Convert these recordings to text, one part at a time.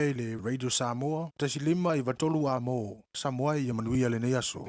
I le Radio Samoa, 1.5 93 amo, Samoa ia manuia lenei aso.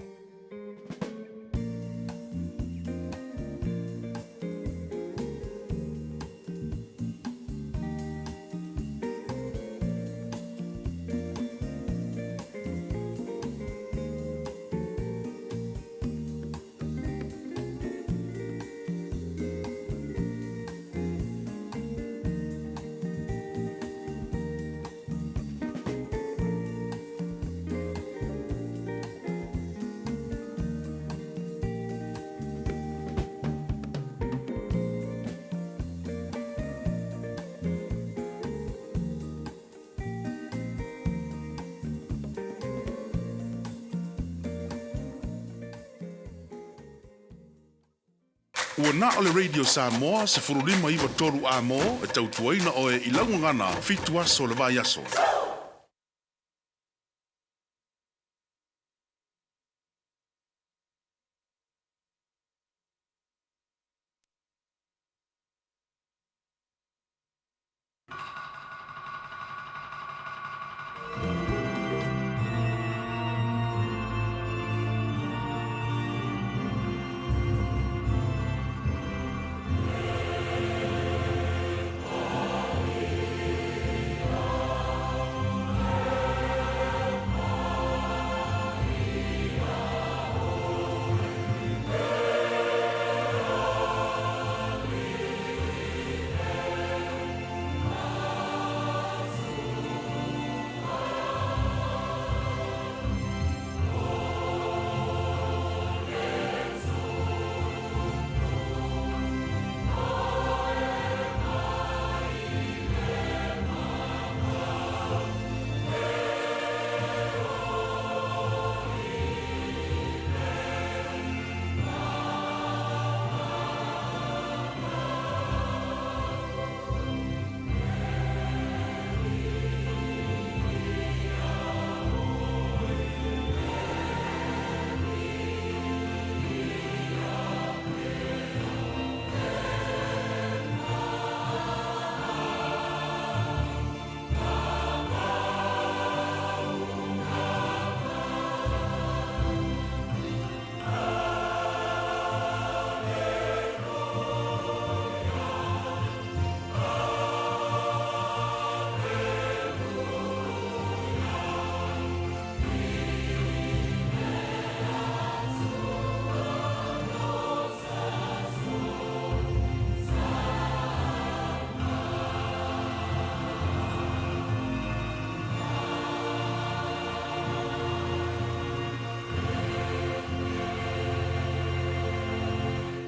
Ua na o le Radio Samoa 15 93 amo e tautuaina oe i lau gagana 7 aso o le vaiaso.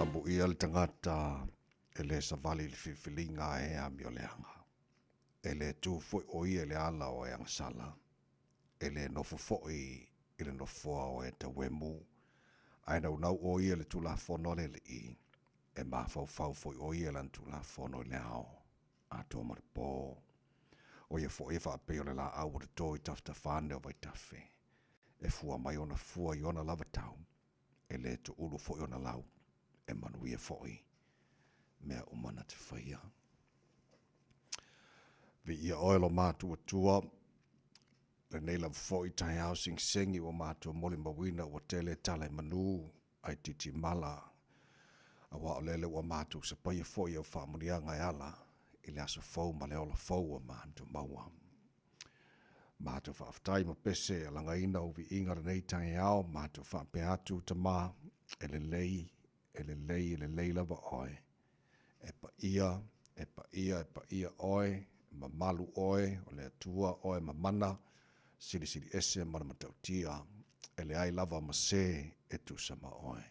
Amuia le tagata e le savali i le filifiliga e amioleaga. E le tu foi o ia i le ala o e agasala, e le nofo foi i le nofoa o e tauemu, ae naunau o ia i le Tulafono a le Alii, e mafaufau foi o ia i lana Tulafono i le ao atoa ma le po. O ia foi e faapei o le laau ua toto i tafatafa ane o vaitafe, e fua mai ona fua i ona lava tau, e le toulu foi ona lau, e manuia foi mea uma na te faia. Viia oe lo matou Atua, lenei lava foi taeao segisegi ua matou molimauina ua tele tala i manu ai titimala, aua o lele ua matou sapaia foi au faamanuiaga e ala i le aso fou ma le ola fou ua matou maua. Matou faafetai ma pese e alagaina ou viiga lenei taeao, matou faapea atu, Tama, e lelei, e lelei, e lelei lava oe. E paia, e paia, e paia oe, e mamalu oe, o le Atua oe mamana, silisili ese ma le matautia, e leai lava ma se e tusa ma oe.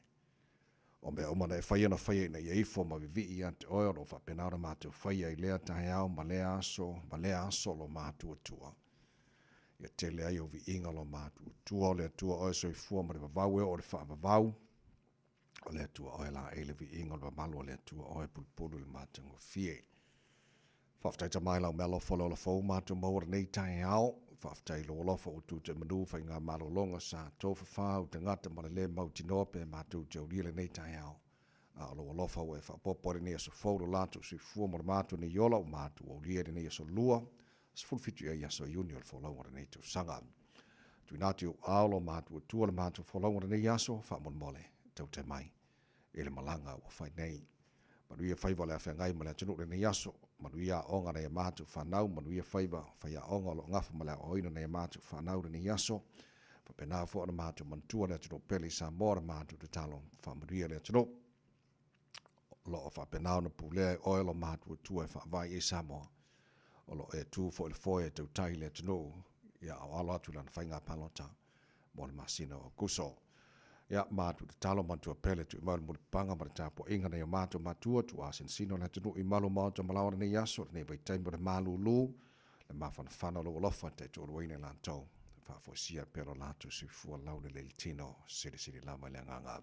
O mea uma na e faia na faia ina ia ifo ma vivii ia te oe, o lo o faapena ona matou faia i lea taeao ma lea aso ma lea aso o lo matou Atua. Ia tele ai ou viiga lo matou Atua, o le Atua oe soifua ma le vavau e oo i le faavavau. O le Atua oe laei le viiga o le mamalu o le Atua oe pulupulu i le matagofie. Faafetai Tama i lau meaalofa o le ola fou matou maua lenei taeao. Faafetai i lou alofa ua tu te manu faiga malologa sa tofafa au tagata ma le le mautinoa pe matou te aulia lenei taeao. A o lou alofa ua e faaopoopo ai lenei aso fou lo latou soifua ma lo matou nei ola ua matou aulia i lenei aso lua. 17 i ai aso Iuni o le folauga o lenei tausaga. Tuuina atu i ou ao lo matua le matou folauga o lenei aso, faamolemole, taute mai i le malaga ua fai nei. Manuia faiva o le afeagai ma le atunuu lenei aso, manuia aoga a nai a matou fanau, manuia faiva faiaoga o lo o gafa ma le aoaoina o nai a matou fanau lenei aso. Faapena foi ona matou manatua le atunuu pele i Samoa, le matou tatalo faamanuia le atunuu. O lo o faapena ona pulea e oe lo matuatua e faavae i ai Samoa. O lo o e tu foi le foe e tautai i le atunuu ia a o alo atu i lana faiga palota mo le masina o Aokuso. Ia, matou tatalo manatua pele tui mai o le mulipapaga ma le tapuaiga nai o matou matua, tuuasinasina o le atunuu i malu o maota ma laoa lenei aso, lenei vaitaimi o le malūlū, le mafanafana o lou alofa e taitoaluaina i latou, faafoisia pea lo latou soifua laulelei le tino, silisili lava i le agaga.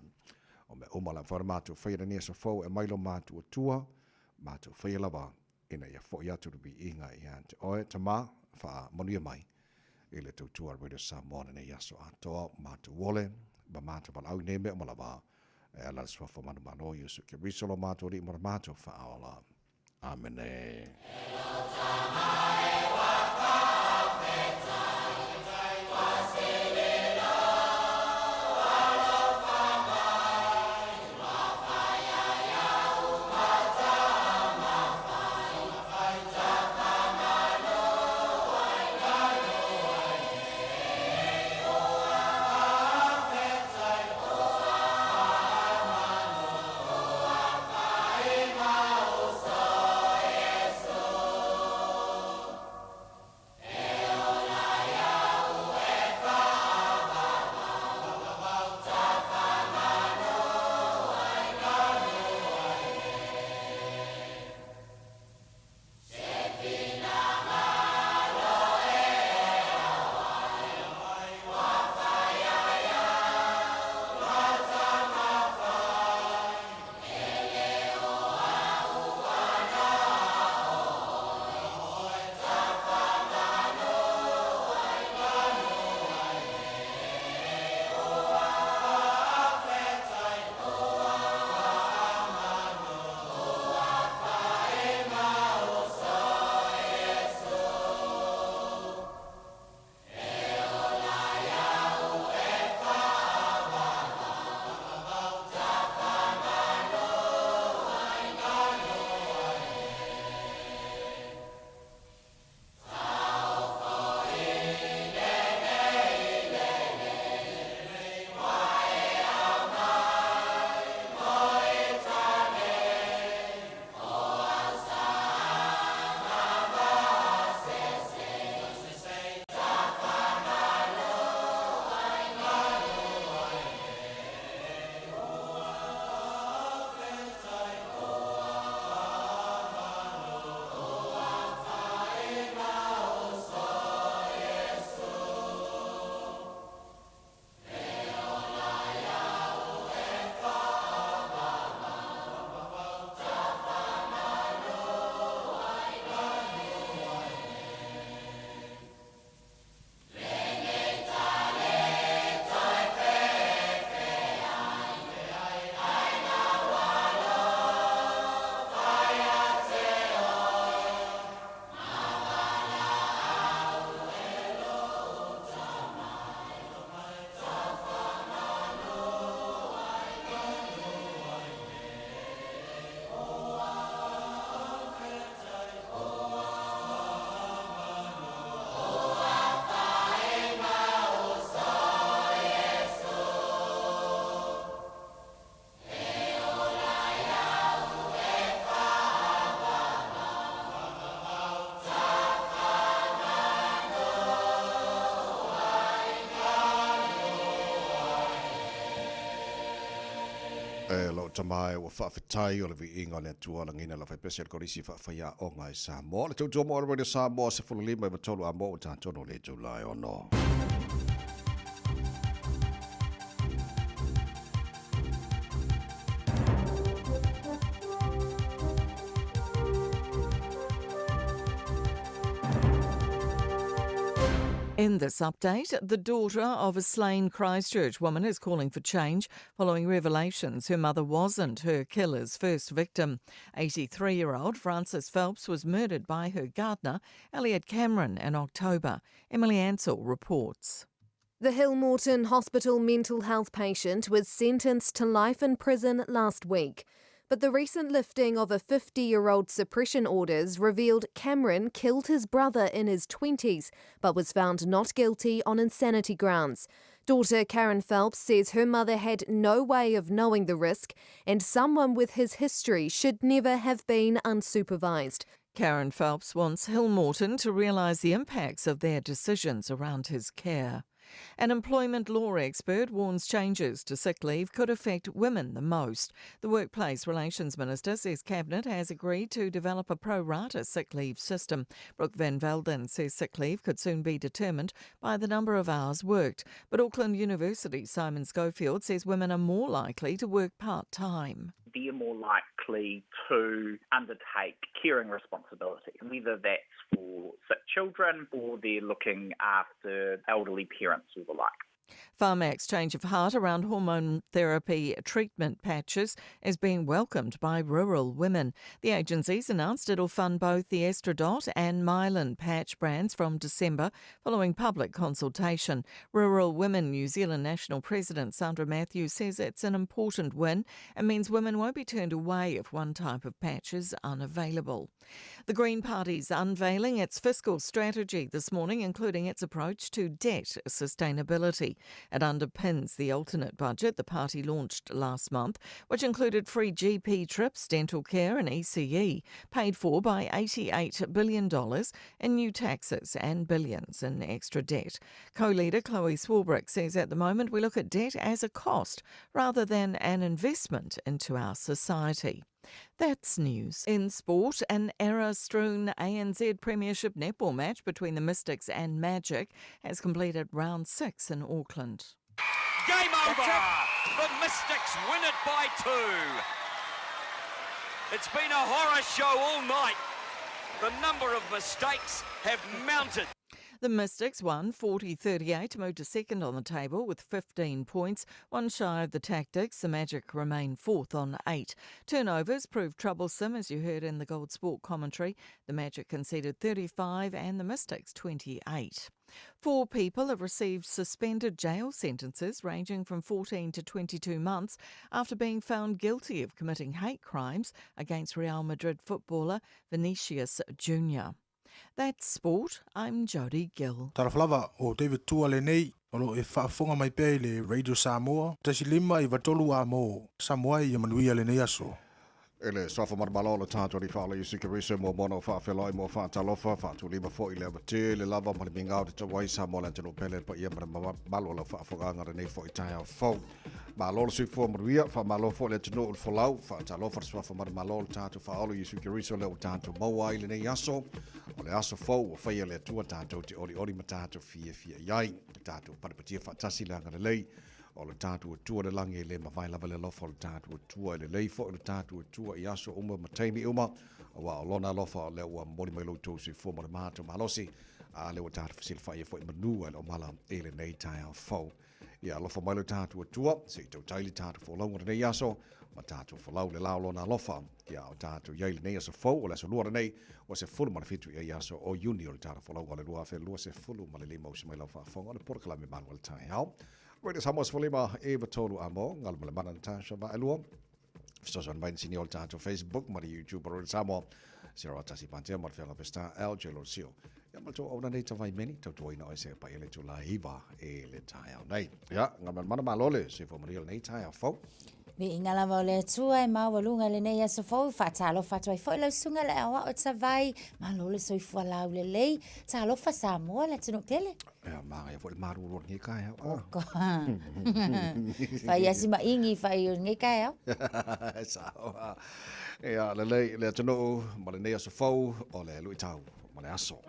O mea uma la mafai ona matou faia lenei aso fou e aumai lo matou Atua, matou faia lava ina ia foi atu le viiga ia te oe, Tama, faamanuia mai i le tautua a Radio Samoa lenei aso atoa, matou ole ma matou valaau i nei mea uma lava, e ala i le suafa manumalo o Iesu Keriso lo matou Alii ma lo matou Faaola. Amene. E lou tama e ua faafetai o le viiga o le Atua lagiina lau faipese le Kolisi Faafaiaoga i Samoa. Le tautua mo le Radio Samoa 15 i 3 a mo ua tatonu le itula e ono. In this update, the daughter of a slain Christchurch woman is calling for change following revelations her mother wasn't her killer's first victim. 83 year old Frances Phelps was murdered by her gardener, Elliot Cameron, in October. Emily Ansell reports. The Hillmorton Hospital mental health patient was sentenced to life in prison last week. But the recent lifting of a 50 year old suppression orders revealed Cameron killed his brother in his 20s, but was found not guilty on insanity grounds. Daughter Karen Phelps says her mother had no way of knowing the risk and someone with his history should never have been unsupervised. Karen Phelps wants Hillmorton to realise the impacts of their decisions around his care. An employment law expert warns changes to sick leave could affect women the most. The Workplace Relations Minister says Cabinet has agreed to develop a pro rata sick leave system. Brooke Van Velden says sick leave could soon be determined by the number of hours worked. But Auckland University's Simon Schofield says women are more likely to work part time. They're more likely to undertake caring responsibility, whether that's for sick children or they're looking after elderly parents or the like. Pharmac's change of heart around hormone therapy treatment patches is being welcomed by rural women. The agency's announced it'll fund both the Estradot and Mylan patch brands from December following public consultation. Rural Women New Zealand National President Sandra Matthews says it's an important win and means women won't be turned away if one type of patch is unavailable. The Green Party's unveiling its fiscal strategy this morning, including its approach to debt sustainability. It underpins the alternate budget the party launched last month, which included free GP trips, dental care, and ECE, paid for by $88 billion in new taxes and billions in extra debt. Co leader Chloe Swarbrick says at the moment we look at debt as a cost rather than an investment into our society. That's news. In sport, an error strewn ANZ Premiership netball match between the Mystics and Magic has completed round six in Auckland. Game over! The Mystics win it by two. It's been a horror show all night. The number of mistakes have mounted. The Mystics won 40 38 to move to second on the table with 15 points, one shy of the Tactix. The Magic remain fourth on eight. Turnovers proved troublesome, as you heard in the Gold Sport commentary. The Magic conceded 35 and the Mystics 28. Four people have received suspended jail sentences ranging from 14 to 22 months after being found guilty of committing hate crimes against Real Madrid footballer Vinicius Jr. That's sport. I'm Jodie Gill. Talofa lava, o David Tua lenei, o lo e faafofoga mai pea i le Radio Samoa, 1 5 9 3 A mo Samoa ia manuia lenei aso. E le suafa manumalo o le tatou Alii Faaola Iesu Keriso mo mono whaawheloi mo whaatalofa whaatulima fo i le amate le lava ma le migao te tauai Samoa le atunuu pele paia ma le mamalu o lau faafofogaaga lenei foi taeao fou. Malo le soifua manuia, faamalo foi le atunuu i le folau, faatalofa le suafa manumalo o le tatou Faaola Iesu Keriso lea ua tatou maua ai lenei aso. O le aso fou ua faia e le Atua tatou te olioli ma tatou fiafia i ai. Tatou patipatia faatasi le agalelei o le tatou Atua i le lagi e le mavae lava le alofa o le tatou Atua e lelei foi o le tatou Atua i aso uma ma taimi uma auā o lona alofa o lea ua momoli mai lo outou soifua ma le matou malosi a lea ua tatou fesilafai ai foi i manu ae le o mala i lenei taeao fou. Ia alofa mai lo tatou Atua se i tautai le tatou folauga lenei aso ma tatou folau le lao lona alofa. Ia o tatou i ai lenei aso fou o le aso lua lenei ua 17 i ai aso o Iuni o le tatou folauga o le 2025 usi mai lau faafofoga o le polokalame malu a le taeao. Radio Samoa 15 9 3 a mo, Galumalemana Natasha Vaaelua. Fesoasoani mai sini o le tatou Facebook ma le YouTube o Radio Samoa. Sero atasi pantea ma le feaga Pesta LJ Losio. Ia ma le tou auna nei tawai meni, tautuaina o se pa ele tu la hiva e le taeao nei. Ia, Galumalemana malo le soifua manuia lenei taeao fou. Viiga lava o le Atua e maualuga i lenei aso fou, faatalofa atu ai foi lau susuga i le aoao Tavai, malo le soifua laulelei, talofa Samoa le atunuu pele. Ia, magaia foi le malulu o lenei taeao. Ah. Fai asi ma igi fai o lenei taeao. Sao. Ia, lelei le atunuu ma lenei aso fou o le luitau ma le aso.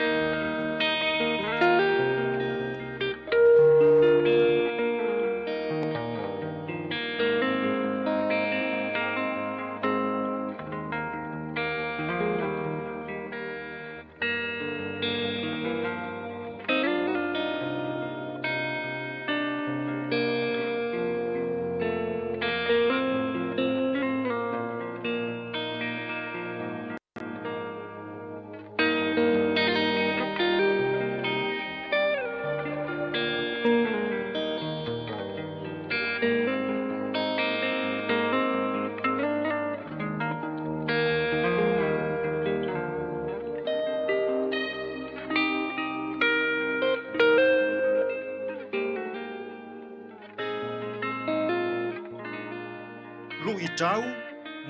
Luʻitau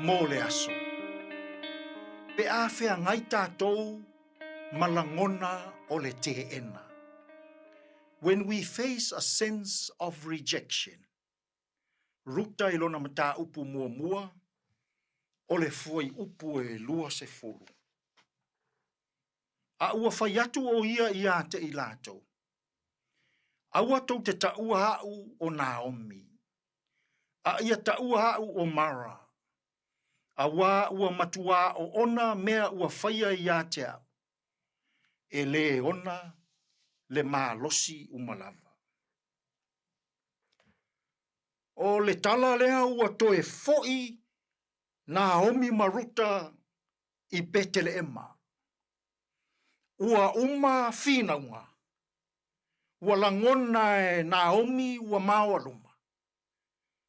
mo le aso. Pe a feagai tatou ma lagona o le teena. When we face a sense of rejection. Ruta i lona mataupu muamua o le fuaiupu e 20. A ua fai atu ʻo ia iā te i latou, Aua tou te taʻua aʻu o Naomi, a ia taʻua aʻu o Mara, auā ua matuā oona mea ua faia iā te aʻu, e lē ona le malosi uma lava. ʻO le tala lea ua toe foʻi Naomi ma Ruta i Peteleʻema. Ua uma finauga, ua lagona e Naomi ua maoaluma.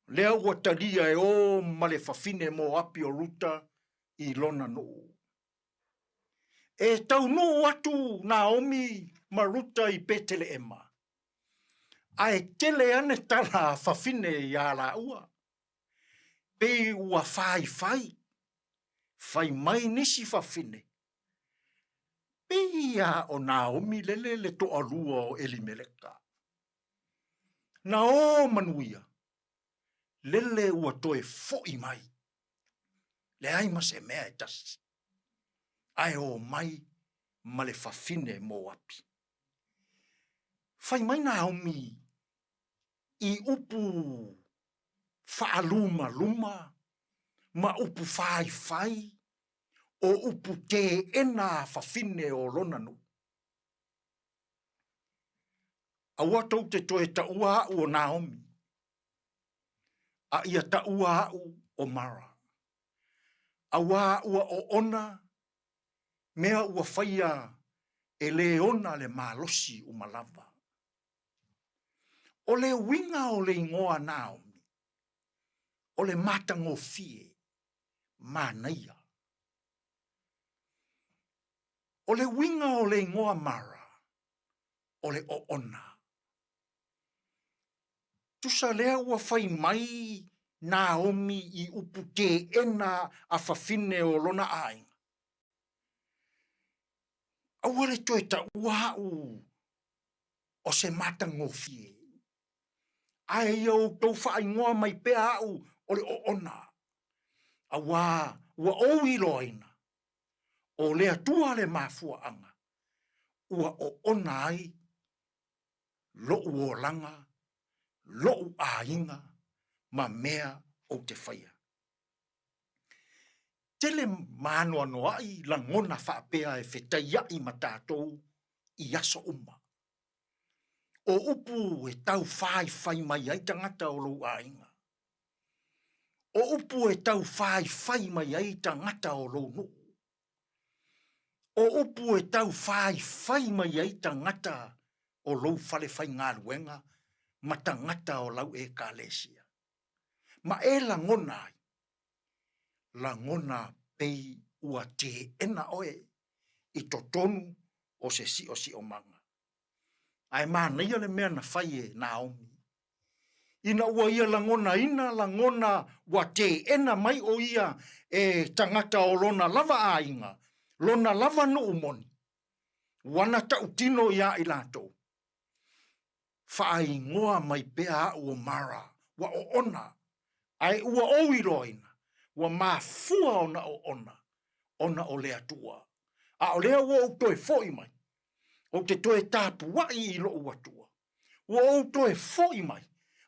Lea ua talia e ō ma le fafine Moapi o Ruta i lona nuu. E taunuu atu Naomi ma Ruta i Peteleʻema, a e tele ane tala a fafine iā lāua. Pei ua whāiwhai, fai mai nisi fafine. Pei a o Naomi lele le toalua o Elimeleka. Na ō manuia, lele ua toe foʻi mai. Leai ma se mea e tasi. Ae ō mai ma le fafine Moapi. Fai mai Naomi i upu faalumaluma ma upu faifai o upu teena a fafine o lona nuu. Aua tou te toe taua aʻu o Naomi, a ia taua aʻu o Mara. Auā ua oona mea ua faia e lē ona le malosi uma lava. ʻO le uiga o le igoa Naomi, o le matagofie, manaia. ʻO le uiga o le igoa Mara, o le oona. Tusa lea ua fai mai Naomi i upu teena a fafine o lona aiga. Aua le toe taua aʻu o se matagofie. Ae ia outou faaigoa mai pea aʻu o le oona, auā ua ou iloaina, ʻo le Atua le mafuaaga ua oona ai loʻu olaga, loʻu aiga ma mea ou te faia. Tele mānoanoaʻi lagona faapea e fetaiaʻi ma tātou i aso uma. ʻO upu e tauwhāiwhai mai ai tagata o lou ʻāina. ʻO upu e tauwhāiwhai mai ai tagata o lou nuʻu. ʻO upu e tauwhāiwhai mai ai tagata o lou fale faigaluega ma tagata o lau ʻekalesia. Ma e lagona ai, lagona pei ua teena ʻoe i totonu o se siʻosiʻomaga. A e manaia le mea na fai e Naomi. Ina ua ia lagonaina, lagona ua teena mai ʻo ia e tagata o lona lava ʻāiga, lona lava nuʻu moni. Ua na taʻutino iā i lākou. Faaigoa mai pea aʻu o Mara, ua oona, ae ua ou iloaina, ua mafua ona oona, ona o le Atua. ʻAʻole ua ou toe foʻi mai, ou te toe tapuaʻi i loʻu Atua. Ua ou toe foʻi mai,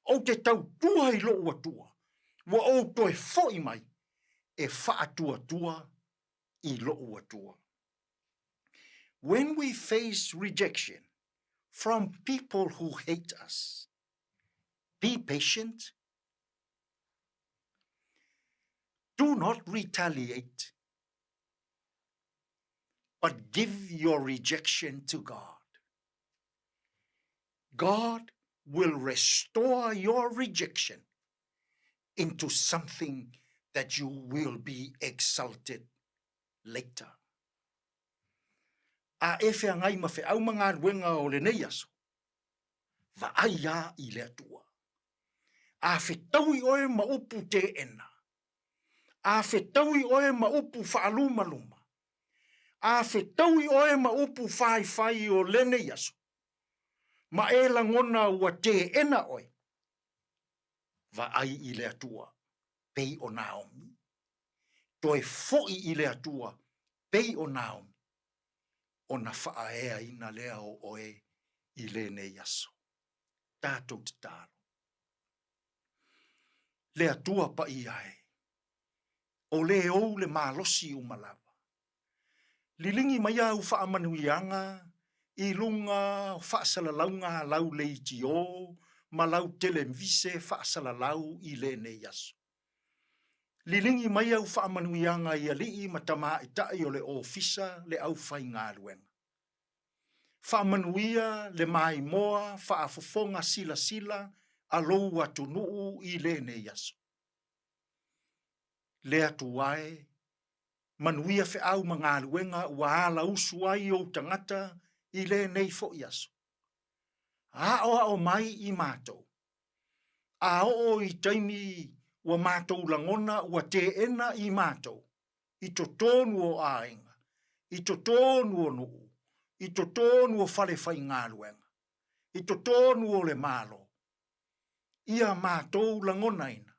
ou te tautua i loʻu Atua. Ua ou toe foʻi mai, e faatuatua i loʻu Atua. When we face rejection from people who hate us, be patient, do not retaliate, but give your rejection to God. God will restore your rejection into something that you will be exalted later. A e feagai ma feau ma galuega o lenei aso, vaai a i le Atua. A fetaui oe ma upu teena. A fetaui oe ma upu faalumaluma, a fetaui oe ma upu faifai o lenei aso, ma e lagona ua teena oe, vaai i le Atua pei o Naomi. Toe foi i le Atua pei o Naomi, ona faaeaina lea o oe i lenei aso. Tatou tatalo. Le Atua paia e, o le ou le malosi uma lava. Liligi mai au faamanuiaga i luga o faasalalauga a lau leitio ma lau televise faasalalau i lenei aso. Liligi mai au faamanuiaga i alii ma tamaitai o le ofisa le aufaigaluega. Faamanuia le maimoa faafofoga silasila a lou atunuu i lenei aso. Le Atua e, manuia feau ma galuega ua alausu ai ou tagata i lenei foi aso. Aoao mai i matou. A oo i taimi ua matou lagona ua teena i matou, i totonu o aiga, i totonu o nuu, i totonu o fale faigaluega, i totonu o le Malo, ia matou lagonaina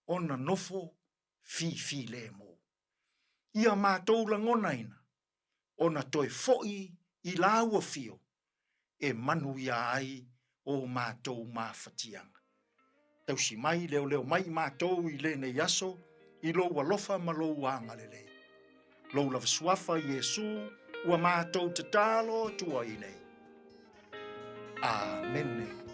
ona nofo fifilemu. Ia matou lagonaina ona toe foi i lau afio e manuia ai o matou mafatiaga. Tausi mai, leoleo mai i matou i lenei aso, i lou alofa ma lou agalelei. Lou lava suafa Iesu, ua matou tatalo atu ai nei. Amene.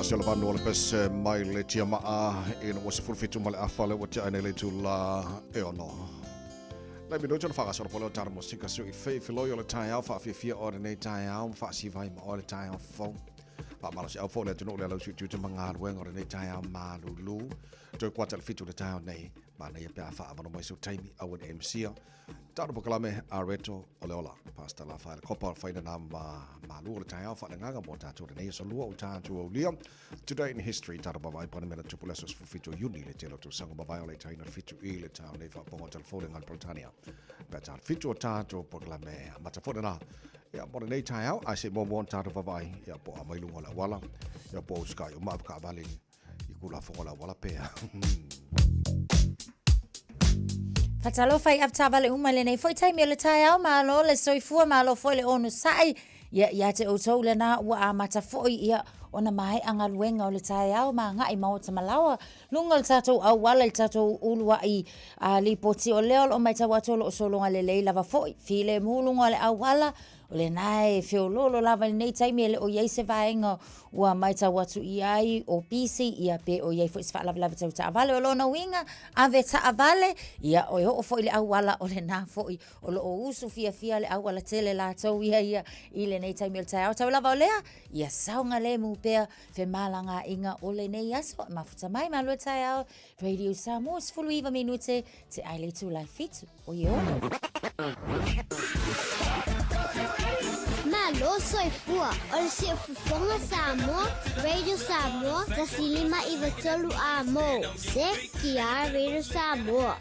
tasi o le vanu o le pese mai le tiamaa ina ua 17 ma le afa le ua tea nei le itula e ono. Le minute ona faagasolo po leo tara mosika seu i fei filoi o le taeao faafiafia o lenei taeao ma faasivai ma oe le taeao fou. Faamalosiau foi le atunuu le alau siutiuti ma galuega o lenei taeao malulu. Toe kuata le 7 le taeao nei, manaia pe a faaavano mai seu taimi aua ne misia. Tano pokalame a Reto o le ola. Pastor la whae le kopa o whaina nā ma malu o le taeao whalengaga mo tātou lenei aso lua o tātou aulia. Today in history, tātou mawai pane mena tupu le aso 17 Iuni le tele o tausaga mawai o le taina 7 i le tau nei whaaponga o telefone ngai Britania. Pea tātou 7 o tātou pokalame mata fone nā. Ia, mo lenei taeao, ai se mo mo tātou wawai, ia po a mai lunga o le awala, ia po o sky o maapaka vale i kula fongo la wala pea. Faatalofa i avetaavale uma i lenei foi taimi o le taeao, malo le soifua, malo foi le onosai ia ia te outou lena ua amata foi ia ona maea galuega o le taeao ma agai maota malaoa luga o le tatou auala i le tatou uluai a lipoti o lea o loo matau atu o loo sologa lelei lava foi filemu luga o le auala O lena e feoloolo lava i lenei taimi e le o i ai se vaega ua matau atu i ai o pisi, ia pe o i ai foi se faalavelave tau taavale. O lona uiga, ave taavale, ia e oo foi i le auala, o lena foi o lo o usu fiafia le aualatele latou ia ia i lenei taimi o le taeao. Tau lava o lea, ia saogalemu pea femalagaaiga o lenei aso. Mafuta mai, malo le taeao, Radio Samoa, 19 minute te ai le itula e 7 o ie ono. Malo soifua, o le siufofoga Samoa, Radio Samoa, 1593 A mo, CKR Radio Samoa.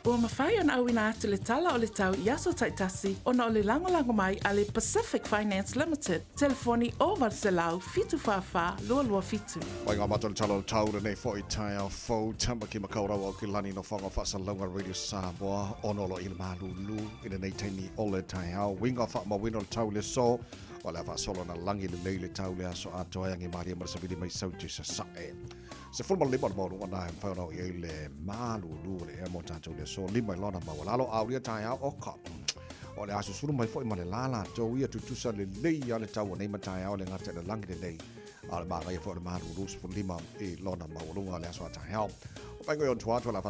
Ua mafai ona auina atu le tala o le tau i aso taitasi ona o le lagolago mai a le Pacific Finance Limited, telefoni 0800 744 227. Mai ngā matou le tala o le tau lenei foi taeao fou Tamaki Makaurau o Kilani no whanga whaasalauga Radio Samoa ono lo i le malulu i lenei taimi o le taeao winga whaamawina o le tau le so o le whaasolo na langi le lei le tau le aso atoa e angi maria ma le savili mai sauti sa sae. Se fulu ma le lima o le maualuga na e mafai ona oo i ai le malulu o le ea mo tatou le aso lima i lona maualalo aulia taeao o ka o le a susulu mai foi ma le la latou ia tutusa lelei a le tau o nei ma taeao le gata i le lagi lelei a o le manaia foi o le malulu 15 i lona maualuga o le aso a taeao o paingo i on tua atu o le a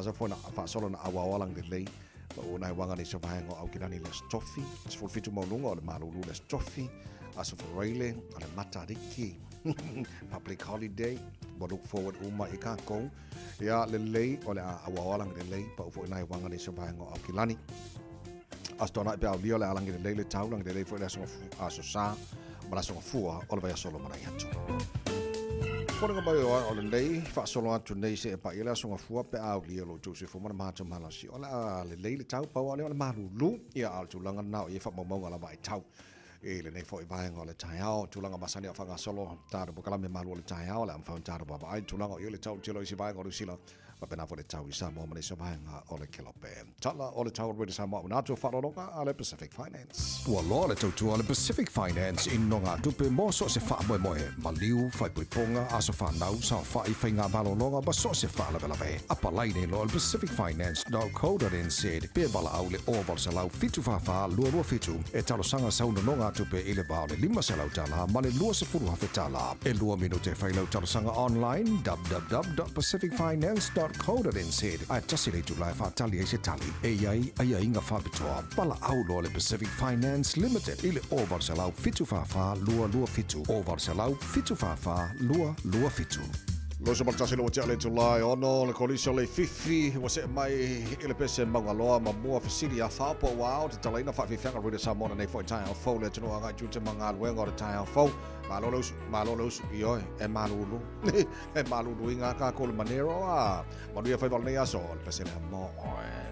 faasolo na auao lagi lelei ma una e wanga nei sa vaega o Aukilani le Aso Tofi, 17 maualuga o le malulu le Aso Tofi, Aso Faraile o le Matariki public holiday ua look forward uma i kākou ia lelei o le a auaoalangi lelei pau foi nai wanga nei sa vaega o Aukilani. Aso Toanai pe aulia o le alangi lelei le tau langi lelei foi le aso, aso sa ma le aso gafua o le vaiaso lumanai atu. Foliga mai o o lelei faasolo atu nei se e paia le aso gafua pe a aulia lo outou soifua ma le matou malosi. O le a lelei le tau pau a lea o le malulu ia a o le tulaga lena o i ai faamaumauga lava e tau i lenei foi vaega o le taeao. Tulaga masani o faagasolo tatou polokalame malu o le taeao, o le a mafai ona tatou vaavaai tulaga o i ai le tau tele o isi vaega o Niu Sila faapena foi le tau i Samoa ma nisi o vaega o le Kelope. Tala o le tau o Radio Samoa una atu faaaloaloga a le Pacific Finance. Ua loa le tautua a le Pacific Finance i nogatupe mo so o se faamoemoe, maliu, faaipoipoga, aso fanau, saofai, faigamalologa ma so o se faalavelave. Apalai nei loa i le pacificfinance.co.nz pe valaau i le 0800 744 227 e talosaga sau nonogatupe i le va o le $500 ma le $20,000. E lua minute e fai lau talosaga online www.pacificfinance.co.nz ae tasi le itula e faatali ai se tali e i ai aiaiga faapitoa. Valaau loa le Pacific Finance Limited i le 0800 744 227, 0800 744 227. Loso ma le tasi le ua tea le itula e ono le kolisi o Leififi ua see mai i le pese Maungaloa ma mua fesili a faaopo ua ao tatalaina faafiafiaga Radio Samoa lenei foi taeao fou le atunuu agai tiute ma galuega o le taeao fou. Malo le usu, malo le usu, ioe, e malulu. E maluluina a kākou le manero a manuia faiva o lenei aso, o le pese lea mo oe.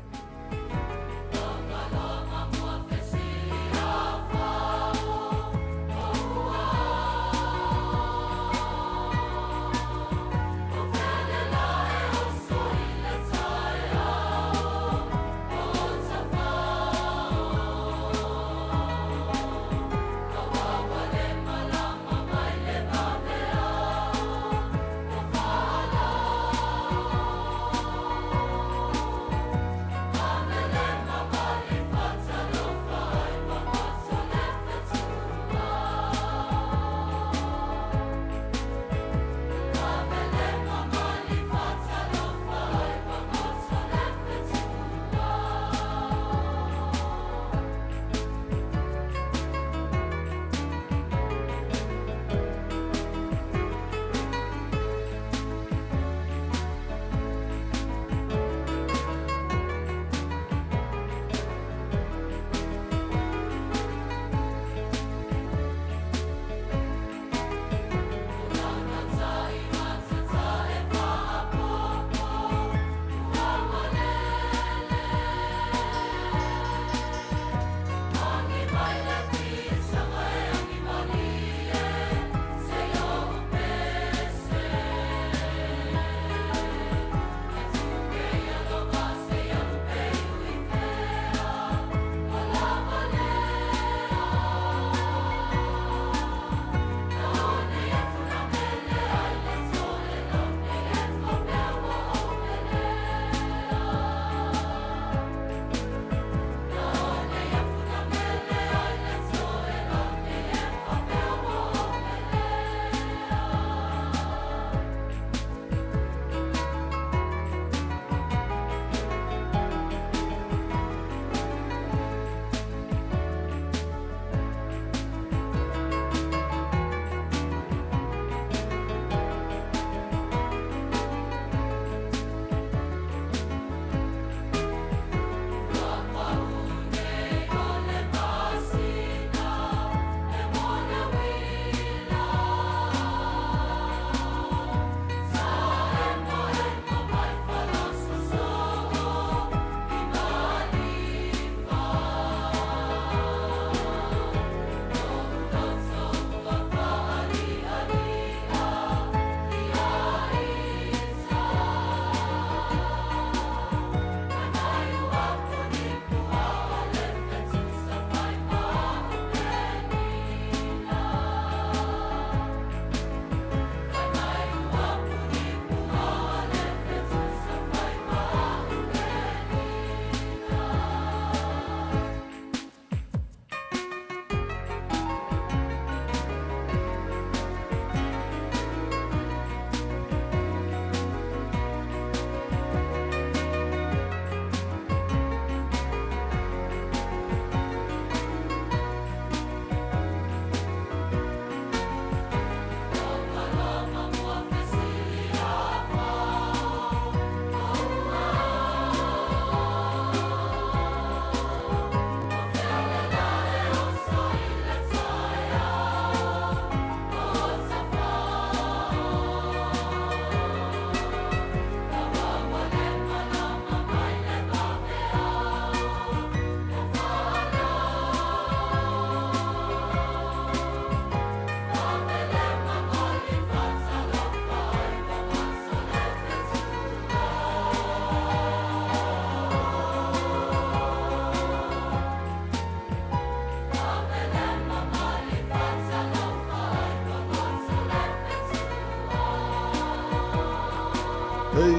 Hei,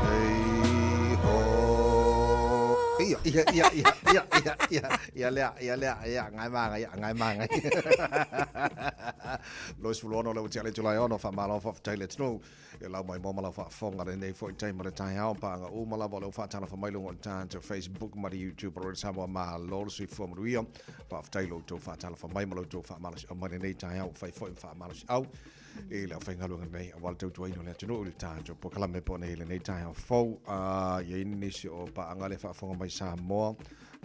hei, ho. Ia, ia, ia, ia, ia, ia, ia, ia lea, ia lea, ia, ngai manga, ia, ngai manga. Lois Fulono le ua le tulai ono, wha malo wha le tunu. Ia lau mai mo ma lau faafofoga lenei foi taimi o le taeao, paaga uma lava o le au faatalofa mai luga o le tatou Facebook ma le YouTube o Radio Samoa. Malo le soifua manuia. Faafetai i lo outou faatalofa mai ma lo outou faamalosiau mai lenei taeao ua fai foi ma faamalosiau i le aufaigaluega nei aua le tautuaina o le atunuu i le tatou polokalame po nei lenei taeao fou. Uh, i ai nisi o paaga le faafofoga mai Samoa.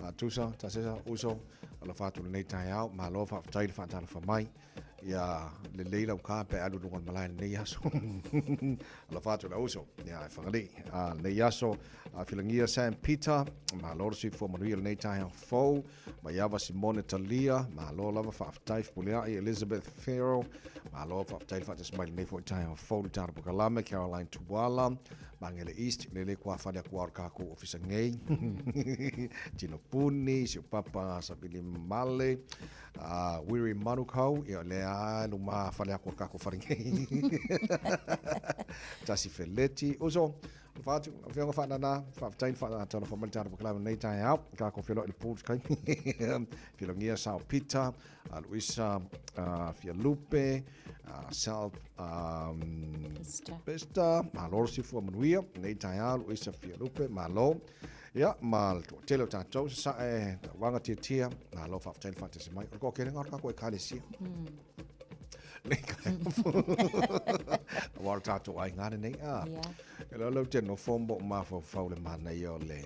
Uh, tusa, tasesa, uso, alofa atu lenei taeao. Malo faafetai le faatalofa mai. Ia lelei lau ka pe alu luga o le malae lenei aso. Alofa atu le uso. Ia e Fagalii. A lenei aso, a filagia Sam Peter, malo le soifua manuia lenei taeao fou. Maiava Simone Talia, malo lava faafetai Fepuleai Elizabeth Farrell, malo faafetai le faatasi mai lenei foi taeao fou le tatou polokalame Caroline Tuala, Magele East, lele kua fale aku au kākou ofisa nei. Tino Puni, si o papa Sabili Male, A Wiri Manukau, ia lea a luma fale aku o le kākou fale nei. Tasi Feleti, uso, alofa atu, lau Afioga Faanana, faafetai le faatalofa mai le tatou polokalame lenei taeao, kākou feiloai i le po i se taimi. Filagia Sao Peter, uh, Luisa uh, Fialupe, uh, Sal um, Pista. Pista, malo le soifua manuia, lenei taeao, Luisa Fialupe, malo. Ia, ma le toatele o tatou sasae, tauaga tiatia, malo faafetai le faatasi mai. O le toatelega o le tatou ekalesia. Nei kai. Aua o le tatou aiga lenei. Ah. Yeah. E lau lau te nofo mo mafaufau le manaia o le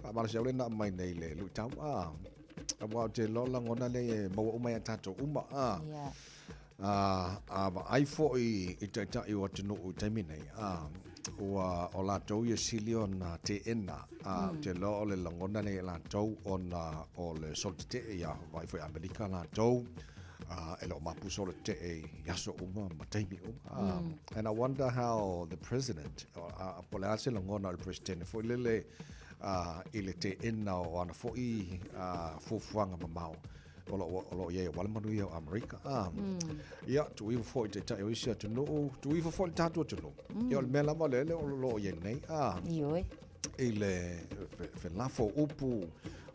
faamalosiau le na mai nei le luitau. Ah. Aua o te loa lagona le e maua uma ia tatou uma. Ah. Yeah. A, a vaai foi i taitai o atunuu i taimi nei, a, ua o latou ia sili ona teena, a, ou te iloa o le lagona lea ia latou ona o le solo tetee ia vaai foi Amerika latou, a, e le o mapu solo tetee i aso uma ma taimi uma. A, and I wonder how the president, a, po o le a se lagona o le Presidente foi lele, a, i le teena o ana foi, a, fuafuaga mamao. O lo, o lo i ai aua le manuia o Amerika. Ah. Ia, tuu ifo foi i taitai o isi atunuu, tuu ifo foi i le tatou atunuu. Ia, o le mea lava lea o lo o i ai nei. Ah. Ioe. I le felafo upu,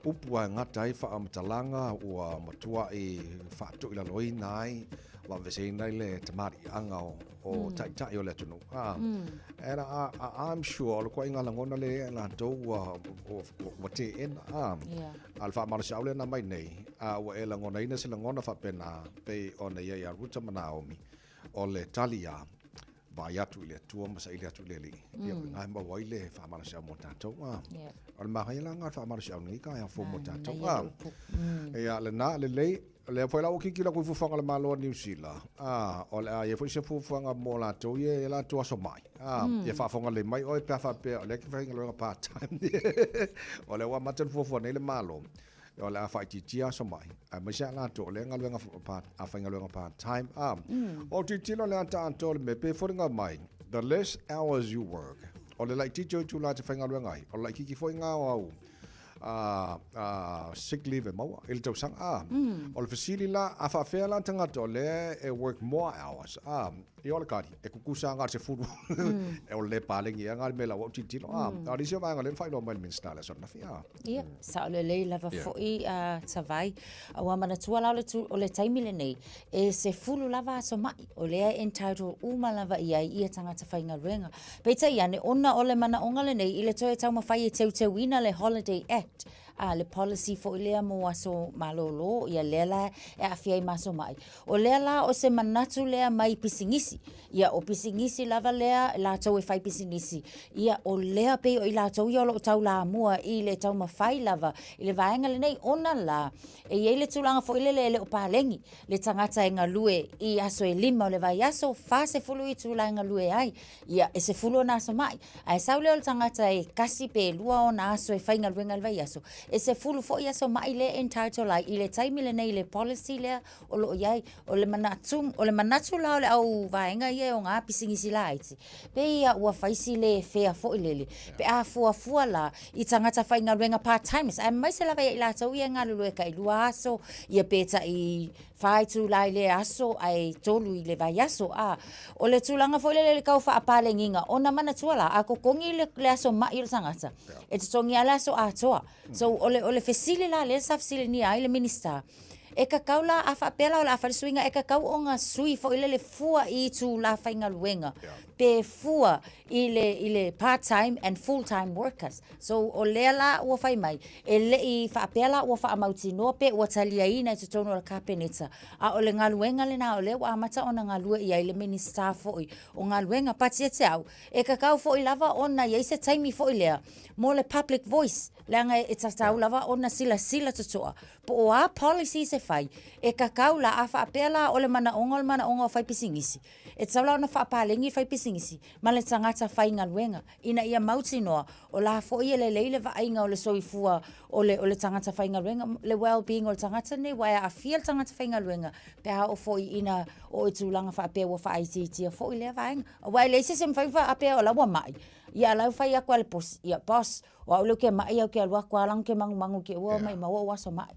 upu a gata ai faamatalaga ua matuai faatoilaloina ai, vaaveseina ai le tamaliiaga o, o taitai o le atunuu. Ah. And I, I, I'm sure o le koaiga lagona lea ia i latou ua, ua, ua teena. Ah. Yeah. A o le faamalosiau lea na aumai nei, a ua e lagonaina se lagona faapena, pei ona i ai ia Ruta ma Naomi, o le tali a, vaai atu i le Atua ma saili atu i le Alii. Ia, o i ina e maua ai le faamalosiau mo tatou. A, o le manaia la lena o le faamalosiau nei taeao fou mo tatou. A, ia, lena, lelei, o lea foi la ua tilotilo atu i fuafuaga a le Malo o Niu Sila, a, o le a i ai foi se fuafuaga mo latou ia i a latou aso mai. A, ia faafofoga lelei mai oe pe a faapea o lea e te faigaluega part time. O lea ua amata ona fuafua nei le Malo, o le a faaitiitia aso mai, aemaise lava latou o lea e galuega part, a faigaluega part time. A, o tilotilo le ata atoa o le mea, pei e foliga mai, the less hours you work, o le laitiiti o itula e te faigaluega ai, o le laitiiti foi lena o au a, a sick leave e maua i le tausaga. A, o le fesili la, a faafefea la tagata o lea e work more hours, a, ia o le kari, e kukusa lava na o le 10, e o le paleni ea na le mea la ua ou tilotilo. A, a o le isi o vaega lea na faailoa mai e le Minisita i le aso ananafi. A. Ia, sao lelei lava foi a Tavai. Ua manatua la o le, tu, o le taimi lenei, e 10 lava aso mai, o lea e entitle uma lava i ai ia tagata faigaluega. Peitai ane, ona o le manaoga lenei i le toe taumafai e teuteuina le Holiday Act, a le policy foi lea mo aso malōlō, ia lea la e aafia ai ma aso maʻi. O lea la o se manatu lea mai pisinisi. Ia o pisinisi lava lea latou e fai pisinisi. Ia o lea pei o i latou ia o lo o taulamua i le taumafai lava i le vaega lenei ona la e i ai le tulaga foi lele e le o paleni le tagata e galue i aso e lima o le vaiaso, 40 itula e galue ai. Ia, e 10 ona aso maʻi. Ae sau lea o le tagata e tasi pe lua ona aso e faigaluega i le vaiaso, e 10 foi aso maʻi lea e entitle ai i le taimi lenei i le policy lea o lo o i ai. O le manatu, o le manatu la o le au vaega ia e oga pisinisi laiti, pei ia ua fai si le fair foi lele, pe a fuafua la i tagata faigaluega part timers, aemaise lava ia i latou ia e galulue tailua aso, ia pe tai. Fa itula i le aso ae tolu i le vaiaso. A, o le tulaga foi lele i le tau faapalegiga, ona manatua la, a totogi le, le aso mai o le tagata, e totogi lava le aso atoa. So, o le, o le fesili la lea sa fesiligia ai le Minisita, e tatau la, a faapea la o le a fai le suiga, e tatau ona sui foi lele fua i itula faigaluega, pe fua i le, i le part time and full time workers. So, o lea la ua fai mai, e le i faapea la ua faamautinoa pe ua taliaina i totonu o le Kapeneta, a o le galuega lena o lea ua amata ona galue i ai le Minisita foi o Galuega. But ia te au, e tatau foi lava ona i ai se taimi foi lea mo le public voice, leaga e tatau lava ona silasila totoa po o a policies e fai, e tatau la, a faapea la o le manaoga o le manaoga o faipisinisi, e tatau la ona faapaleni le faipisinisi ma le tagata faigaluega. ina ia mautinoa o la foi e lelei le vaaiga o le soifua o le, o le tagata faigaluega, le well-being o le tagata lenei, aua e aafia le tagata faigaluega pe a oo foi ina oo i tulaga faapea ua faaitiitia foi lea vaega. Aua e leai se isi e mafai ona faapea o la ua mai, ia a o la e fai atu lava e le boss, ia boss, o au lea ou te mai ae ou te alu atu lava leaga ou te magumagu i te i ua maumau ou aso mai.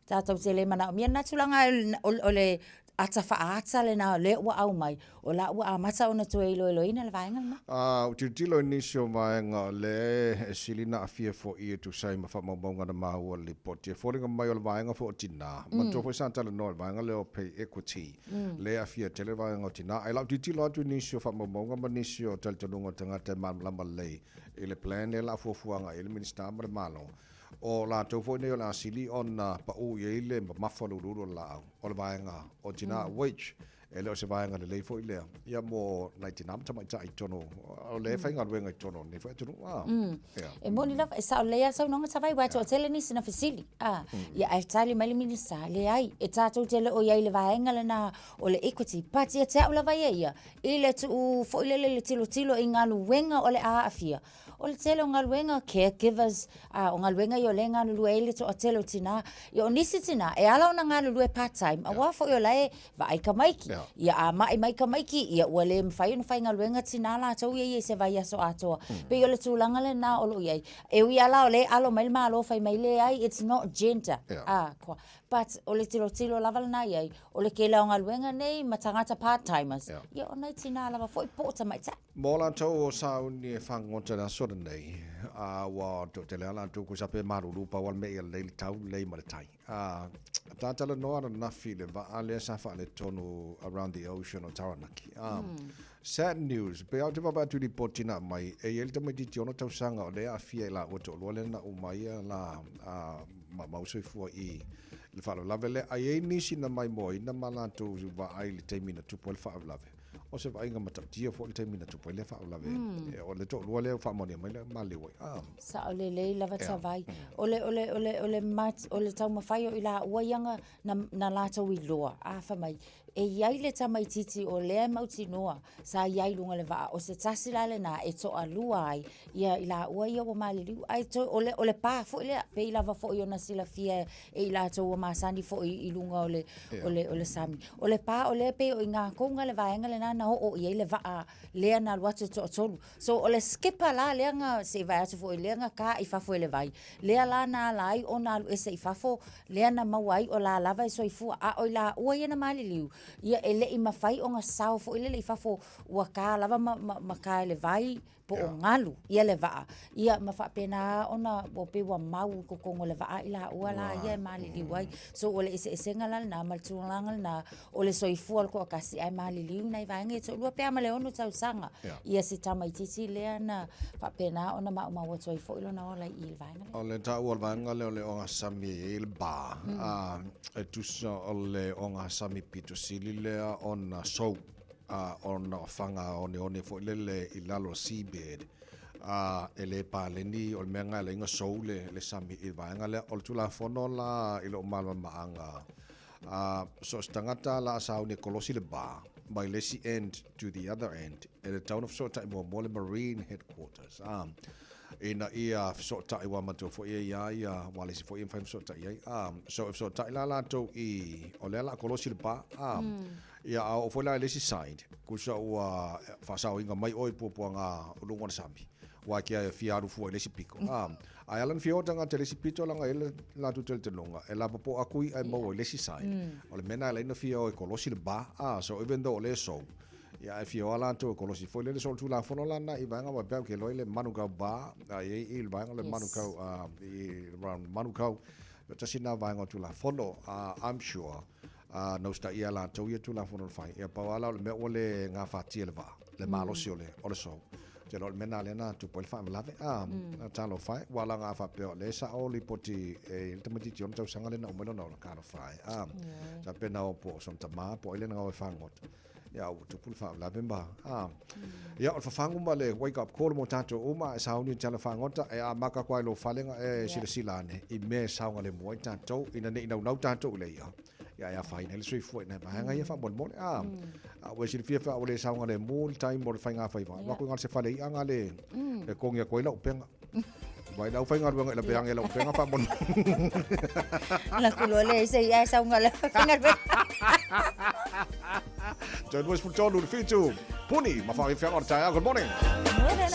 Tatou te le manaomia lena tulaga, o le ata faaata lena o lea ua aumai, o la ua amata ona toe iloiloina le vaega lena. A ou tilotilo i nisi o vaega o lea e sili ona aafia foi e tusa ai ma faamaumauga na maua i le lipoti, e foliga mai o le vaega foi o tinā. Manatua foi sa talanoa i le vaega lea o pay equity, lea e aafia tele le vaega o tinā. Ae i lau tilotilo atu i nisi o faamaumauga ma nisi o talitonuga o tagata e malamalama lelei i le plan lea o le a fuafua agai i ai le Minisita ma le Malo, O latou foi nei o le a sili ona pau i ai le mamafa o le uluulu o le laau, o le vaega o tinā, which e le o se vaega lelei foi lea, ia mo nai tinā ma tamaitai i totonu o lea e faigaluega i totonu o lenei foi atunuu. A, ia. E moni lava, e sao lelei lava le saunoaga Tavai, aua e toatele nisi na fesili, a, ia ae tali mai le Minisita, leai, e tatou te le o i ai i le vaega lena o le equity, but ia te au lava ia ia, i le tuu foi lele le tilotilo i galuega o le a aafia, O le tele o galuega, caregivers, a, o galuega ia o lea e galulue ai le toatele o tinā. Ia, o nisi tinā, e ala ona galulue part time, aua foi o la e vaai tamaiti. Ia, a mai mai tamaiti, ia ua le mafai ona faigaluega tinā latou ia i se vaiaso atoa. Pei o le tulaga lena o lo o i ai. E ui lava la o lea e alo mai le Malo fai mai, leai, it's not gender, a, but o le tilotilo lava lena i ai, o le tele o galuega nei ma tagata part timers, ia o nai tinā lava foi po o tamaitai. Mo latou o sauni e fagota i le aso lenei, a ua toatele lava latou ko sape malulu pau a le mea ia lelei le tau lelei ma le tai. A tatalanoa ananafi i le vaa lea sa faaletonu around the ocean o Taranaki. A sad news, pei lava ou te vaavaai atu i lipoti na aumai, e i ai le tamaitiiti 6 tausaga o lea e aafia i laua toalua lea na uma ia la maumau soifua i le faalavelave lea. A i ai nisi na maimoaina ma latou vaai i le taimi na tupu ai le faalavelave. O se vaaiga matautia foi le taimi na tupu ai lea faalavelave. O le toalua lea ua faamaonia mai le maliliu ai. Ah. Sao lelei lava Tavai. O le, o le, o le, o le, mat, o le taumafai o i laua ia na, na, na latou iloa, a fai mai, e i ai le tamaitiiti o lea e mautinoa sa i ai i luga o le vaa, o se tasi la lena e toalua ai ia i laua ia ua maliliu. Ae toe, o le, o le pa foi lea, pei lava foi ona silafia e i latou ua masani foi i luga o le, o le, o le sami. O le pa o lea pei o i Gakouga le vaega lena na oo i ai le vaa lea na alu atu e toatolu. So o le skipper la lea na, se i vae atu foi lea na ta i fafo e le vai, lea la na ala ai ona alu ese i fafo, lea na maua ai o la lava e soifua. A o i laua ia na maliliu, ia e le i mafai ona sao foi lele i fafo ua ta lava ma, ma, ma ta e le vai, po o galu ia le vaa, ia ma faapena ona ua pei ua mau i totonu o le vaa i laua la ia e maliliu ai. So o le eseesega la lena ma le tulaga lena o le soifua o le toatasi ae maliliu nai vaega ia e toalua pe a ma le 6 tausaga ia si tamaitiiti lea na faapena ona maumau atu ai foi lona ola i i le vaega lea. O le taua o le vaega lea o le ogasami e i ai le bar, e tusa o le ogasami pito sili lea ona sou. a ona o faga oneone foi lele i lalo o seabed, a e le paleni, o le mea lena e ala ai ona sou le, le sami i le vaega lea. O le Tulafono la i lou malamalamaaga, a so o se tagata la a sauni e kolosi le bar mai le isi end to the other end, e tatau ona fesootai muamua le Marine Headquarters, a ina ia fesootai aua matou foi e iā ia ualesi foi e mafai ona fesootai ai. A so e fesootai la latou i, o lea la a kolosi le bar, a Ia, a oo foi la i le isi side, tusa ua faasaoina mai oe i puapuaga o luga o le sami. Ua ke a fia alu fua i le isi pito. A, ae ala ona fia o tagata i le isi pito leaga e i ai le latou talitonuga e lapopo aku i'a e maua i le isi side. O le mea lena e ala ai ona fia o e kolosi le bar. A, so even though o lea e sou, ia ae fia o lava latou e kolosi foi lele. So o le Tulafono la lena i vaega faapea ou te iloa i le Manukau Bar, a i ai i le vaega o le Manukau, i around Manukau, tasi lena vaega o Tulafono. I'm sure na usitaia e latou ia Tulafono na fai. Ia pau lava la o le mea ua le gafatia e le vaa, le malosi o le, o le sou. Ou te iloa o le mea lena lea na tupu ai le faalavelave. A, talofa e, ua laga faapea o lea e sao lipoti e i ai le tamaitiiti 6 tausaga lea na uma ai lona ola, talofa e. A, sa pei na o po o sona tama po o ai lea na gawa e fagota. Ia, ua tupu le faalavelave ma, a. Ia, o le fafagu ma le wake up call mo tatou uma, e sauni i le tala fagota, e amata atu lava i lou fale ona e silasila ane i mea e saogalemu ai tatou, ina ne i naunau tatou i le i'a. Ia e afaina ai le soifua i nai vaega ia faamolemole. A, a ua e silafia foi a ua le saogalemu le time o le faigafaiva, alu atu i galo se fale i'a gale e togi atu ai lau upega. Vai le aufaigaluega i laveage i lau upega faamolemole. La kulo le se ia saogalemu. Toe 23 le 7, Puni ma Whaawhiwhianga o le taeao. Good morning. Morena.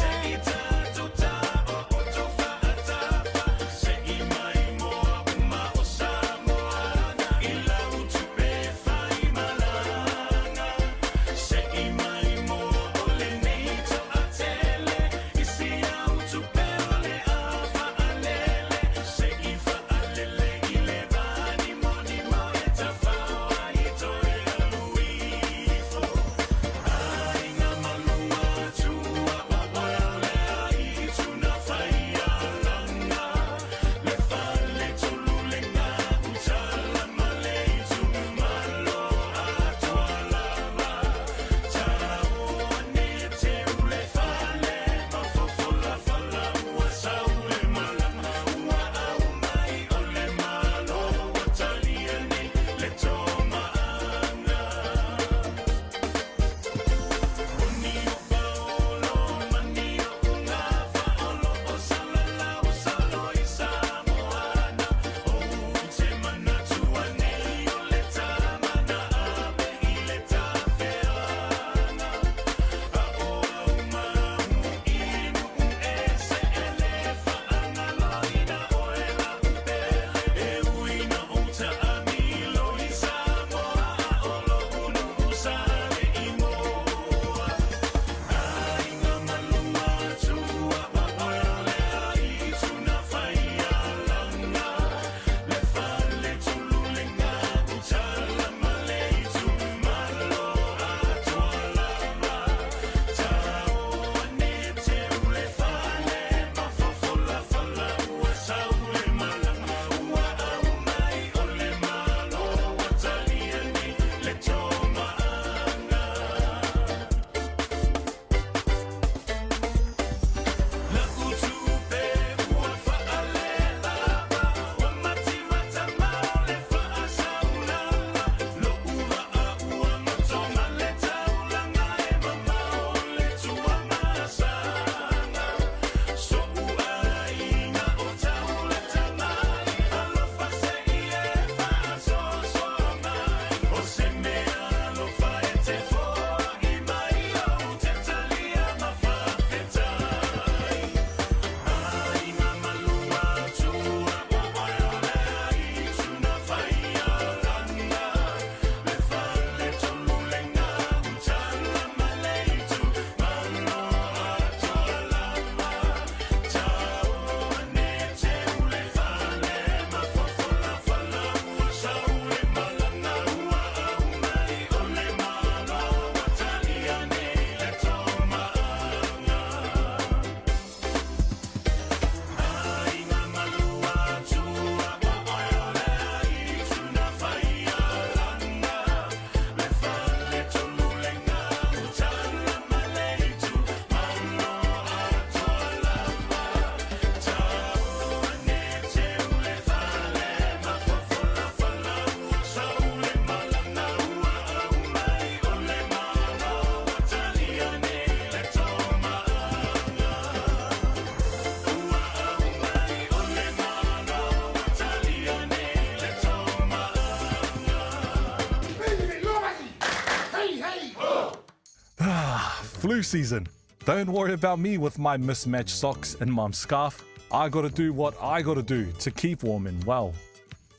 Flu season. Don't worry about me with my mismatched socks and mum's scarf. I gotta do what I gotta do to keep warm and well.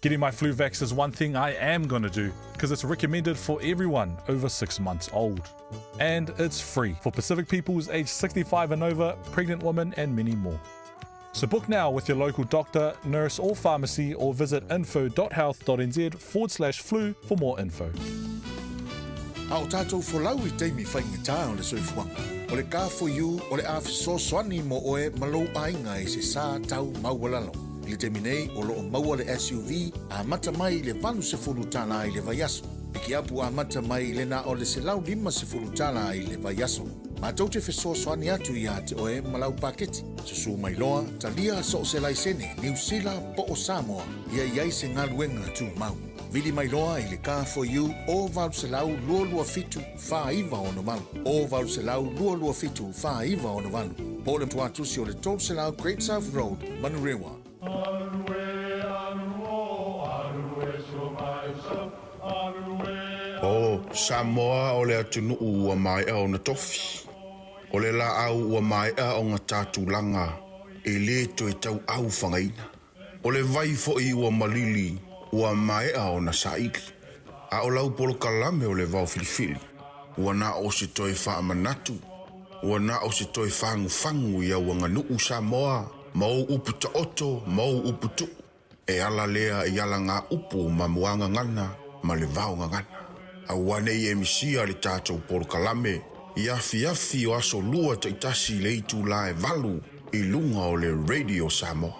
Getting my flu vax is one thing I am gonna do because it's recommended for everyone over six months old. And it's free for Pacific peoples aged 65 and over, pregnant women, and many more. So book now with your local doctor, nurse, or pharmacy, or visit info.health.nz forward slash flu for more info. A o tātou folau i taimi faigata o le soifuaga, o le Car4U o le a fesoasoani mo oe ma lou aiga i se sā tau maualalo. I le taimi nei, o lo o maua le SUV amata mai i le $80 i le vaiaso. Pikiapu amata mai i le na o le $150 i le vaiaso. Matou te fesoasoani atu iā te oe ma lau paketi. Susū mai loa, talia so o se laisene, Niu Sila po o Samoa, ia i ai se galuega tumau. Vili mai loa i le Car4U o 800 227 4968, o 800 227 4968, po o le tuatusi o le 300 Great South Road, Manurewa. O Samoa o le atunuu ua maea ona tofi. O le laau ua maea ona ta tulaga e le toe tauau fagaina. O le vai foi ua malili ua maea ona saili. A o lau polokalame o le vao filifili, ua na o se toe faamanatu, ua na o se toe fagufagu i au aganuu Samoa ma ou upu taoto ma ou upu tuu, e ala lea i alagaupu ma muagagana ma le vaogagana. Aua ne i e misia le tatou polokalame i afiafi o aso Lua taitasi i le itula e 8 i luga o le Radio Samoa.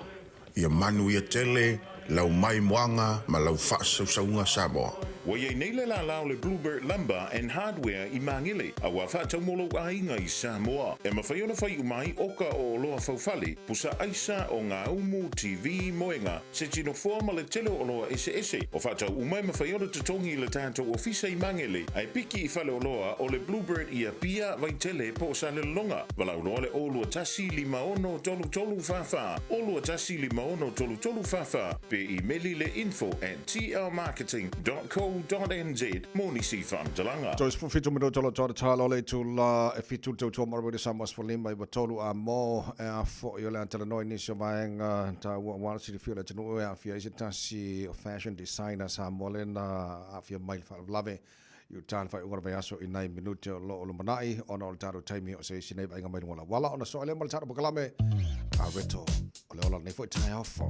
Ia manuia tele lau maimoaga ma lau faasausauga Samoa. Ua i ai nei le lālā o le Bluebird Lumber and Hardware i Māgele, a ua faatau mo lou aiga i Samoa. E mafai ona fai uma ai oka o oloa faufale, pusa aisa, o gaumu, TV, moega, seti nofoa ma le tele o oloa eseese. O faatau uma e mafai ona totogi i le tatou ofisa i Māgele, ae piki i faleoloa o le Bluebird i Apia, Vaitele po o Salelologa. Valaau loa le 0 21 56 33 44, 0 21 56 33 44, pe imeli le info at tlmarketing dot co dot nz mo nisi faamatalaga. Toe 17 minute o lo toa tala o le itula e fitu le tautua mo Radio Samoa 15 i tolu a mo e a foi o le a talanoa i nisi o vaega taua aua le silafia o le atunuu e aafia ai se tasi o fashion designer Samoa lena aafia mai le faalavelave i uta i le faaiuga o le vaiaso i nai minute o lo o lumanai ona o le tatou taimi o se isi nei vaaiga mai luga o le auala ona soa lea ma le tatou polokalame a Reto o le ola lenei foi taeao fou.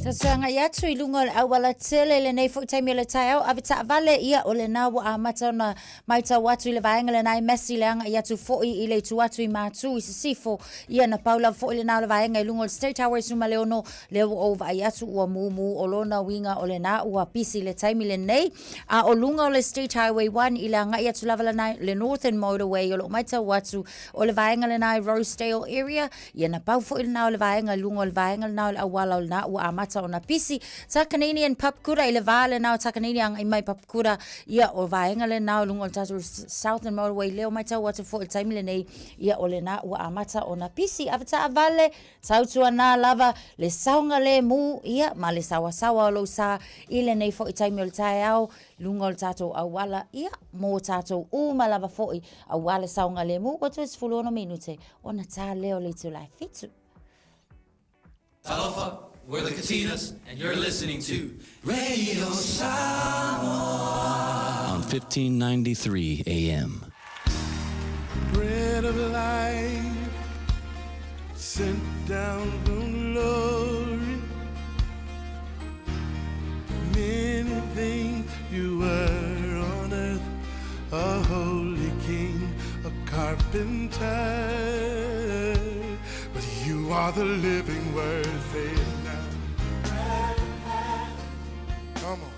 Tatou atu i luga o le auala tele i lenei foi taimi o le taeao, ave taavale, ia o lena ua amata ona matau atu i le vaega lena i Massey le agai atu foi i le itu atu i Matu i Sisifo, ia na pau lava foi lena o le vaega i luga o le State Highway 16, lea ua ou vaai atu ua mumu o lona uiga o lena ua pisi i le taimi lenei. A o luga o le State Highway 1 i le agai atu lava lena i le Northern Motorway o lo o matau atu o le vaega lena i Rosedale area, Ia na pau foi lena o le vaega i luga o le vaega lena o le auala o lena ua amata ona pisi. Takanini and Papakura i le vā lena o Takanini agai mai Papakura, ia o vaega lena o luga o le tatou Southern Motorway lea o matau atu foi i le taimi lenei, ia o lena ua amata ona pisi. Ave taavale, tautuana lava le saogalemu, ia ma le saoasaoa o lou sa i lenei foi taimi o le taeao luga o le tatou auala, ia mo tatou uma lava foi aua le saogalemu ua toe 16 minute ona tā lea o le itula e fitu. Talofa, we're the Katinas, and you're listening to Radio Samoa on 1593 AM. Bread of life, sent down from glory. Many things you were on earth, a holy king, a carpenter. But you are the living word, say it now. Come on.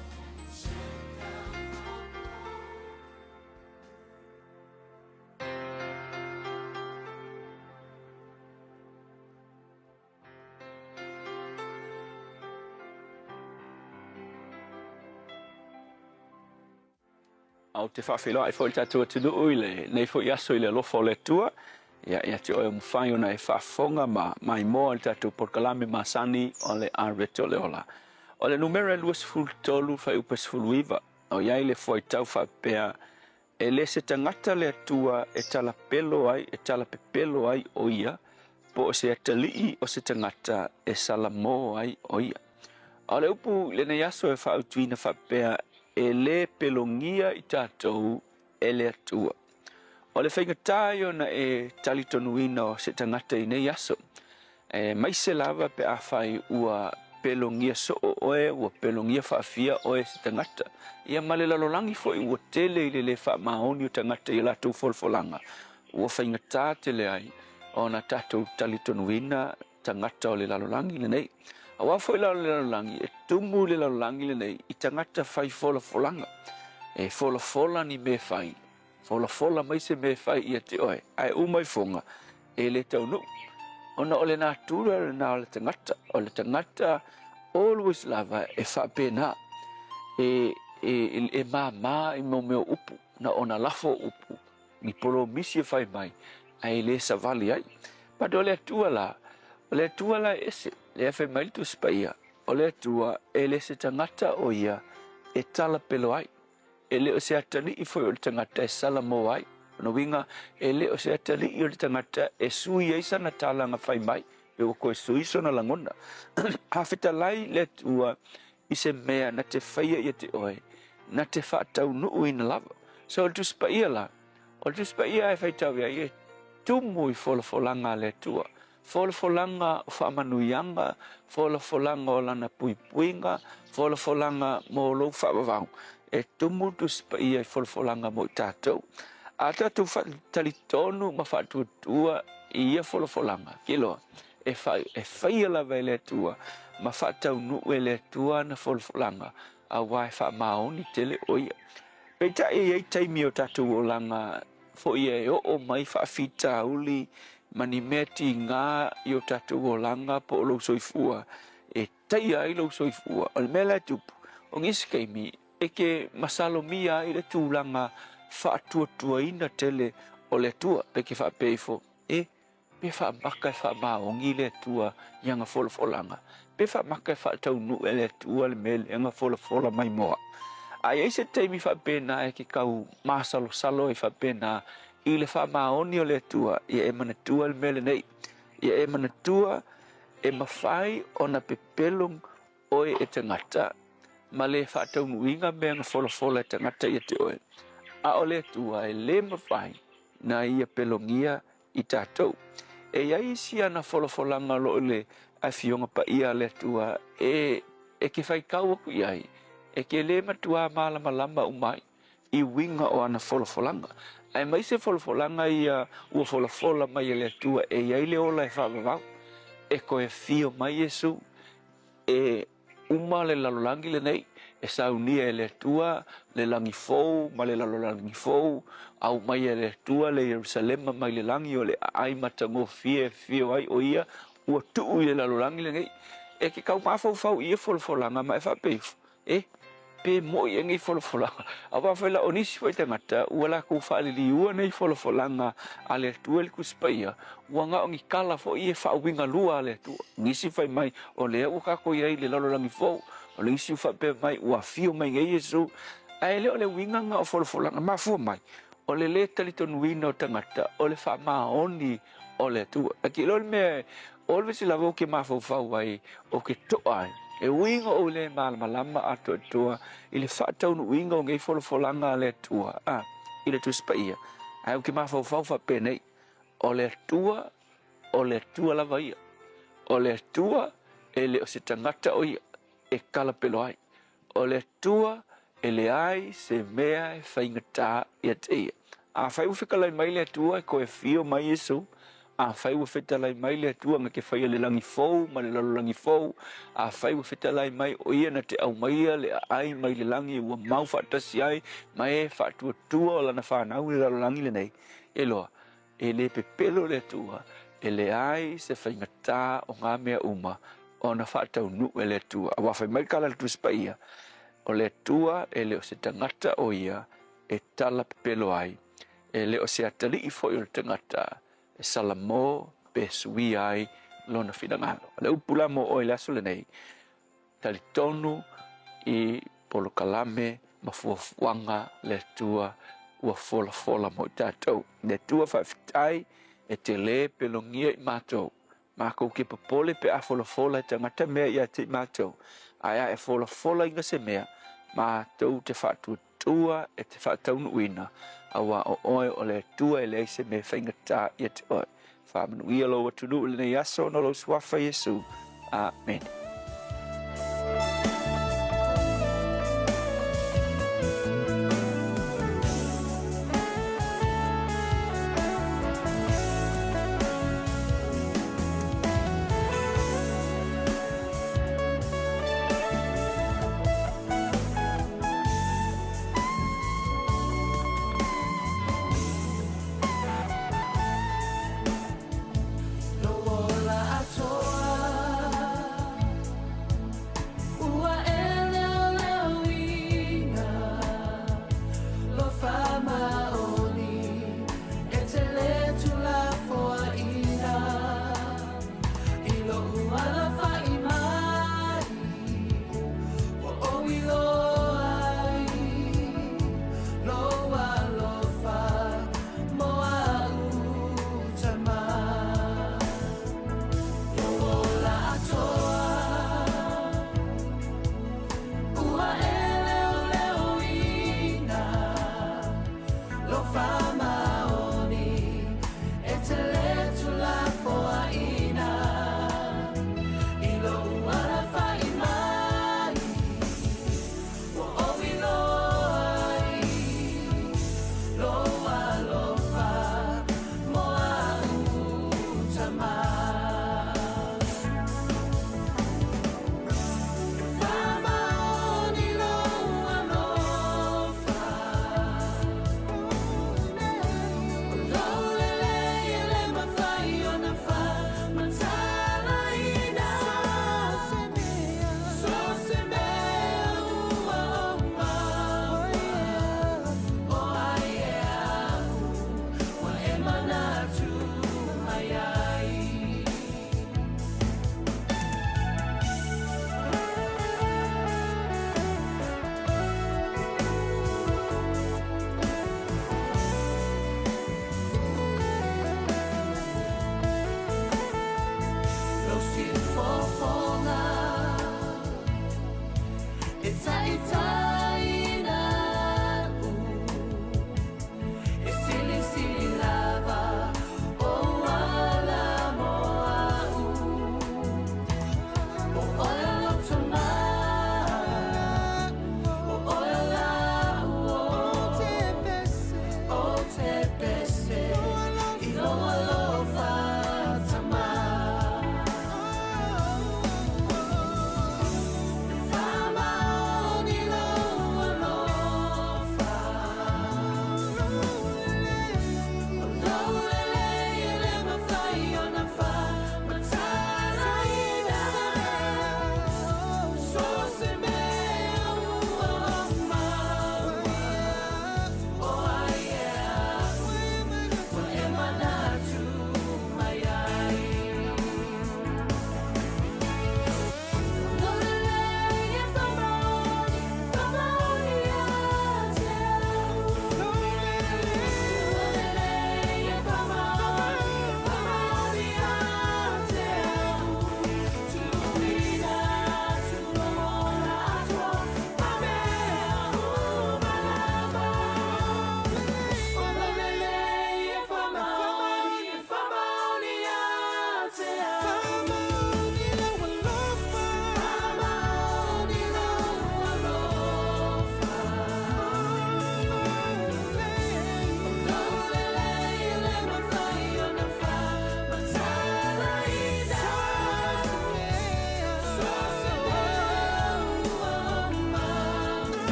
A ou te faafeiloai foi i le tatou atunuu i lenei foi aso i le alofa o le Atua, ia, ia te oe o mafai ona e faafofoga ma maimoa i le tatou polokalame masani o le Areto o le Ola. O le numera e 23 fuaiupu e 19, o i ai le fuaitau faapea, E le se tagata le Atua e talapelo ai, e talapepelo ai o ia, po o se atalii o se tagata e salamō ai o ia. A o le upu i lenei aso e faautuina faapea, e lē pelogia i tatou e le Atua. O le faigata ia ona e talitonuina o se tagata i nei aso, aemaise lava pe afai ua pelogia soo oe, ua pelogia faafia oe e se tagata. Ia ma le lalolagi foi ua tele i le lē faamaoni o tagata i a latou folafolaga, ua faigata tele ai ona tatou talitonuina tagata o le lalolagi lenei. Aua foi la o le lalolagi, e tumu le lalolagi lenei i tagata fai folafolaga. E folafola ni mea fai, folafola mai se mea fai ia te oe, ae uma ifoga, e le taunuu. Ona o le natura lena o le tagata, o le tagata always lava e faapena, e, e, e māmā i mau mea o upu, na ona lafo o upu, ni polomisi e fai mai, ae le savali ai. But o le Atua la, o le Atua la e ese, lea fai mai le Tusi Paia, o le Atua e le se tagata o ia e talapelo ai. E le o se atalii foi o le tagata e salamō ai. Lona uiga, e le o se atalii o le tagata e sui ai sana talaga fai mai, pe ua toe sui sona lagona. A fetalai le Atua i se mea na te faia ia te oe, na te faataunuuina lava. So o le Tusi Paia la, o le Tusi Paia e faitau i ai, e tumu i folafolaga a le Atua, folafolaga o faamanuiaga, folafolaga o Lana puipuiga, folafolaga mo lou faavavau. E tumu le Tusi Paia i folafolaga mo i tatou. A tatou faatalitonu ma faatuatua i ia folafolaga, kiloa, e, fa, e faia lava e le Atua ma faataunuu e le Atua ana folafolaga, auā e faamaoni tele o ia. Peitai e i ai taimi o tatou olaga foi e oo mai faafitauli ma ni mea tigā i o tatou olaga po o lou soifua e taia ai lou soifua. O le mea la e tupu, o nisi taimi e ke masalomia ai le tulaga faatuatuaina tele o le Atua, pe ke faapea ifo, e, Pe faamaka e faamaoni le Atua i ana folafolaga, pe faamaka e faataunuu e le Atua le mea lea na folafola mai mo au. A i ai se taimi faapena e ke kau masalosalo ai faapena i le faamaoni o le Atua, ia e manatua le mea lenei. Ia e manatua e mafai ona pepelo oe e tagata ma le faataunuuina mea na folafola e tagata ia te oe. A o le Atua e le mafai na ia pelogia i tatou. E i ai isi ana folafolaga o lo o i le Afioga Paia a le Atua e e ke faitau aku i ai, e ke lē matuā malamalama uma ai i uiga o ana folafolaga. Aemaise folafolaga ia ua folafola mai e le Atua e i ai le ola e faavavau, e toe afio mai Iesu e uma le lalolagi lenei, e saunia e le Atua le lagi fou ma le lalolagi fou, aumaia e le Atua le Ierusalema mai le lagi o le aai matagofie e afio ai o ia ua tuu i le lalolagi lenei. E ke kau mafaufau i ia folafolaga ma e faapea ifo, E, pe moʻi ea nei folafolaga? Aua foi la o nisi foi tagata ua latou faaliliua nei folafolaga a le Atua i le Tusi Paia, ua na o ni tala foi e faauiga lua a le Atua. Nisi fai mai, o lea ua tatou i ai i le lalolagi fou, o le isi ua faapea mai, ua afio mai nei Iesu. Ae le o le uiga na o folafolaga. Mafua mai, o le lē talitonuina o tagata o le faamaoni o le Atua. Ae te iloa le mea e always lava ou te mafaufau ai, ou te toa ai, e ui ina ou le malamalama atoatoa i le faataunuuina o nei folafolaga a le Atua, a, i le Tusi Paia, ae ou te mafaufau faapenei, o le Atua, o le Atua lava ia. O le Atua, e le o se tagata o ia e kalapelo ai. O le Atua e leai se mea e faigata ia te ia. Afai ua fetalai mai le Atua e toe afio mai Iesu, afai ua fetalai mai le Atua na te faia le lagi fou ma le lalolagi fou, afai ua fetalai mai o ia na te aumaia le aai mai le lagi ua mau faatasi ai ma e faatuatua o lana fanau i le lalolagi lenei, e loa, E le pepelo le Atua, e leai se faigata o ngā mea uma ona faataunuu e le Atua. Aua fai mai le tala a le Tusi Paia, O le Atua e le o se tagata o ia e tala pepelo ai, e le o se atalii foi o le tagata e salamō pe suia ai lona finagalo. O le upu la mo oe i le aso lenei, talitonu i polokalame ma fuafuaga le Atua ua folafola mo i tatou. Le Atua faafetai e te lē pelogia i matou. Makou ke popole pe a folafola e tagata mea ia te i matou, ae a e folafolaina se mea, matou te faatuatua e te faataunuuina, auā o oe o le Atua e leai se mea e faigata ia te oe. Faamanuia lou atunuu i lenei aso ona o lou Suafa Iesu. Amene.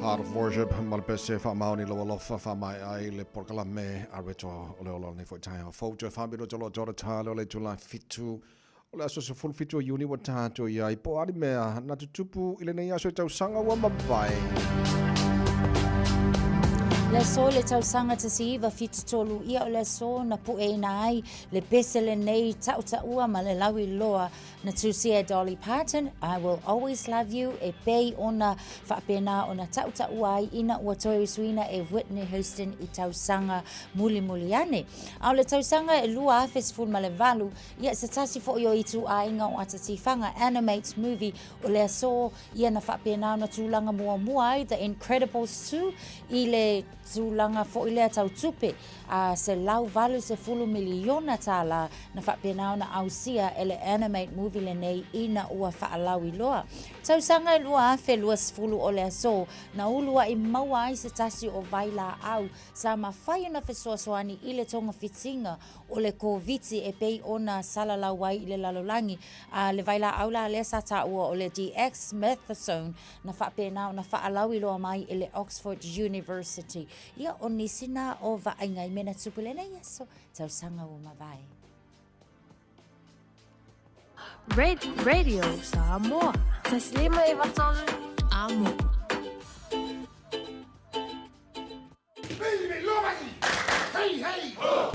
Art of Worship ma le pese faamaoni lou alofa faamaea ai le polokalame a Reto o le ola o lenei foi taeao fou. Toe faamilo tolo atu o le tale o le itula 7 o le aso 17 o Iuni ua tatou i ai. Po o a le mea na tutupu i lenei aso i tausaga ua mavae. Le aso le tausaga 1973 ia o le aso na pueina ai le pese lenei tautaua ma le lauiloa Na tusia e Dolly Parton, I Will Always Love You, e pei ona faapena ona tautaua ai ina ua toe usuina e Whitney Houston i tausaga mulimuli ane. A o le tausaga e 2018, ia se tasi foi o ituaiga o atatifaga, animates movie, o le aso ia na faapena ona tulaga muamua ai The Incredibles 2 i le tulaga foi lea tau tupe a $180 miliona tālā na faapena ona ausia e le animate movie lenei ina ua faalauiloa. Tausaga e 2020 o le aso na uluaʻi maua ai se tasi o vailaau sa mafai ona fesoasoani i le togafitiga o le Koviti e pei ona salalau ai i le lalolagi. A le vailaau la lea sa taua o le dexamethasone na faapena ona faalauiloa mai e le Oxford University. Ia, o nisi na o vaaiga i mea na tupu i lenei aso, tausaga ua mavae. Radio Samoa. Taslima e vatolu amo. Hey, hey! Ho!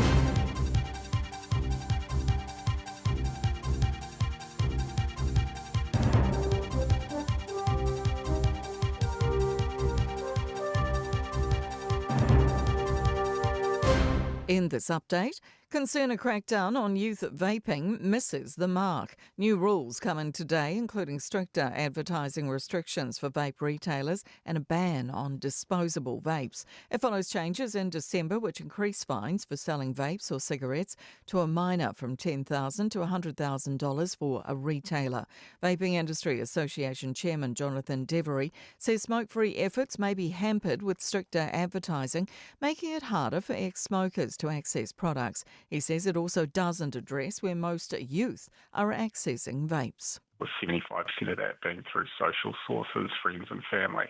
In this update, concern a crackdown on youth vaping misses the mark. New rules come in today, including stricter advertising restrictions for vape retailers and a ban on disposable vapes. It follows changes in December which increase fines for selling vapes or cigarettes to a minor from $10,000 to $100,000 for a retailer. Vaping Industry Association Chairman Jonathan Devery says smoke free efforts may be hampered with stricter advertising, making it harder for ex smokers to access products. He says it also doesn't address where most youth are accessing vapes. With 75% of that being through social sources, friends, and family.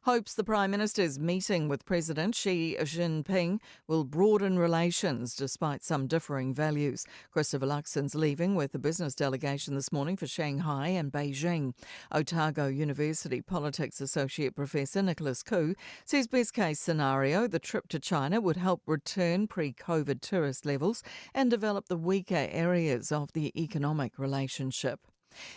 Hopes the Prime Minister's meeting with President Xi Jinping will broaden relations despite some differing values. Christopher Luxon's leaving with the business delegation this morning for Shanghai and Beijing. Otago University Politics Associate Professor Nicholas Koo says best case scenario, the trip to China would help return pre COVID tourist levels and develop the weaker areas of the economic relationship.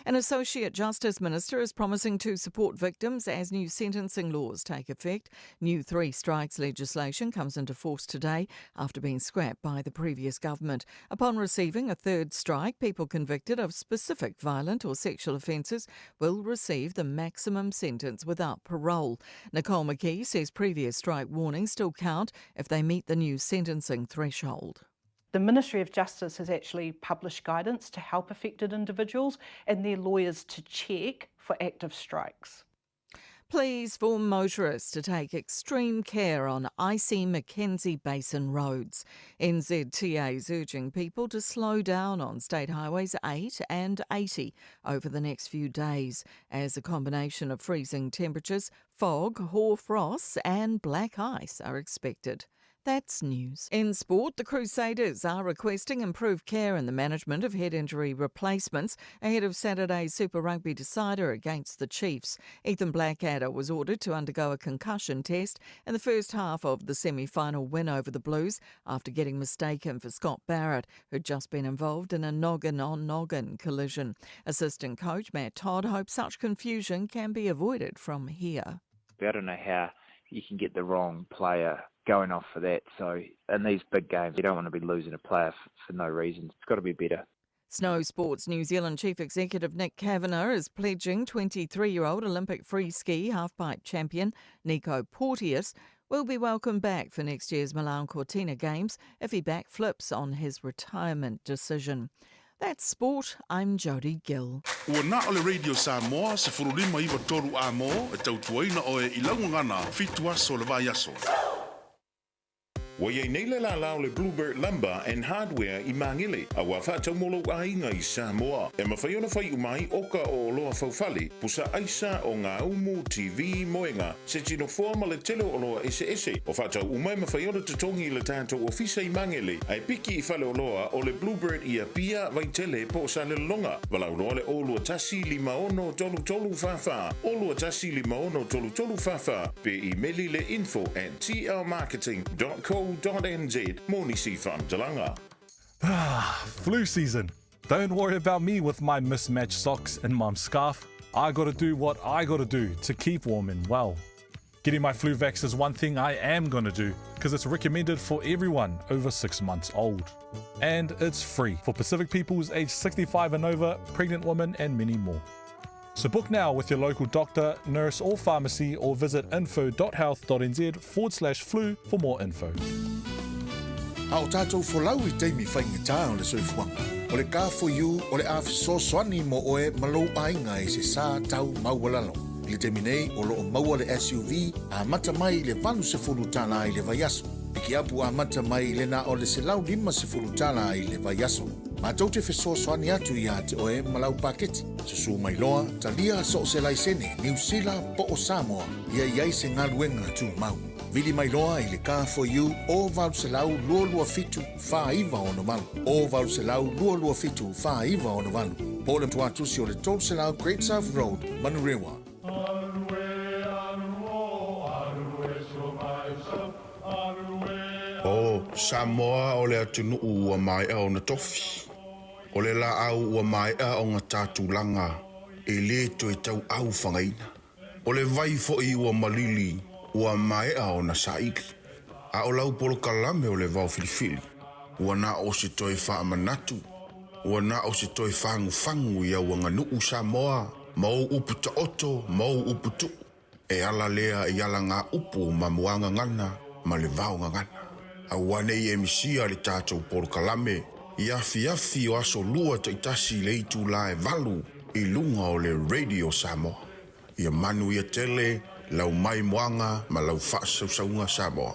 An Associate Justice Minister is promising to support victims as new sentencing laws take effect. New three strikes legislation comes into force today after being scrapped by the previous government. Upon receiving a third strike, people convicted of specific violent or sexual offences will receive the maximum sentence without parole. Nicole McKee says previous strike warnings still count if they meet the new sentencing threshold. The Ministry of Justice has actually published guidance to help affected individuals and their lawyers to check for active strikes. Pleas for motorists to take extreme care on icy Mackenzie Basin roads. NZTA is urging people to slow down on state highways 8 and 80 over the next few days as a combination of freezing temperatures, fog, hoar frost and black ice are expected. That's news. In sport, the Crusaders are requesting improved care in the management of head injury replacements ahead of Saturday's Super Rugby decider against the Chiefs. Ethan Blackadder was ordered to undergo a concussion test in the first half of the semi final win over the Blues after getting mistaken for Scott Barrett, who'd just been involved in a noggin on noggin collision. Assistant coach Matt Todd hopes such confusion can be avoided from here. I don't know how you can get the wrong player going off for that. So in these big games, you don't want to be losing a player f- for no reason. It's got to be better. Snow Sports New Zealand Chief Executive Nick Kavanagh is pledging 23 year old Olympic free ski halfpipe champion Nico Porteous will be welcomed back for next year's Milan Cortina Games if he backflips on his retirement decision. That's sport. I'm Jody Gill. Ua na o le Radio Samoa, 1593 a mō, e tautuaina oe i lau gagana, fitu aso le vaiaso. Ua i ai nei le lālā o le Bluebird Lumber and Hardware i Māgele, a ua faatau mo lou aiga i Samoa. E mafai ona fai uma ai oka o oloa faufale, pusa aisa, ogaumu, TV, moega, se tinofoa ma le tele o oloa eseese. O faatau uma e mafai ona totogi i le tatou ofisa i Magele, ae piki i faleoloa o le Bluebird i Apia, Vaitele po o Salelologa. Valaau loa le 021 56 33 44, 021 56 33 44, pe imeli le info at tlmarketing dot co dot nz mo nisi faamatalaga. Ah, flu season. Don't worry about me with my mismatched socks and mum's scarf. I gotta do what I gotta do to keep warm and well. Getting my flu vax is one thing I am gonna do because it's recommended for everyone over six months old. And it's free for Pacific peoples aged 65 and over, pregnant women, and many more. So book now with your local doctor, nurse, or pharmacy, or visit info.health.nz forward slash flu for more info. A o tātou folau i taimi faigata o le soifuaga, o le Car4U o le a fesoasoani mo oe ma lou aiga i se sa tau maualalo. I le taimi nei, o lo o maua le SUV amata mai i le $80 i le vaiaso. Pikiapu amata mai i le na o le $150 i le vaiaso. Matou te fesoasoani atu iā te oe ma lau paketi. Susū mai loa, talia so o se laisene, Niu Sila po o Samoa, ia i ai se galuega tumau. Vili mai loa i le Car4U o 800 227 4968, o 800 227 4968, po o le tuatusi o le 300 Great South Road, Manurewa. O Samoa o le atunuu ua maea ona tofi. O le laau ua maea ona ta tulaga e le toe tauau fagaina. O le vai foi ua malili ua maea ona saili. A o lau polokalame o le vao filifili, ua na o se toe faamanatu, ua na o se toe fagufagu i au aganuu Samoa ma ou upu taoto ma ou upu tuu. E ala lea i alagaupu ma muagagana ma le vaogagana. Aua ne i e misia le tatou polokalame i afiafi o aso lua taitasi i le itula e valu i luga o le Radio Samoa. Ia manuia tele lau maimoaga ma lau faasausauga Samoa.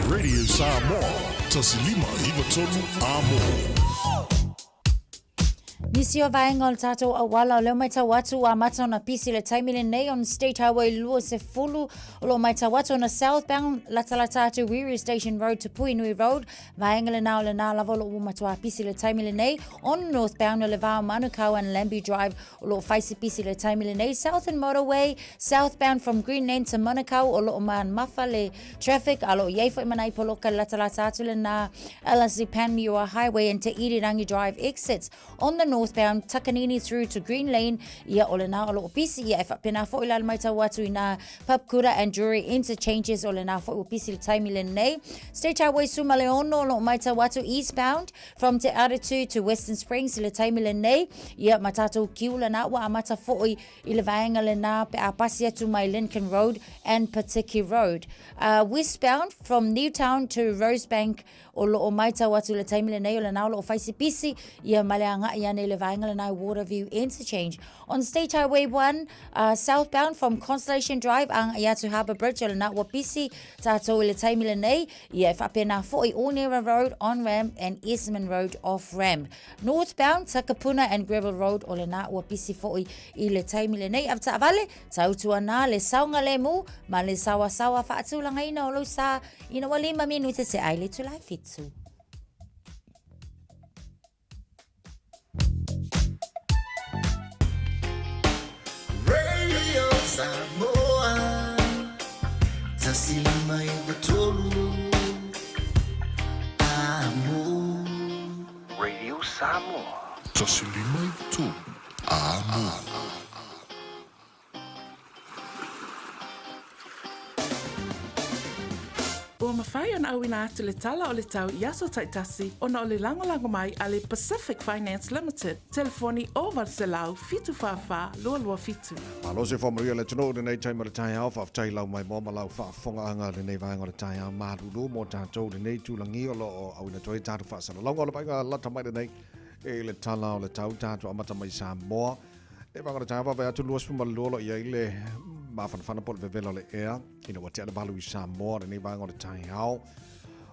Radio Samoa, 1593 Amo. Nisi o vaega o le tātou auala o lea matau atu ua amata ona pisi le taimi lenei on State Highway 20 o lo o matau atu ona southbound latalata atu Wiri Station Road to Puhinui Road vaega lenā o lenā lava o lo o ua matua pisi le taimi lenei on northbound o le va o Manukau and Lambie Drive o lo o fai se pisi le taimi lenei Southern Motorway southbound from Greenland to Manukau o lo o mafa le traffic a lo o iai foi ma nai poloka latalata atu lenā Ellerslie Panmure Highway and Te Irirangi Drive exits on the northbound Takanini through to Green Lane ia o lenā o lo o pisi ia e faapena foi la le matau atu i nā Papakura and Drury interchanges o lenā foi ua pisi le taimi lenei State Highway Sumaleono o lo o matau atu eastbound From Te Aratū to Western Springs i le taimi lenei, ia ma tātou kiula nā ua amata foi i le vaega lenā pe a pasi atu mai Lincoln Road and Patiki Road. Westbound from Newtown to Rosebank o lo o maitau atu i le taimi lenei o lenā o lo o fai se pisi ia ma le agai ane i le vaega lenā i Waterview Interchange. On State Highway 1, southbound from Constellation Drive agai atu Harbour Bridge o lenā ua pisi tātou i le taimi lenei, Ia e faapena foi Onera Road on ramp and Esmond Road off ramp. Northbound, Takapuna and Greville Road o lenā ua pisi foi i le taimi lenei. Avetaavale, tautuanā le saogalemu ma le saoasaoa faatulagaina o lou sa ina ua lima minute te ai le itula e fitu. Radio Samoa 1593 Amo. Radio Samoa 1593 Amo. Ua mafai ona auina atu le tala o le tau i aso taitasi ona o le lagolago mai a le Pacific Finance Limited, telefoni 0800 744 227. Malo se whamaruia le atunuu lenei taimi o le taeao, faafetai lau maimoa ma lau faafofogaaga lenei vaega o le taeao malulu mo tatou lenei tūlagi o lo o auina atu ai tatou faasalalauga o le vaaiga lata mai lenei i le tala o le tau tatou amata mai Samoa. E vaega o le taeao vaavaai atu 22 lo i ai le mafanafana po o le vevela o le ea ina ua tea le 8 i Samoa lenei vaega o le taeao.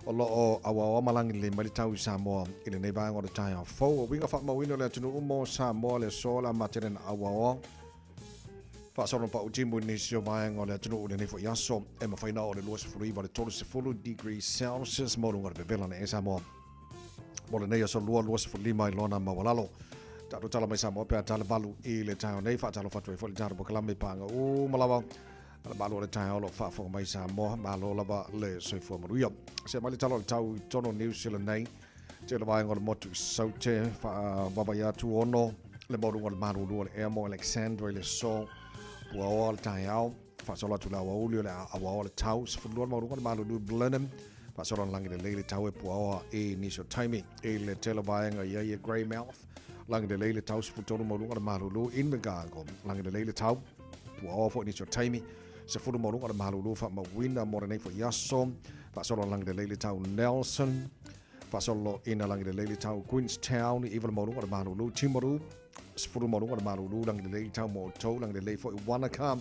O lo o auaoa ma lagi lelei mai le tau i Samoa i lenei vaega o le taeao fou. O uiga faamauina o le atunuu mo Samoa le aso o le a matele na auaoa. Faasolo pau timu i nisi o vaega o le atunuu i lenei foi aso e mafai ona oo i le 29 i le 30 degrees Celsius mo luga o le vevela nei e Samoa. Mo lenei aso 2 25 i lona maualalo. Tatou tala mai Samoa pe a tala 8 i le taeao nei. Faatalofa atu ai foi i le tatou polokalame paaga uma lava a le Malo o le taeao o lo o faafofoga mai Samoa. Malo lava le soifua manuia. Se mai le tala o le tau i totonu o New Zealand nei. Tele vaega o le motu i Saute, faavavai atu 6 le maualuga o le malulu o le ea mo Alexandra i le aso puaoa o le taeao. Faasolo atu le aoauli o le auaoa le tau, 12 le maualuga o le malulu i Blenheim. Faasolo na lagi lelei le tau e puaoa i nisi o taimi. I le tele vaega i ai e Greymouth, lagi lelei le tau, 13 maualuga o le malulu i Invercargill. Lagi lelei le tau, puaoa foi nisi o taimi. 10 maualuga o le malulu faamauina mo lenei foi aso. Faasolo na lagi lelei le tau Nelson. Faasolo ina lagi lelei le tau Queenstown i 9 le maualuga o le malulu Timaru. 10 maualuga o le malulu lagi lelei le tau mo outou. Lagi lelei foi Wanaka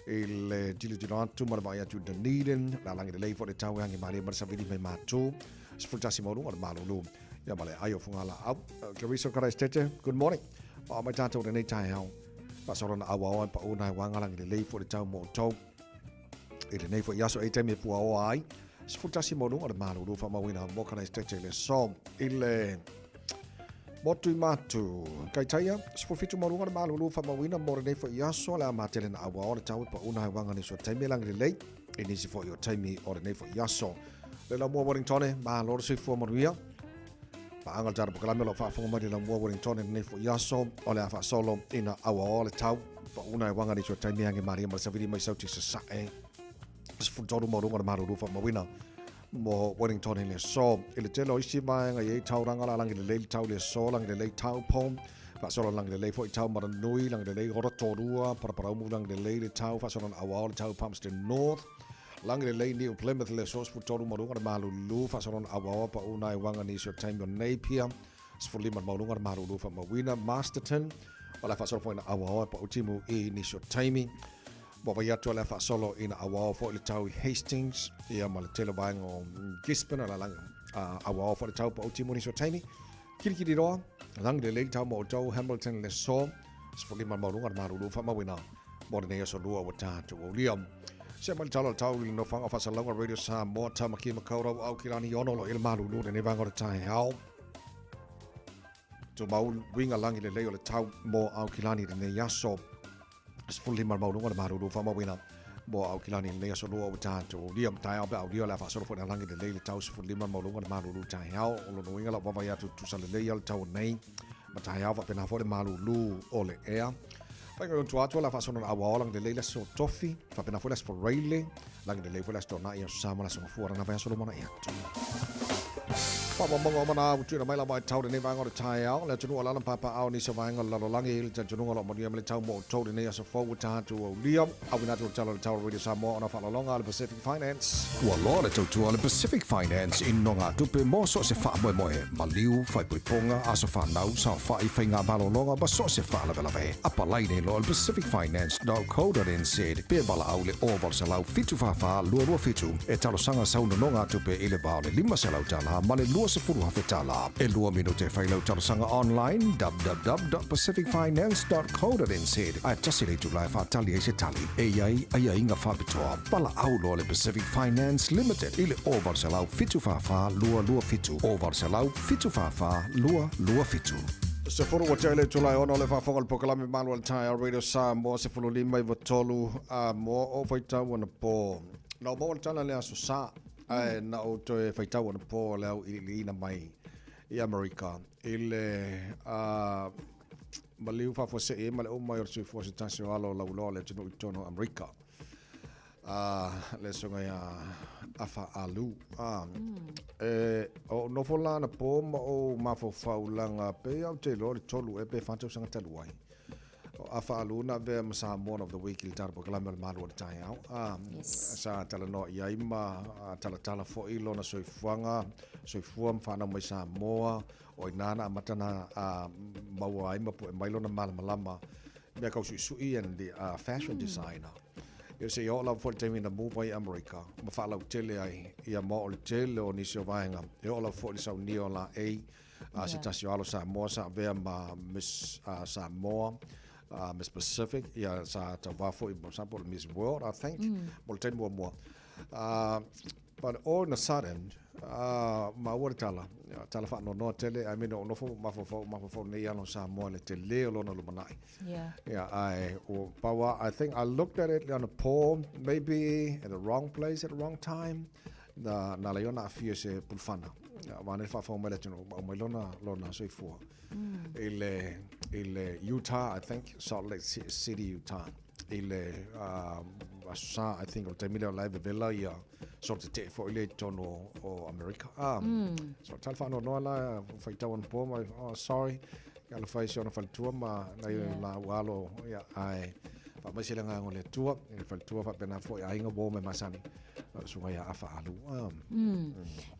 i le tilotilo atu ma le vaai atu i Dunedin. La lagi lelei foi le tau e agi malie ma le savili mai mātou. 11 maualuga o le malulu. Ia ma le ai o Fugalaau. Clarissa Karaistete, good morning. Pa'a mai tātou i lenei taeao. Faasolo na auaoa e pau nai wanga lagi lelei foi le tau mo outou. I lenei foi aso e taimi e puaoa ai. 11 maualuga o le malulu faamauina mo Karaistete i le aso. I le motu i Matu, Kaitaia, 17 maualuga o le malulu faamauina mo lenei foi aso. Le a matele na auaoa le tau e pau nai wanga nisi o taimi e lagi lelei. I nisi foi o taimi o lenei foi aso. Le lamua Wellingtone, malo le soifua manuia. Paaga le tatou polokalame o lo o faafofoga mai le lamua Wellingtone lenei foi aso. O le a faasolo ina auaoa le tau. Pauna e wanga nisi o taimi age malie ma le savili mai sauti sasae. 13 maualuga o le malulu faamauina mo Wellington i le aso. I le tele o isi vaega i ai tauranga la lagi lelei le tau i le aso, lagi lelei Taupo, faasolo lagi lelei foi tau Maranui, lagi lelei Rotorua, Paraparaumu lagi lelei le tau, faasolo na auao le tau Palmerston North, lagi lelei New Plymouth le aso 13 maualuga o le malulu, faasolo na auaoa pauna i waga nisi o taimi o Napier, 15 maualuga o le malulu faamauina Masterton, o le a faasolo foi na auaoa e pau timu i nisi o taimi. Ua vai atu o le a faasolo ina auao foi le tau i Hastings, ia ma le tele vaega o Gisborne, o le a auao foi le tau pau timu nisi o taimi. Kirikiriroa, lagi lelei le tau mo outou Hamilton le aso, 15 maualuga o le malulu faamauina mo lenei aso lua ua tatou aulia. Se mai le tala o le tau i le nofoaga o faasalalauga Radio Samoa, Tamaki Makaurau, Aukilani 6 lo i le malulu lenei vaega o le taeao. Tumau uiga lagi lelei o le tau mo Aukilani i lenei aso. 15 le maualuga o le malulu faamauina mo Aukilani i lenei aso lua ua tatou aulia. Taeao pe aulia o le a faasolo foi na lagi lelei le tau 15 le maualuga o le malulu taeao. O lona uiga lau vaavaai atu tusa lelei a le tau nei ma taeao faapena foi le malulu o le ea. Faiga i tua atu o le a faasolo na auaoa lagi lelei le aso Tofi faapena foi le aso Faraile lagi lelei foi le aso Toanai aso Sa ma le aso Gafua lana vaiaso lumanai atu. Faamaumauga o mana ua tuuina mai lava i tau lenei vaega o le taeao, le atunuu o alala ma papaaao nisi o vaega o le lalolagi i le talitonuga o lo o manuia mai le tau mo outou lenei aso fou ua tatou aulia. Auina atu o le tala o le tau o Radio Samoa ona faaaloaloga a le Pacific Finance. Ua loa le tautua a le Pacific Finance i nogatupe mo so o se faamoemoe, maliu, faaipoipoga, aso fanau, saofai, faigamalologa ma so o se faalavelave. Apalai nei loa le pacificfinance.co.nz pe valaau le 0800 744 227 e talosaga sau nonogatupe i le va o le $500 ma le $20,000. E lua minute e fai lau talosaga online www.pacificfinance.co.nz ae tasi le itula e faatali ai se tali e i ai aiaiga faapitoa. Valaau loa le Pacific Finance Limited i le 0800 744 227 0800 744 227. Sefulu ua tele itula e ono le faafofoga o le polokalame Malu o le Taeao Radio Samoa 15 93 a mo o faitau anapo. Na ou maua le tala i le aso Sa, ae na ou toe faitau anapo le auiliiliina mai i Amerika i le maliu faafuasei ai ma le uma mai o le soifua se tasi o alo o lauiloa o le atunuu i totonu o Amerika. Le susuga ia Afa Alu. E, o nofo la anapo ma ou mafaufau laga pei au te iloa le tolu ea pe fa tausaga talu ai. O Afa Alu na avea ma Samoan of the Week i le tatou polokalame o le Malu o le Taeao. Yes. Sa talanoa i ai ma talatala foi lona soifuaga, soifua ma fanau mai Samoa, o ina na amata na maua ai ma pu'e mai lona malamalama mea kau suisui and the fashion designer. Ia seia oo lava foi i le taimi na move ai i Amerika ma faalautele ai ia ma o le tele o nisi o vaega e oo lava foi i le saunia o laei a se tasi o alo Samoa sa avea ma Miss Samoa Miss Pacific ia sa tauva foi mo sa po o le Miss World I think mo le taimi muamua. But all in a sudden, maua le tala, tala faanoanoa tele, I mean, o nofo mafaufau, mafaufau nei alo Samoa le tele o lona lumanai. Yeah. Yeah, I, o, pau I think I looked at it on a poem, maybe at the wrong place at the wrong time. Na, na lai ona afia se pulufana. Wa nei whaafau mai le atunu, ma mai lona, lona soifua. I le, i le Utah, I think, Salt Lake City, Utah. I le Aso Sa, I think, o le taimi lea o la e vevela ia solo tetee foi lea i totonu o Amerika. So tala faanoanoa la faitau anapo mai, oh sorry, ia alofa i si ona faletua ma nai la ua alo, ia, ae faamaise le agaga o le Atua, i le faletua faapena foi aiga uo me masani. Susuga ia Afa Alu.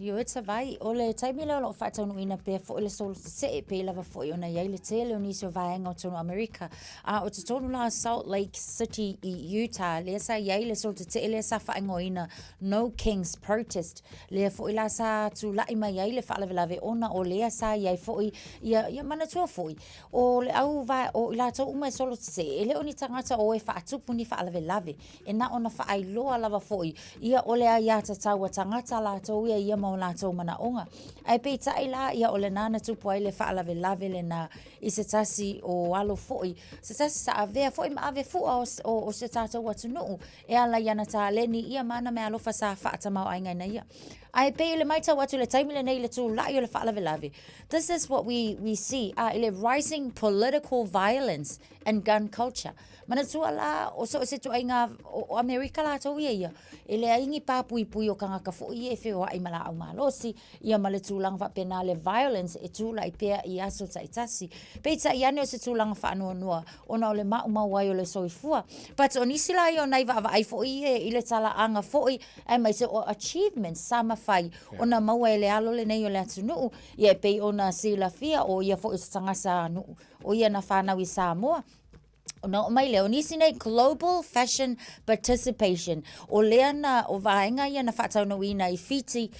Ioe Tavai, o le taimi lea o lo o faataunuuina pea foi le solo tetee, pei lava foi ona i ai le tele o nisi o vaega o totonu o Amerika, a o totonu la o Salt Lake City i Utah, lea sa i ai le solo tetee lea sa faaigoaina No Kings Protest, lea foi la sa tulai mai ai le faalavelave ona o lea sa i ai foi ia, ia manatua foi, o le au vae, o i latou uma e solo tetee, e le o ni tagata o e faatupu ni faalavelave. E na ona faailoa lava foi ia o le aiatatau a tagata latou ia ia ma o latou manaoga. Ae peitai la ia o lena na tupu ai le faalavelave lena i se tasi o alo foi, se tasi sa avea foi ma ave fua o, o, o se tatou atunuu e ala i ana taleni ia ma ana meaalofa sa faatamaoaigaina ia. Ae pei o le maitau atu i le taimi lenei i le tulai o le faalavelave, this is what we see, a i le rising political violence and gun culture. Manatua la, o so o se ituaiga o Amerika latou ia ia, e leai ni pā puipui o kangaka foi ia e feoai ma laau malosi, ia ma le tulaga faapena le violence e tulai pea i aso taitasi. Peitai ane o se tulaga faanoanoa ona o le maumau ai o le soifua. But o nisi la ia o nai vaavaai foi ia i le talaaga foi aemaise o achievements sa mafai ona maua e le alo lenei o le atunuu, ia e pei ona silafia o ia foi o se tagata nuu o ia na fanau i Samoa. Ona oo mai lea, o nisi nei Global Fashion Participation, o lea na, o vaega ia na faataunuuina i Fiti,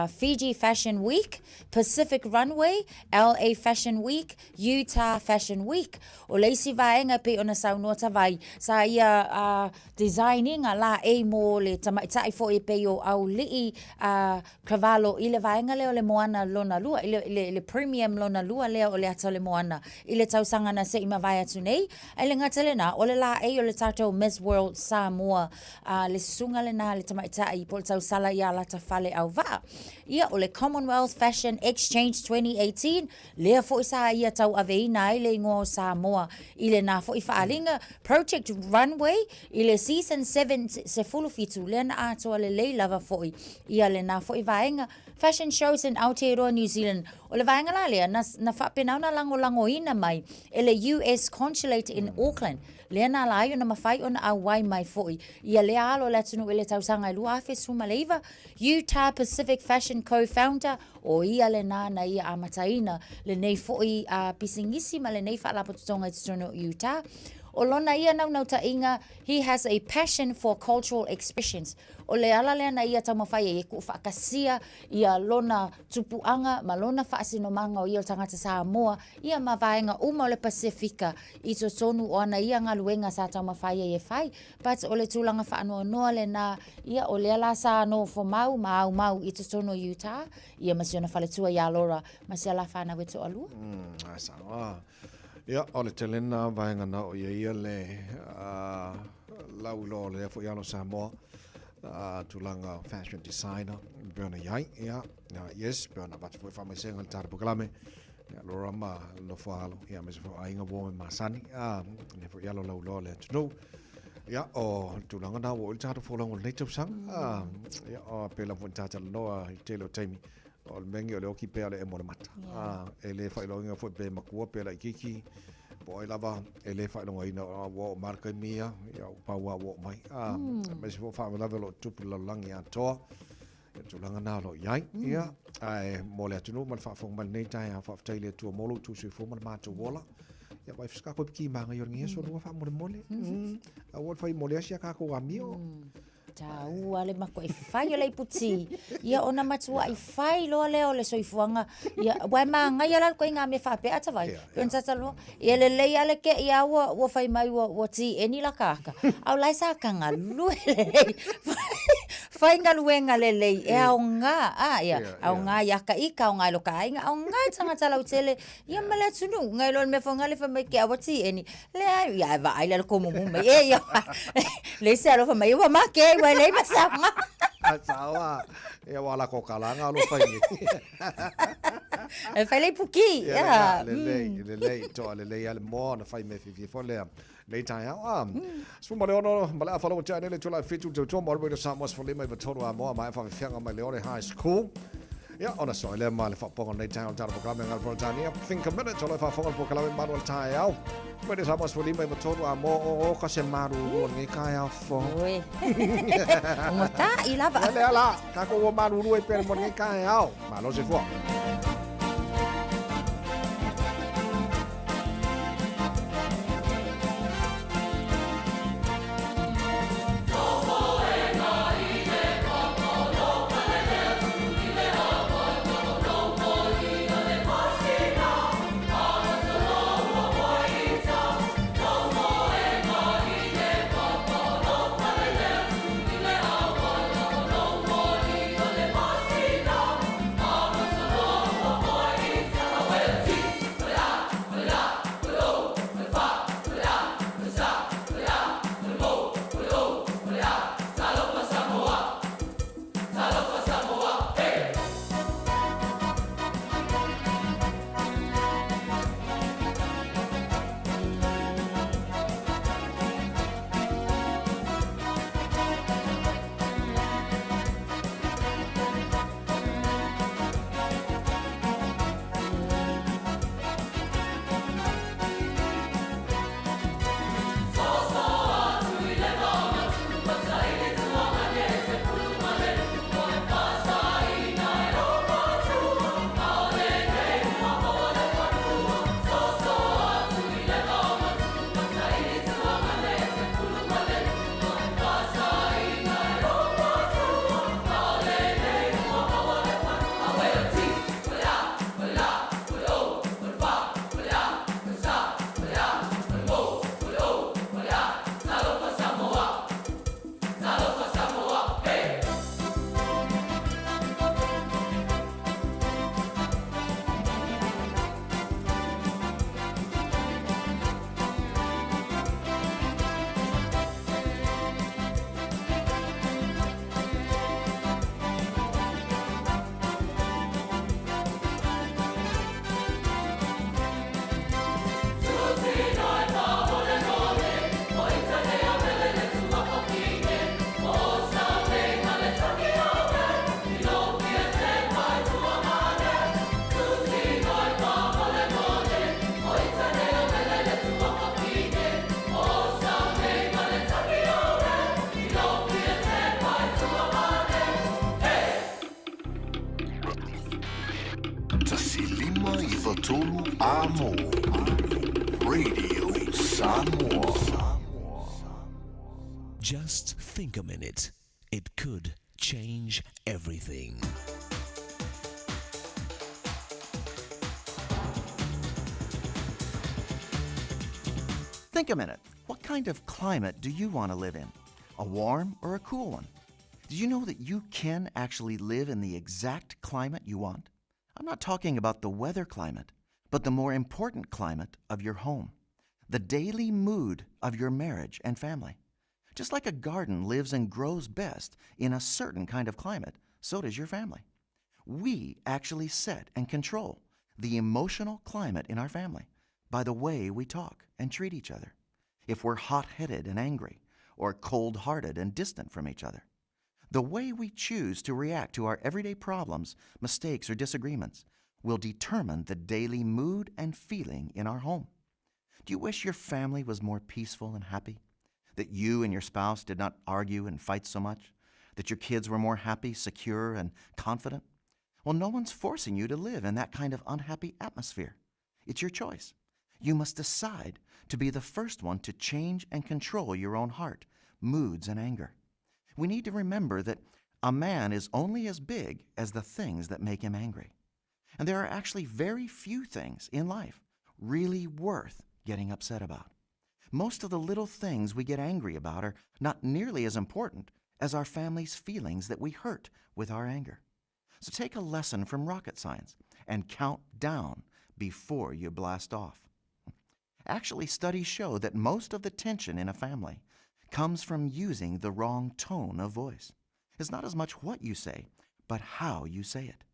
Fiji Fashion Week, Pacific Runway, LA Fashion Week, Utah Fashion Week. O le isi vaega e pei ona saunoa Tavai, sa ia design ina laei mo le tamaitai foi e pei o Auli'i Cravalho i le vaega lea o le Moana lona lua, i le, le, le premium lona lua lea o le ata o le Moana i le tausaga na se i mavae atu nei. Ae le gata lenā, o le laei o le tatou Miss World Samoa, a le susuga lenā le tamaitai po o le tausala ia Latafale Auvaa. Ia, o le Commonwealth Fashion Exchange 2018, lea foi sa ia tauaveina ai le igoa o Samoa i lenā foi faaaliga, Project Runway, I le season 7, 17, lea na atoa lelei lava foi ia lenā foi vaega, Fashion Shows in Aotearoa New Zealand. O le vaega la lea, na, na faapena ona lagolagoina mai e le US Consulate in Auckland, lea na ala ai ona mafai ona auai mai foi ia lea alo o le atunuu i le tausaga e 2019, Utah Pacific Fashion Co-founder, o ia lenā na ia amataina lenei foi pisinisi ma lenei faalapotopotoga i totonu o Utah. O lona ia naunautaiga, he has a passion for cultural expressions. O le ala lea na ia taumafai ai e tuufaatasia ia lona tupuaga ma lona faasinomaga o ia o le tagata Samoa ia ma vaega uma o le Pasefika i totonu o ana ia galuega sa taumafai ai e fai. But o le tulaga faanoanoa lenā, ia o lea la sa nofo mau ma aumau i totonu o Utah, ia ma si ona faletua ia Laura ma si a la fanau e toalua. Ai sao. Ia, o le tele lena vaega na o ia ia le lauiloa o lea foi alo Samoa, tulaga fashion designer, pei ona i ai, ia, yes, pei ona avatu foi faamaisega i le tatou polokalame, ia, Laura ma le nofo a alo, ia, aemaise foi o aiga uo me masani, lea foi alo lauiloa o le atunuu. Ia, o le tulaga na ua oo i le tatou folauga o lenei tausaga, ia, o, pei lava foi ona ta talanoa i le tele o taimi, O le mea lenei o le oki pea o le emo o le mata. E le faailogaina foi pe matua pe laitiiti, po o ai lava, e le faailogaina ua oo mai le taimi ia, ia ua pau lava ua oo mai. Aemaise foi o faalavelave o lo o tutupu i le lalolagi atoa, ia tulaga na o lo o i ai. Ia, ae mo le atunuu ma le faafofoga mai i lenei taeao, faafetai i le Atua mo lo outou soifua ma le matou ola. Ia vai fska ko ki manga yo ngia so lua fa mole mole. A ua fai mole asia ka ko amio. Taua le mako e fai o le iputi. Ia ona matua i fai loa lea o le soifuaga. Ia ua e magaia la le ituaiga mea faapea Atavai. Yeah, yeah. Tatalo. Ia lelei a le ke ia ua ua fai mai ua ua ti eni la kaka. Au lai sa kanga lue lelei. Fai galuega lelei e aoga a ia aoga ia ka ika aoga i lo ka aiga aoga i tagata lautele ia ma le atunuu ngai loa le mea foi le fai mai ke aua ti eni leai ia e vaai la le komumu mai e ia le se alofa mai ua make ai ua lei ma saoga A saoa, e ua la ko kalanga lo fai ni. E fai lei puki. Ia, lelei, lelei, toa lelei ale moa na fai me fifi fo lea. Lei tai au a. Sfu ma le ono, ma le afa lo tia nele tula fitu te tua mo le sa mo sfu lima i vatoro a moa ma e whawhianga mai le ore high school. Ia, ona so ele ma le whaponga nei tai au tara programe ngal Britania. Think a minute, o le whafonga po kalawe maru al tai au. Mai le sa mo sfu lima i vatoro a moa o o ka se maru rua ngi kai au fo. Oi. Ngota i lava. Ele ala, ka ko o maru rua i pere mo ngi kai au. Malo se fua. 153 Amo Radio Samoa. Just think a minute. It could change everything. Think a minute. What kind of climate do you want to live in? A warm or a cool one? Did you know that you can actually live in the exact climate you want? I'm not talking about the weather climate, but the more important climate of your home, the daily mood of your marriage and family. Just like a garden lives and grows best in a certain kind of climate, so does your family. We actually set and control the emotional climate in our family by the way we talk and treat each other. If we're hot headed and angry, or cold hearted and distant from each other. The way we choose to react to our everyday problems, mistakes, or disagreements will determine the daily mood and feeling in our home. Do you wish your family was more peaceful and happy? That you and your spouse did not argue and fight so much? That your kids were more happy, secure, and confident? Well, no one's forcing you to live in that kind of unhappy atmosphere. It's your choice. You must decide to be the first one to change and control your own heart, moods, and anger. We need to remember that a man is only as big as the things that make him angry. And there are actually very few things in life really worth getting upset about. Most of the little things we get angry about are not nearly as important as our family's feelings that we hurt with our anger. So take a lesson from rocket science and count down before you blast off. Actually, studies show that most of the tension in a family comes from using the wrong tone of voice. It's not as much what you say, but how you say it.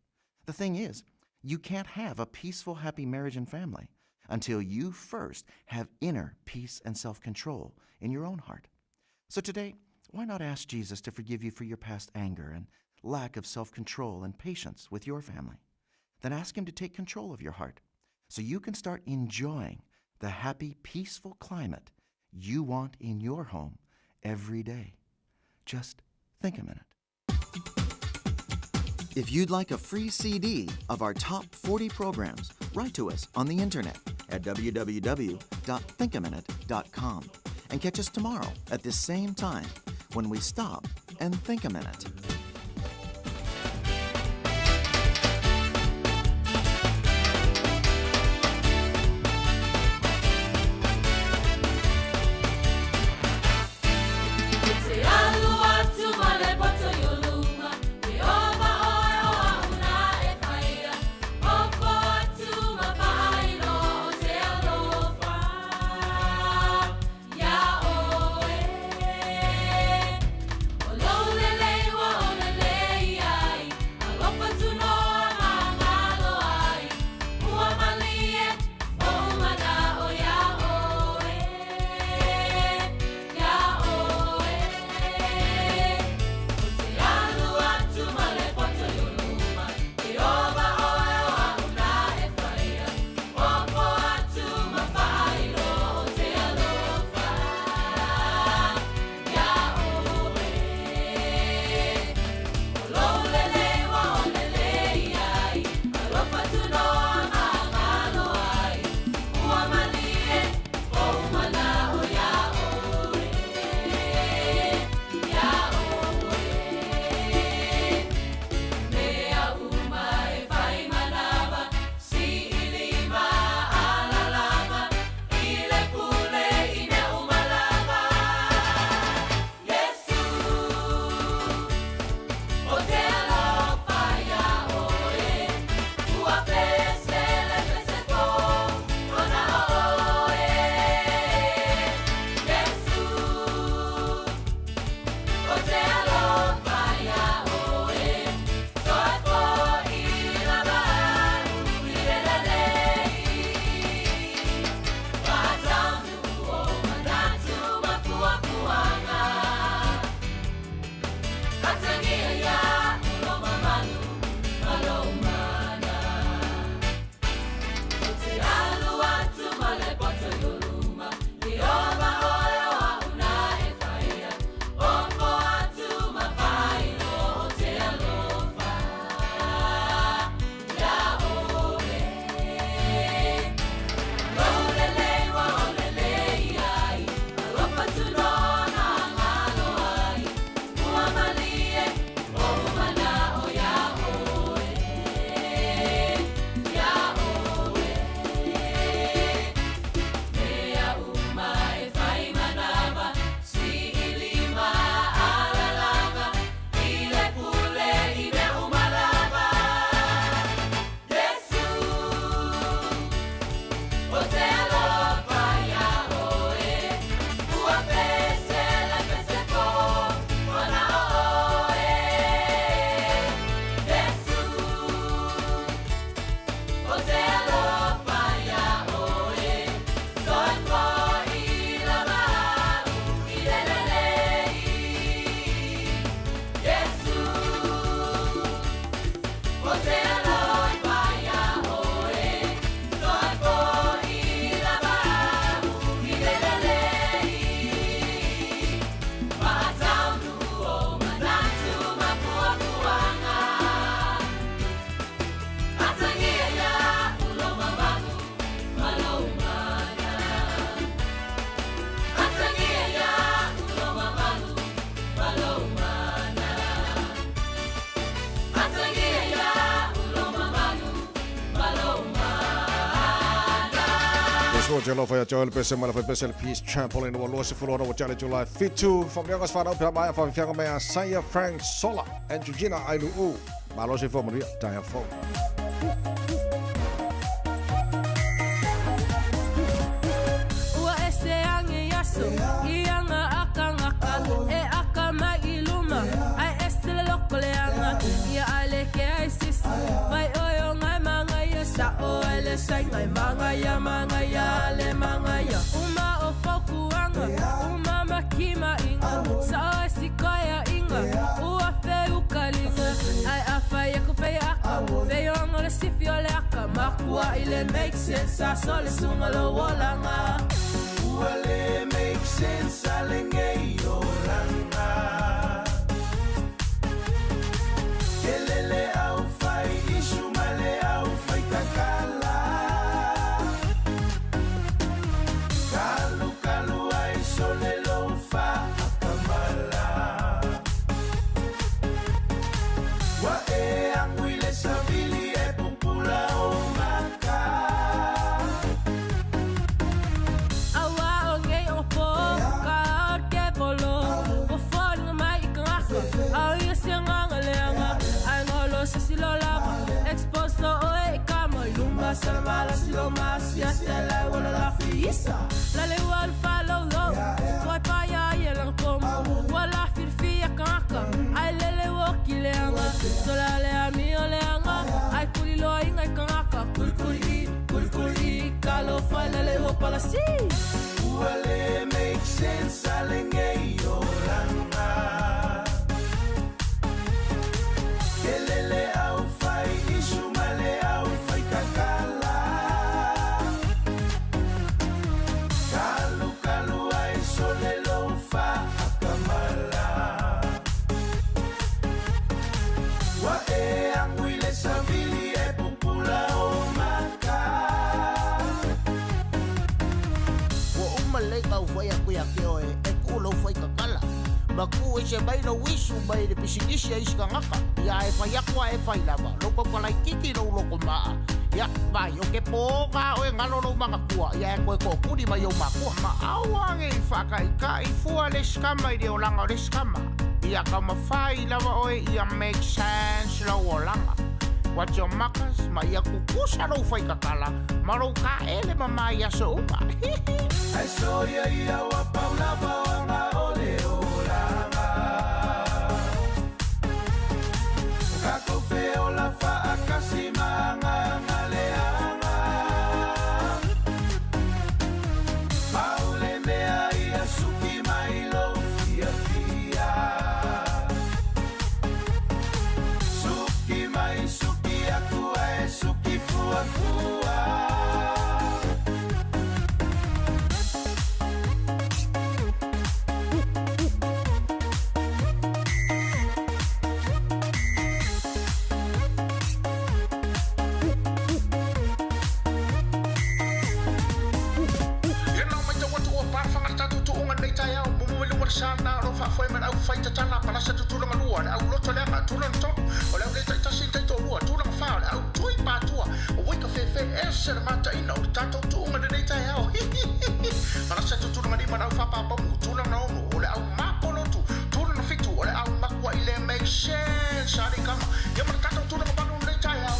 The thing is, you can't have a peaceful, happy marriage and family until you first have inner peace and self control in your own heart. So today, why not ask Jesus to forgive you for your past anger and lack of self control and patience with your family? Then ask Him to take control of your heart so you can start enjoying the happy, peaceful climate you want in your home every day. Just think a minute. If you'd like a free CD of our top 40 programs, write to us on the internet at www.thinkaminute.com and catch us tomorrow at this same time when we stop and think a minute. O te alofa ia oe, toi Ko te alofa ia te oe le pese mai le faipese le Peace Chapel ina ua 26 ua tea le July 7. Faamanuiaga o se fanau pea maea faafiafiaga mai ia Saia Frank Sola and Georgina Ailu'u. Malo soifua manuia, taeao fou. Ua ese age i aso i aga a kangaka e aka mai i luma ai ese le loko leaga ia ai le ke ai sisi vai oe o ngai mangaia sa o ai le sai ngai mangaia mangaia le mangaia uma o faukuanga uma makima inga sa o e sikoia inga ua feukalinga ai afai aku pe aka pe o le sifi o le aka makua i le make sense a so le sunga lo olanga. Ua le make sense a le ngei olanga. Kelele au fai isu male au fai kakala. Kalu kalu ai sole lo fa akamala. Wa e anguile savili e pupula o maka. Awa o ngei o po, ka o ke polo. O fōringa mai i ka ngaka, au ia si nganga leanga. Ai ngolo se si lo lava, expose lo oe i ka mo. Iluma sa la mala si lo masi, a se lai wala la fi isa. Lale ua lu fa lo lo, toi pa ia ia langa komo. Ua la firifi a ka ngaka, ai lele ua ki leanga. Sola le ami o leanga, ai kuli loa inga i ka ngaka. Kuli kuli i, kuli kuli i, ka lo fai lele ua pala si. Ua le make sense a le ngei olanga. Kelele au fai isu male au fai kakala. Kalu kalu ai sole lo fa akamala. Wa e anguile savili e pupula o maka. Ua uma lei kau fai aku ia ke oe, e ku lou fai kakala. Ma ku e se mai lo wisu mai le pisinisi a isi kangaka. Ia e fai aku a e fai lava, lou kakalai kiki lou loko maa. Ia, vai, o ke pōga oe ngalo lou mangakua. Ia e koe kōkuri mai o makua. Ma au ange i whakaika i fua le skama i le olanga o le skama. Ia ka mawhai lava oe ia make sense lau olanga. Watch your makas, ma ia kukusa lou fai kakala, ma lou ka ele ma mai aso uma. Ai soia ia wa paula wanga o le olanga. Kako fe o la fa akasi manga ngaleanga. Maule mea ia suki mai lo fia fia. Suki mai suki aku e suki fua fua. Ia nau mai tau atu o pāwhanga le tātou tuunga nei tai au, mumu mai lunga sana, ro whaafoe mai au whai tatana, palasa tutulanga lua, le au loto leanga, tulanga tolu, o le au le taitasi tai tō lua, tulanga whā, le au tui pātua, o waika whewhe ese le mataina o le tātou tuunga nei tai au, hi hi hi hi. Palasa tutulanga lima na au whapapamu, tulanga ono, o le au māpolotu, tulanga fitu, o le au makua i le make sense, ali kama, ia ma le tātou tulanga malu nei tai au.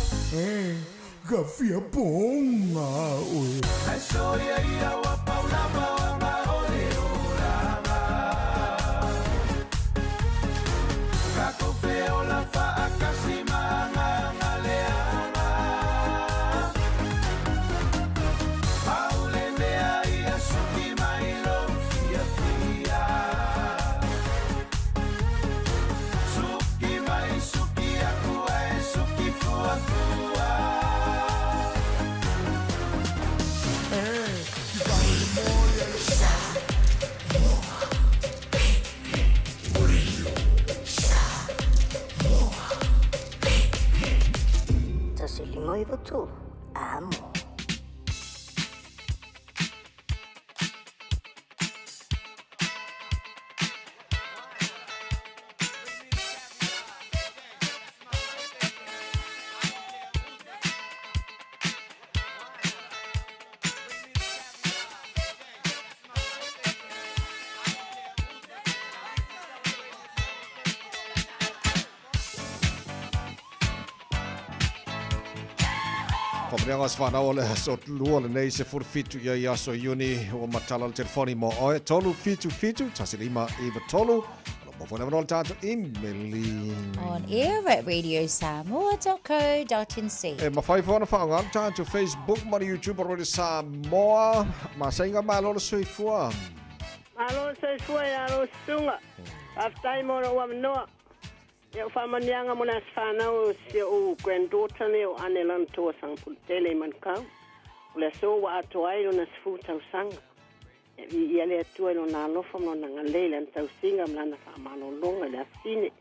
Ka fia ponga oe. Ai soia ia wa paula wanga o le olanga. Kako fe o la fa akasi manga ngaleanga. Maule mea ia suki mai lo fia fia. Suki mai suki aku e suki fua fua. Faamanuiaga o se whanau o le aso lua lenei 17 ia i aso Iuni ua matala le telefoni mo oe 377 1593 Alo mo fona le tātou imeli. On air at radiosamoa.co.nz. E mawhai fona whaonga le tātou Facebook ma le YouTube o Radio Samoa. Ma sainga malo le soifua. Malo le soifua ia lou susuga. Faafetai mo lou avanoa. Ia o faamanuiaga mo le aso fanau o si ou granddaughter nei o Ane Lanotoa Sagapolutele i Manukau. O le aso ua atoa ai lona 10 tausaga. E viia le Atua i lona alofa ma lona agalelei i lana tausiga ma lana faamalologa i le afafine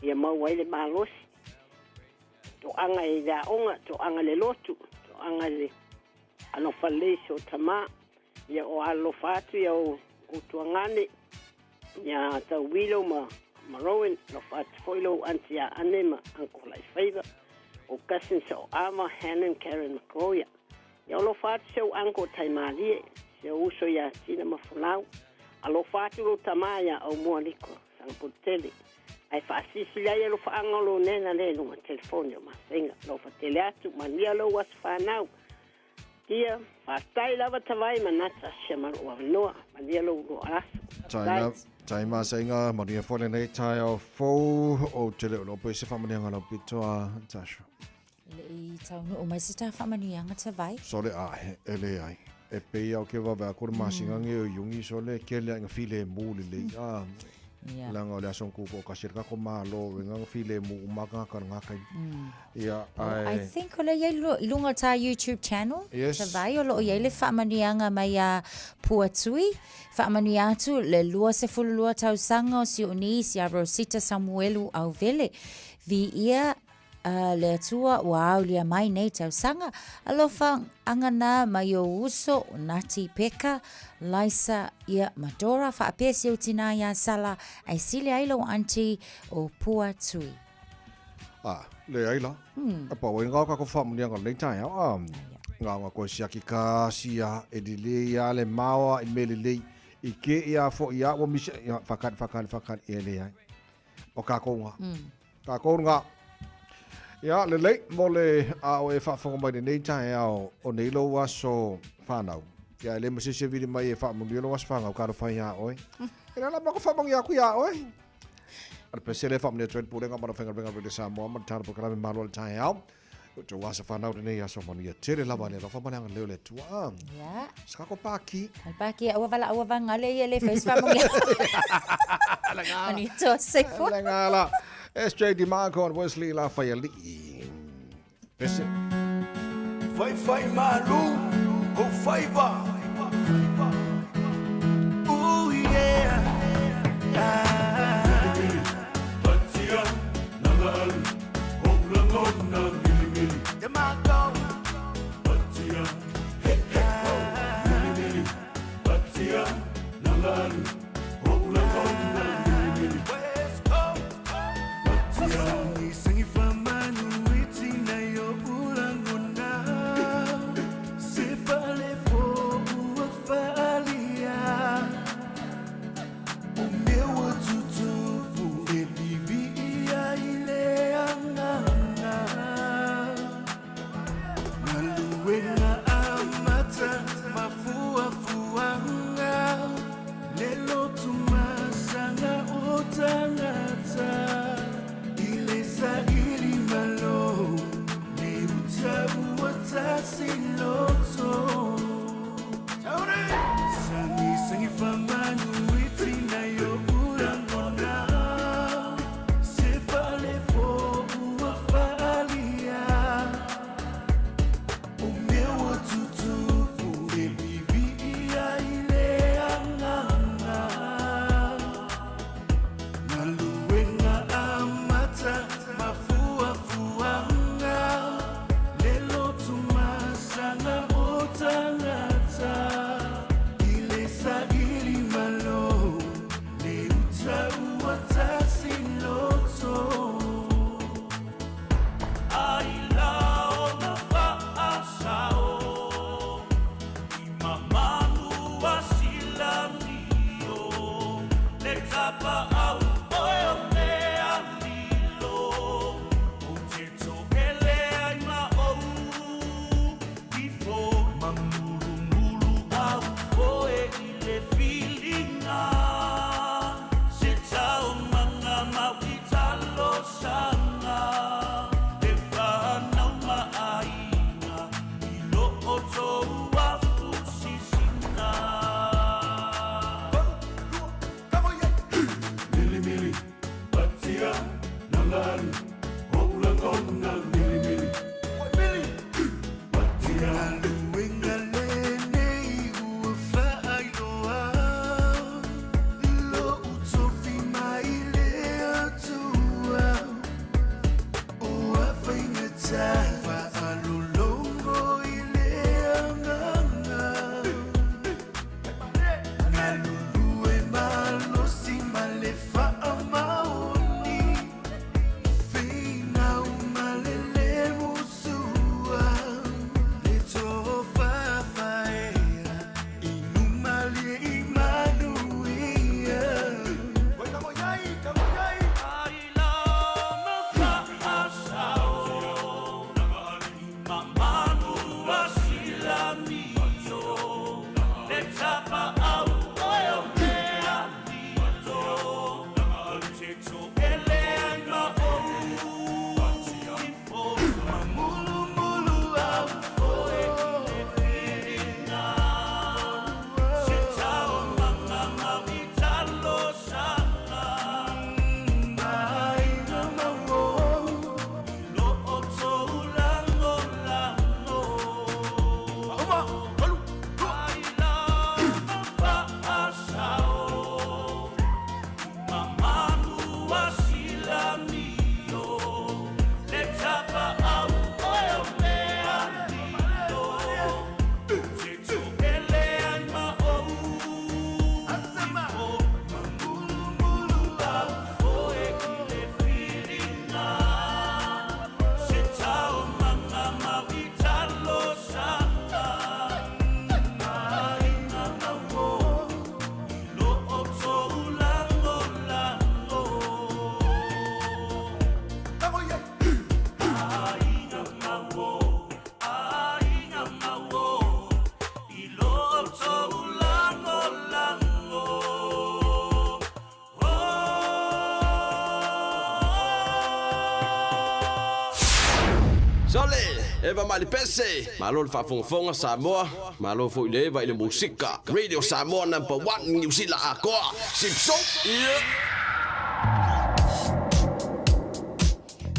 ia maua ai le malosi. Toaga i le aoga, toaga i le lotu, toaga i le alofa lelei i si o tamā. Ia o alofa atu ia o tuagane ia Tauwilo ma ma Rowan, alofa atu foi lou aunty ia Ane ma Uncle Laifaiva, o cousins o Ava, Hannon, Karen ma Gloria. Ia alofa atu si ou uncle Taimalie, si ou uso ia Tina ma Folau. Alofa atu lou tamā ia Aumua Liko, Sagapolutele. Ae faasilisili ai alofaaga o lou nena lea i luga telefoni o Masega. Alofa tele atu, manuia lou aso fanau. Ia, faafetai lava Tavai ma Natasha ma lou avanoa. Manuia lou loa aso. Tai, tai Masega, manuia foi lenei taeao fou o te leo lopo i se faamanuiaga lau pito a Natasha. E le i taunuu mai se tā faamanuiaga Tavai. Sole ae, e leai. E pei au ke wawe aku le masina nge o iugi sole kele ai nga filemu lelei a. Leaga o le aso na kuko kasi le kako malo e nga filemu uma ka ka nga kai. Ia ae. I think o le iai i lunga o tā YouTube channel. Yes. Tavai o loo iai le faamanuiaga mai a Puatui. Faamanuia atu le 22 tausaga o si ou niece ia Rosita Samuelu Auvele. Viia A le Atua ua aolia mai nei tausaga, alofa agana mai ou uso o Nati Peka, Laisa ia ma Dora faapea si ou tinā iā Sala ai sili ai lou aunty o Pua Tui. A, leai la. A pau ai ngā o kako whaamunianga lenei taeao, a, ngā o ngā koe siaki ka sia e lelei a le maoa i me lelei, i ke ia fo ia ua misi, ia, whakari, whakari, whakari, e leai. O kākou ngā. Kākou ngā. Ia, lelei, mo le a o e whaafonga mai lenei taeao o nei lou aso whanau. Ia, e le ma se vili mai e whaamunia lou aso whangau, ka whai a oe. E la ma ko whaamangi aku ia oe. A le pese le whaamunia tuen pulenga mana whenga renga rere Samoa ma tara pokarame malo le taeao. O te aso whanau lenei aso manuia tele lava le alofa ma le leo le atua. Ia. Sa kako pāki. Al pāki, aua vala aua vanga le ia le face whaamangi. Manuia toa seifua. Le ngala. SJ DeMarco and Wesley Lafayali'i. Pese. Fai fai malu, o faiva. Ooh yeah. Ah. Patia, nanga alu, o lagona milimili. DeMarco. Patia, he he ho, milimili. Patia, nanga alu, o lagona milimili. West Coast. Patia. Sangi famanu itina yo ulangona. Se fale fo ua falia. O meu atutupu e vivi ia ile anganga. Galuega amata mafuafuaga. Lelo tumasanga o tagata. Ile saili malo. Le uta ua tasi loto. Sangi sangi famanu itina yo ulangona. Se fale fo ua falia. O meu atutupu e vivi ia ile anganga. Galuega amata mafuafuaga. Lelo tumasanga o tagata. Ile saili malo. Le uta ua tasi loto. Ai la o na faasao i mamanu asilamio le tapaau oe o mea lilo o te toele ai ma ou. Sole, Eva Malipese, malo le faafogafoga Samoa, malo foi le Eva i le musika. Radio Samoa number 1 Niu Sila atoa. Sipso. Yeah.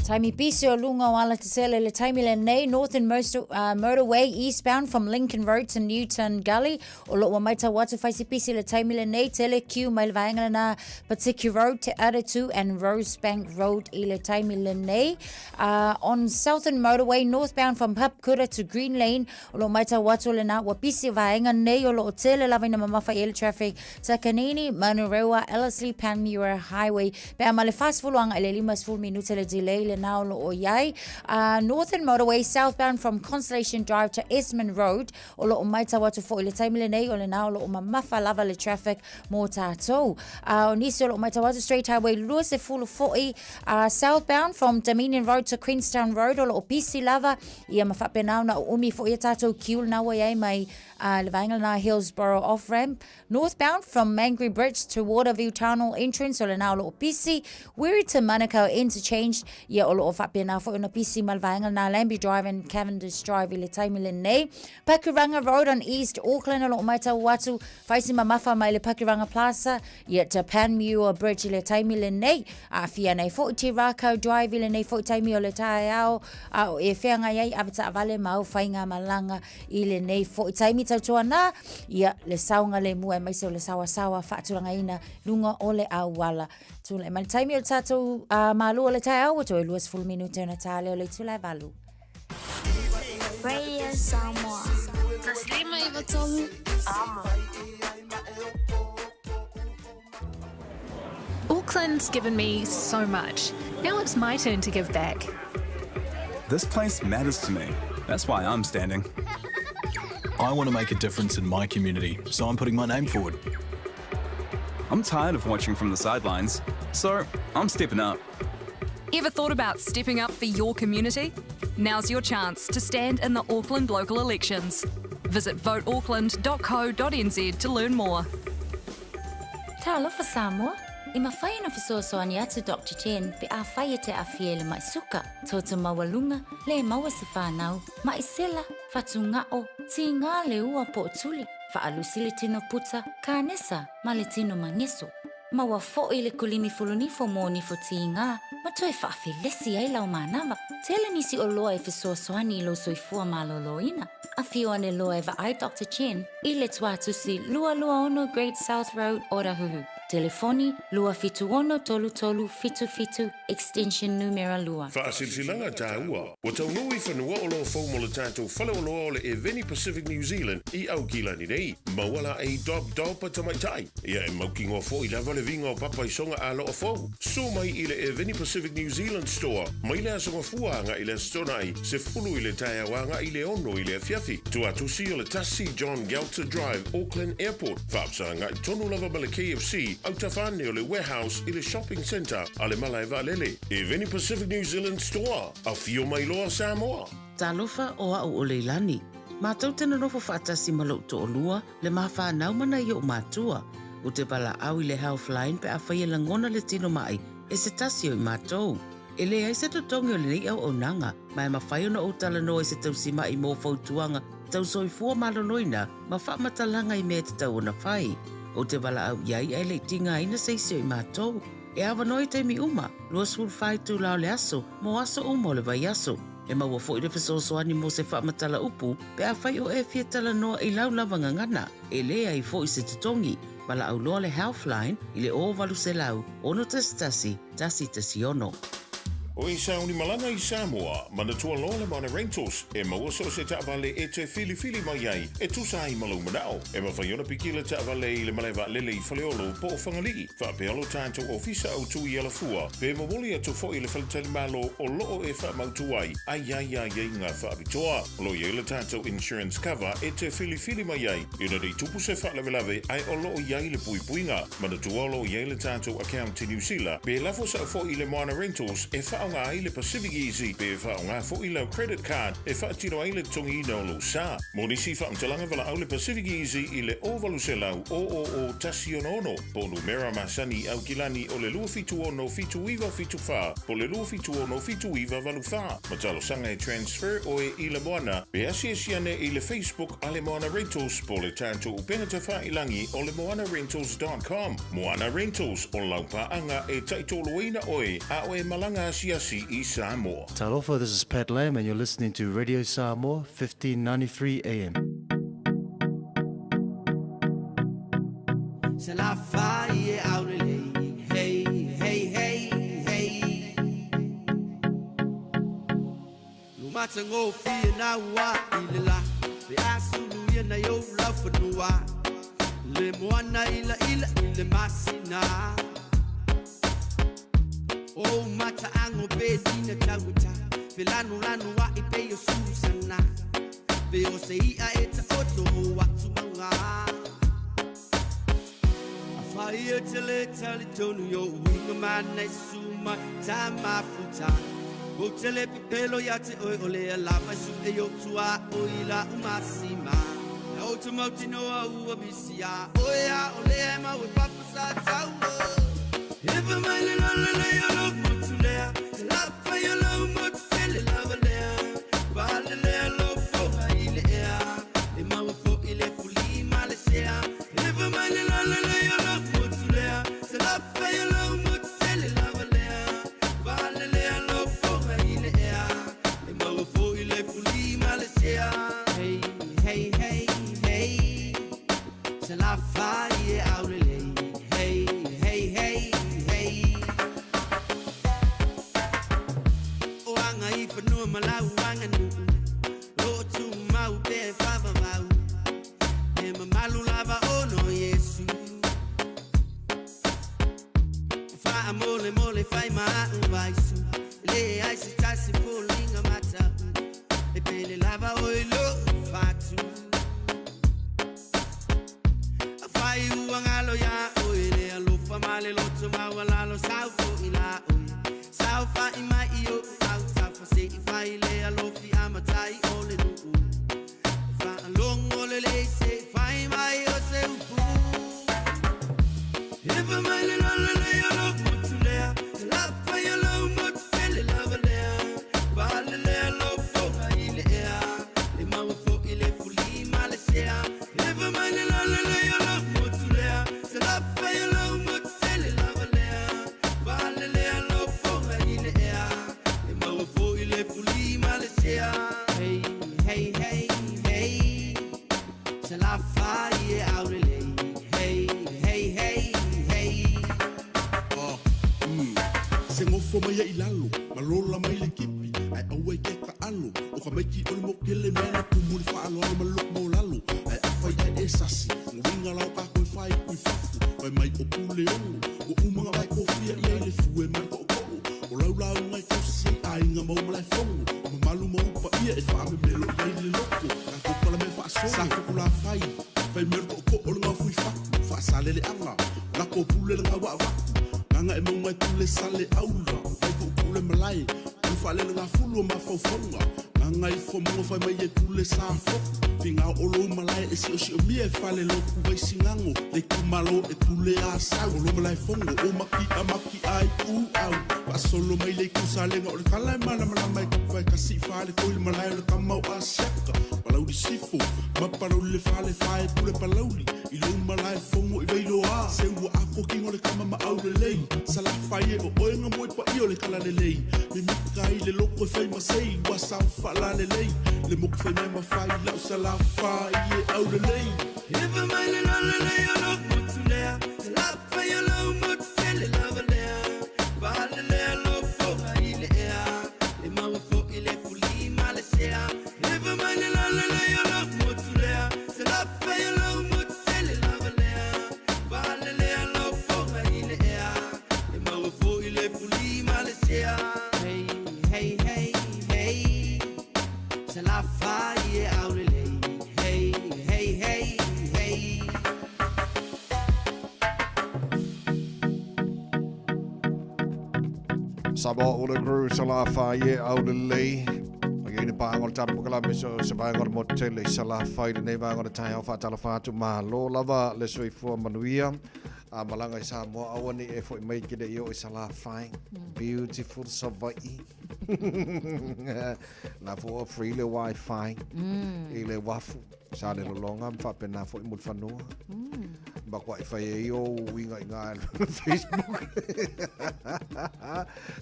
Taimi pisi o lunga o Alatetele le taimi lenei Northern Most, Motorway eastbound from Lincoln Road to Newton Gully o loo ua maitau atu whai se pisi le taimi lenei tele kiu mai le vaenga lena Patiki Road Te Aretu and Rosebank Road i le taimi lenei on Southern Motorway northbound from Papakura to Green Lane o loo maitau atu lena ua pisi vaenga nei o loo tele lava ina mamafa i le traffic Takanini, Manurewa, Ellerslie, Panmure Highway Pe a ma le 40 agai i le 50 minute le delay lena o lo o i ai. Northern Motorway southbound from Constellation Drive to Esmond Road o lo o maitau atu foi i le taimi lenei o lena o lo o mamafa lava le traffic mo tātou. O nisi o lo o maitau atu Straight Highway 20 foi southbound from Dominion Road to Queenstown Road o lo o pisi lava ia ma faapena ona uumi foi a tātou kiu lena ua i ai mai le vaenga lena Hillsborough off-ramp Northbound from Mangere Bridge to Waterview Tunnel entrance o lena o lo o pisi, Wiri to Manukau Interchange, ia o lo o faapena foi ona pisi ma le vaenga lena Lambie Drive and Cavendish Drive i le taimi lenei. Pakuranga Road on East Auckland o lo o maitau atu, whaisi mamafa mai le Pakuranga Plaza, ia to Panmure Bridge i le taimi lenei. Aafia nei foi Te Rākau Drive i lenei foi taimi o le taeao, a o e wheangai ai ave taavale ma au whainga malanga I lenei foi taimi tautuana, ia, le saogalemu aemaise o le saoasaoa faatulagaina luga o le auala. Tulai mai le taimi o le tatou malu o le taeao, ua toe 20 minute ona tā lea o le itula e valu. Radio Samoa. 153 Amo. Auckland's given me so much. Now it's my turn to give back. This place matters to me. That's why I'm standing. I want to make a difference in my community, so I'm putting my name forward. I'm tired of watching from the sidelines, so I'm stepping up. Ever thought about stepping up for your community? Now's your chance to stand in the Auckland local elections. Visit voteauckland.co.nz to learn more. Talofa Samoa, E mafai ona fesoasoani atu Doctor Chen pe afai e te aafia i le maʻi suka, toto maualuga, le maua se fanau, maʻi sela, fatugao, tigā le ua po o tuli, faalusi le tino puta, kanesa ma le tino mageso. Maua foi le kulimi fulunifo mo nifo tigā ma toe faafelesi ai lau manava. Tele nisi oloa e fesoasoani i lou soifua malōlōina. Afio ane loa e vaai Doctor Chen i le tuatusi 226 Great South Road, Otahuhu. Telefoni, 276 3377, extension numera 2. Faasilasilaga taua, ua taunuu i fanua oloa fou mo le tatou faleoloa o le Eveni Pacific New Zealand i Aukilani nei. Maua laei Dob Dob a tamaitai. Ia e mautinoa foi lava le viga o papa i soga aloa fou. Susu mai i le Eveni Pacific New Zealand Store mai le Aso Gafua agai i le Aso Toonai, 10 i le taeao agai i le 6 i le afiafi. Tuatusi o le 1 John Gelter Drive, Auckland Airport, faafesagai tonu lava ma le KFC, autafa ane o le Warehouse i le Shopping Centre a le Malae Vaalele. Eveni Pacific New Zealand Store, afio mai loa Samoa! Talofa o a'u o Leilani. Matou te nonofo faatasi ma lo'u to'olua, le ma fanau ma nai o'u matua. Ou te valaau i le Healthline pe afai e lagona le tino maʻi e se tasi o i matou. E leai se totogi o lenei auaunaga, ma e mafai ona ou talanoa i se tausimaʻi mo fautuaga tau soifua maloloina ma faamatalaga i mea e tatau ona fai. Ou te valaau i ai ae le i tigaina se isi o i matou. E avanoa i taimi uma, 24 itula o le aso, mo aso uma o le vaiaso. E maua foi le fesoasoani mo se faamatala upu pe afai o e fia talanoa i lau lava gagana, e leai foi se totogi. Valaau loa le Healthline i le 0800 611 116. O e sauni malaga i Samoa, manatua loa le Mana Rentals, e maua so o se taavale e te filifili mai ai, e tusa ai ma lou manao. E mafai ona piki le taavale i le malae vaalele i Faleolo po o Fagalii, faapea lo tatou ofisa autu i Alafua, pe momoli atu foi i le faletalimalo o loo e faamautu ai, aiaiaiaiga faapitoa. O lo o i ai le tatou insurance cover e te filifili mai ai, ina ne i tupu se faalavelave ae o lo o i ai le puipuiga. Manatua o lo o i ai le tatou account i Niu Sila, pe lafo sao foi i le Moana Rentals e faaoga. faaaoga ai le Pacific Easy pe faaaoga foi lau credit card e faatino ai le totogiina o lou sa. Mo nisi faamatalaga valaau le Pacific Easy i le 0800 000 166 po o numera masani i Aukilani o le 276 7974 po o le 276 7984. Ma talosaga e transfer oe i le Moana pe asiasi ane i le Facebook a le Moana Rentals po o le tatou upega tafailagi o le moanarentals.com. Moana Rentals, o lau paaga e taitoloina oe a o e malaga asiasi i Samoa. Talofa, this is Pat Lam and you're listening to Radio Samoa, 1593 AM. Se la fai e aulelei, hey, hey, hey, hey. Lumatagofie na ua i le la, pe a sulu ia na i ou laufanua. Le moana ila ila i le masina. O mataago pe lina tauata, fe lanu lanu a i pe o susana. Pe o se ia e ta oto o atu mauga. A fai e te le tali tonu yo uinga mana i suma ta mafuta. O te le pepelo ia te oe o le alava su e yo tua o ila umasima. Na o te mauti noa ua misia. Oe a o le e mau e papa sa taua. Ewa mai le lole le yo lo motu lea. Te lapa yo lo motu tele lava lea. Vale lea lo foha i le ea. E maua fo i le fuli ma le sea. Ewa mai le lole le yo lo motu lea. Te lapa yo lo motu tele lava lea. Vale lea lo foha i le ea. E maua fo i le fuli ma le sea. Hey, hey, hey, hey. Se la fai e aulelei. Hey, hey, hey, hey. O anga i whanua ma lau anga nuu. O tu mau pe whawawau. E mamalu lava ono Yesu. Whaa mole mole whai maa vaisu. Le ai se tasi fōlinga matau. E pele lava o i lo whatu. A whai ua ngalo ia oe le alofa ma le loto maua lalo sau fo i la oe. Sau whai mai i o au tafa se i whai le alofi a matai o le nuu. Wha longo le le se whai mai o se upu. Ewa mai le lole le o lo motu lea. Te lapa i o lo motu tele lava lea. Vale lea lo foha i le ea. E maua fo i le fuli ma le sea. Ewa mai le lole le o lo motu lea. Te lapa i o lo motu tele lava lea. Vale lea lo foha i le ea. E maua fo i le fuli ma le sea. Hey, hey, hey, hey. Se la fai e aulelei. Hey, hey, hey, hey. Se ngofo mai i lalo, ma lola mai le kipi, ai aua i ke ka alo, o ka maiki o le mokele mea na kumu le whaaloalo ma lok mau lalo, ai awhai ai e sasi, nguinga lau ka koe whai kui fafu, whai mai o pule ono, o umanga vai kofia i ai le fue mai ko ko, o lau lau ngai kosi ai inga mau malai fongo, o mamalu mau pa ia e whaame melo i ai le loko, ka kopala me whaasolo, sa fuku la whai, whai mero ko ko o le ngau fui faku, whaasale le anga, lako pule le ngau waku, nganga e maungai pule sale aula, vai ko pule malai, o whaale le ngā fulu o mawhauwhaunga, nganga i whamunga whai mai e pule sa foku, finga o lo malai e si o si o mia e whale loku vai singango, le kumalo e pule a sau, o lo malai fongo, o maki a maki ai u au, solo mai le kusalenga o le kala e malamalama e kapu ai kasi fale ko le malai o le kamau a siaka, palauli sifo, ma palauli le fale fae pule palauli, i lo malai fongo i veilo a, se ua ako kingo le kama ma au le lei, sala faie o oenga moe pa i o le kala le lei, me mika i le loko e whai masei, wa sau whala le lei, le moku whai mai mawhai lau sala whai e au le lei. Ewa mai le lole le o lo motu lea, te la whai o lo motu tele lava lea, vale lea lo foha i le ea, e maua fo i le fuli ma le sea. Ewa mai le lole le o lo motu lea, te la whai o lo motu tele lava lea, vale lea lo foha i le ea, e maua fo i le fuli ma le sea. Hey, hey, hey, hey, se la whai e aurelei. Hey, hey, hey, Samoa Ula Crew Salafai e au lelei. O iai le pānga o le tala pokalame so se vaega o le motu tele i Salafai lenei vaega o le taeao faatalofa atu malo lava le soifua manuia. A malaga i Samoa aua ne i e foi mai ke le i oo i Salafai. Beautiful Savaii. La fo ua free le wifi i le uafu. Sa le lologa ma faapena foi Mulifanua. Makuai fai ai ou uiga i ina i le Facebook.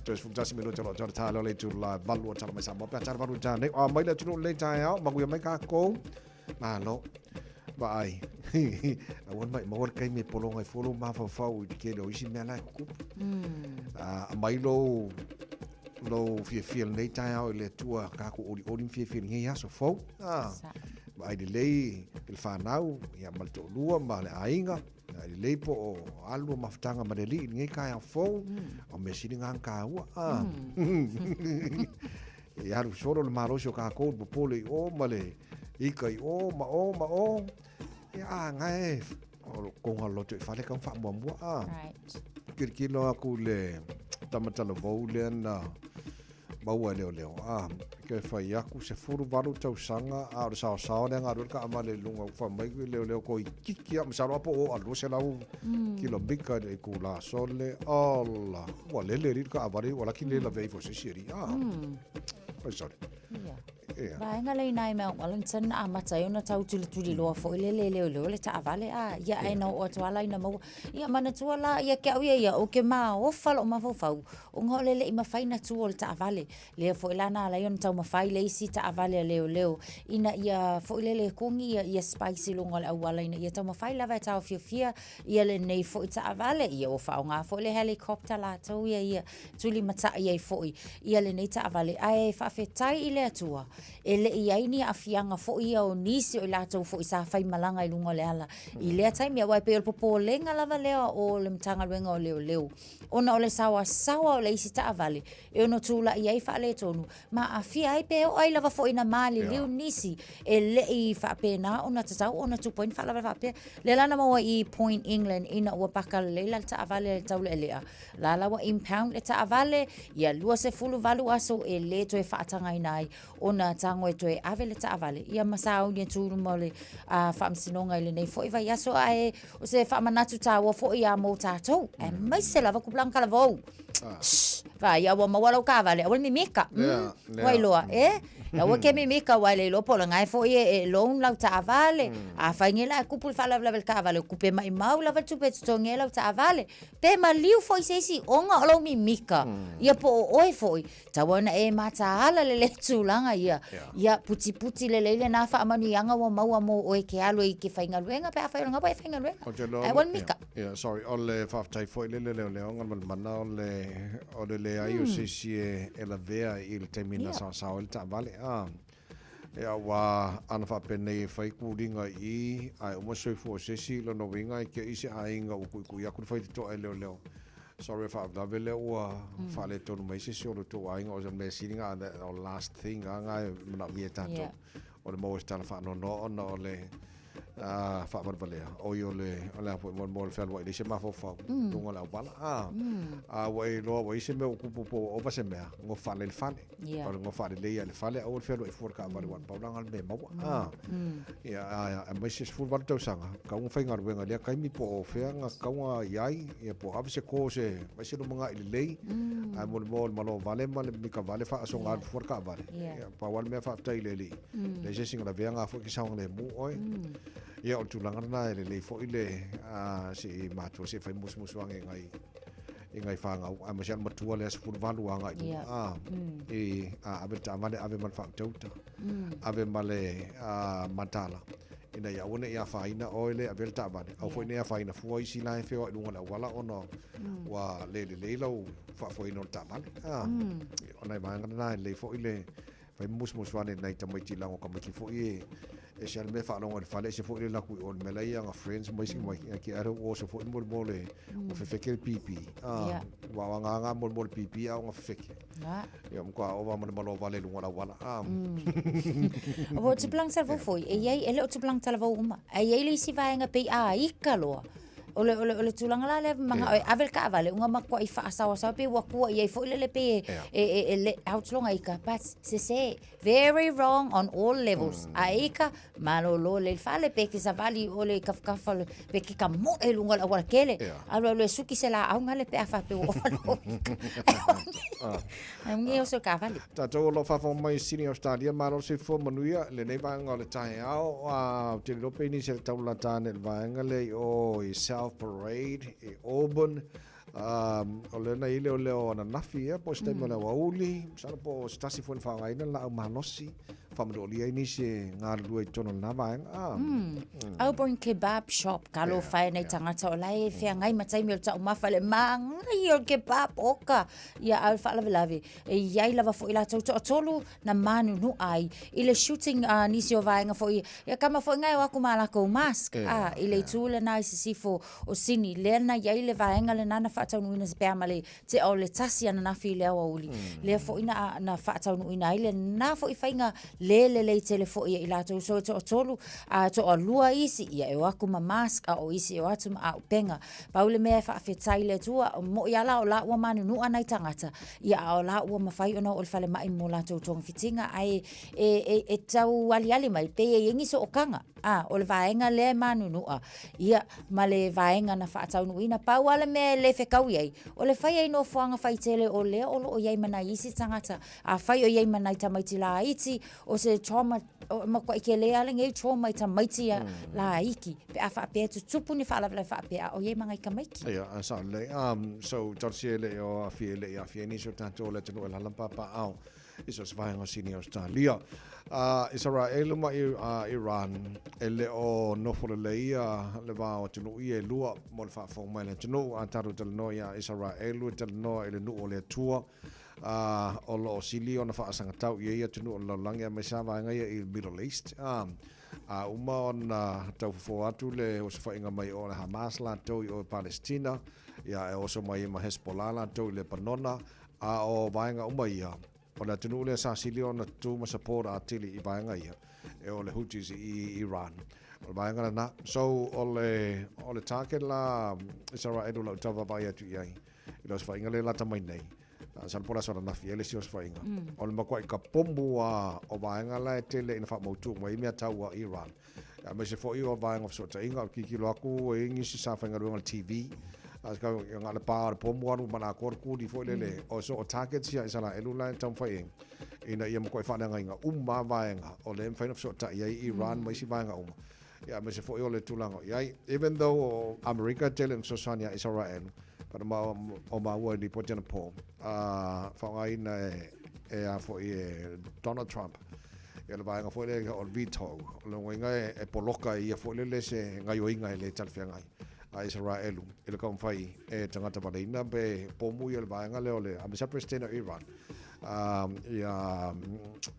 Toe 11 minute o lo o tau le taeao le itula e 8 o tala mai Samoa pe a tala valu i taeao nei. A mai le atunuu lenei taeao, manuia mai kākou. Malo. Vaai. Aua ne maumau le taimi e pologa ai fua lou mafaufau i le tele o isi mea la e tutupu. A aumai lou lou fiafia i lenei taeao i le Atua tatou olioli ma fiafia i lenei aso fou. A, vaai lelei i le fanau ia, ma le toalua ma le aiga. Vaai lelei po o alu lua mafutaga ma le Alii i lenei taeao fou. O mea sili na ona taua. A. E alu solo le malosi o tatou, le popole i o ma le ika i o ma o ma o. Ia, a, na e, o kouga loto i fale kau faamuamua. A. Right. Kilokilo aku i le tamatalavou lea na maua e leoleo. A, ke fai aku 18 tausaga a o le saosao lea galue le taavale i luga ua fai mai leoleo toeitiiti lava masalo lava po o 200 kilomita i le itula sole. Ola, ua lele alii le taavale ua laki le lavea ifo e se isi alii. A, oi sorry. Ia. Ia. Vaega lea i nai Mount Wellington na amata ai ona tau tulituliloa foi le le leoleo le taavale a ia ae na oo atu lava la ina maua. Ia manatua la ia ke au ia ia o ke maofa lou mafaufau ona o le le i mafai na tu o le taavale. Lea foi la na ala ai ona taumafai le isi taavale a leoleo ina ia foi lele kogi ia ia spice i luga o le auala ina ia taumafai lava e taofiofia ia lenei foi taavale. Ia ua faaaoga foi le helicopter latou ia ia tulimatai ai foi ia lenei taavale. Ae faafetai i le Atua, e le i ai ni aafiaga foi ia o nisi o i latou foi sa faimalaga i luga o le ala i lea taimi, aua e pei o le popolega lava lea o le Matagaluega o Leoleo, ona o le saoasaoa o le isi taavale e ono tulai ai faaletonu ma aafia ai pe oo ai lava foi ina maliliu nisi e le i faapena ona tatau ona tupu ai ni faalavelave faapea. Lea la na maua i Point England ina ua paka lelei la le taavale a le taulealea, la la ua impound le taavale, ia 28 aso e le toe faatagaina ai ona tago e toe ave le taavale, ia ma sauni e tu i luma o le faamasinoga i lenei foi vaiaso. Ae o se faamanatu taua foi ia mo tatou, aemaise lava tupulaga talavou. Shh, vaai, a ua maua lau taavale, aua le mimika. Ua iloa, e? Aua ke mimika, aua e le iloa po o le gae foi e, e loan lau taavale. Afai nei la e tupu le faalavelave i le taavale, o tupe maimau lava le tupe e totogi ai lau taavale. Pe maliu foi se isi ona o lou mimika, ia po o oe foi, Tau ona e mataala lelei tulaga ia. Ia putiputi lelei lena faamanuiaga ua maua mo oe ke alu ai i ke faigaluega pe afai o lena ua e faigaluega. Ou te iloa Ae ua le mika. Yeah, sorry, o le faafetai foi lele leoleoga ma le mana o le, o le leai o se isi e, e lavea i le taimi na saosao ai le taavale. Ah, ia, ua ana faapenei e fai kuliga i i, ae uma soifua o se isi, lona uiga e keʻi se aiga ua tuitui atu le faitotoa e leoleo. Sorry e faalavelave lea ua faaletonu mai se isi o lo outou aiga o se mea sili na o last thing a na e manaomia e tatou o le maua o se tala faanoanoa ona o le faavalevalea oi o le o le a foi mo mo le fealuai leai se mafaufau luga o le auala a a ua e iloa ua i ai se mea ua tupu po ua ova se mea gofale i le fale o le gofa lelei lava i le fale aua le fealuai fua i le taavale aua na pau la le mea e maua a Ia, aemaise 18 tausaga, tatau ona faigaluega i lea taimi po o fea na tatau ona i ai, ia po o ave se course e fai se lumanai lelei, ae mo le mea o le malo vale ma le mika vale faasoga alu fua le taavale. Ia, pau lava le mea faafetai i le Alii, leai se isi na lavea na foi ke saogalemu oe. Ia, o le tulaga lena e lelei foi le se i matua se i fai musumusu ane i nai i nai fanau, aemaise lava le matua lea 18 agai i luga, a, i a ave le taavale, ave ma le faautauta. Ave ma le matala ina ia aua ne i afaina oe le avea le taavale, aua foi ne i afaina fua isi la e feoai i luga o le auala ona ua le lelei lau faafoeina o le taavale. O nai vaega na e lelei foi le fai musumusu ane i nai tamaiti leaga o tamaiti foi e ese lava le mea e faalogo i le fale, ese foi le alu atu i o i le mea la e i ana friends ma isi mai, ke aro oso foi mo le mo le ua fefeke le pipi. Ua o aga aga mo le mo le pipi a o fefeke. Ia matua ova ma le malo vale i luga o le auala. Aua o tupulaga talavou foi, e i ai, e le o tupulaga talavou uma, ae i ai le isi vaega pei a ika loa. O le, o le, o le tulaga la lea manaʻo e ave le taavale, uga matuai faasaoasao pe ua tua i ai foi lele pei e, e, e, e le autloga ika, but sese, very wrong on all levels. A e ika, malolo lelei i le fale pe ke savali i o le tafatafa o le, pe ke tamoe i luga o le auala tele. Alu alu e suki se laau gale pe a faapea ua ova lou ika. Ai ugi oso i taavale. Tatou o lo o faafofoga mai i Sydney, Australia, malo le soifua manuia i lenei vaega o le taeao. Ou te le iloa pe nisi e taulata ane i le vaega lea i o i South Parade i Auburn. O lea na i ai le leo ananafi ea po o se taimi o le aoauli, masalo po o se tasi foi na faaaogaina le laau malosi faamanualia ai nisi e galulue i totonu o lena vaega. Auburn Kebab Shop, talofa e nai tagata o la e feagai ma taimi o le taumafa le manaia o le kebab oka. Ia a o le faalavelave, e i ai lava foi latou toatolu na manunua ai i le shooting a nisi o vaega foi, ia kama foi na e o atu ma latou mask, a, i le itu lena i sisifo o Sini, lea na i ai le vaega lena na faataunuuina pe a ma le tea o le tasi ananafi i le aoauli, lea foi na, na faataunuuina ai lena foi faiga le lelei tele foi e i latou. So e toatolu, a toalua isi, ia e o atu ma mask, a o isi e o atu ma auupega. Pau le mea e faafetai i le Atua, moʻi lava la o la ua manunua nai tagata, ia a o la ua mafai ona oo i le falemai mo latou togafitiga, ae e, e, e tau aliali mai pei e i ai ni sootaga. A, o le vaega lea e manunua, ia, ma le vaega na faataunuuina. Pau lava le mea e le fetaui ai, o le fai ai nofoaga faitele o lea o lo o i ai ma nai isi tagata. Afai o i ai ma nai tamaiti laiti, o se trauma, o matuai tele lava lenei trauma i tamaiti laiti, pe a faapea e tutupu ni faalavelave faapea a o i ai ma nai tamaiti. Ia, a sao lelei. So, talosia e le i o aafia, e le i aafia ai nisi o tatou o le atunuu e alaala ma papaaao i so o se vaega o Sini Ausetalia. Isaraelu ma Iran, e le o nofo lelei le va o atunuu ia e lua mo le faafofoga mai a le atunuu. A tatou talanoa iā Isaraelu e talanoa i le nuu o le Atua, a o lo o sili ona faasagatau i ai atunuu o le lalolagi aemaise lava vaega ia i Middle East. A uma ona taufofo atu le osofaiga mai o le Hamas latou i o i Palestina, ia e oso mai ai ma Hezbollah latou i Lepanona, a o vaega uma ia, o le atunuu lea sa sili ona tutū ma support atili i vaega ia, e o le Houthis i Iran. O le vaega lena. So, o le, o le target la Isaraelu o lau tau vaavaai atu i ai, i le osofaiga lea e lata mai nei, masalo po o le aso ananafi ea le isi osofaiga, o le matuai kapomu lava o vaega la e tele ina faamautu mai ai mea tau a Iran, aemaise foi o vaega o fesootaiga, o le tilotilo atu e i ai nisi sa faigaluega i le TV, a na o le pa o le pomu alu ma le atoa le kuli foi lele, o so o targets ia a Isaraelu la e taumafai ai, ina ia matuai faaleagaina uma lava vaega o lea e mafai ona fesootai ai Iran ma isi vaega uma. Ia aemaise foi o le tulaga o i ai, even though o Amerika e tele ina fesoasoani ia Isaraelu, but o maua i lipoti anapo, a faaaogaina e, e a foi e Donald Trump, ia le vaega foi lea o le veto, o lona uiga e, e poloka e ia foi lele se gaioiga e le talafeagai a Isaraelu i le taumafai e tagata valeina pe pomu ia le vaega lea o le, aemaise lava President o Iran, ia,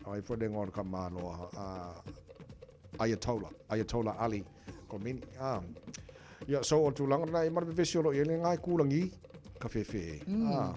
ai foi le igoa o le tamaloa, Ayatollah, Ayatollah Ali Khomeini. Ah. Ia, so o le tulaga lena e ma le vevesi o lo o i ai le ngā e kūlagi, ka whewhe. Ah.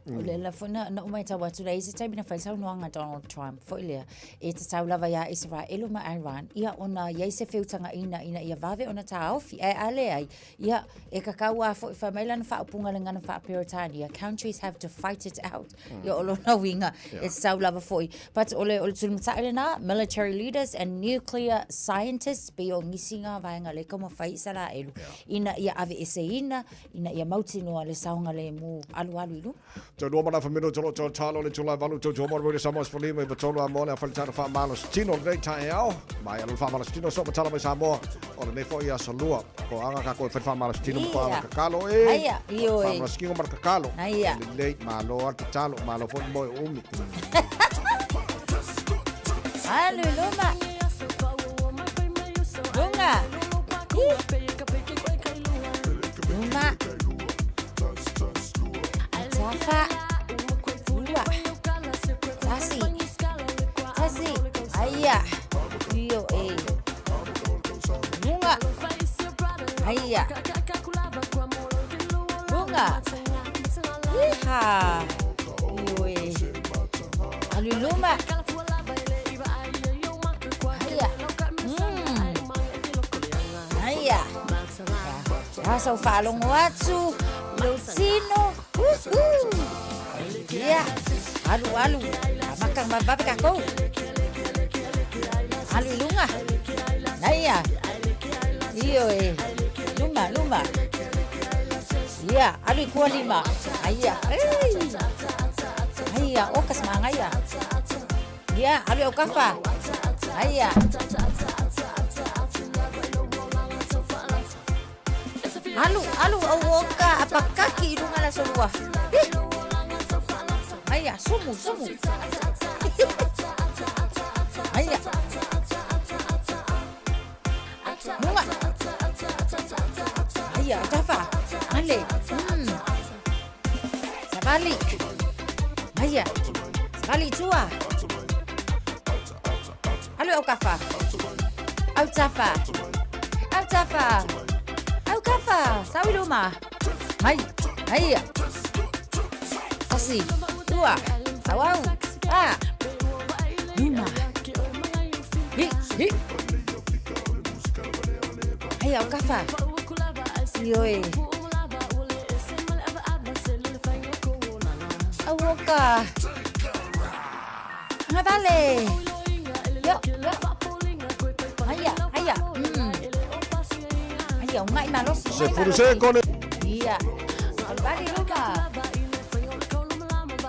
O le la foi na, na uma e tau atu lea i se taimi na whai saunoaga Donald Trump foi lea e tatau lava iā Isaraelu ma Iran ia ona i ai se feutagaina ina ia vave ona tāofi ae a leai ia e kakau a foi fai mai lana faaupuga le gagana faa-Peretania countries have to fight it out ia o lona uiga e tatau lava foi but o le o le tulimatai lena military leaders and nuclear scientists pei o nisi ngā vaega lea e taumafai Isaraelu ina ia aveeseina ina ia mautinoa le saogalemu alualu i luma. Tau lua ma le afa minute o lo o tatalo le itula e valu tau tau mo le Samoa sefulima iva tolu a mo le awhalitana whaamalo tino lenei taeao. Mai alo le faamalositino so matala mai Samoa o lenei foi aso lua. Ko anga kako e whai faamalositino ma ko anga kakalo e. Aia, ioe. Faamalositino ma le kakalo. Aia. Lelei, malo a tatalo, malo foi mo e umi. Alu luma. Lunga. Ih. Luma. Tafa. Lua. Tasi. Tasi. Aia. Io e. Lunga. Aia. Lunga. Iha. Io e. Alu luma. Aia. Aia. Asa o faalogo atu, lou tino. Uhu. Ia, alu alu. Amaka mavave kākou. Alu i luga. Naia. Io e. Luma, luma. Ia, alu i kua lima. Aia. Ei. Aia, o ka smangaia. Ia, alu i au kafa. Aia. Alu, alu au oka apakaki i luga la solua. Eh. Aia, sumu, sumu. Aia. Luga. Aia, tafa. Ale. Savali. Aia. Savali tua. Alu au kafa. Au tafa. Au tafa. Au kafa. Sau i luma. Mai. Aia. Tasi. Tua. Au au. Ah. Luma. Hi. Hi. Aia, au kafa. Ioe. Au oka. Ngavale. Yo, yo. Aia, aia. Aia, ungai malosi. Se furu se kone. Ia. Alubali luma.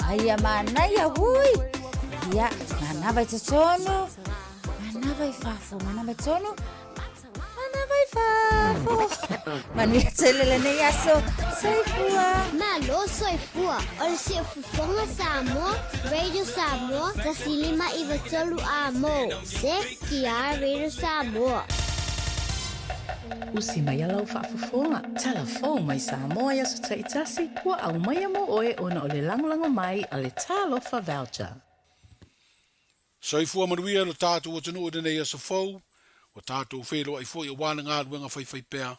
Aia manaia hui. Ia, manava i totonu. Manava i fafo, manava i totonu. Manava i fafo. Manuia tele lenei aso. Soifua. Malo soifua. O le siufofoga Samoa, Radio Samoa, 1593 amo. Se kia Radio Samoa. Usi mai ala o faafofoga. Talafou mai Samoa i aso taitasi, ua aumaia mo oe ona o le lagolago mai a le Talofa Voucher. Soifua manuia lo tātou atunuu i lenei aso fou, ua tātou feloai foi auā le galuega faifaipea,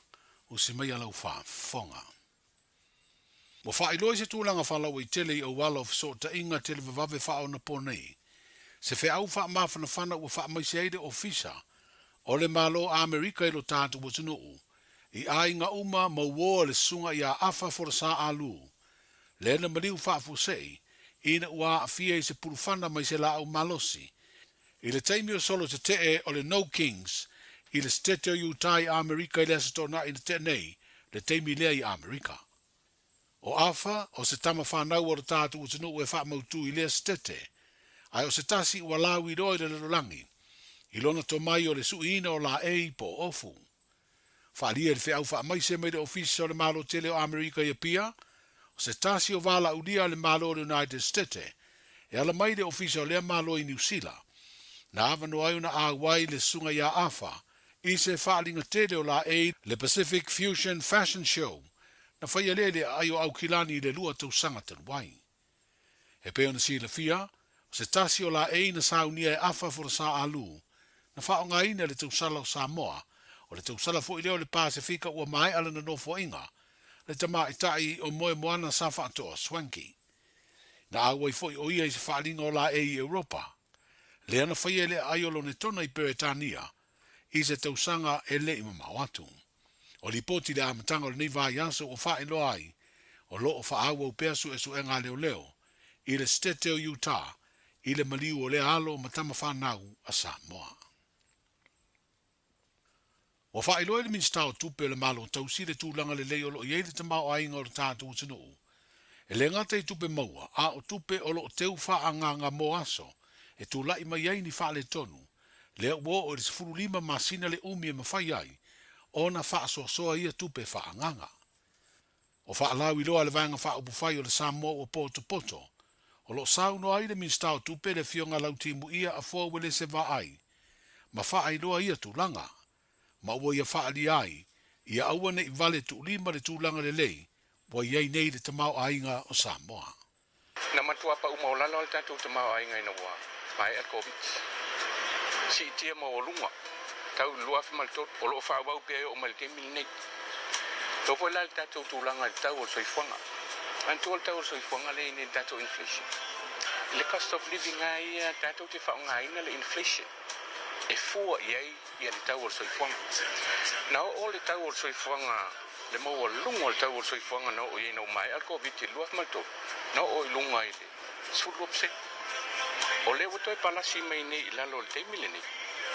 usi mai ala faafofoga. Ua faailoa i se tulaga faalauaitele i auala o fesootaiga televavave faaonaponei, se feau faamafanafana ua faamaise ai le Ofisa o le Malo Amerika i lo tātou atunuu, i aiga uma ma uō a le susuga iā Afa Folasa Alu, lea na maliu faafuasei ina ua aafia i se pulufana mai se laau malosi, i le taimi o solo tetee o le No Kings i le Setete o Utah i Amerika i le Aso Toonai na tea nei, le taimi lea i Amerika. O Afa, o se tama fanau o lo tātou atunuu e faamautū i lea setete, ae o se tasi ua lauiloa i le lalolagi, i lona tomai o le suiina o laei po o ofu. Faaalia i le feau faamaise mai le Ofisa o le Malo Tele o Amerika i Apia, o se tasi o valaaulia a le Malo o le United Stete e ala mai i le Ofisa o lea Malo i Niu Sila, na avanoa ai ona auai le susuga iā Afa i se faaaliga tele o laei le Pacific Fusion Fashion Show na faia lea i le aai o Aukilani i le 2 tausaga talu ai. E pei ona silafia, o se tasi o laei na saunia e Afa Folasa Alu, na faaaogaina i le tausala o Samoa, o le tausala foi lea o le Pasefika ua maea lana nofoaiga, le tamaitai o Moemoana sa faatoa Swankie. Na auai foi o ia i se faaaliga o laei i Europa, lea na faia i le aai o Lonetona i Peretania i se tausaga e le i mamao atu. O lipoti i le amataga o lenei vaiaso ua faailoa ai, o lo o faaauau pea suesuega a leoleo i le Setete o Utah i le maliu o lea alo ma tama fanau a Samoa. Ua faailoa e le Minisita o Tupe o le Malo Tausi le tulaga lelei o lo o i ai le tamaoaiga o le tatou atunuu, e le gata i tupe maua, a o tupe o lo o teu faaagaaga mo aso e tulai mai ai ni faaletonu, lea ua oo i le 15 masina le umi e mafai ai ona faasoasoa ia tupe faaagaaga. O faalauiloa a le Vaega Faaupufai o le Samoa ua potopoto, o lo o saunoa ai le Minisita o Tupe le Afioga Lautimuia Afoa Uelese Vaai ma faailoa ia tulaga, ma ua ia faaalia ai ia aua ne i vale tuulima le tulaga lelei ua i ai nei le tamaoaiga o Samoa. Na matua pau maualalo le tatou tamaoaiga ina ua maea le Koviti. Siitia maualuga tau i le 2003, o lo o faaauau pea e oo mai i le taimi lenei. E oo foi la i le tatou tulaga i le tau o le soifuaga. Manatua le tau o le soifuaga lea e i ai nei i le tatou inflation. I le cost of living lava ia tatou te faaaogaina le inflation e fua i ai le tau o le soifuaga. Na oo le tau o le soifuaga Le maualuga o le tau o le soifuaga na oo i ai ina ua maea le Koviti i le 2003, na oo i luga i le 12%. O lea ua toe palasi mai nei i lalo i le taimi lenei,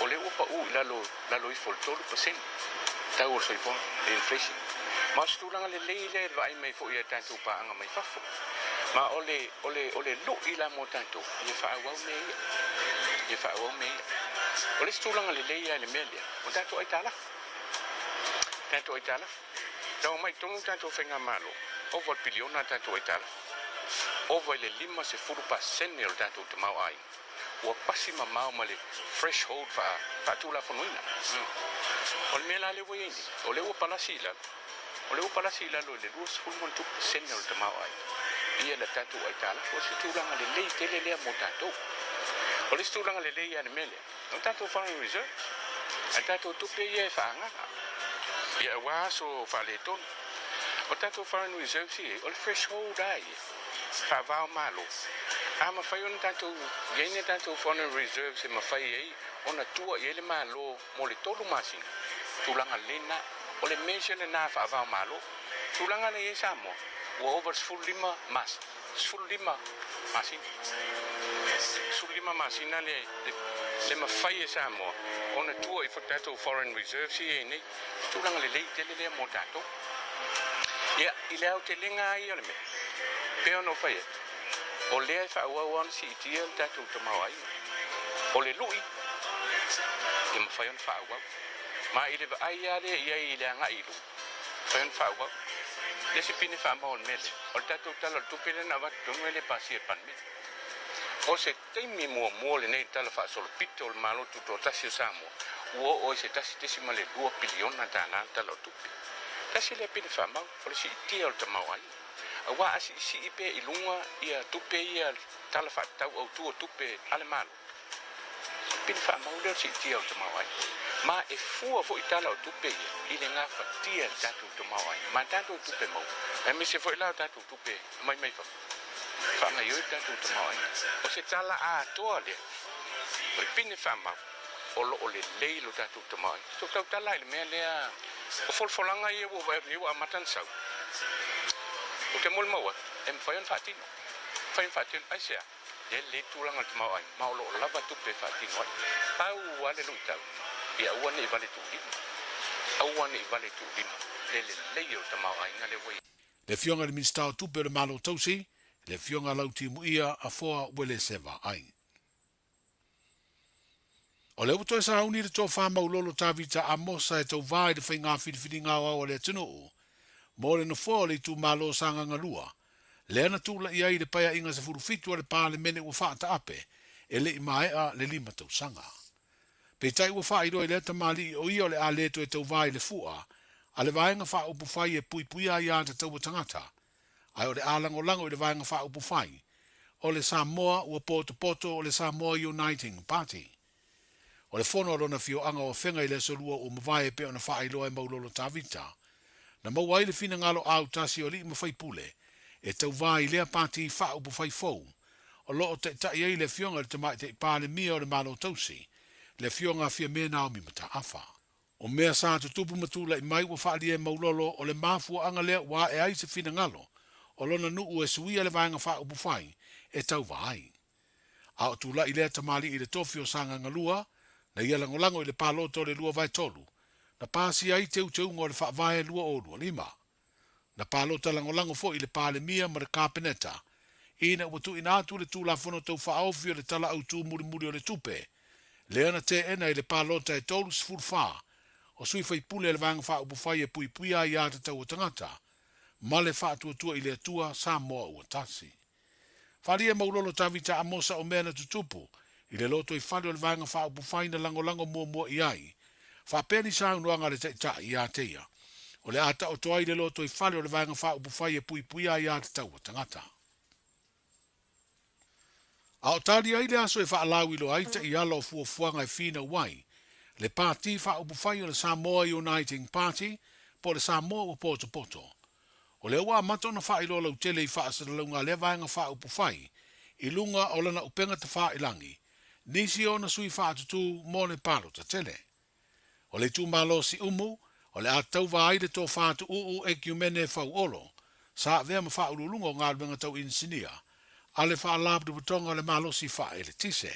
o lea ua pau i lalo, lalo ifo o le 3% tau o le soifuaga, le inflation. Ma o se tulaga lelei lea i le vaai mai foi a tatou paaga mai fafo. Ma o le, o le, o le lui la mo tatou, ia faaauau mea ia. Ia faaauau mea ia. O le isi tulaga lelei lava i le mea lea, o tatou aitalafu. Tatou aitalafu. Na omai tonu le tatou faigamalo, ova i le piliona a tatou aitalafu. Ova i le 50% o le tatou tamaoaiga ua pasi mamao ma le threshold faatulafonoina. O le mea la lea ua i ai nei, o lea ua palasi i lalo, o lea ua palasi i lalo i le 20% o le tamaoaiga ia le tatou aitalafu. O se tulaga lelei tele lea mo tatou. O le isi tulaga lelei lava i le mea lea, O tatou foreign reserves, a tatou tupe ia e faaagaga ia aua aso faaletonu. O tatou foreign reserves ia, o le threshold lava ia, faava o Malo. A mafai ona tatou i ai ni a tatou foreign reserves e mafai ai ona tua i ai le Malo mo le tolu masina, tulaga lena, o le measure lena faava o Malo. Tulaga lea e i ai Samoa, ua ova i le 15 masina. 15 masina. 15 masina le, le, le mafai e Samoa ona tua i tatou foreign reserves ia i nei. Tulaga lelei tele lea mo tatou. Ia, i le aotelega lava ia o le mea, pei ona ou fai atu, o lea e faaauau lava ona siitia le tatou tamaoaiga. O le lui, ia mafai ona faaauau. Ma i le vaai lava lea i ai i le agai i luma, Fai ona faaauau. Le isi pine faamau o le mea lea, o le tatou Tala o le Tupe lea na avatu tonu e le pasia e le Palemene. O se taimi muamua lenei i le Tala Faasolopito o le Malo Tutoatasi o Samoa ua oo ai se $1.2 piliona le Tala o le Tupe. Tasi lea pine faamau, o le siitia o le tamaoaiga. Aua a siisii pea i luga ia tupe ia Tala Faatatau Autu o Tupe a le Malo, Pili faamau lea o le siitia o le tamaoaiga. Ma e fua foi tala o tupe ia i le gafatia e le tatou tamaoaiga ma tatou tupe maua, aemaise foi la o tatou tupe aumai mai fafo e faagaoioi le tatou tamaoaiga. O se tala atoa lea o le pine faamau o lo o lelei lo tatou tamaoaiga. Tou tautala i le mea lea o folafolaga ia ua vaai atu nei ua amata ona sau. Ou te molimau atu e mafai ona faatino. Mafai ona faatino. Aisea? Lea lelei tulaga o le tamaoaiga ma o lo o lava tupe e faatino ai. Pau lava le luitau, ia aua ne i vale tuulima. Aua ne i vale tuulima le lelei o le tamaoaiga lea ua i ai. Le Afioga i le Minisita o Tupe o le Malo Tausi, le Afioga Lautimuia Afoa Uelese Vaai. O lea ua toe sauni le tofa maulolo Tavita Amosa e tauva i le faiga filifiliga aoao a le atunuu mo le nofoa o le itumalo o Sagaga 2, lea na tulai ai i le Paeaiga 17 a le Palemene ua faataape e le i maea le lima tausaga. Peitai ua faailoa i lea tamalii o ia o le a le toe tauva i le fua a le Vaega Faaupufai e Puipuia Aiatatau a Tagata, ae o le a lagolago i le Vaega Faaupufai o le Samoa ua potopoto o le Samoa Uniting Party. O le fono a lona afioaga o Afega i le Aso Lua ua mavae e pei ona faailoa e Maulolo Tavita, na maua ai le finagalo autasi o alii ma faipule e tauva i lea pati faaupufai fou o lo o taitai ai le afioga i le Tamaitai Palemia o le Malo Tausi, le afioga a Fiame Naomi Mataafa. O mea sa tutupu ma tulai mai ua faaalia e Maulolo o le mafuaaga lea ua ae ai se finagalo o lona nuu e suia le vaega faaupufai e tauva ai. A o tulai lea tamalii i le tofi o Sagaga 2, na ia lagolago i le palota o le 2 vae 3, na pasia ai teuteuga o le Faavae 2025. Na palota lagolago foi i le Palemia ma le Kapeneta ina ua tuuina atu le Tulafono Tau Faaofi o le Tala Autu Mulimuli o le Tupe, lea na teena i le palota e 34 o sui faipule a le Vaega Faaupufai e Puipuia Aiatatau a Tagata ma le Faatuatua i le Atua Samoa Ua Tasi. Faaalia e Maulolo Tavita Amosa o mea na tutupu i le lotoifale o le Vaega Faaupufai na lagolago muamua i ai, faapea ni saunoaga a le Taitai ia te ia, o le a taoto ai le lotoifale o le Vaega Faaupufai e puipuia aiatatau a tagata. A o tali ai le aso e faalauiloa ai taiala o fuafuaga e finau ai le Pati Faaupufai o le Samoa Uniting Party po o le Samoa Ua Potopoto, O lea ua amata ona faailoa lautele i faasalalauga a lea Vaega Faaupufai i luga o lana upega tafailangi nisi o ona sui faatutū mo le palota tele. O le itumalo Siumu, O le a tauva ai le Tofa Tuuu Ekiumene Fauolo, sa avea ma Faauluuluga o Galuega Tau Inisinia a le Faalapotopotoga o le Malosi Faaeletise.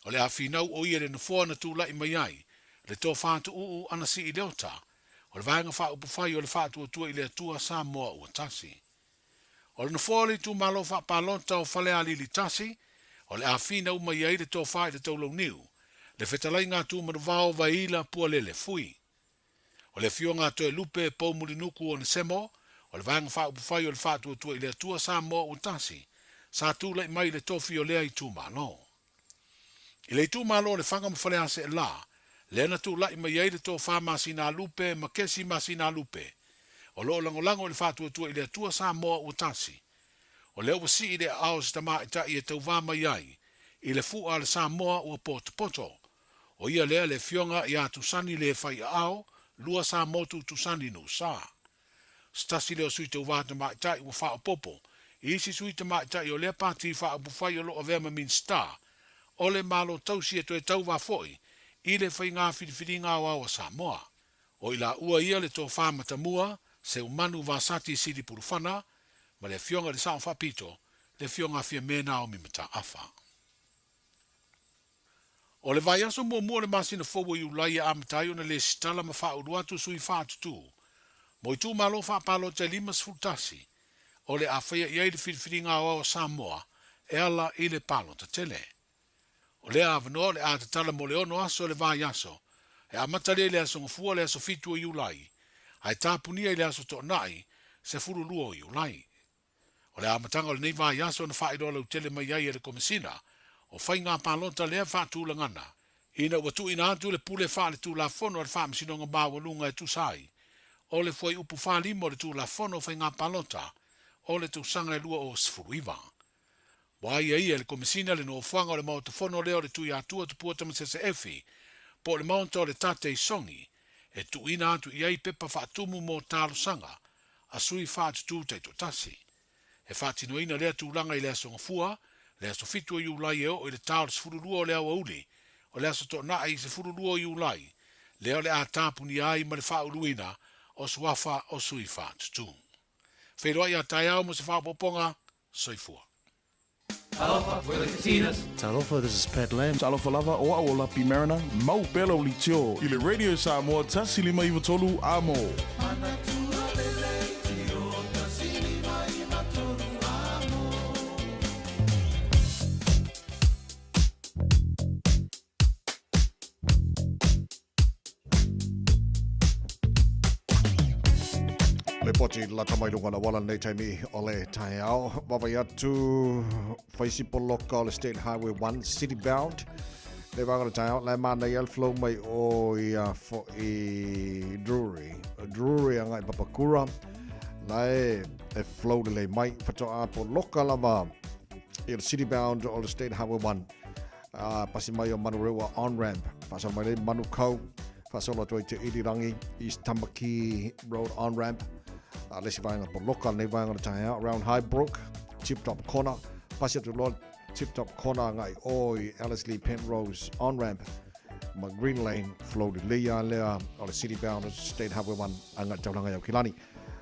O le a finau o ia i le nofoa na tulai mai ai le Tofa Tuuu Anasii Leota o le Vaega Faaupufai o le Faatuatua i le Atua Samoa Ua Tasi. O le nofoa o le itumalo faapalota o Falealili 1, o le a finau mai ai le tofa i le Taulauniu, le fetalaiga a Tumanuvao Vaila Pualele Fui. O le afioga a Toelupe Poumulinuku Onesemo, o le Vaega Faaupufai o le Faatuatua i le Atua Samoa Ua Tasi, sa tulai mai i le tofi o lea itumalo. I le itumalo o Lefaga ma Faleaseela, lea na tulai mai ai le tofa Masinalupe ma Kesi Masinalupe, o lo o lagolago i le faatuatua i le Atua Samoa ua tasi. O lea ua sii le aao o se tamaitai e tauva mai ai i le fua a le Samoa ua potopoto. O ia lea le afioga ia Tusani le fai aao, lua Samotu Tusani Nusa. Se tasi lea o sui tauva tamaitai ua faaopoopo i isi sui tamaitai o lea pati faaupufai o lo o avea ma Minisita o le Malo Tausi e toe tauva foi i le faiga filifiliga aoao a Samoa. O i laua ia le Tofa Matamua Seumanu Vasati Sili Pulufana ma le Afioga i le Sao Faapito, le Afioga a Fiame Naomi Mataafa. O le vaiaso muamua o le masina fou o Iulai e amata ai ona lesitala ma faaulu atu sui faatutū mo itumalo faapalota e 51 o le a faia i ai le filifiliga aoao a Samoa e ala i le palota tele. O lea avanoa o le a tatala mo le ono aso o le vaiaso, e amata lea i le aso Gafua le aso 7 o Iulai, ae tapunia i le aso Toonai 12 o Iulai. O le amataga o lenei vaiaso na faailoa lautele mai ai e le Komesina o Faiga Palota lea faatulagana ina ua tuuina atu le pule faaletulafono a le Faamasinoga Maualuga e tusa ai o le Fuaiupu 45 o le Tulafono o Faiga Palota o le tausaga e 2019. Ua aiaia e le Komesina le nofoaga o le Maota Fono lea o le Tuiatua Tupua Tamasese Efi po o le Maota o le Tate i Sogi e tuuina atu i ai pepa faatumu mo talosaga a sui faatutū taitoatasi. E faatinoina lea tulaga i le aso Gafua, le aso 7 o Iulai e oo i le ta o le 12 o le aoauli o le aso Toonai 12 o Iulai, lea o le a tapunia ai ma le faauluina o suafa o sui faatutū. Feiloai a taeao mo se faaopoopoga. Soifua. Talofa, we're the Katinas. Talofa, this is Pat Lam. Talofa lava, o au o Lapi Mariner, mau pea lau leitio i le Radio Samoa 1593 amo. Le poti lata mai lunga la wala nei taimi o le taeao. Wawai atu whaisi poloka o le State Highway 1 City Bound. Le wanga le taeao, lai mana i flow mai o ia fo i Drury. Drury anga i Papakura. Lai e flow le lei mai. Whatoa poloka lava i le City Bound o le State Highway 1. Ā, pasi mai o Manurewa on-ramp, faasolo mai nei Manukau, faasolo atu ai Te Irirangi, East Tamaki Road on-ramp, a le isi vaega poloka lenei vaega o le taeao, around Highbrook, Tip Top Corner, pasi atu loa Tip Top Corner agai o i Ellerslie Penrose on-ramp, ma Green Lane, flow lelei lava lea o le City Bound State Highway 1 agai i le taulaga i Aukilani.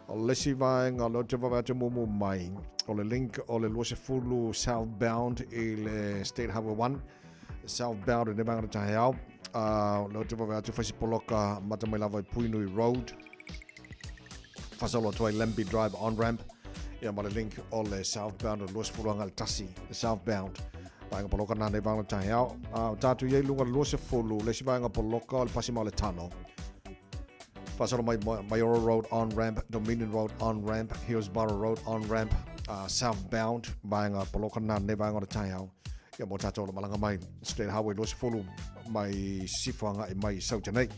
O le isi vaega o lea ou te vaavaai atu mumu mai, o le link o le 20 southbound i le State Highway 1, southbound i le vaega o le taeao. O lea ou te vaavaai atu fai se poloka mata mai lava i Puinui Road, fasolo atu ai Lambie Drive on-ramp, ia ma le link o le southbound o le 20 agai le tasi, le southbound. Vaega poloka nā nei vaega o le taeao. O tātou i ai lunga le 20, le isi vaega poloka o le pasi ma o le tano. Faasolo mai Maioro Road on ramp, Dominion Road on ramp, Hillsborough Road on ramp, southbound, vaega poloka nā nei vaega o le taeao. Ia mō tātou o le malaga mai State Highway 20 mai Sisifo agai mai Sauta nei.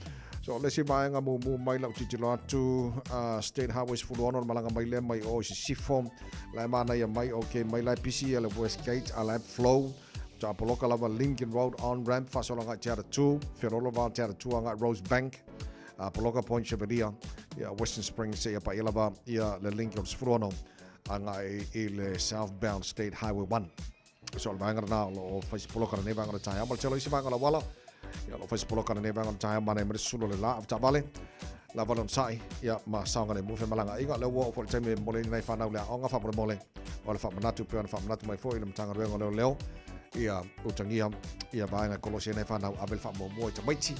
So le isi vaega mumu mai lau titilo atu State Highway 16 le malaga mai lea mai o i Sisifo. La e manaia mai okay mai la e pisi ia le Westgate a la e flow. Ta poloka lava Lincoln Road on ramp faasolo agai Te Atatū, Whirolo vao Te Atatū agai Rosebank. Poloka Point Chevalier, ia Western Springs seia paia lava ia le link o le 16 agai i le southbound State Highway 1. So o le vaega lena o lo o fai se poloka lenei vaega o le taeao. Ma le tele o isi vaega o le auala, ia o lo o fai se poloka lenei vaega o le taeao ma nei ma le sulu o le la avetaavale. Lava le onosai, ia, ma saogalemu femalagaaiga. O lea ua oo foi i le taimi e momoli ai nai fanau i le aoga faamolemole o le faamanatu pei ona faamanatu mai foi i le Matagaluega o Leoleo, ia utagia ia vaega e kolosi ai nai fanau ave le faamuamua i tamaiti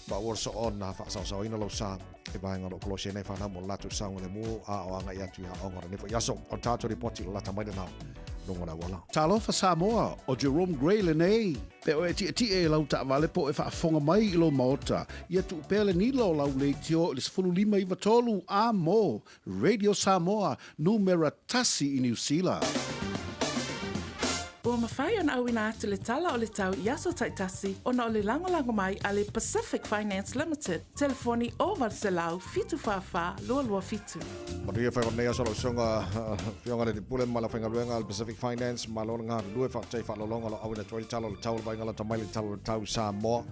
ma aua le soo ona faasaosaoina lou sa i vaega o lo o kolosi ai nai fanau mo le latou saogalemu a o agai atu i aoga o lenei foi aso. O le tatou lipoti lalata mai lena luga o le auala. Talofa Samoa, o Jerome Gray lenei. Pe o e tietie i lau taavale po o e faafofoga mai i lou maota, ia tuu pea le nila o lau leitio i le 15 93 a mo Radio Samoa, numera tasi i Niu Sila. Ua mafai ona auina atu le tala o le tau i aso taitasi ona o le lagolago mai a le Pacific Finance Limited, telefoni 0800 744 227. Manuia faiva lenei aso lau Susuga Afioga le Pule ma le aufaigaluega a le Pacific Finance, malo le galulue, faafetai i faaaloaloga o lo o auina atu ai le tala o le tau o le vaaiga lata mai le tala o le tau i Samoa.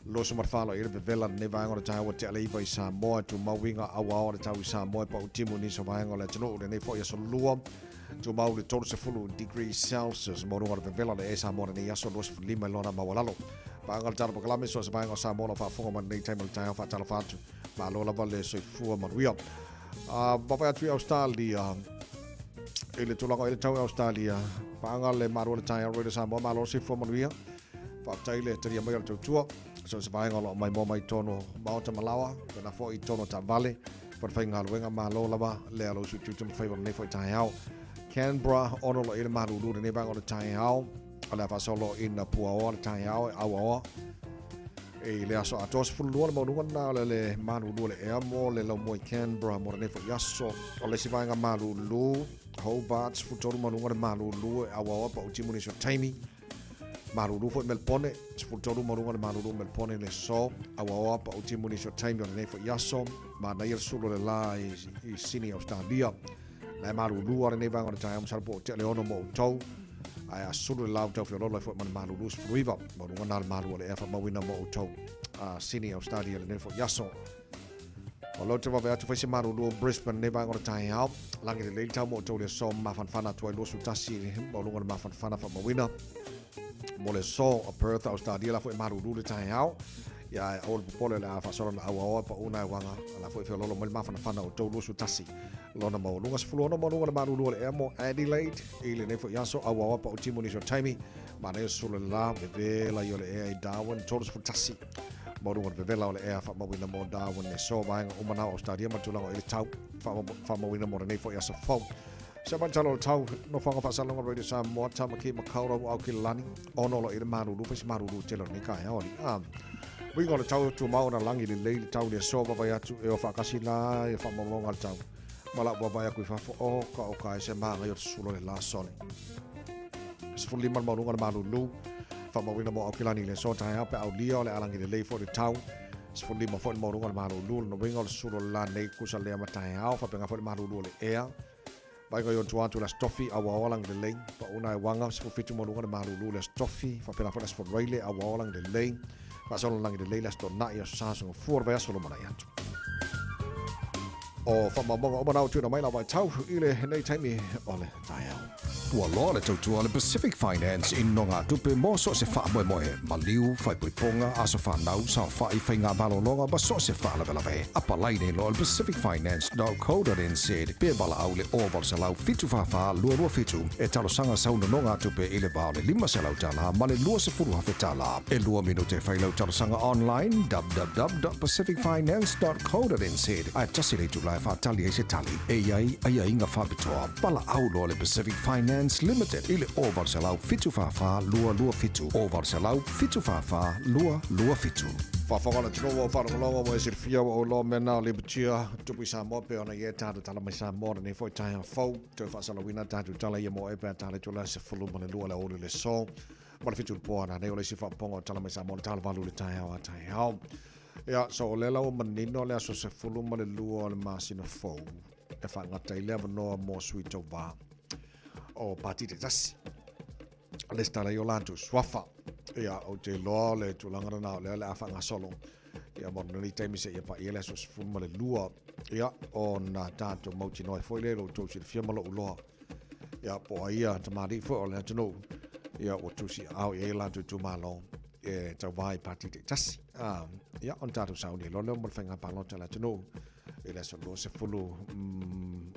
24 lo i le vevela lenei vaega o le taeao ua tea le 9 i Samoa, e tumau uiga auao o le tau i Samoa e pau timu i nisi o vaega o le atunuu lenei foi aso Lua. Tumau le 30 degrees Celsius mo luga o le vevela o le ea i Samoa lenei aso 25 i lona maualalo. Paga le tala pakalame so o se vaega o Samoa o lo o faafofoga mai lenei taimi o le taeao faatalofa atu. Malo lava le soifua manuia. Vaavaai atu i Australia i le tulaga o i le tau i Australia. Paga le malu o le taeao Radio Samoa, malo le soifua manuia. Faafetai le talia mai o le tautua. So se vaega o lo o maimoa mai tonu maota ma laoa, pena foi i tonu o taavale, falefaigaluega, malo lava le alo usu tiute ma faiva lenei foi taeao. Canberra, ono lo i le malulu lenei vaega o le taeao, o le a faasolo ina puaoa le taeao e auaoa. I le aso atoa 12 le maualuga lena o le malulu o le ea mo le laumua i Canberra mo lenei foi aso. O le isi vaega malulu, Hobart, 13 maualuga le malulu e auaoa pa utimu nisi o taimi. Malulu foi Melpone, 13 maualuga le malulu Melpone le aso, auaoa pa utimu nisi o taimi o lenei foi aso. Manaia le sulu o le la i Sydney, Australia. La e malulu a lenei vaega o le taeao masalo po o tea le ono mo outou. Ae a sulu le la ua tau feololo ai foi ma le malulu 19. Maualuga na le malu o le ea faamauina mo outou. Sydney, Australia lenei foi aso. O lou te vave atu fai se malulu o Brisbane nei vaega o le taeao. Lagi lelei le tau mo outou le aso mafanafana atu ai 21 maualuga le mafanafana faamauina. Mo le aso o Perth, Australia la foi malulu le taeao. Ia ae aua le popole o le a faasolo na auaoa pa una e wanga. La foi feololo mai le mafanafana o outou 21. Lona maualuga 16 maualuga le malulu o le ea mo Adelaide i lenei foi aso auaoa pa utimu nisi o taimi. Manaia sulu le la vevela i o le ea i Darwin 31. Maualuga le vevela o le ea faamauina mo Darwin e so vaega uma na o Australia ma tulaga o i le tau faamauina mo lenei foi aso fou. Se mai talo o le tau, nofoaga faasalaga Radio Samoa, Tamaki Makaurau au ki lani, ono lo i le malulu, fai se malulu tele o lenei taeao ali. A, uiga o le tau tumau ona lagi lelei le tau le aso vaavaai atu e o faakasi la ia faamaumauga a le tau. Ma lau vaavaai atu i fafo, o ka o ka e se magai o le sulo le la sole. 15 le maualuga le malulu, faamauina mo Aukilani i le aso taeao pe aulia o le alagi lelei foi le tau. 15 foi le maualuga le malulu, lona uiga o le sulo le la nei kusa lea ma taeao, faapena foi le malulu o le ea. Vaaiga i ona tua atu i le Aso Tofi, auaoa lagi lelei, pauna e uaga, 17 maualuga le malulu i le Aso Tofi, faapena foi le Aso Faraile, auaoa lagi lelei, faasolo lagi lelei le Aso Toonai, Aso Sa, Aso Gafua o le vaiaso lumanai atu. O faamaumauga uma na ua tuuina mai lau vaitau i lenei taimi o le taeao. Ua loa le tautua a le Pacific Finance i nogatupe mo so o se faamoemoe, maliu, faaipoipoga, aso fanau, saofai, faiga malologa ma so o se faalavelave. Apalai nei loa i le pacificfinance.co.nz pe valaau i le 0800 744 227 e talosaga sau nonogatupe i le va o le $500 ma le $20,000. E lua minute e fai lau talosaga online www.pacificfinance.co.nz ae tasi le itula e faatali ai se tali. E i ai aiaiga faapitoa. Valaau loa le Pacific Finance Limited i le 0800 744 227, 0800 744 227. Faafofoga le atunuu ua ou faalogologo ua e silafia ua ou iloa mea na o Lipatia tupu i Samoa pei ona i ai tatou tala mai Samoa lenei foi taeao fou toe faasalauina tatou tala ia mo e pe a tala i tula 12 le aoauli o le aso ma le 7 i le po a nanei o le isi faapopoga o tala mai Samoa le tala valu i le taeao a taeao. Ia, so o lea la ua manino le aso 12 o le masina fou e faagata ai le avanoa mo sui tauva o Pati Taitasi. Lesitala ai o latou suafa. Ia, ou te iloa o le tulaga lena o lea o le a faagasolo. Ia, mo lenei taimi seia paia le aso 12. Ia, ona tatou mautinoa ai foi lea i lo outou silafia ma lou iloa. Ia, po o ai ia tamalii foi o le atunuu. Ia, ua tusiaao i ai latou itumalo. e tauvā i pāti taitasi. Ia, ona tatou sauni ai loa lea mo le faiga palota a le atunuu i le aso 20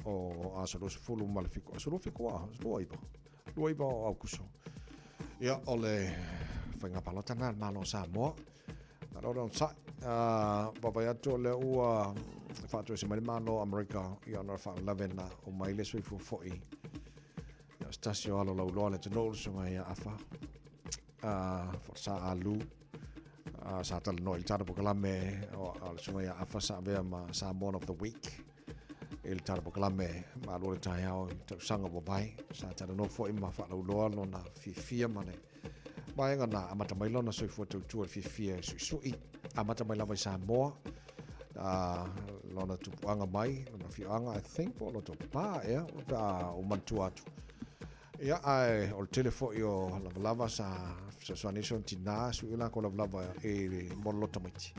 o aso 27 aso 27 a 29 29 o Aukuso. Ia, o le faiga palota lena a le Malo o Samoa. Malo le onosai. Vaavaai atu o lea ua faatoese mai le Malo o Amerika ia ona o le faalavelave na oo mai le soifua foi ia o se tasi o alo lauloa o le atunuu le susuga ia Afa Sa Alu. Sa talanoa i le tatou polokalame o le susuga ia Afa sa avea ma Samoan of the Week i le tatou polokalame malua le taeao i tausaga ua mavae. Sa talanoa foi ma faalauiloa lona fiafia ma le vaega na amata mai lona soifua tautua i le fiafia e suisui. Amata mai lava i Samoa, lona tupuaga mai, lona afioaga, I think po o Lotopa ea, pe a ou manatua atu. Ia, ae o le tele foi o lavalava sa fesoasoani ai si ona tinā, sui o lakou lavalava i le mo le loto tamaiti.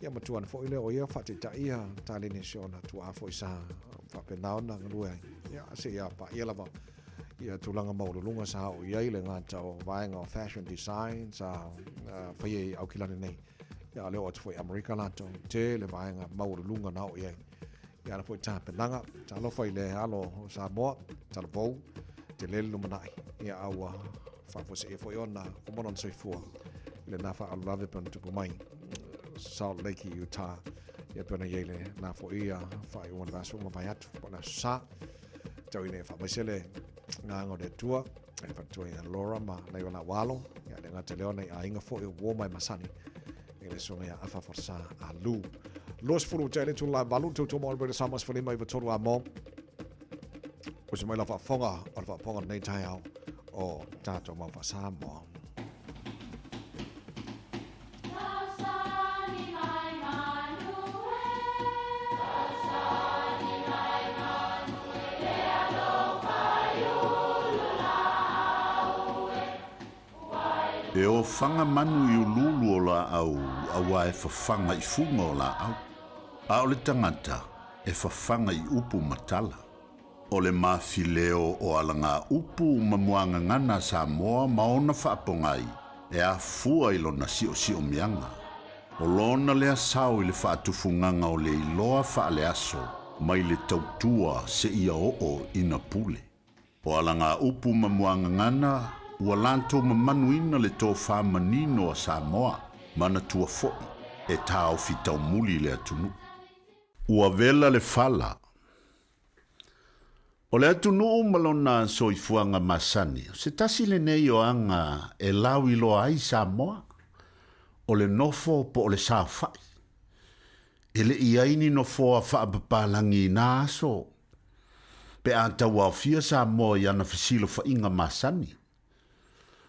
Ia matua ana foi lea o ia faataitai ia taleni a si ona tuaa foi sa faapena ona galue ai. Ia, seia paia lava ia tulaga maualuluga sa oo i ai le gata o vaega o fashion design sa faia i Aukilani nei. Ia, a o lea oo atu foi i Amerika latou, tele vaega maualuluga na oo i ai. Ia ana foi tapenaga, talofa i le alo o Samoa, talavou, tele le lumanai, ia a ua faafuaseia foi ona uma lona soifua i lena faalavelave pe ona tupu mai Salt Lake i Utah. Ia pe ona i ai lena foi ia faaiuga o le vaiaso ua mavae atu po o le Aso Sa. Tau ina ia faamaise le agaga o le Atua e faletua ia Laura ma nai o laua alo, ia le gata i lea o nai aiga foi o uo ma e masani i le susuga ia Afa Forsa Alu. 20 ua le itula e 8, tautua mo Alberta Samoa 15 i 3 a mo. O se mai la faafofoga o le faafofoga o lenei taeao o tatou mau faa-Samoa. E ofaga manu i uluulu o laau auā e fafaga i fuga o laau, a o le tagata e fafaga i upu ma tala. O le mafileo o alagaupu ma muagagana a Samoa ma ona faapogai e afua i lona siosiomiaga. O lona lea sao i le faatufugaga o le iloa faaleaso mai le tautua seia oo ina pule. O alagaupu ma muagagana ua latou mamanuina le tofa manino a Samoa, manatua foi e taofi taumuli le atunuu. Ua vela le fala. O le atunuu ma lona soifuaga masani, o se tasi lenei o aga e lauiloa ai Samoa, o le nofo po o le saofai. E le i ai ni nofoa faapapalagi i na aso, pe a tauaofia Samoa i ana fesilafaiga masani.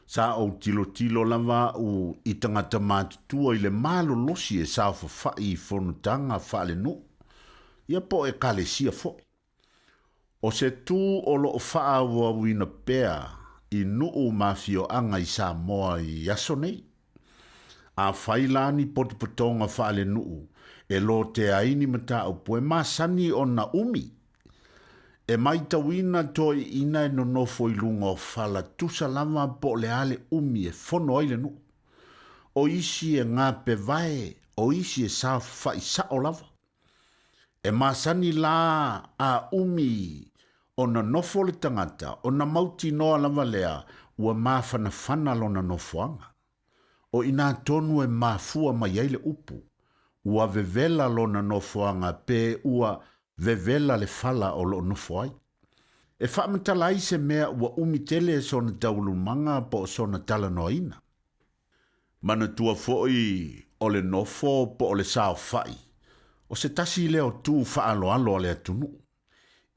Sa ou tilotilo lava au i tagata matutua i le malolosi e saofafai i fonotaga faalenuu, ia po o ekalesia foi. O se tū o loo faaauauina pea i nuu ma afioaga i Samoa i aso nei. Afai la ni potopotoga faalenuu e lotea ai ni mataupu e masani ona umi, e maitauina toeaiina e nonofo i luga o fala tusa lava po o le a le umi e fono ai le nuu. O isi e gapevae, o isi e saofafai sao lava. E masani la a umi ona nofo le tagata, ona mautinoa lava lea ua mafanafana lona nofoaga. O inā tonu e mafua mai ai le upu, ua vevela lona nofoaga pe ua vevela le fala o loo nofo ai. E faamatala ai se mea ua umi tele sona taualumaga po o sona talanoaina. Manatua foi o le nofo po o le saofai, o se tasi lea o tu faaaloalo a le atunuu.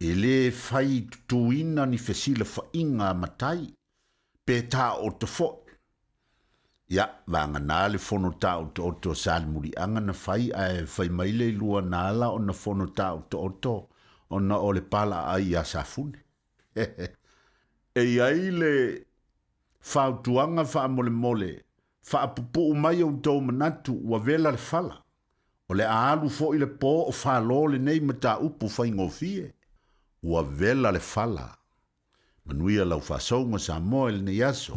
E lē fai tutuina ni fesilafaiga a matai, pe taooto foi. Ia, vagana le fono taotooto a Salemuliaga na fai ae fai mai le ilua na ala ona fono taotooto ona o le palaaai ia Safune. E i ai le fautuaga faamolemole, faapupuu mai outou manatu ua vela le fala. O le a alu foi le po o falo lenei mataupu faigofie. Ua vela le fala. Manuia lau faasouga Samoa i lenei aso.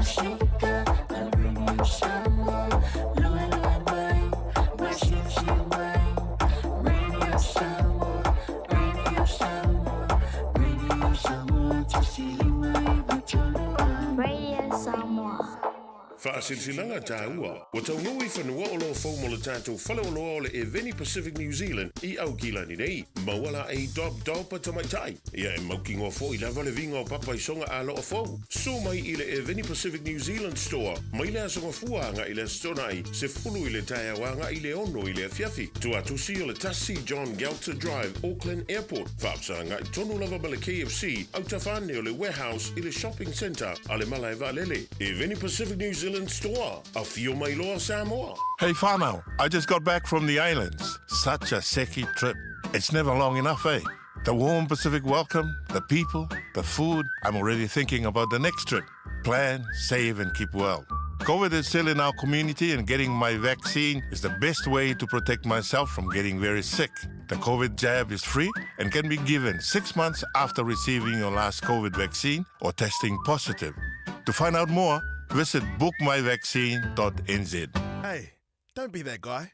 Radio Samoa. Faasilasilaga taua, ua taunuu i fanua oloa fou mo le tatou faleoloa o le Eveni Pacific New Zealand i Aukilani nei. Maua laei Dob Dob a tamaitai. Ia e mautinoa foi lava le viga o papa i soga aloa fou. Susu mai i le Eveni Pacific New Zealand Store mai le Aso Gafua agai i le Aso Toonai, 10 i le taeao agai i le 6 i le afiafi. Tuatusi o le 1 John Gelter Drive, Auckland Airport, faafesagai tonu lava ma le KFC, autafa ane o le Warehouse i le Shopping Centre a le Malae Vaalele. Eveni Pacific New Zealand Store, afio mai loa Samoa. Hey whanau, I just got back from the islands. Such a seki trip. It's never long enough, eh? The warm Pacific welcome, the people, the food. I'm already thinking about the next trip. Plan, save, and keep well. COVID is still in our community, and getting my vaccine is the best way to protect myself from getting very sick. The COVID jab is free and can be given 6 months after receiving your last COVID vaccine or testing positive. To find out more, visit bookmyvaccine.nz. Hey, don't be that guy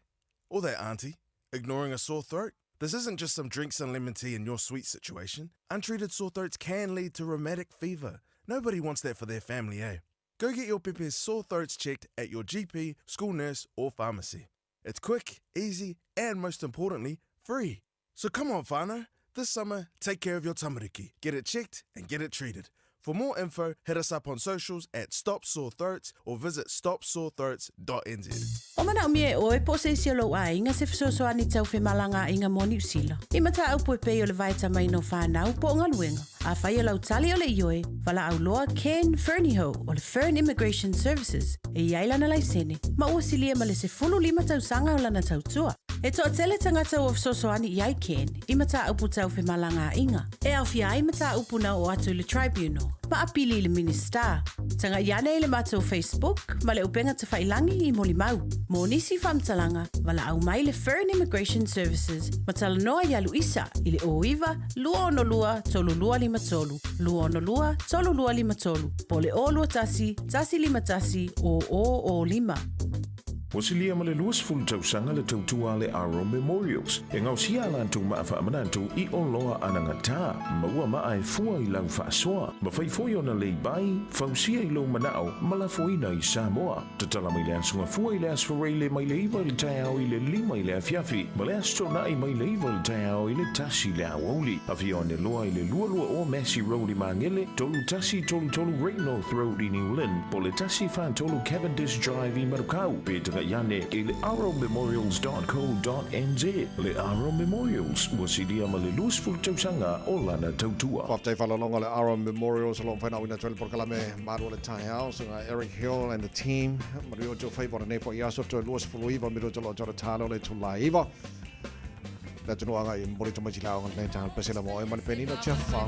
or that auntie ignoring a sore throat. This isn't just some drinks and lemon tea in your sweet situation. Untreated sore throats can lead to rheumatic fever. Nobody wants that for their family, eh? Go get your pepe's sore throats checked at your GP, school nurse, or pharmacy. It's quick, easy, and most importantly, free. So come on, whānau. This summer, take care of your tamariki. Get it checked and get it treated. For more info, hit us up on socials at Stop Sore Throats or visit stopsorethroats.nz. Ua manaomia e ʻoe po o se isi o lou aiga se fesoasoani tau femalagaaiga mo Niu Sila. I mataupu e pei o le vaetamaina o fanau po o galuega. Afai o lau tali o le ioe, valaau loa Ken Fernihough o le Fern Immigration Services e i ai lana laisene ma ua silia ma le 15 tausaga o lana tautua. E toatele tagata ua fesoasoani i ai Ken i mataupu tau femalagaaiga e aofia ai mataupu na oo atu i le Tribunal ma apili i le Minisita. Tagai ane i le matou Facebook ma le upega tafailangi i molimau. Mo nisi faamatalaga, valaau mai le Fern Immigration Services ma talanoa iā Luisa i le 09 262 3253, 262 3253, po o le 021 151 0005. Ua silia ma le 20 tausaga le tautua a le Aro Memorials e gaosia a latou maa faamanatu i oloa anagata. Maua maa e fua i lau faasoa. Mafai foi ona lay-by, fausia i lou manao ma lafoina i Samoa. Tatala mai le Aso Gafua i le Aso Faraile mai le 9 i le taeao i le 5 i le afiafi ma le Aso Toonai mai le 9 i le taeao i le 1 i le aoauli. Afio ane loa i le 220 Massey Road i Magele, 3133 Great North Road i New Lynn, po o le 143 Cavendish Drive i Manukau, pe tagai ane i le arrowmemorials.co.nz. Le Arrow Memorials, ua silia ma le 20 tausaga o lana tautua. Faafetai faalologo le Arrow Memorials o lo o mafai ona auina atu ai le polokalame malu o le taeao susuga Eric Hill and the team. Manuia o tou faiva o lenei foi aso toe 29 minute o lo o tau le talo o le itula 9. Le atunuu agai i momoli tamaiti le aoga lenei taeao le pesela mo oe ma le penina Tiafa.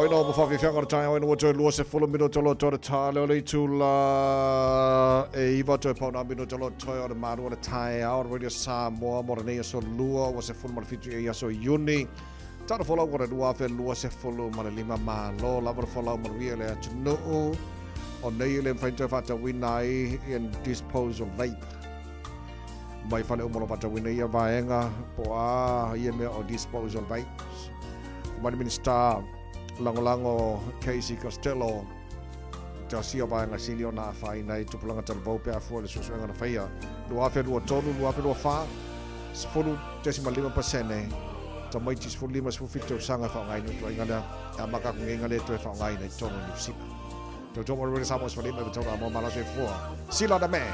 Oi no mo whawhiwhianga o tae oi no toe lua se fulu mino tolo tore tā leo le tula e iwa toe pauna mino tolo toe o le maru o le tae ao Radio Samoa mo renei aso lua ua se fulu ma le fitu e aso Iuni. Tana folau o le 2025 malo lava le folau manuia le atunuu o nei le mawhai toe whaatawina ai in disposal vape. Mai whale umolo whaatawina ia vaenga po a ia mea o disposal vapes. Mai Minister Langolango Casey Costello tasia vaenga sili ona afaina i tupulaga talavou pe afua i le suesuega na faia 2023 2024 10.5% tamaiti 15 17 tausaga e faaaogaina le ituaiga lea e amata atu nei le toe faaaogaina i totonu o Niu Sila. Tautua mo le Samoa Sefalima i Vataura Amoa Malaso e fua. Sila the man!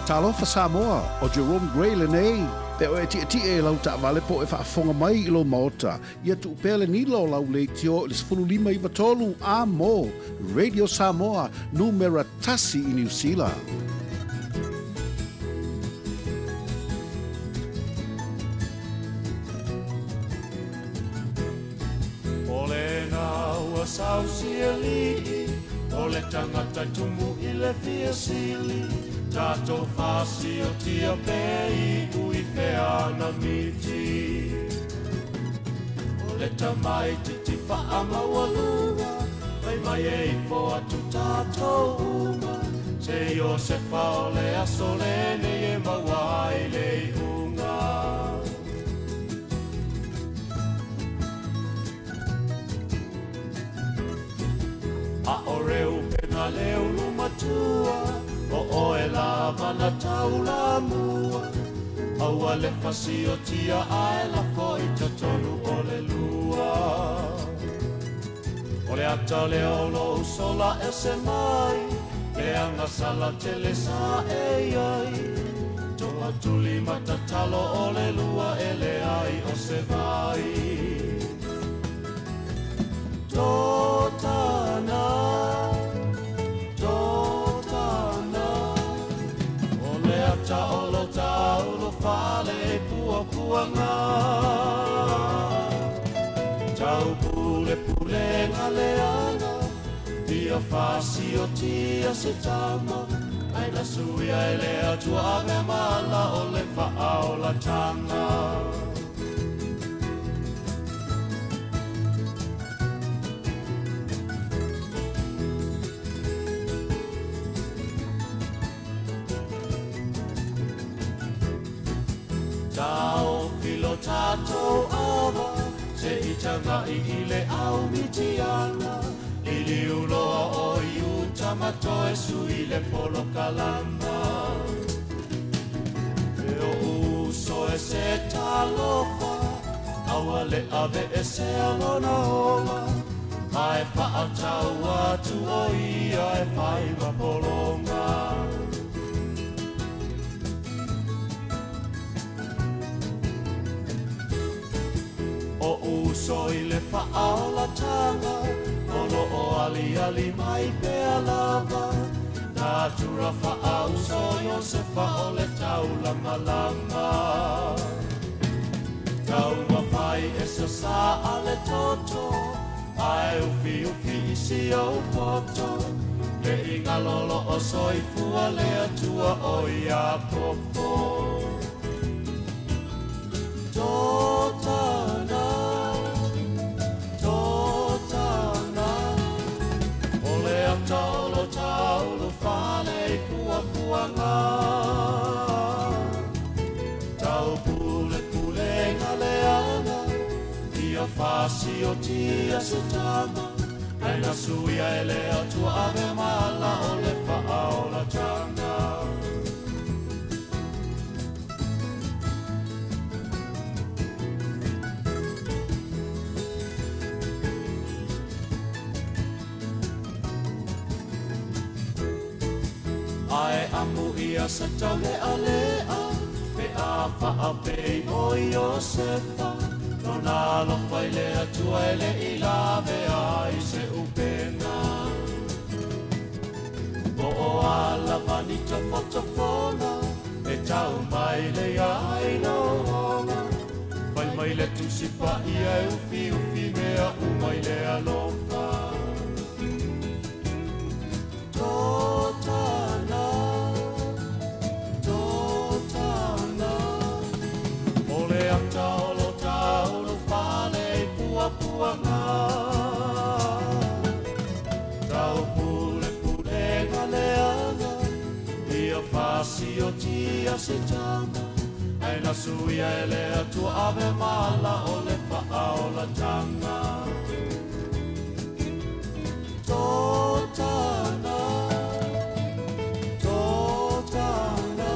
Talofa Samoa, ʻo Jerome Gray lenei. Pe o e tiʻetiʻe i lau taʻawale po o e faafofoga mai i lou maota, ia tuu pea le nila o lau leitio i le 15 93 a mo Radio Samoa, numera tasi i Niu Sila. O lena ua sausi alii, O le tagata i tumu i le fia sili, Tatou fasiotia pe iu i fea ana miti. O le tamaititi faamaualuga, Fai mai e ifo atu tatou uma, Se Iosefa o le aso lenei e maua ai le iuga. A ʻo Reupena le ulu matua, ʻO ʻoe lava na taulamua, Aua le fasiotia ae lafo i totonu o le lua. O le ata lea o lou sola ese mai, Le agasala tele sa e i ai, Togatuli ma tatalo o le lua e leai o se vai. Totana, Totana, O le ata o lo taulo fale i puapuaga. Taupulepulega leaga, Ia fasiotia se tama, Ai na suia e le Atua avea ma ala o le faaolatanga. Taofi lo tatou ava, Se i tagai i le au Mitiana, Liliu loa ʻo Iuta ma toe sui le polokalama. E oʻu uso e se talofa, Aua le aveesea lona ola, Ae faatau atu ʻo ia e fai ma pologa. Oʻu uso i le faaolatanga, O lo o aliali mai pea lava, Natura faauso Iosefa o le taulamalama. Taumafai e sasaa le toto, Ae ufiufi i si ou poto, Ne i galo loo soifua le Atua o Iakopo. Totana, Totana, O le ata o lo taulu fale i puapuaga. Taupulepulega leaga, Ia fasiotia se tama, Ai na suia e le Atua avea ma ala o le faaolatanga. Ae amu ia se taulealea, Pe a faapei ʻo Iosefa, Lona alofa i le Atua e le i lavea ai se ʻupega. Po o a lava ni tofotofoga, E tau mai le ai lou ola, Fai mai le Tusi Paia e ufiufi mea uma i le alofa. Totana, Totana, O le ata o lo taulu fale i puapuaga. Taupulepulega leaga, Ia fasiotia se tama, Ai na suia e le Atua ave ma ala o le faaolatanga. Totana, Totana,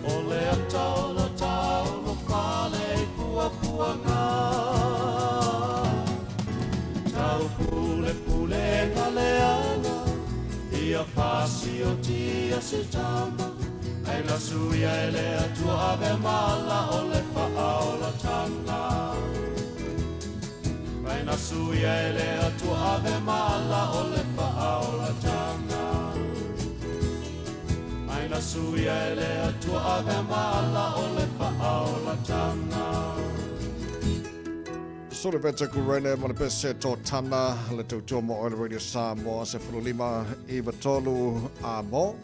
O le ata o lo taulu fale i puapuaga. Taupulepulega leaga, Ia fasiotia se tama, suia e le Atua ave mala o le faaolataga. Mai na suia e le Atua ave mala o le faaolataga. Mai na suia e le Atua ave mala o le faaolataga. Soliveta Kurene ma le pese tō tana le tautua mo Oil Radio Samoa 15 i tolu a mo.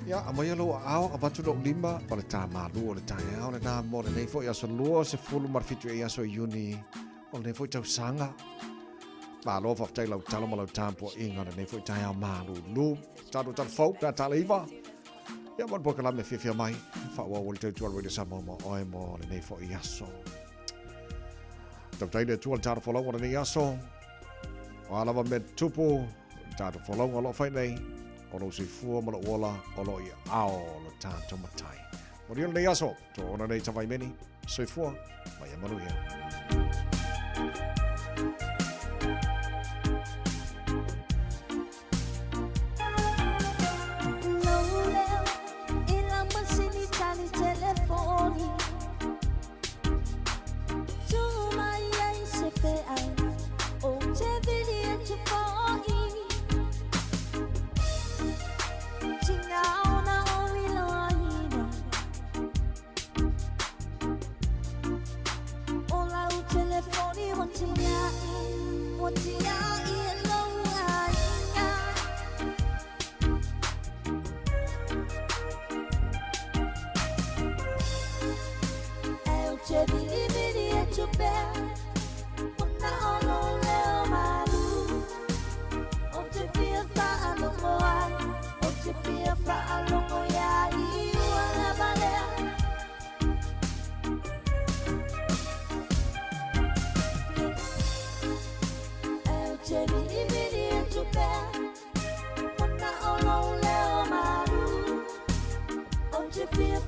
Ia, a mai alo ao a vatu lou lima ma le tā malu o le taeao le nā mo lenei foi aso 27 e aso Iuni o lenei foi tausaga. Malo faafetai lau talo ma lau tapuaiga lenei foi taeao malulu. Tatou tala fou pe a tala iva. Ia mo le polokalame fiafia mai. Faaauau le tautua Radio Samoa mo oe mo lenei foi aso. Tautai le Atua le tatou folauga o lenei aso. O a lava mea tupu, le tatou folauga o lo o fai nei, o lou soifua ma lou ola o lo o i aao o lo tatou Matai. Manuia lenei aso, tō ona nei Tavaimeni, soifua ma ia manuia. Fia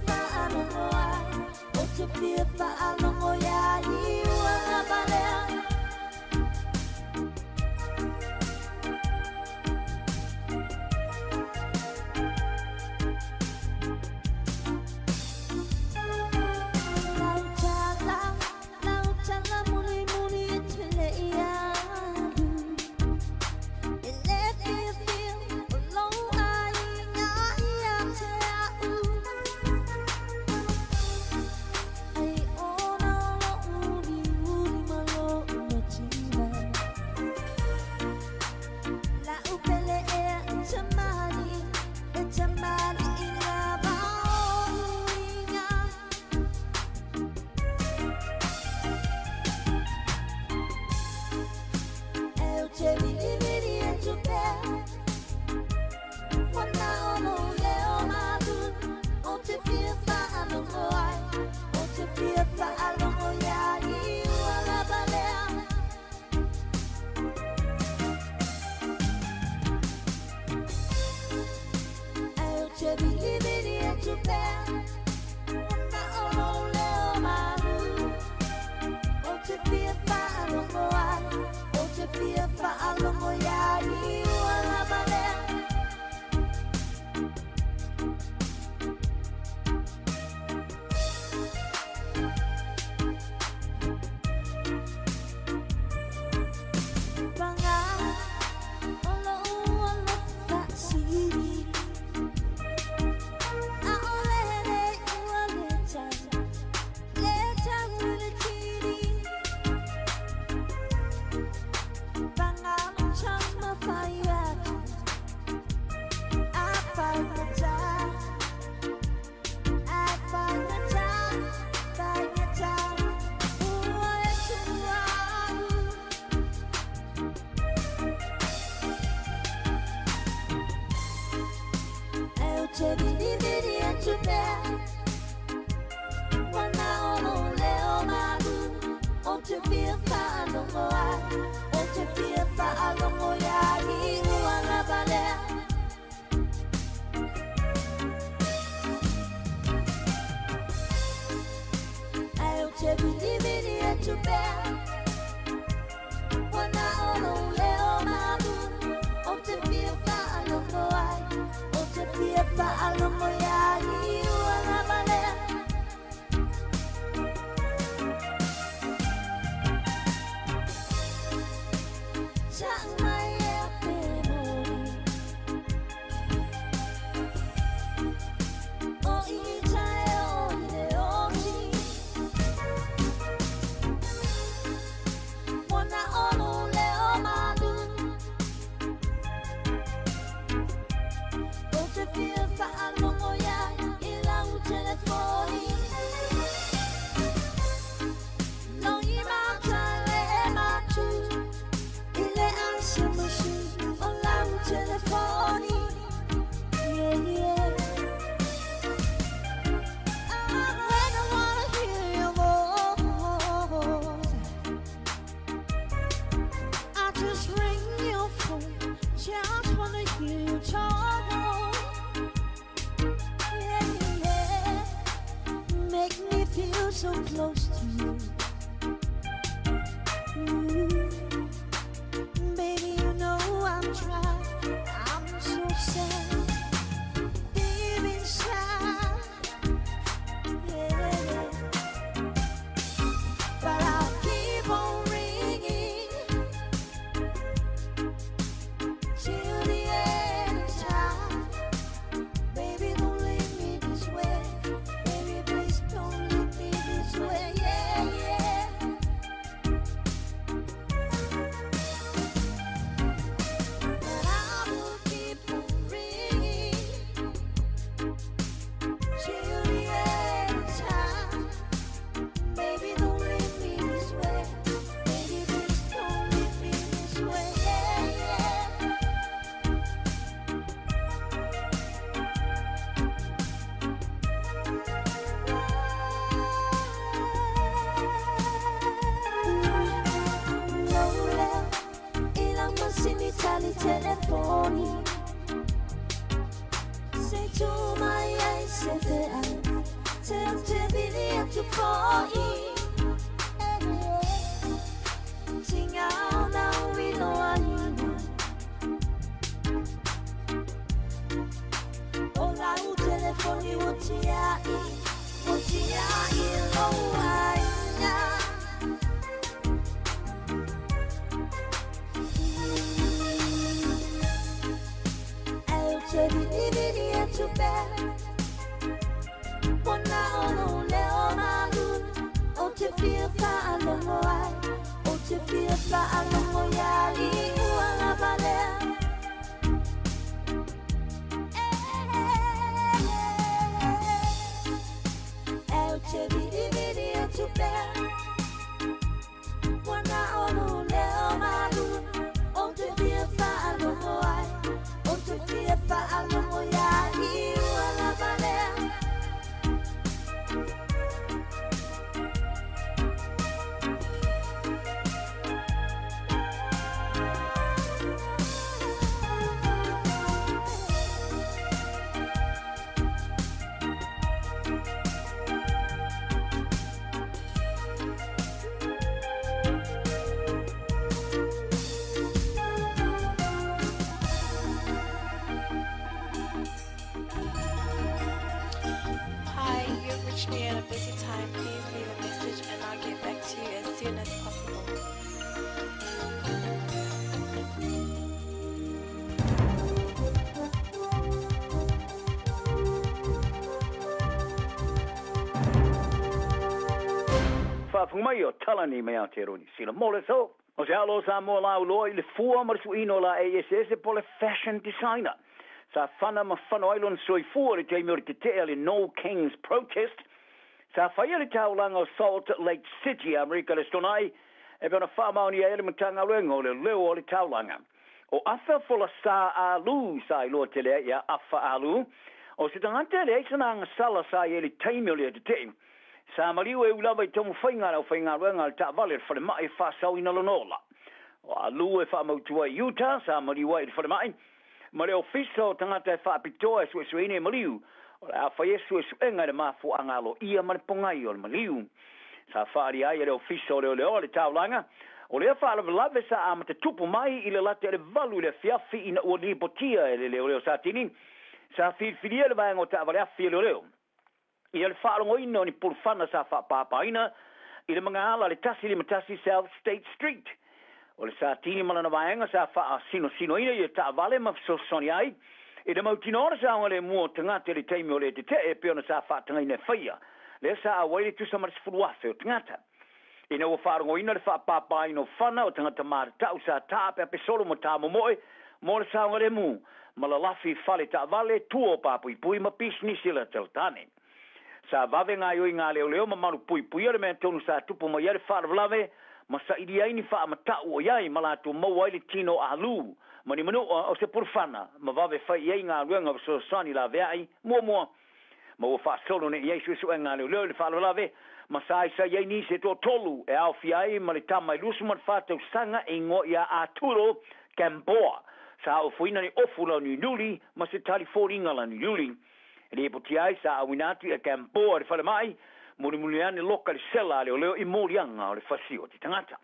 so close to you. Ooh, baby, you know I'm trying. I'm so sad deep inside. Yeah. But I'll keep on ringing till the end of time. Baby, don't leave me this way. Baby, please don't leave me this way. Yeah, yeah. But I will keep on ringing till the end of time. Baby, don't leave me this way. Baby, please don't leave me this way. Yeah, yeah. Lola, ilang masini tali telefoni. Say to my eyes, say te ai, te te vili atu foi. Tingao na wilo aina. Ola u telefoni o tiai, o tiai lo aina. Ai te vili vili atu pea. Wana ono leo malu. O te fia whaalongo ai. O te fia whaalongo iali ua lavalea. Ai te vili vili atu pea. Wana ono leo malu. O te fia whaalongo ai. O te fia whaalongo iali ua lavalea. Hi, you've reached me at a busy time. Please leave a message and I'll get back to you as soon as possible. Faafofoga mai o tala nei mai Aotearoa Niu Sila mo le aso. O se alo o Samoa lauloa i le fua ma le suiina o laei eseese po o le fashion designer. Sa fana ma fano ai lona soifua i le taimi o le tetee a le No Kings Protest sa faia i le taulaga o Salt Lake City, Amerika le Stonai, e pei ona faamaonia ai le Matagaluega o Leoleo o le Taulaga. O Afa Folasa Ah Lu sa iloa tele ai ia Afa Ah Lu, o se tagata e leai sana agasala sa i ai i le taimi o le tetee. Sa maliu e ui lava i taumafaiga a le aufaigaluega a le taavale a le falemai e faasaoina lona ola. O Ah Lu e faamautu ai i Utah, sa maliu ai i le falemai ma le ofisa o tagata e faapitoa e suesueina i maliu, o le a faia suesuega i le mafuaaga aloaia ma le pogai o le maliu. Sa faaalia ai e le Ofisa o Leoleo o le Taulaga, o lea faalavelave sa amata tupu mai i le lata i le valu i le afiafi ina ua lipotia e le leoleo Satini sa filifilia le vaega o taavale afi a leoleo ia le faalogoina o ni pulufana sa faapāpāina i le magaala a le 151 South State Street. O le Satini ma lana vaega sa faasinosinoina ia taavale ma fesoasoani ai i le mautinoa o le saogalemu o tagata i le taimi o le tetee e pei ona sa faatagaina e faia lea sa auai le tusa ma le 10,000 o tagata. Ina ua faalogoina le faapāpāina o fana o tagata matatau sa taapeape solo ma tāmomoe mo le saogalemu ma lalafi i fale taavale, tua o pāpuipui ma pisinisi latalatane. Sa vave gaoioi ngā leoleo ma malupuipuia le mea tonu sa tupu mai ai le faalavelave ma sailia ai ni faamatau o i ai ma latou maua ai le tino a Lu ma ni manua o se pulufana ma vave fai i ai galuega fesoasoani laveai muamua ma ua faasolo nei i ai suesuega a leoleo i le faalavelave ma saisai ai nisi e toatolu e aofia ai ma le tama e 24 tausaga e igoa ia Arturo Gamboa sa ofoina ni ofu launiunuli ma se tali foliga launiuli. E lipotia ai sa auina atu ia Gamboa i le falemai Mulimuli ane loka le sela a leoleo i moliaga o le fasi o te tagata.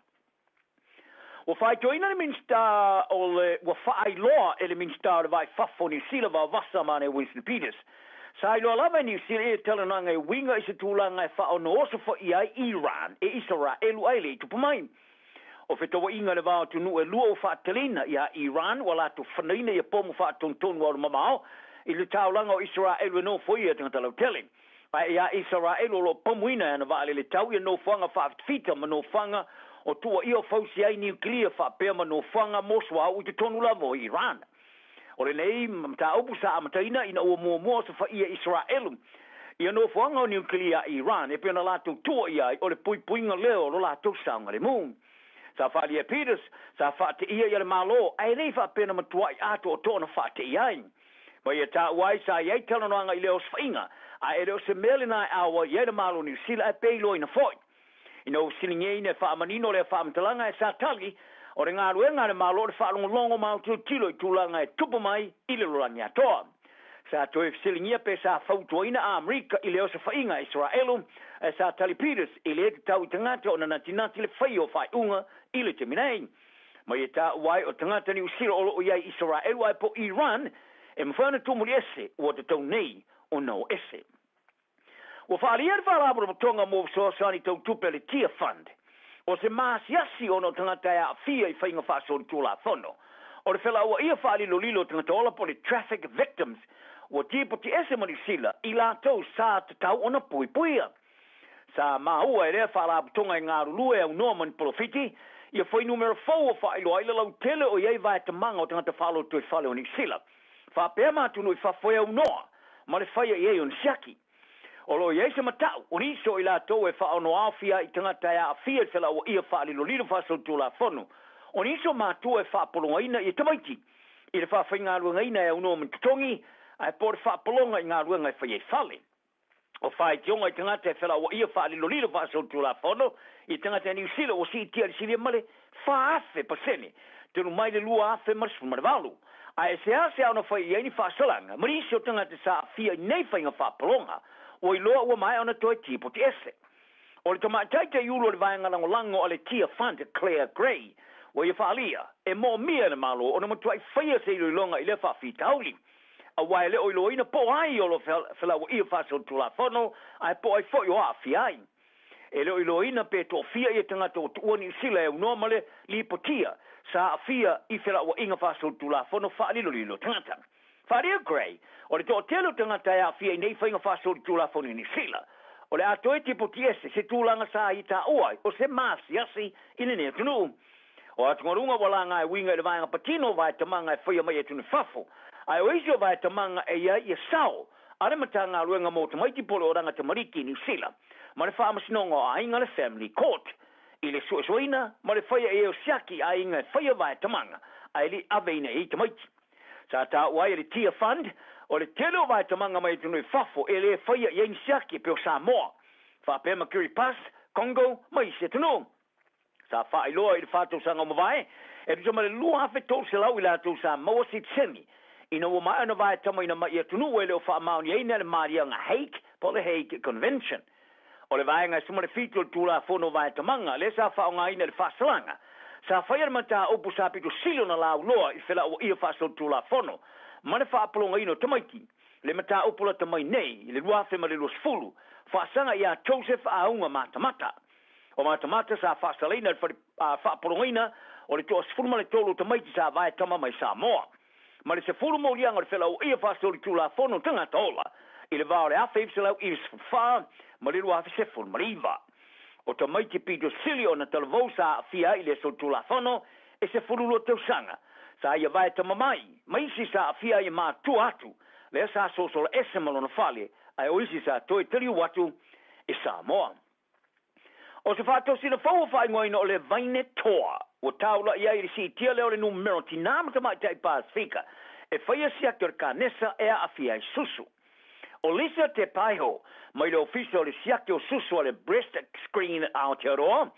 Ua faitoina le Minisita o le Ua faailoa e le Minisita o le Va i Fafo o Niu Sila Vaovasa Mane Winston Peters, sa iloa lava e Niu Sila ia talanoaga e uiga i se tulaga e faaonooso foia ai Iran e Isaraelu ae le i tupu mai. O fetauaiga i le va o atunuu e lua ua faateleina iā Iran ua latou fanaina ia pomu faatonutonu aulumamao i le taulaga o Isaraelu e nofoia e tagata lautele. Ae iā Isaraelu o lo o pamuina e ana vaalele tau ia nofoaga faafitafita ma nofoaga o tuuaia o fausia ai niukilia faapea ma nofoaga mo suauu i totonu lava o Iran. O lenei mataupu sa amataina ina ua muamua osofaia Isaraelu ia nofoaga o niukilia a Iran e pei ona latou tuuaia ai o le puipuiga lea o lo latou saogalemu. Sa faaalia e Peters, sa faateia ia le Malo ae le i faapea na matuai atoatoa ona faateia ai. Ma ia taua ai sa i ai talanoaga i lea osofaiga, ae e le o se mea lena e auai i ai le Malo o Niu Sila ae pe iloaina foi. Ina ua fesiligiaina e faamanino lea faamatalaga e sa tali, o le galuega a le Malo o le faalogologo ma autilotilo i tulaga e tupu mai i le lalolagi atoa. Sa toe fesiligia pe sa fautuaina a Amerika i le osofaiga a Isaraelu, ae sa tali Peters e le tatau i tagata ona natinati le faia o faaiuga i le taimi nei. Ma ia taua ai o tagata Niu Sila o lo o i ai i Isaraelu ae po Iran e mafai ona tuumuli ese ua tatau nei ona o ese. Ua faaalia le Faalapotopotoga mo Fesoasoani Tau Tupe a le Tear Fund o se maasiasi ona o tagata e aafia i faiga faasolitulafono o le felauaia faalilolilo o tagata ola po o le traffic victims ua tipoti ese ma Niu Sila i latou sa tatau ona puipuia. Sa maua e lea Faalapotoga e galulue aunoa ma ni polofiti ia fuainumera fou ua faailoa ai le lautele o i ai vaetamaga o tagata faalotoifale o Niu Sila faapea ma atunuu i fafo e aunoa ma le faia i ai o ni siaki. O lo o i ai se matau, o nisi o i latou e faaonoaofia ai i tagata e aafia i le felauaia faalilolilo faasolitulafono, o nisi o matua e faapologaina ia tamaiti i le faafaigaluegaina e aunoa ma ni totogi, ae po o le faapologa i galuega e faia i fale. O faitioga i tagata e felauaia faalilolilo faasolitulafono i tagata e Niu Sila ua siitia i le silia ma le 4,000% talu mai le 2018, ae seasea ona fai i ai ni faasalaga ma nisi o tagata sa aafia i nei faiga faapologa ua iloa ua maea ona toe tipoti ese. O le tamaitai taiulu o le vaega lagolago a le Tear Fund, Clare Gray, ua ia faaalia, e moomia e le Malo ona matuai faia se iloiloga i lea faafitauli. Aua e le o iloaina po o ai o lo o felauaia faasolitulafono ae po o ai foi o aafia ai. E le o iloaina pe toafia ia tagata ua tuua Niu Sila e aunoa ma le lipotia sa aafia i felauaiga faasolitulafono faalilolilo tagata. Faaalia Gray, o le toatele o tagata e aafia i nei faiga faasolitulafono i Niu Sila, o le a toe tipoti ese se tulaga sa ia taua ai o se maasiasi i lenei atunuu. O atugaluga ua laga e uiga i le vaega patino o vaetamaga e faia mai atunuu i fafo, ae o isi o vaetamaga e i ai ia sao a le Matagaluega mo Tamaiti po o le Oranga Tamariki i Niu Sila ma le Faamasinoga o Aiga le Family Court i le suesueina ma le faia i ai o siaki i aiga e faia vaetamaga ae le i aveina i ai tamaiti. Sa taua ai e le Tear Fund o le tele o vaetamaga mai atunuu i fafo e le faia i ai ni siaki e pei o Samoa faapea ma Kiribati, Congo ma isi atunuu. Sa faailoa i le fa tausaga ua mavae, e tusa ma le 2,300 i latou sa maua sitiseni ina ua maea ona vaetamaina mai i atunuu e le o faamaoniaina e le maliaga Hague po o le Hague Convention. O le vaega e 17 o le Tulafono o Vaetamaga lea sa faaaogaina i le faasalaga sa faia le mataupu sa pito sili ona lauloa i felauaia faasolitulafono ma le faapologaina o tamaiti le mataupu lata mai nei i le 2020 faasaga ia Joseph Aauga Matamata. O Matamata sa faasalaina i le fale faapologaina o le toa 13 o tamaiti sa vaetama mai Samoa ma le 10 moliaga o le felauaia faasolitulafono tagata ola i le va o le 1994 ma le 2019. O tamaiti pito sili ona talavou sa aafia ai i lea solitulafono e 12 tausaga sa ia vaetama mai ma isi sa aafia ai e matua atu lea sa sosola ese ma lona fale ae o isi sa toe taliu atu i Samoa. O se faatosina fou ua faaigoaina o le Vaine Toa, ua taula'i ai i le siitia lea o le numera o tinā ma tamaitai Pasefika e faia siaki o le kanesa e aafia ai susu. O Lisa Te Paiho, mai le Ofisa o le Siaki o Susu a le Breast Screen Aotearoa,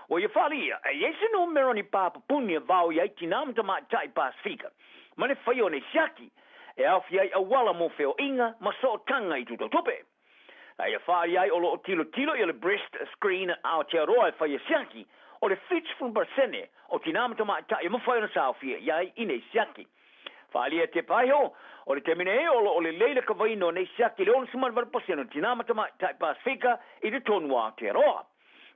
ua ia faaalia, e i ai se numera o ni pā pupuni e vaoi ai tinā ma tamaitai Pasefika ma le faia o nei siaki, e aofia ai auala mo feoaiga ma sootaga i tutautupe. A ia faaalia ai o lo o tilotilo ia le Breast Screen Aotearoa e faia siaki, o le 70% o tinā ma tamaitai e mafai ona saofia i ai i nei siaki. Faaalia e Tepaiho, o le taimi nei o lo o lelei le kavaina o nei siaki i le 68% o tinā ma tamaitai Pasefika i totonu o Aotearoa.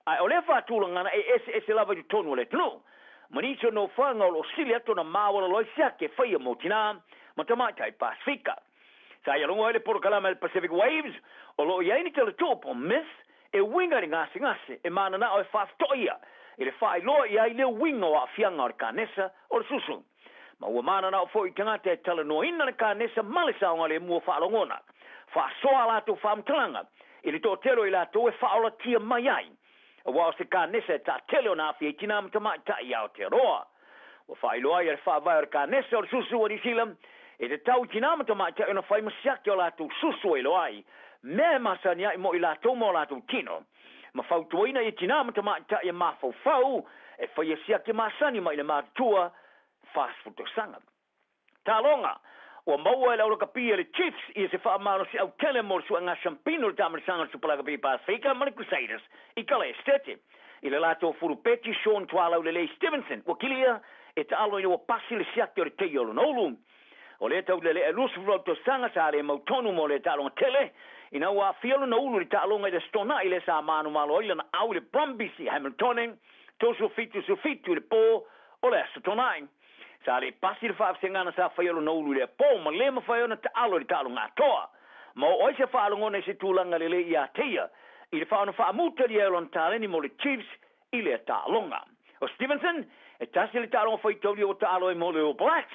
Ae o lea faatulagana e eseese lava i totonu o le atunuu. Ma nisi o nofoaga o lo o sili atu ona maualalo ai siaki e faia mo tinā ma tamaitai Pasefika. Sa ia logo ai le polokalame a le Pacific Waves, o lo o i ai ni talatuu po o myth e uiga i le gasegase e mananao e faafetoia i le faailoa i ai le uiga o aafiaga o le kanesa o le susu. Ma ua mananao foi i tagata e talanoaina le kanesa ma le saogalemu o faalogona, faasoa a latou faamatalaga i le toatele o i latou e faaolatia mai ai aua o se kanesa e taatele ona aafia ai tinā ma tamaitai i Aotearoa. Ua faailoa ai e le faavae o le kanesa o le susu a Niu Sila, e tatau i tinā ma tamaitai ona fai ma siaki o latou susu e iloa ai mea e masani ai mo i latou ma o latou tino, ma fautuaina ia tinā ma tamaitai e mafaufau e faia siaki masani mai le matutua 40 tausaga. Taaloga, Ua maua e le aulakapi a le Chiefs ia se faamalosiau tele mo le suega siampino i le taamilisaga o le Super Lakapi Pasefika ma le Crusaders i Kalaesetete. I le latou fulupeti Sean Tualaulelei Stevenson ua kilia e taalo ina ua pasi le siaki o le teia o lona ulu. O lea taulelea e 28 tausaga sa le mautonu mo lea taaloga tele ina ua aafia lona ulu i le taaloga i le Aso Toonai lea sa manumalo ai lana au i le Brumbies i Hamiltone 37 17 i le po o le Aso Toonai. Sa le pasi le faavasegana sa faia lona ulu i lea po ma le mafai ona taalo i le taaloga atoa. Ma oo ai se faalogona i se tulaga lelei ia te ia i le faaona faamutalia ai o lona taleni mo le Chiefs i lea taaloga. O Stevenson, e tasi le taaloga faitaulia ua taalo ai mo le All Blacks,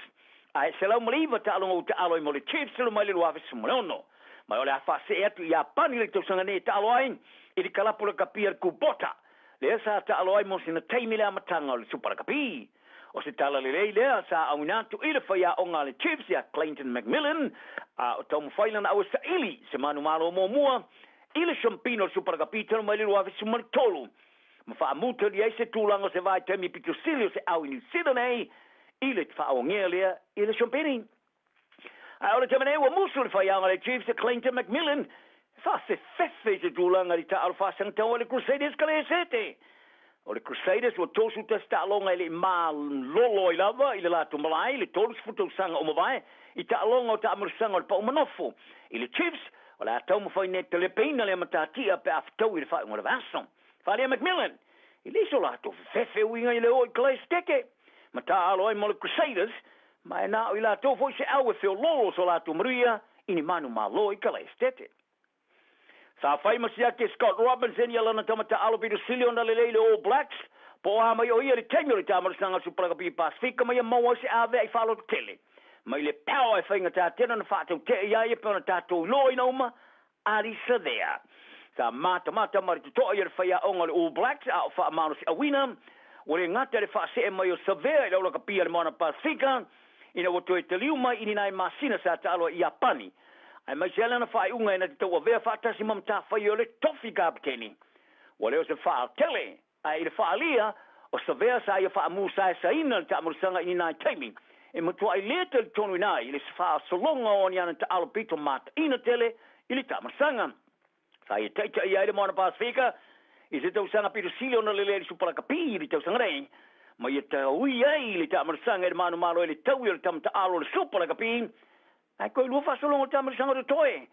ae 109 taaloga ua taalo ai mo le Chiefs talu mai le 2016. Ma o le a faasee atu i Iapani le tausaga nei e taalo ai i le kalapu lakapi a le Kubota, lea sa taalo ai mo sina taimi i le amataga o le Supa Lakapi. O se tala lelei lea sa auina atu i le faiaoga a le Chiefs ia Clayton McMillan, a o taumafai lana au e saili se manumalo muamua i le Siampina o le Supa Lakapi talu mai le 2013 ma faamutalia ai se tulaga o se vaitaimi pito sili o se au i Niu Sila nei i le faaogea lea i le Siampini. Ae o le taimi nei ua musu le faiaoga a le Chiefs a Clayton McMillan e faafefefe i se tulaga i le taaalo faasagatau a le Crusaders Kaleesete. O le Crusaders ua 31 taaloga e le i malolo ai lava i le latou malae i le 30 tausaga ua mavae i taaloga o taamilisaga o le pau manofo. I le Chiefs, o le a taumafai nei e talepeina lea matatia pe a fetaui i le faaiuga o le vaiaso. Falia McMillan, e leai so latou fefefe uiga i le oo i Kalaeseteke ma taaalo ai mo le Crusaders, ma e na o i latou foi se au e feoloolo so latou manuia i ni manu malo i Kalaesetete. Sa fai ma siaki e Scott Robinson ia lana tama taaalo pito sili ona lelei i le All Blacks, po o a mai o ia i le taimi o le taamilisaga o le Super Rugby Pasefika ma ia maua ai se avea i faaloto tele mai le power e faigata tele ona faatautee iā ia pe ona tatou iloaina uma Ardie Savea. Sa matamata ma le totoa ia le faiaoga o le All Blacks a o faamalosiauina, ua le gata i le faasee mai o Savea i le aulakapia a le Moana Pasefika ina ua toe taliu mai i ni nai masina sa taalo ai i Iapani, aemaise ai lana faaiuga e na te tauavea faatasi ma matafaioi o le tofi kapeteni. Ua le o se faatele Ae i le faaalia, o Savea sa ia faamusaesaina le taamilisaga i ni nai taimi, e matuai le talitonuina ai i le faasologa o ni ana taalo pito mataina tele i le taamilisaga. Sa ia taitaia ai le Moana Pasefika i se tausaga pito sili ona lelei i le Supa Lakapi i le tausaga nei, ma ia taui ai le taamilisaga i le manumalo ai le taui o le tama taalo o le Supa Lakapi. Ae toe lua faasologa o le taamilisaga o totoe.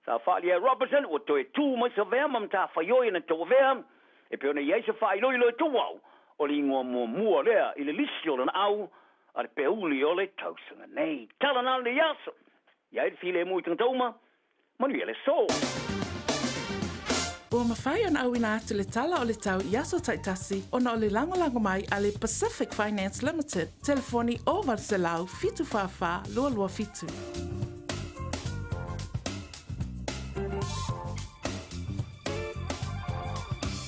Sa faaalia e Robertson ua toe tu mai Savea ma matafaioi e na tauavea e pei ona i ai se faailoilo e tuuau o le igoa muamua lea i le lisi o lana au a le peuli o le tausaga nei. Tala na lenei aso. I ai le filemu i tagata uma, manuia le aso. Ua mafai ona auina atu le tala o le tau i aso taitasi ona o le lagolago mai a le Pacific Finance Limited, telefoni 0800 744 227.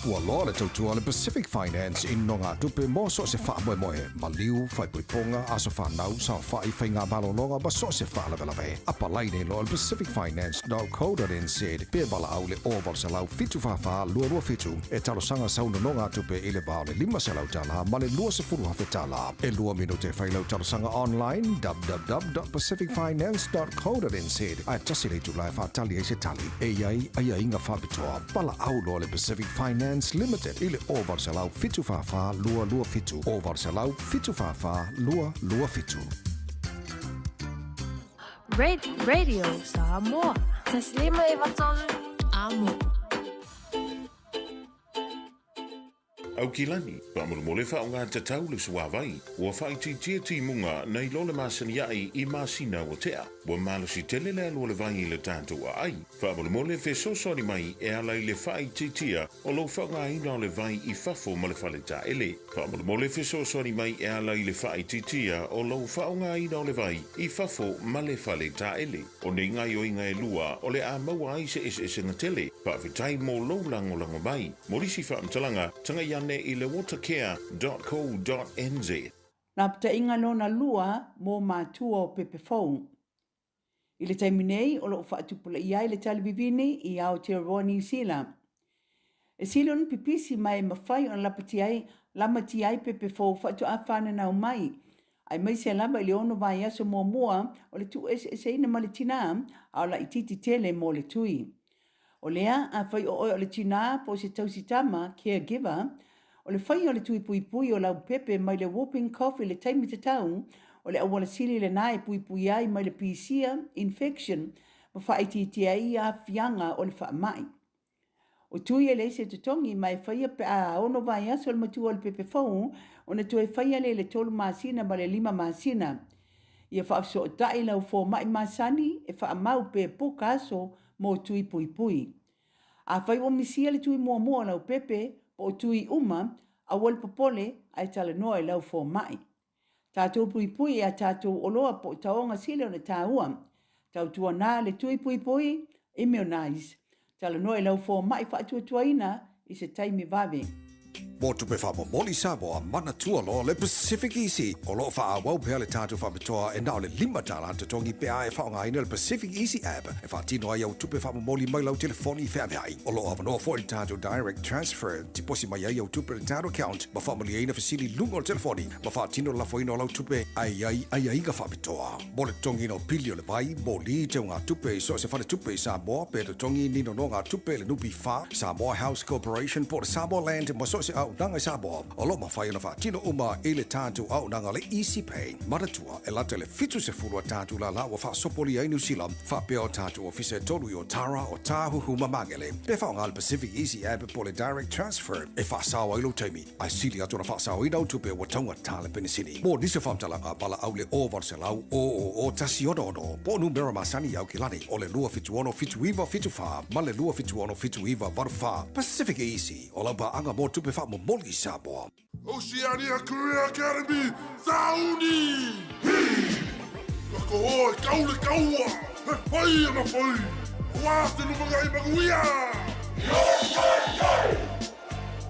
Ua loa le tautua a le Pacific Finance i nonogatupe mo so o se faamoemoe, maliu, faaipoipoga, aso fanau, saofai, faiga malologa ma so o se faalavelave. Apalai nei loa i le pacificfinance.co.nz pe valaau i le 0800 744 227 e talosaga sau nonogatupe i le va o le $500 ma le $20,000. E lua minute e fai lau talosaga online www.pacificfinance.co.nz ae tasi le itula e faatali ai se tali. E i ai aiaiga faapitoa. Valaau loa le Pacific Finance Limited i le 0800 744 227, 0800 744 227. Radio Samoa. 153 Amo. Aukilani, faamolemole faaaoga tatau le suavai. Ua faaitiitia timuga nai lo le masani aʻi i masina ua tea. Ua malosi tele le alu o le vai i le tatou aai. Faamolemole fesoasoani mai e ala i le faaitiitia o lou faaaogaina o le vai i fafo ma le fale taele. Faamolemole fesoasoani mai e ala i le faaitiitia o lou faaaogaina o le vai i fafo ma le fale taele. O nei gaoioiga e lua o le a maua ai se eseesega tele. Faafetai mo lou lagolago mai. Mo nisi faamatalaga, tagai ane i le watercare.co.nz. Lapataiga lona lua mo matua o pepe fou. I le taimi nei o lo o faatupulaia ai le tali vivini i Aotearoa Niu Sila. E sili ona pipisi ma e mafai ona lapatia ai, lamatia ai pepe fou faatoa fananau mai, aemaise lava i le ono vaiaso muamua o le tuueseeseina ma le tinā, a o laitiiti tele mo le tui. O lea, afai o oe o le tinā po o se tausi tama, caregiver, o le faia o le tui puipui o lau pepe mai le whooping cough i le taimi tatau, o le auala sili lenā e puipuia ai mai le pisia, infection, ma faaitiitia ai aafiaga o le faamai. O tui e leai se totogi ma e faia pe a ono vaiaso le matua o le pepe fou ona toe faia lea i le tolu masina ma le lima masina. Ia faafesootai lau fomai masani e faamau pe puka aso mo tui puipui. Afai ua misia le tui muamua o lau pepe po o tui uma, aua le popole ae talanoa i lau fomai. Tatou puipui i a tatou oloa po o taoga sili ona taua. Tautuana le tui puipui, immunize. Talanoa i lau fomai faatuatuaina i se taimi vave. Mo tupe faamomoli Samoa, manatua loa le Pacific Easy. O lo o faaauau pea le tatou faapitoa e na o le $5 totogi pe a e faaaogaina le Pacific Easy app e faatino ai au tupe faamomoli mai lau telefoni feaveai. O lo o avanoa foi le tatou Direct Transfer, tiposi mai ai au tupe i le tatou account ma faamalieina fesili i luga o le telefoni ma faatino le lafoina o lau tupe ae i ai aiaiga faapitoa mo le totogiina o pili o le vai, moli, teugatupe i so o se faletupe i Samoa pe totogi ni nonogatupe i le NPF, Samoa House Corporation po o le Samoa Land ma so o se auaunaga i Samoa. O lo o mafai ona faatino uma i le tatou auaunaga le Easy Pay. Manatua, e lata i le 70 a tatou lala ua faasopolia ai Niu Sila faapea o tatou ofisa e tolu i Otara, Otāhuhu ma Magele. Pe faaaoga le Pacific Easy App po o le Direct Transfer e faasao ai lou taimi, ae sili atu ona faasaoina au tupe ua taugata le penisini. Mo nisi o faamatalaga, valaau le 0800 000 166 po o numera masani i Aukilani o le 276 7974 ma le 276 7984. Pacific Easy, o lau paaga mo tupe faamomoli i Samoa. Oceania Career Academy, Sauni! Hi! Ka koho e kau le kaua, he pai ana whai, aua te lumangai manuia! Yo, yo, yo!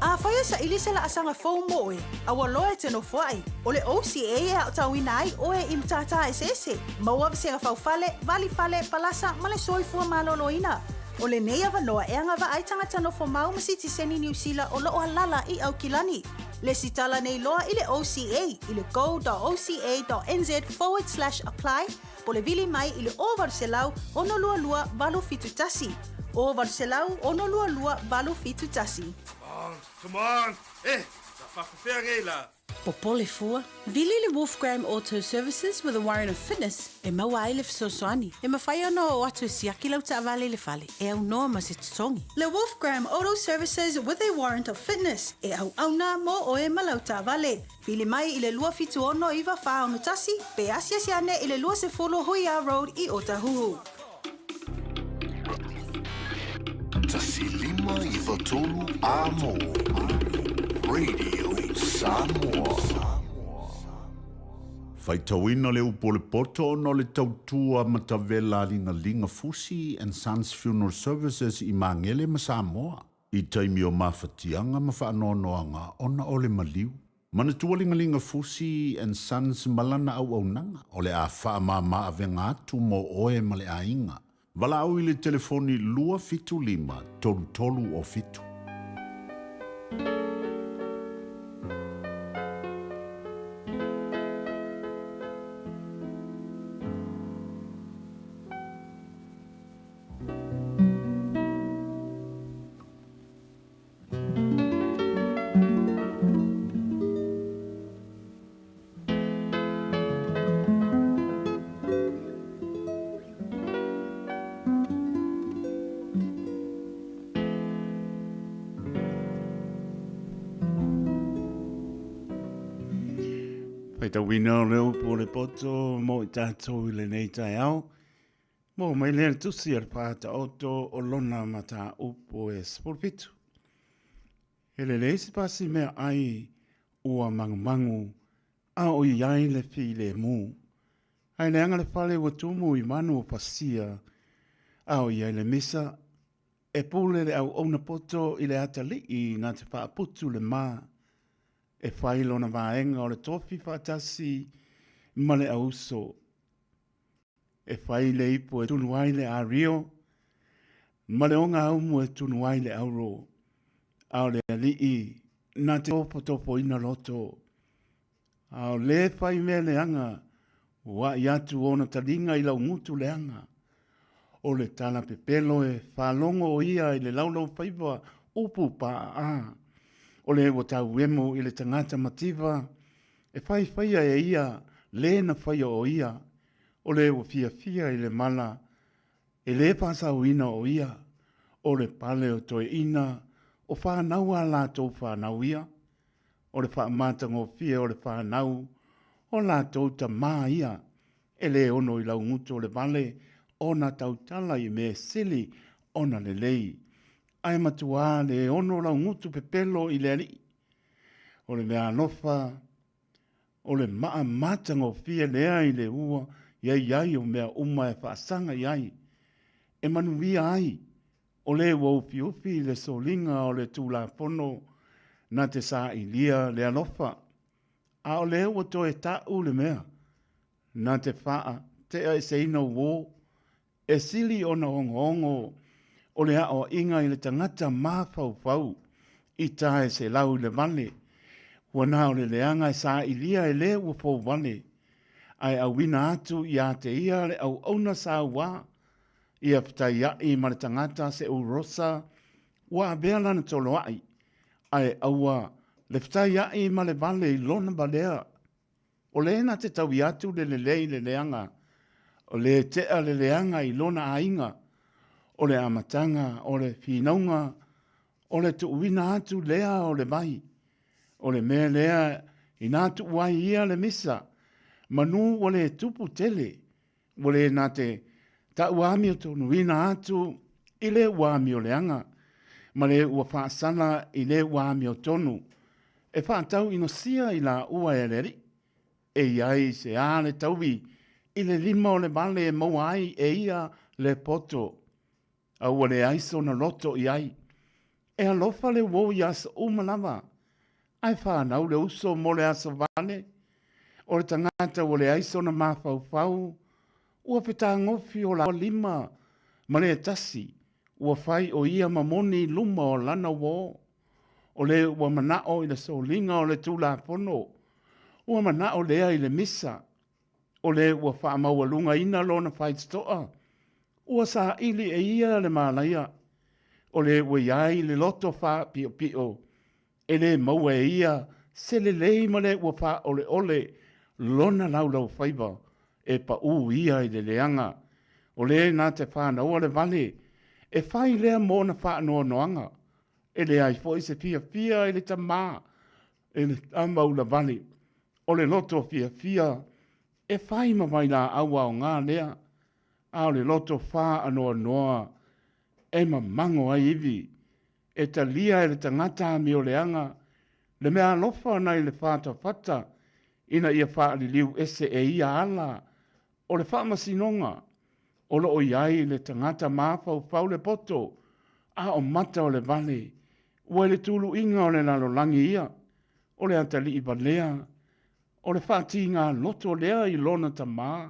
Afai e saili se laasaga fou mo oe, a ua loa e te nofoai, o le OCA e aotauina ai oe i matata eseese, maua vasega faufale, valifale, palasa ma le soifua maloloina. O lenei avanoa e agavaa ai tagata nofo mau ma sitiseni Niu Sila o lo o alala i Aukilani. Lesitala nei loa i le OCA i le go.oca.nz forward slash apply po le vili mai i le 0800 622 871. 0800 622 871. Come on, come on! Eh, na whakawhea ngei la! Popole fua, vili le Wolfgram Auto Services with a warrant of fitness e maua ai le fesoasoani e mafai ona oo atu e siaki lau taavale i le fale e aunoa ma se totogi. Le Wolfgram Auto Services with a warrant of fitness e auauna mo oe ma lau taavale. Vili mai i le 276 9461 pe asiasi ane i le 20 Huia Road i Otahuhu. 1593 Amo Radio Samoa. Faitauina le upu o le poto ona o le tautua matavela a Ligaliga Fusi and Sons Funeral Services i Magele ma Samoa. i taimi o mafatiaga ma faanoanoaga ona o le maliu. Manatua Ligalinga Fusi and Sons ma lana auaunaga o le a faamama avega atu mo oe ma le aiga. Valaau i le telefoni 275 33 o 7. Faitauina o le upu o le poto mo i tātou i lenei taeao. Maua mai lea le tusi a le Pātaoto o lona mataupu e 17. E lelei se pasi meaai ua magumagu a o i ai le filemu. Ae leaga le fale ua tumu i manu o pasia a o i ai le misa, e pule le auauna poto i le atalii na te faaputu le ma e fai lona vaega o le tofi faatasi ma le auso. E fai le ipu e tunu ai le ario, ma le ogaumu e tunu ai le auro, a o le alii na te tofotofoina loto. A o le fai mea leaga, ua a'i atu ona taliga i laugutu leaga. O le tala pepelo e faalogo o ia i le laulaufaiva upu paaa. O le ua tauemo i le tagata mativa, e faifaia e ia le na faia o ia, o le ua fiafia i le mala e lē faasaoina o ia, o le pale o toeaina o fanau a latou fanau ia, o le faamatagofie o le fanau o latou tamā ia, e lē ono i laugutu o le vale ona tautala i mea sili ona lelei, ae matuā lē ono laugutu pepelo i le Alii. O le mea alofa O le maa matagofie lea i le ua i ai o mea uma e faasaga i ai, e manuia ai, o le ua ufiufi i le soliga o le Tulafono na te sailia le alofa, a o lea ua toe ta'u le mea na te faate'aeseina uō E sili ona ogaoga o le aoaiga i le tagata mafaufau i tae selau i le vale, ua na o le leaga e sailia e le ua fouvale, ae auina atu ia te ia le auauna sauā, ia fetaiaʻi ma le tagata seʻu rosa ua avea lana toloaʻi, ae aua le fetaiaʻi ma le vale i lona valea. O le na te taui atu le lelei i le leaga, o le tea le leaga i lona aiga, o le amataga o le finauga, o le tuuina atu lea o le vai. O le mea lea inā tuu ai ia le misa, manu ua le tupu tele, ua le na te ta'u amiotonuina atu i le ua amioleaga, ma le ua faasala i le ua amiotonu, e faatau inosia i laua e le Alii, e i ai se a le taui i le lima o le vale e maua ai e ia le poto, a ua leai sona loto i ai. E alofa le uō i aso uma lava, ae fanau le uso mo le aso vale. O le tagata ua leai sona mafaufau, ua fetagofi o laua lima ma le tasi, ua fai o ia ma moni i luma o lana uō. O le ua manao i le soliga o le Tulafono, ua manao lea i le misa. O le ua faamaualugaina lona faitotoa, ua saili e ia le malaia. O le ua i ai le loto faapiopio, e lē maua e ia se lelei ma le ua faaoleole lona laulaufaiva e paʻū ia i le leaga. O le na te fanaua le vale, e fai lea mo ona faanoanoaga. E leai foi se fiafia i le tamā, i le tama ulavale. O le loto fiafia e fai ma vailaau aoga lea, a o le loto faanoanoa e mamago ai ivi. E talia e le tagata amioleaga le mea alofa nai le fatafata ina ia faaliliu ese e ia ala o le faamasinoga o lo o i ai le tagata mafaufau le poto, a o mata o le vale. Ua i le tuluiga o le lalolagi ia, o le atalii valea, o le faatigā loto lea i lona tamā,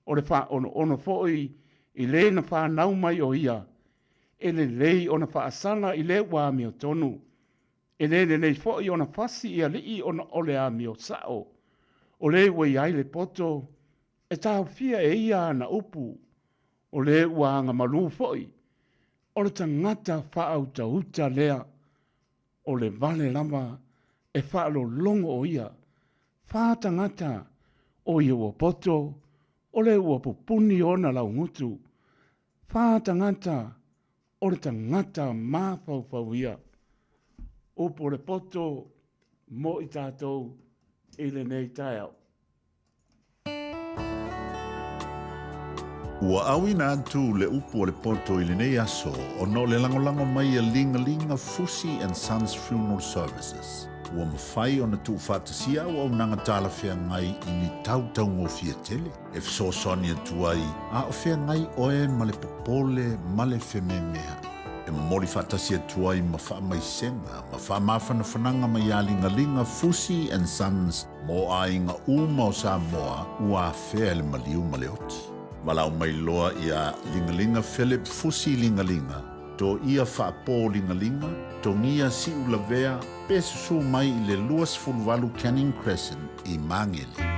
o le faaonoono foi i le na fanau mai o ia, e lelei ona faasala i le ua amiotonu. E le lelei foi ona fasi i alii ona o le amio sao, o le ua i ai le poto, e taofia e ia ana upu, o le ua agamalu foi, o le tagata faautauta lea, o le vale lava e faalologo o ia, fa tagata, o ia ua poto, o le ua pupuni ona laugutu, fa tagata, o le tagata mafaufau ia. Upu o le poto mo i tatou i lenei taeao. Ua auina atu le upu o le poto i lenei aso ona o le lagolago mai a Ligalinga Fusi and Sons Funeral Services. Ua mafai ona tuufaatasia auaunaga talafeagai i ni tau taugofie tele e fesoasoani atu ai a o feagai oe ma le popole ma le fememea'i. E momoli faatasi atu ai ma faamaisega ma faamafanafanaga mai iā Ligaliga Fusi and Sons Mo aiga uma o Samoa ua afea e le maliu ma le oti. Valaau mai loa iā Ligaliga Philip Fusi Ligaliga, Toia Faapo Ligaliga, Togia Siulavea pe susū mai i le 28 Canning Crescent i Magele.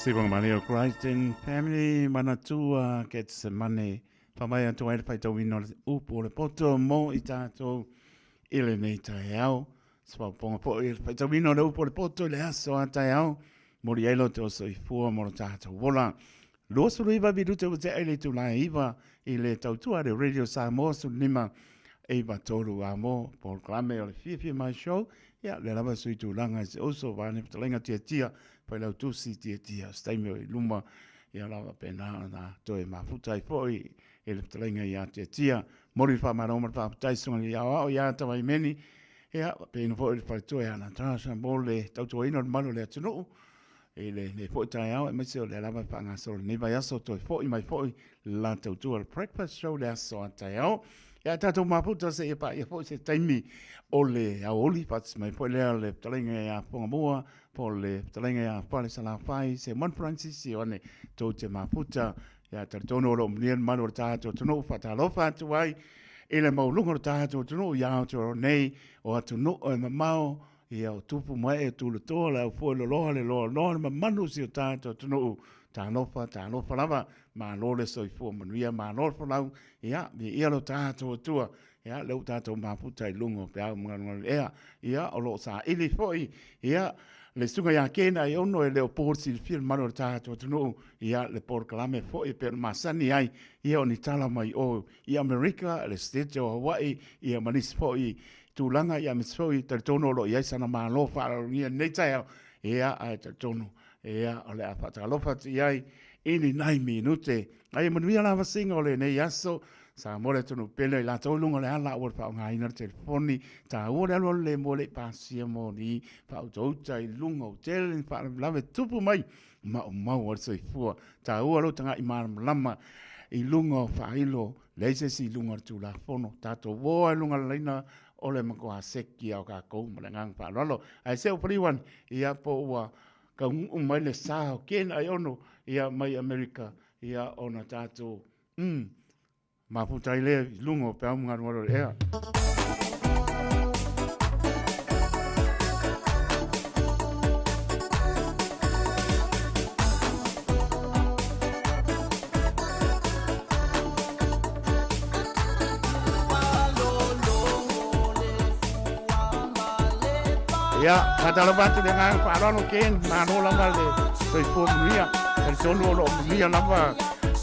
Sibonga Maria Christ and Family Manatua Getsemane Whamai atu ai le whaitauina o le upu o le poto mo i tātou i lenei taeao. Se whaoponga po i le whaitauina o le upu o le poto i le aso a taeao. Mori ai lo te oso i fua mo lo tātou ola. 29 minute ua tea i le itula e 9 i le tautua le Radio Samoa 15 93 a mo polokalame o le Fiafia Mai Show. Ia, lea lava sui tulaga i se uso vaene fetalaiga tiatia, failau tusi tiatia, se taimi o i luma, ia lava pena ona toe mafuta ai foi i le fetalaiga ia tiatia. Mori whamaro ma le whaapatai sunga i ao ao ia Tawaimeni, ia, pena foi le faletua ia Natasha mo le tautuaina o le malu o le atunuu, I lenei foi taeao aemaise o lea lava e faagasolo lenei vaiaso toe foi mai foi la tautua le breakfast show le aso a taeao. Ia tatou mafuta seia paia foi se taimi o le aoauli faatasi mai foi lea le fetalaiga ia Fogamua po o le fetalaiga ia Fale Salafai Simon Francis Ioane tou te mafuta. Ia talitonu o lo o manuia le mamalu o le tatou atunuu faatalofa atu ai i le maualuga o le tatou atunuu i Aotearoa nei o atunuu e mamao Ia o tupu ma ee tulatoa le au foe loloa le loaloa le mamanu o si o tatou atunuu. Talofa, talofa lava, malo le soifua manuia, malo le folau, ia, viia lo tatou Atua, ia, lea ua tatou mafuta i luga o peau ma galugalu ea, ia, o lo o saili foi, ia, le susuga ia Ken Aiono e le o po le silafia le mamalu o le tatou atunuu, ia, le polokalame foi e pei ona masani ai, ia, o ni tala mai o i Amerika, le State o Hawaii, ia, ma nisi foi tulaga ia aemaise foi talitonu o lo o i ai sana malo faaaloalogia i lenei taeao, ia ae talitonu ia o le a faatalofa atu i ai i ni nai minute. Ae ia manuia la vasiga o lenei aso, Samoa le atunuu pele i latou i luga o le ala aua le faaaogaina le telefoni, taua le alualu le moa le i pasia mo ni faautauta i luga o tele ni faalavelave tupu mai maumau ai le soifua. Taua lou taga'i malamalama i luga o faailo Leai se isi i luga o le Tulafono. Tatou o lava i luga o le laina o le matua seki lava o tatou ma le agaga faaaloalo. Ae se ua paliu ane, ia po ua taunuu mai le sa o Ken Aiono ia mai Amerika, ia ona tatou mafuta ai lea i luga o peau ma galugalu o le ea. Ia, faatalofa atu le agaga faaaloalo Ken, malo lava le soifua manuia. Talitonu o lo o manuia lava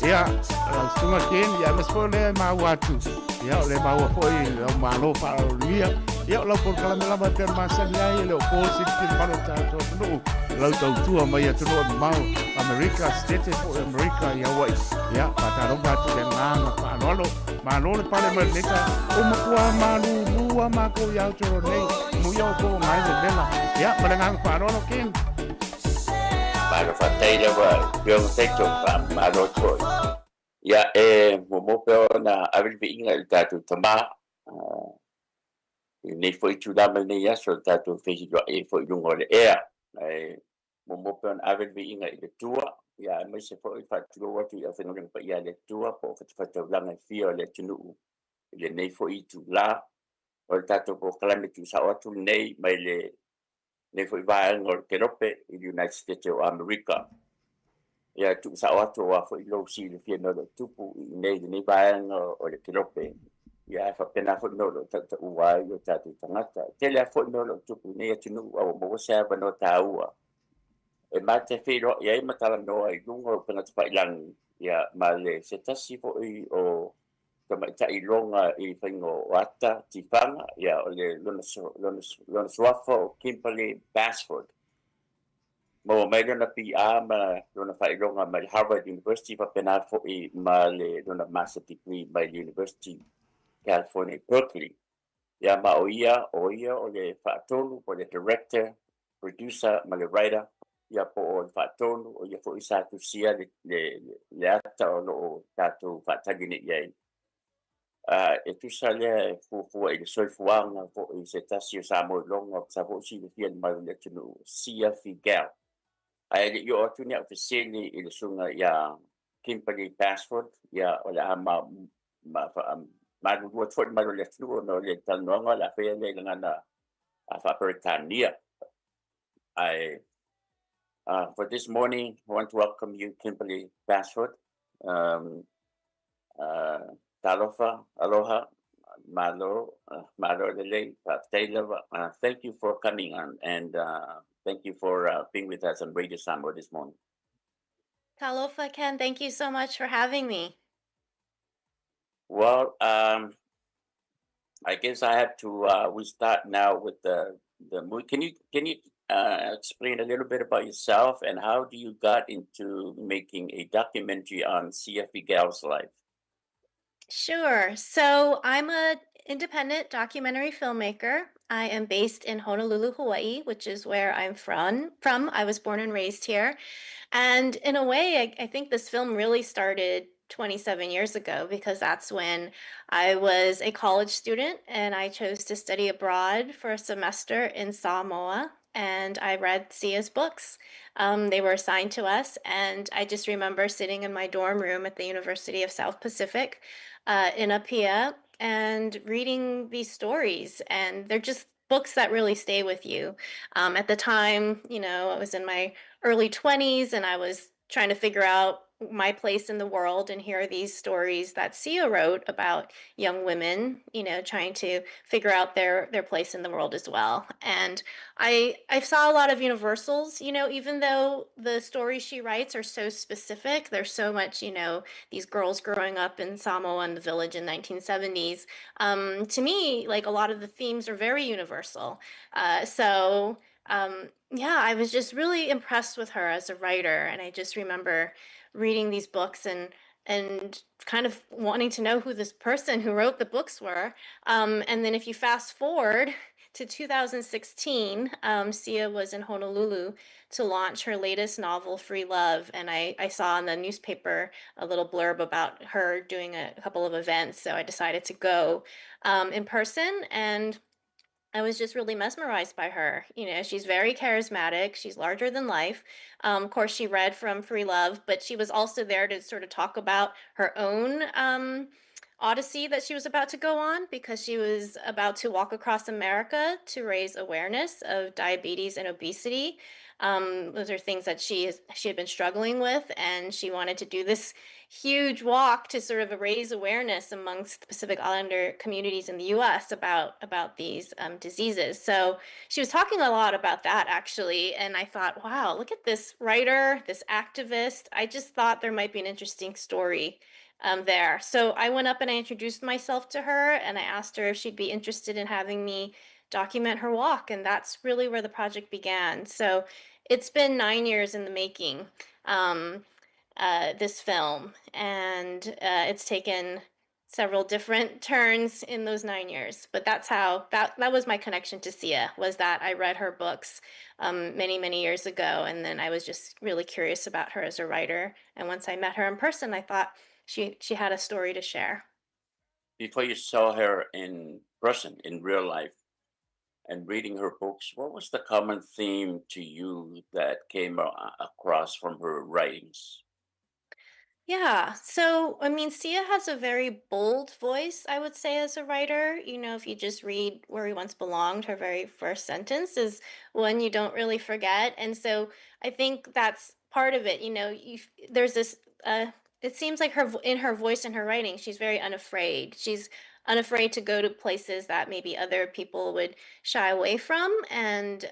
ia lau susuga Ken, ia aemaise foi o lea e maua atu. Ia, o lea e maua foi lau malo faaaloalogia. Ia, o lau polokalame lava e pei ona masani ai, e le o po se silafia mamalu o le tatou atunuu, lau tautua mai atunuu e mamao, Amerika, Sitete foi o Amerika i Hawaii. Ia, faatalofa atu i le agaga faaaloalo. Malo le pale mai lenei taeao. Ua matua malūlū lava matou i Aotearoa nei, muia o po ngai vevela. Ia, ma le agaga faaaloalo Ken. Malo faafetai lava i Afioga Taito, faamalo atu foi. Ia, e muamua pea ona ave le viiga i le tatou Tama, i lenei foi itula ma lenei aso i le tatou feiloai ai foi i luga o le ea. Ae muamua pea ona ave le viiga i le Atua, ia aemaise foi faatulou atu i aufaigaluega paia a le Atua po o fatafataulaga e fia o le atunuu i lenei foi itula. O le tatou polokalame tuusao atu lenei mai le lenei foi vaega o le Kelope i le United States o Amerika. Ia tuusao atu aua foi lou silafia mea o lo o tupu i inei i lenei vaega o le Kelope. Ia ae faapena foi mea o lo o tautaua ai o tatou tagata. E tele lava foi mea o lo o tupu i nei atunuu a ua maua se avanoa taua e ma te feiloai ai ma talanoa i luga o upega tafailagi ia ma le se tasi foi o tamaitai iloga i faiga o ata tifaga, ia o le lona, lona, lona suafa o Kimberly Basford. Maua mai lona BA ma lona faailoga mai le Harvard University faapena foi ma le lona Master Degree mai le University California Berkeley. Ia ma o ia, o ia o le faatonu po o le director, producer ma le writer, ia po o le faatonu, o ia foi sa tusia le, le, le ata o lo o tatou faatagi nei i ai. E tusa lea e fuafua i le soifuaga foi se tasi o Samoa iloga sa foi silafia le mamalu o le atunuu, Sia Figiel. Ae le i oo atu ni au fesili i le susuga ia Kimberly Basford, ia o le a ma, ma, malulu atu foi le mamalu o le atunuu ona o le talanoaga o le a faia lea i le gagana faa-Peretania. Ae For this morning, I want to welcome you, Kimberly Bassford. Talofa, aloha, malo, malo lelei, fa'afetai lava. Thank you for coming on, and thank you for being with us on Radio Samoa this morning. Talofa, Ken. Thank you so much for having me. Well, I guess I have to. We start now with the movie. Can you explain a little bit about yourself and how do you got into making a documentary on Sia Figau's life? Sure. So I'm a independent documentary filmmaker. I am based in Honolulu, Hawaii, which is where I'm from. From I was born and raised here. And in a way, I think this film really started 27 years ago because that's when I was a college student and I chose to study abroad for a semester in Samoa. And I read Sia's books. They were assigned to us. And I just remember sitting in my dorm room at the University of South Pacific in Apia and reading these stories. And they're just books that really stay with you. At the time, I was in my early 20s and I was trying to figure out my place in the world. And here are these stories that Sia wrote about young women, trying to figure out their place in the world as well. And I saw a lot of universals, even though the stories she writes are so specific, there's so much, these girls growing up in Samoa in the village in 1970s. To me, like a lot of the themes are very universal. So yeah, I was just really impressed with her as a writer, and I just remember reading these books and kind of wanting to know who this person who wrote the books were. And then if you fast forward to 2016, Sia was in Honolulu to launch her latest novel, Free Love. And I saw in the newspaper a little blurb about her doing a couple of events. So I decided to go in person. And I was just really mesmerized by her. She's very charismatic. She's larger than life. Of course, she read from Free Love, but she was also there to sort of talk about her own odyssey that she was about to go on because she was about to walk across America to raise awareness of diabetes and obesity. Those are things that she had been struggling with, and she wanted to do this huge walk to sort of raise awareness amongst the Pacific Islander communities in the U.S. about these diseases. So she was talking a lot about that actually, and I thought, wow, look at this writer, this activist. I just thought there might be an interesting story there. So I went up and I introduced myself to her, and I asked her if she'd be interested in having me document her walk, and that's really where the project began. So it's been 9 years in the making, this film, and it's taken several different turns in those 9 years. But that's how that was my connection to Sia, was that I read her books many, many years ago, and then I was just really curious about her as a writer. And once I met her in person, I thought she had a story to share. Before you saw her in person, in real life, and reading her books, what was the common theme to you that came across from her writings? Yeah. So, I mean, Sia has a very bold voice, I would say, as a writer. If you just read Where We Once Belonged, her very first sentence is one you don't really forget. And so I think that's part of it. There's this, it seems like in her voice and her writing, she's very unafraid. She's unafraid to go to places that maybe other people would shy away from. And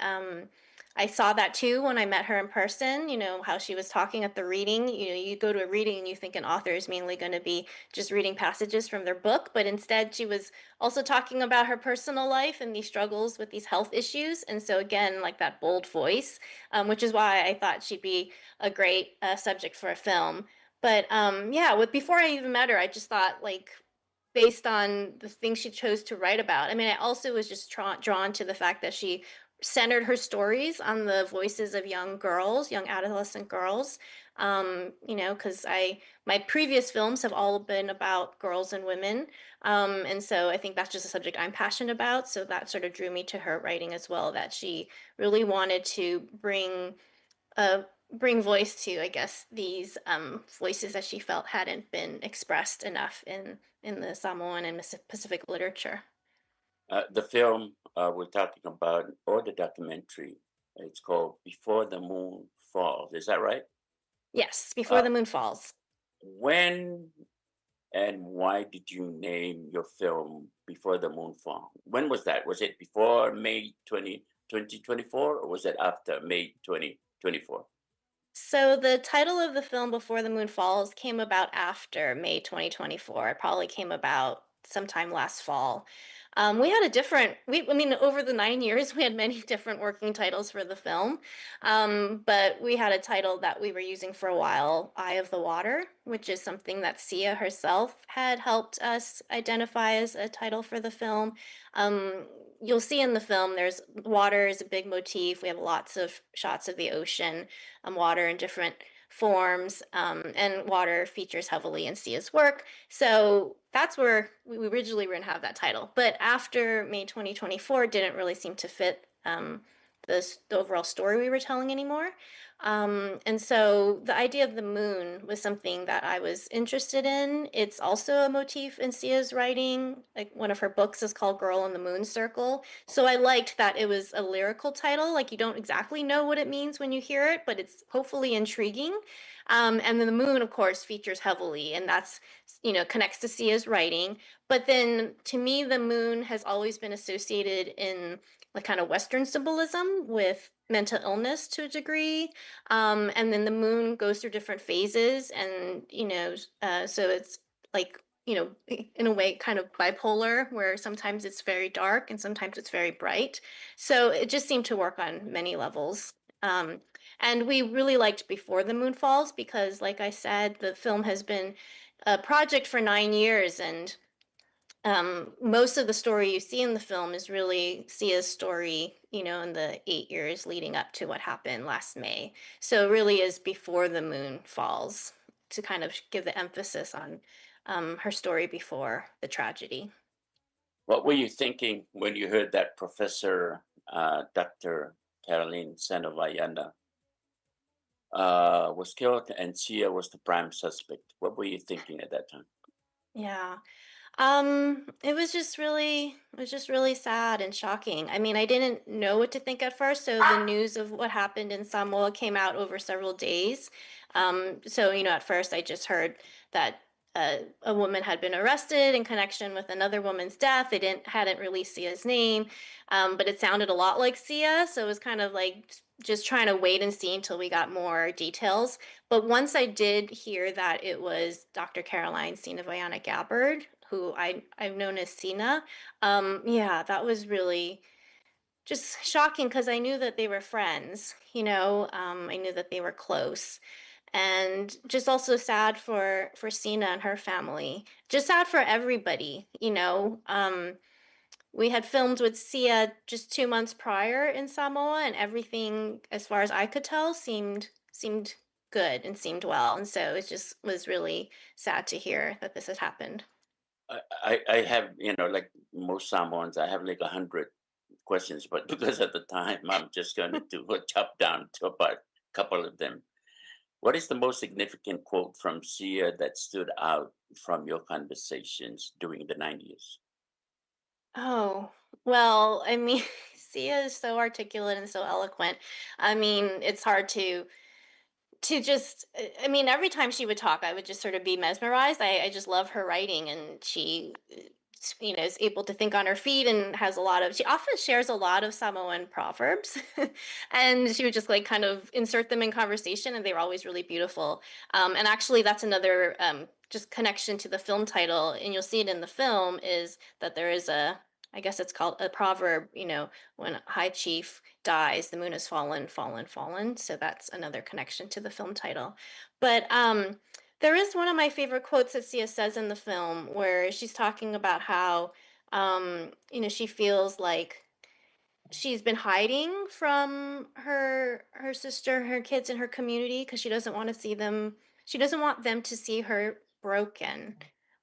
I saw that too when I met her in person, how she was talking at the reading. You go to a reading and you think an author is mainly going to be just reading passages from their book, but instead she was also talking about her personal life and these struggles with these health issues. And so, again, like that bold voice, which is why I thought she'd be a great subject for a film. But yeah, with before I even met her, I just thought, like, based on the things she chose to write about. I mean, I also was just drawn to the fact that she centered her stories on the voices of young girls, young adolescent girls. Because I my previous films have all been about girls and women, and so I think that's just a subject I'm passionate about. So that sort of drew me to her writing as well. That she really wanted to bring voice to, I guess, these voices that she felt hadn't been expressed enough in the Samoan and Pacific literature. The film we're talking about, or the documentary, it's called Before the Moon Falls. Is that right? Yes, Before the Moon Falls. When and why did you name your film Before the Moon Falls? When was that? Was it before May 2024 or was it after May 2024? So the title of the film Before the Moon Falls came about after May 2024. It probably came about sometime last fall. We had a different, we, I mean, over the 9 years, we had many different working titles for the film. But we had a title that we were using for a while, Eye of the Water, which is something that Sia herself had helped us identify as a title for the film. You'll see in the film, there's water is a big motif. We have lots of shots of the ocean, water in different forms, and water features heavily in Sia's work. So that's where we originally were going to have that title. But after May 2024, it didn't really seem to fit the overall story we were telling anymore. And so the idea of the moon was something that I was interested in. It's also a motif in Sia's writing. One of her books is called Girl in the Moon Circle. So I liked that it was a lyrical title. You don't exactly know what it means when you hear it, but it's hopefully intriguing. And then the moon, of course, features heavily, and that's, connects to Sia's writing. But then to me, the moon has always been associated in the kind of Western symbolism with mental illness to a degree. And then the moon goes through different phases, and, so it's like, in a way kind of bipolar, where sometimes it's very dark and sometimes it's very bright. So it just seemed to work on many levels. And we really liked Before the Moon Falls because, like I said, the film has been a project for 9 years, and most of the story you see in the film is really Sia's story, in the 8 years leading up to what happened last May. So it really is before the moon falls, to kind of give the emphasis on her story before the tragedy. What were you thinking when you heard that Professor Doctor Caroline Sinavaiana was killed and Sia was the prime suspect? What were you thinking at that time? Yeah. It was just really, it was just really sad and shocking. I didn't know what to think at first. So the news of what happened in Samoa came out over several days. So at first I just heard that a woman had been arrested in connection with another woman's death. They hadn't released Sia's name, but it sounded a lot like Sia. So it was kind of like just trying to wait and see until we got more details. But once I did hear that it was Dr. Caroline Sinavaiana Gabbard, who I've known as Sina, that was really just shocking, because I knew that they were friends, I knew that they were close. And just also sad for Sina and her family, just sad for everybody. We had filmed with Sia just 2 months prior in Samoa, and everything, as far as I could tell, seemed good and seemed well. And so it just was really sad to hear that this had happened. I have, like most Samoans, I have like 100 questions, but because of the time, I'm just going to do a chop down to about a couple of them. What is the most significant quote from Sia that stood out from your conversations during the 9 years? Sia is so articulate and so eloquent. I mean, it's hard to just, I mean, every time she would talk, I would just sort of be mesmerized. I just love her writing, and she is able to think on her feet and has a lot of, she often shares a lot of Samoan proverbs, and she would just like kind of insert them in conversation, and they were always really beautiful. And actually that's another just connection to the film title, and you'll see it in the film, is that there is a, I guess it's called a proverb, when High Chief dies, the moon has fallen, fallen, fallen. So that's another connection to the film title. But there is one of my favorite quotes that Sia says in the film, where she's talking about how she feels like she's been hiding from her sister, her kids, and her community, because she doesn't want to see them. She doesn't want them to see her broken.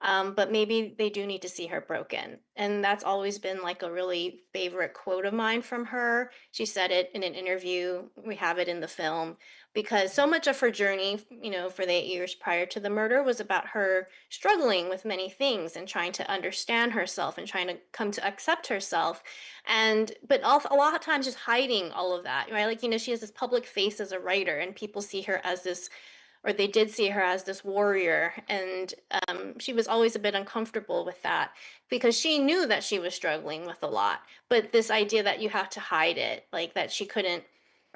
But maybe they do need to see her broken. And that's always been like a really favorite quote of mine from her. She said it in an interview. We have it in the film because so much of her journey, you know, for the 8 years prior to the murder was about her struggling with many things and trying to understand herself and trying to come to accept herself. And, but also a lot of times just hiding all of that, right? Like, you know, she has this public face as a writer and people see her as this, or they did see her as this warrior. And she was always a bit uncomfortable with that because she knew that she was struggling with a lot. But this idea that you have to hide it, like that she couldn't,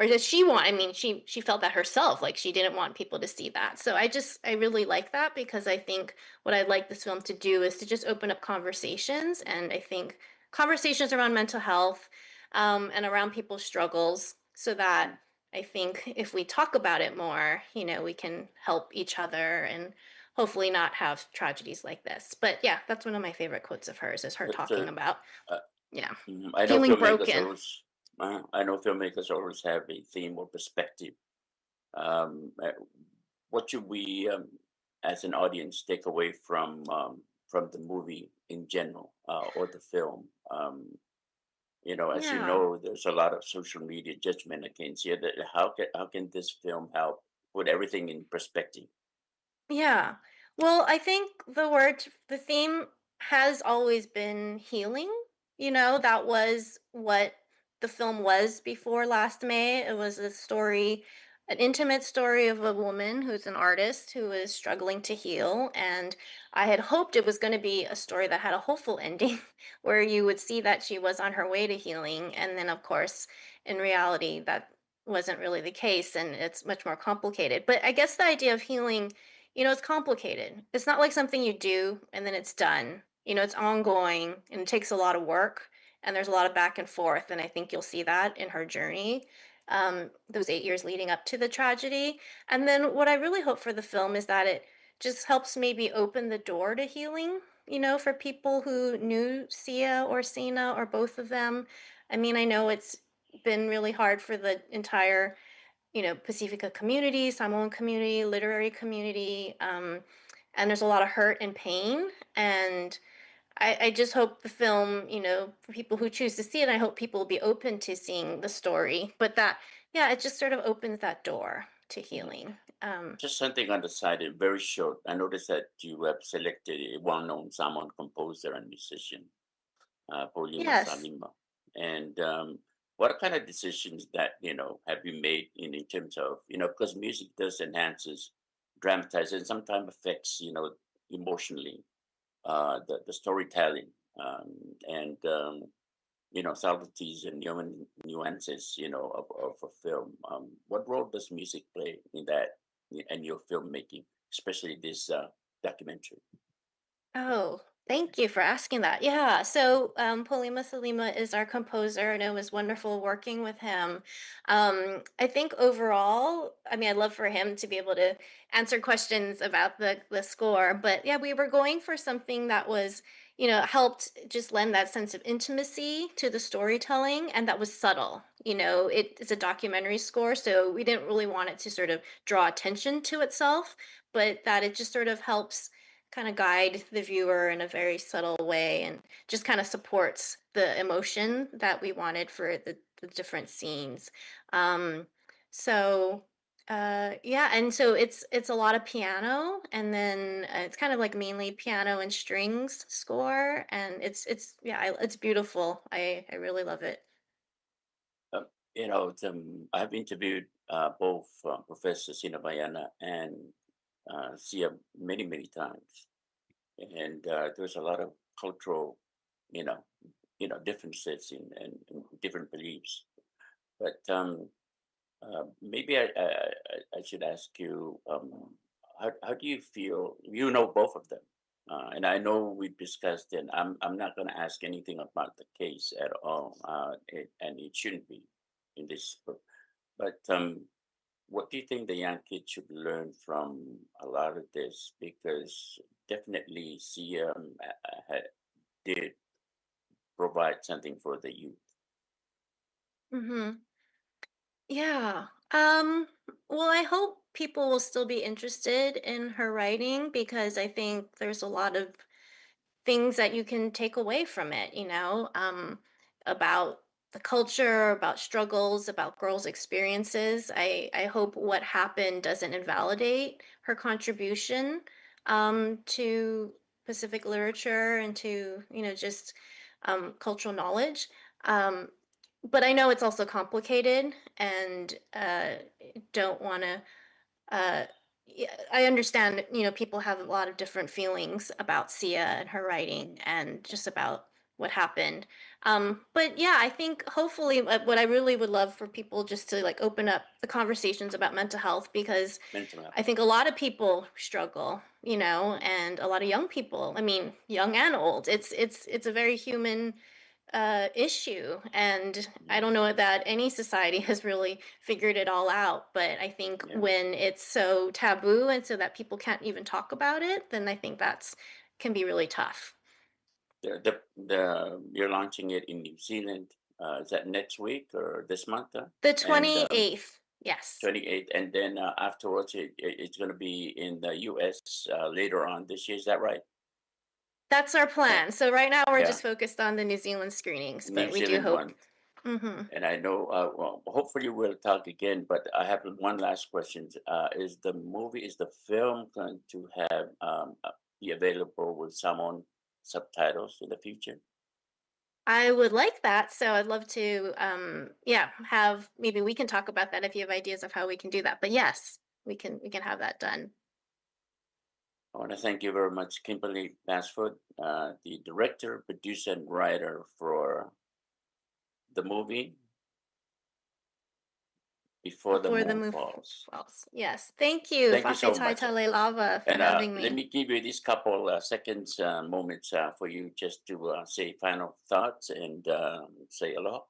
or that she want, I mean, she felt that herself, like she didn't want people to see that. So I really like that because I think what I'd like this film to do is to just open up conversations. And I think conversations around mental health and around people's struggles, so that I think if we talk about it more, you know, we can help each other and hopefully not have tragedies like this. But yeah, that's one of my favorite quotes of hers, is her But, talking about, yeah, I know feeling filmmakers broken. always, I know filmmakers always have a theme or perspective. What should we, as an audience, take away from the movie in general, or the film? As you know, there's a lot of social media judgment against you. That how can this film help put everything in perspective? Yeah. Well, I think the theme has always been healing. You know, that was what the film was before last May. It was a story, an intimate story of a woman who's an artist who is struggling to heal. And I had hoped it was going to be a story that had a hopeful ending where you would see that she was on her way to healing. And then, of course, in reality, that wasn't really the case. And it's much more complicated. But I guess the idea of healing, you know, it's complicated. It's not like something you do and then it's done. You know, it's ongoing and it takes a lot of work and there's a lot of back and forth. And I think you'll see that in her journey, those 8 years leading up to the tragedy. And then what I really hope for the film is that it just helps maybe open the door to healing, you know, for people who knew Sia or Sina or both of them. I mean, I know it's been really hard for the entire Pasifika community, Samoan community, literary community. And there's a lot of hurt and pain. And I just hope the film, you know, for people who choose to see it, I hope people will be open to seeing the story. But that, yeah, it just sort of opens that door to healing. Just something on the side, very short. I noticed that you have selected a well-known Samoan composer and musician, Paulima Salima. And what kind of decisions that, have you made in terms of, because music does enhances, dramatize, and sometimes affects, emotionally, the storytelling and subtleties and human nuances, of a film. What role does music play in that and your filmmaking, especially this documentary? Oh, thank you for asking that. Yeah. So, Paulima Salima is our composer, and it was wonderful working with him. I think overall, I mean, I'd love for him to be able to answer questions about the score, but yeah, we were going for something that was, you know, helped just lend that sense of intimacy to the storytelling, and that was subtle. You know, it's a documentary score, so we didn't really want it to sort of draw attention to itself, but that it just sort of helps kind of guide the viewer in a very subtle way and just kind of supports the emotion that we wanted for the different scenes. So yeah, and so it's a lot of piano, and then it's kind of like mainly piano and strings score, and it's yeah, it's beautiful. I really love it. I've interviewed both Professor Sinavaiana and Sia many, many times, and there's a lot of cultural, differences in different beliefs. But maybe I should ask you, how do you feel? You know both of them, and I know we've discussed it. I'm not going to ask anything about the case at all, and it shouldn't be in this book. But what do you think the young kids should learn from a lot of this? Because definitely Sia did provide something for the youth. Yeah. Well, I hope people will still be interested in her writing because I think there's a lot of things that you can take away from it, you know, um, about the culture, about struggles, about girls' experiences. I, I hope what happened doesn't invalidate her contribution um, to Pacific literature and to, you know, just um, cultural knowledge. Um, but I know it's also complicated and uh, don't want to uh, I understand, you know, people have a lot of different feelings about Sia and her writing and just about what happened. Um, but yeah, I think hopefully uh, what I really would love for people just to like open up the conversations about mental health because Mental health. I think a lot of people struggle, you know, and a lot of young people, I mean, young and old. It's it's it's a very human uh, issue. And I don't know that any society has really figured it all out. But I think when it's so taboo and so that people can't even talk about it, then I think that's can be really tough. The, the, the you're launching it in New Zealand. Uh, is that next week or this month? Huh? The 28th. Um, yes. 28th. And then uh, afterwards, it, it, it's going to be in the US uh, later on this year. Is that right? That's our plan. So right now we're yeah. just focused on the New Zealand screenings, but New we Zealand do hope. Mm-hmm. And I know, uh, well, hopefully we'll talk again, but I have one last question. Uh, is the movie, is the film going to have um, uh, be available with Samoan subtitles in the future? I would like that. So I'd love to, um, yeah, have maybe we can talk about that if you have ideas of how we can do that. But yes, we can we can have that done. I want to thank you very much, Kimberly Basford, uh, the director, producer, and writer for the movie Before the Before the Moon Moon Falls. Falls. Yes. Thank you, Thank you so Fafetai much. Tale Lava, for And uh, having let me. me give you these couple uh, seconds, uh, moments uh, for you just to uh, say final thoughts and um say aloha.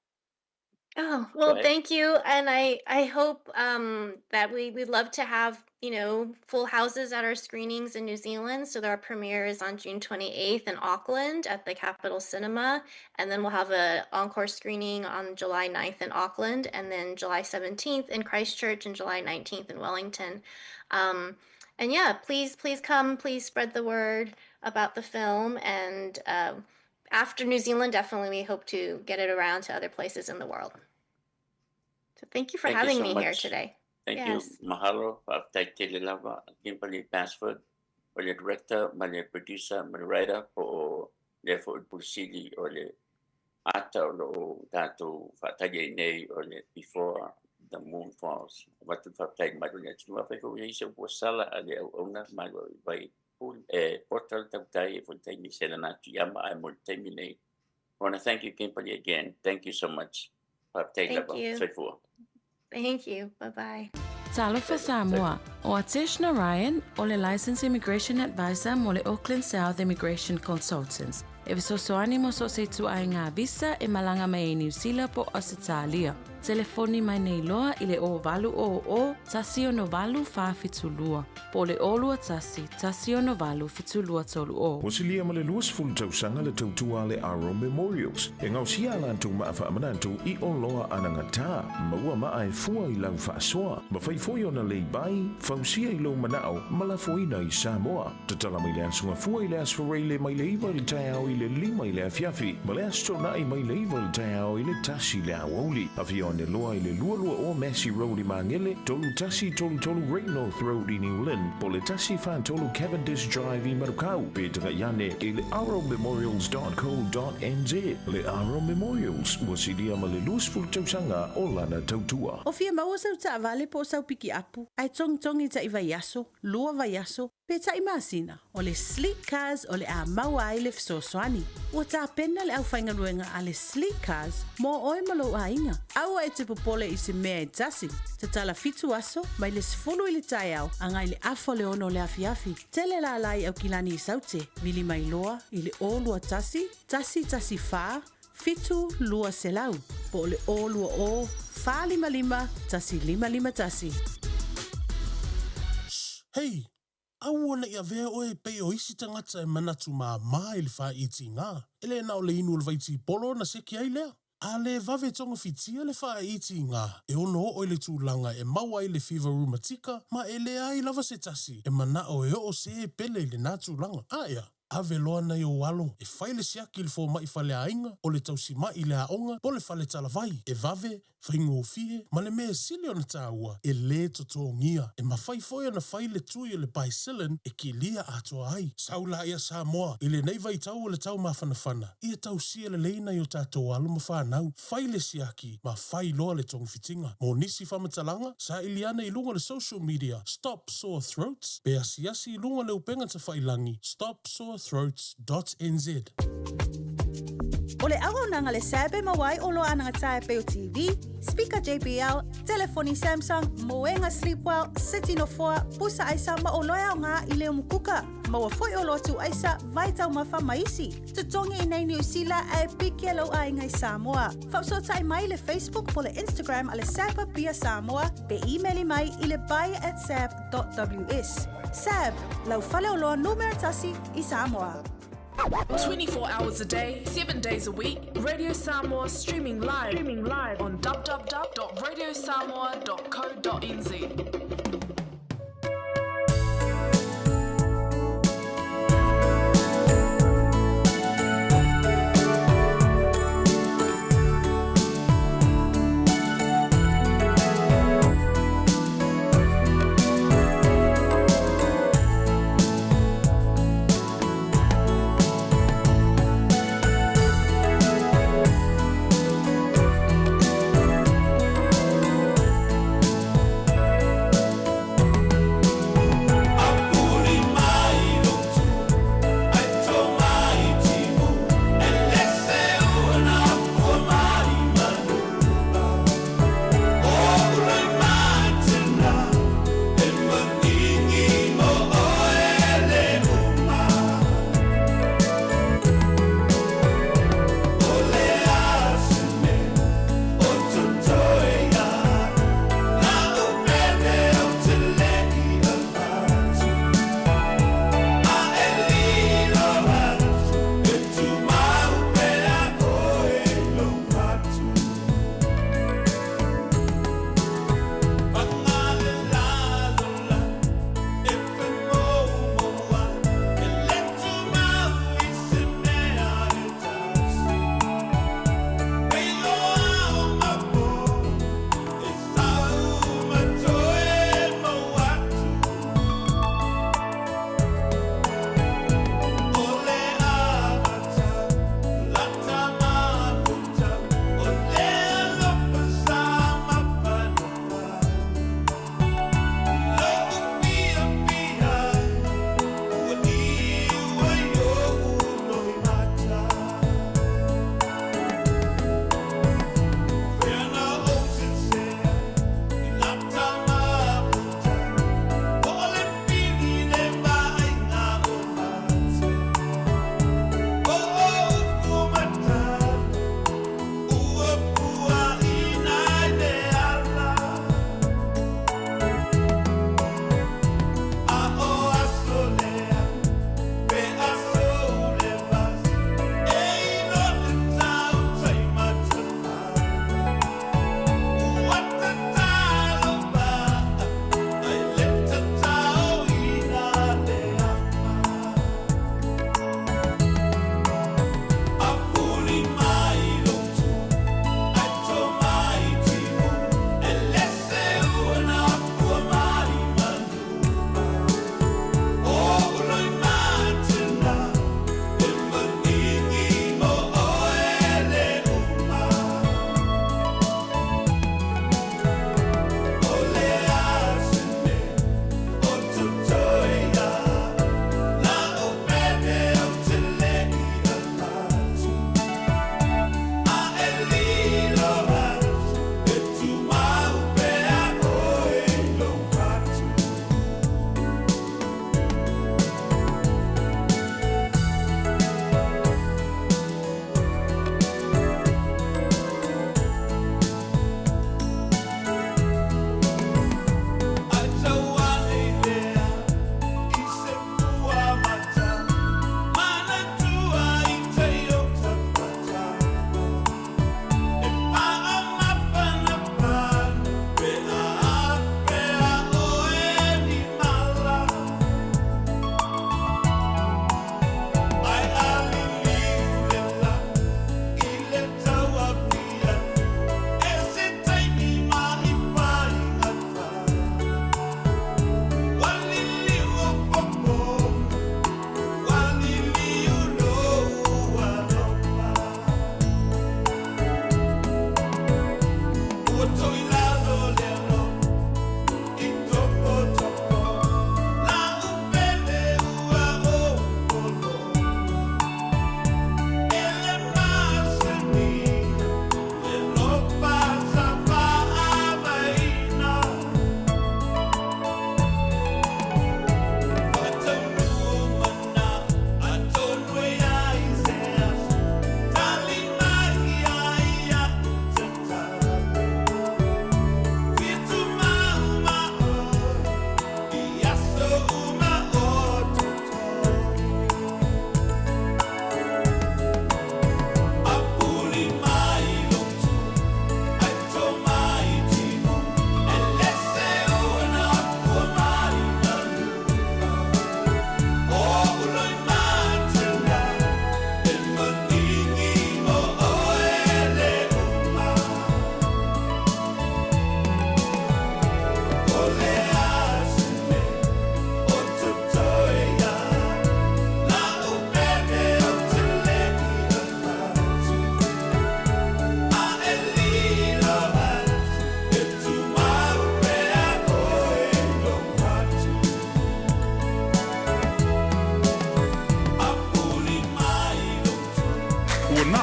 Oh, Go well, ahead. thank you. And I I hope um, that we we'd love to have, you know, full houses at our screenings in New Zealand. So our premiere is on June 28th in Auckland at the Capitol Cinema, and then we'll have a encore screening on July 9th in Auckland, and then July 17th in Christchurch and July 19th in Wellington. Um, and yeah, please, please come, please spread the word about the film and um after New Zealand, definitely we hope to get it around to other places in the world. So thank you for Thank you having so me here much. today. Thank Yes. you. Mahalo, Fafetai Tele Lava, Kimberly Basford, o le director, ma le producer, ma le writer, po o le fo pusili o le ata o lo o tātou whaatari ai nei o le Before the Moon Falls. Watu whaatai mai le atunua whai ko i se ua sala a le au auna mai o i vai pul e portal tautai e fo taimi se lana atu iama ai mo le taimi nei. I want to thank you, Kimberly, again. Thank you so much. Whaatai Thank lava. you. Soifua. Thank you. Bye bye. Talofa Samoa, o Atesh Narayan o le Licensed Immigration Advisor mo le Auckland South Immigration Consultants. E fesoasoani mo so o se ituaiga visa e malaga mai ai Niu Sila po o Ausetalia. Telefoni mai nei loa i le 0800 168 472 po o le 021 168 7230. Ua silia ma le 20 tausaga le tautua a le Aro Memorials e gaosia a latou maa faamanatu i oloa anagata. Maua maa e fua i lau faasoa. Mafai foi ona lei bai, fausia i lou manao ma lafoina i Samoa. Tatala mai le Aso Gafua i le Aso Faraile mai le 9 i le taeao i le 5 i le afiafi ma le Aso Toonai mai le 9 i le taeao i le 1 i le aoauli. Afio ane loa i le 22 o Massey Road i Magele, 3133 Great North Road i New Lynn, po o le 143 Cavendish Drive i Manukau, pe tagai ane i le arrowmemorials.co.nz. Le Arrow Memorials, ua silia ma le 20 tausaga o lana tautua. O fia maua sau taavale po o sau pikiapu, ae togitogi tai vaiaso, lua vaiaso, pe tai masina, o le Sleek Cars o le a maua ai le fesoasoani. Ua tapena le aufaigaluega a le Sleek Cars mo oe ma lou aiga. Aua e te popole i se mea e tasi. Tatala fitu aso, mai le 10 i le taeao agai i le afa o le ono o le afiafi. Tele lala i Aukilani i Saute, vili mai loa i le 021 114 7200 po o le 020 455 1551. Shh! Hei! Aua ne i avea oe e pei o isi tagata e manatu māmā i le fāitigā. E le na o le inu o le vaitipolo ona seki ai lea. A le vave togafitia le faaitiiga e ono oo i le tulaga e maua ai le fiva rumatika ma e leai lava se tasi e manao e oo se pele i lenā tulaga. Aea, ave loa nai ou alo e fai le siaki i le fomai faleaiga, o le tausimai i le aoga po o le fale talavai, e vave, faigofie, ma le mea e sili ona taua, e lē totogia. E mafai foi ona fai le tui o le Bicillin e kilia atoa ai. Sau laia Samoa i lenei vaitau o le tau mafanafana, ia tausia lelei nai o tatou alo ma fanau, fai le siaki ma fai loa le togafitiga. Mo nisi faamatalaga, saili ane i luga o le social media Stop Sore Throats pe asiasi i luga o le upega tafailangi stopsorethroats dot nz. O le auaunaga le SAB e maua ai oloa anagata e pei o TV, speaker JBL, telefoni Samsung, moega Sleepwell, seti nofoa, pusa aisa ma oloa e aoga i le umukuka. Maua foi oloa tuu aisa, vai taumafa ma isi. Totogi i nei Niu Sila ae piki e lou aiga i Samoa. Faafesootai mai i le Facebook po le Instagram a le SAB Apia Samoa pe imeli mai i le buy at sab dot ws. SAB, lau faleoloa numera tasi i Samoa. 24 hours a day, 7 days a week, Radio Samoa streaming live, streaming live on www.radiosamoa.co.nz.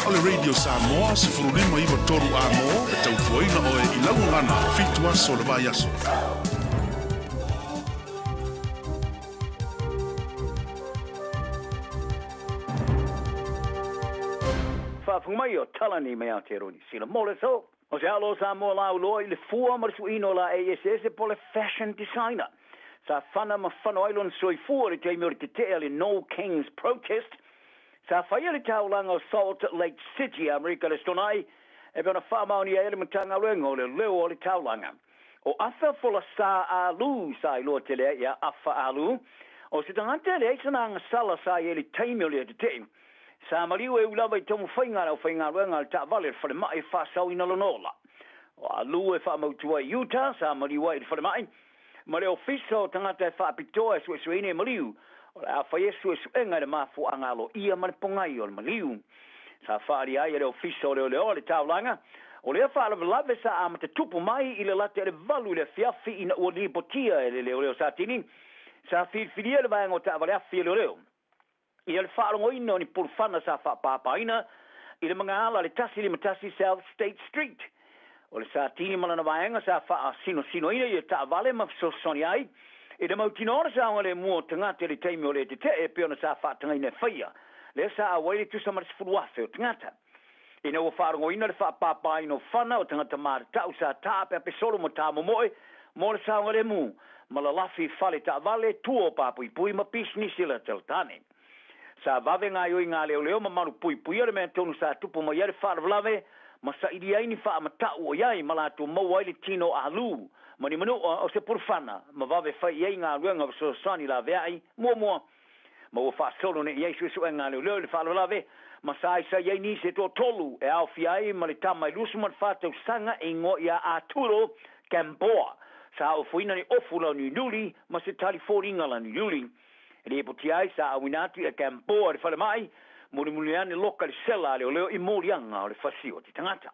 O le Radio Samoa 15 93 A-mo e tautuaina oe i lau gagana 7 aso o le vaiaso. Faafofoga mai o Talani mai Aotearoa Niu Sila mo le aso. O se alo o Samoa lauloa i le fua ma le suiina o laei eseese po o le fashion designer. Sa fana ma fano ai lona soifua i le taimi o le tetee a le No Kings Protest. Sa faia le taulaga o Salt Lake City, Amerika le Aso Toonai, e pei ona faamaonia ai e le Matagaluega o Leoleo o le taulaga. O Arthur Folasa Ah Loo sa iloa tele ai ia Afa Ah Loo, o se tagata e leai sana agasala sa i ai i le taimi o lea tetee. Sa maliu e ui lava i taumafaiga a le aufaigaluega a le taavale a le falemai e faasaoina lona ola. O Ah Loo e faamautu ai i Utah, sa maliu ai i le falemai ma le ofisa o tagata e faapitoa e suesueina i maliu, o le a faia suesuega i le mafuaaga aloaia ma le pogai o le maliu. Sa faaalia ai e le Ofisa o Leoleo le taulaga o lea faalavelave sa amata tupu mai i le lata i le 8 i le afiafi ina ua lipotia e le leoleo Satini sa filifilia le vaega o taavale afi a leoleo ia le faalogoina o ni pulufana sa faapāpāina i le magaala le 151 South State Street. O le Satini ma lana vaega sa faasinosinoina ia taavale ma fesoasoani ai i le mautinoa o le saogalemu o tagata i le taimi o le tetee e pei ona sa faatagaina e faia lea sa auai le tusa ma le 10,000 o tagata. Ina ua faalogoina le faapāpāina o fana o tagata matatau sa taapeape solo ma tāmomoe mo le saogalemu ma lalafi fale taavale, tua o papuipui ma pisinisi a le talatane. Sa vave gaoioiga a leoleo ma malupuipuia le mea tonu sa tupu mai ai le faalavelave ma sailia ai ni faamatau o i ai ma latou maua ai le tino o Ah Loo ma ni manua o se pulufana ma vave fai i ai galuega fesoasoani laveai muamua ma ua faasolo nei i ai suesuega a leoleo i le faalavelave ma saisai ai nisi e toatolu e aofia ai ma le tama e 24 tausaga e igoa ia Arturo Gamboa sa ofoina ni ofu launiuliuli ma se tali foliga launiuliuli. E lipotia ai sa auina atu ia Gamboa i le falemai, mulimuli ane loka i le sela a leoleo i moliaga o le fasi o te tagata.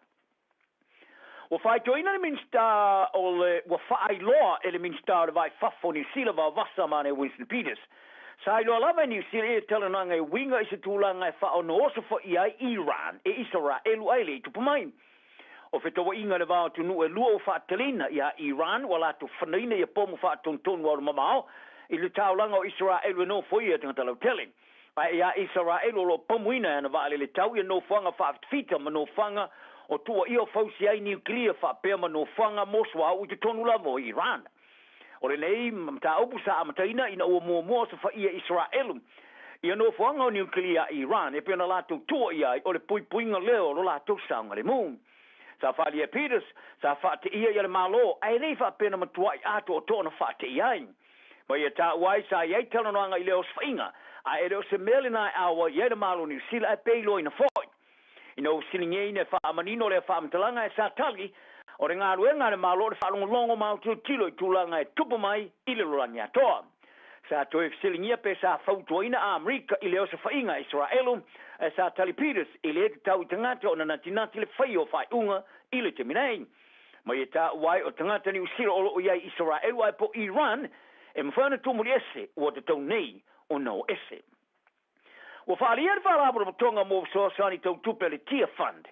Ua faitoina le Minisita o le ua faailoa e le Minisita o le Vai Fafo o Niu Sila Vaovasa Mane Winston Peters. Sa iloa lava e Niu Sila ia talanoaga e uiga i se tulaga e faaonooso foia ai Iran e Isaraelu ae le i tupu mai. O fetauaiga i le va o atunuu e lua ua faateleina iā Iran ua latou fanaina ia pomu faatonutonu aulumamao i le taulaga o Isaraelu e nofoia e tagata lautele. Ae iā Isaraelu o lo o pamuina e ana vaalele tau ia nofoaga faafitafita ma nofoaga o tuuaia o fausia ai niukilia faapea ma nofoaga mo suauu i totonu lava o Iran. O lenei mataupu sa amataina ina ua muamua osofaia Isaraelu ia nofoaga o niukilia a Iran e pei ona latou tuuaia ai o le puipuiga lea o lo latou saogalemu. Sa faaalia e Peters, sa faateia ia le Malo, ae le i faapea na matuai atoatoa ona faateia ai. Ma ia taua ai sa i ai talanoaga i lea osofaiga, ae e le o se mea lena e auai i ai le Malo o Niu Sila ae pe iloaina foi. Ina ua fesiligiaina e faamanino lea faamatalaga e sa tali, o le galuega a le Malo o le faalogologo ma autilotilo i tulaga e tupu mai i le lalolagi atoa. Sa toe fesiligia pe sa fautuaina a Amerika i le osofaiga a Isaraelu, ae sa tali Peters e le tatau i tagata ona natinati le faia o faaiuga i le taimi nei. Ma ia taua ai o tagata Niu Sila o lo o i ai i Isaraelu ae po Iran e mafai ona tumuli ese ua tatau nei ona o ese. Ua faaalia le Faalapotopotoga mo Fesoasoani Tau Tupe a le Tear Fund,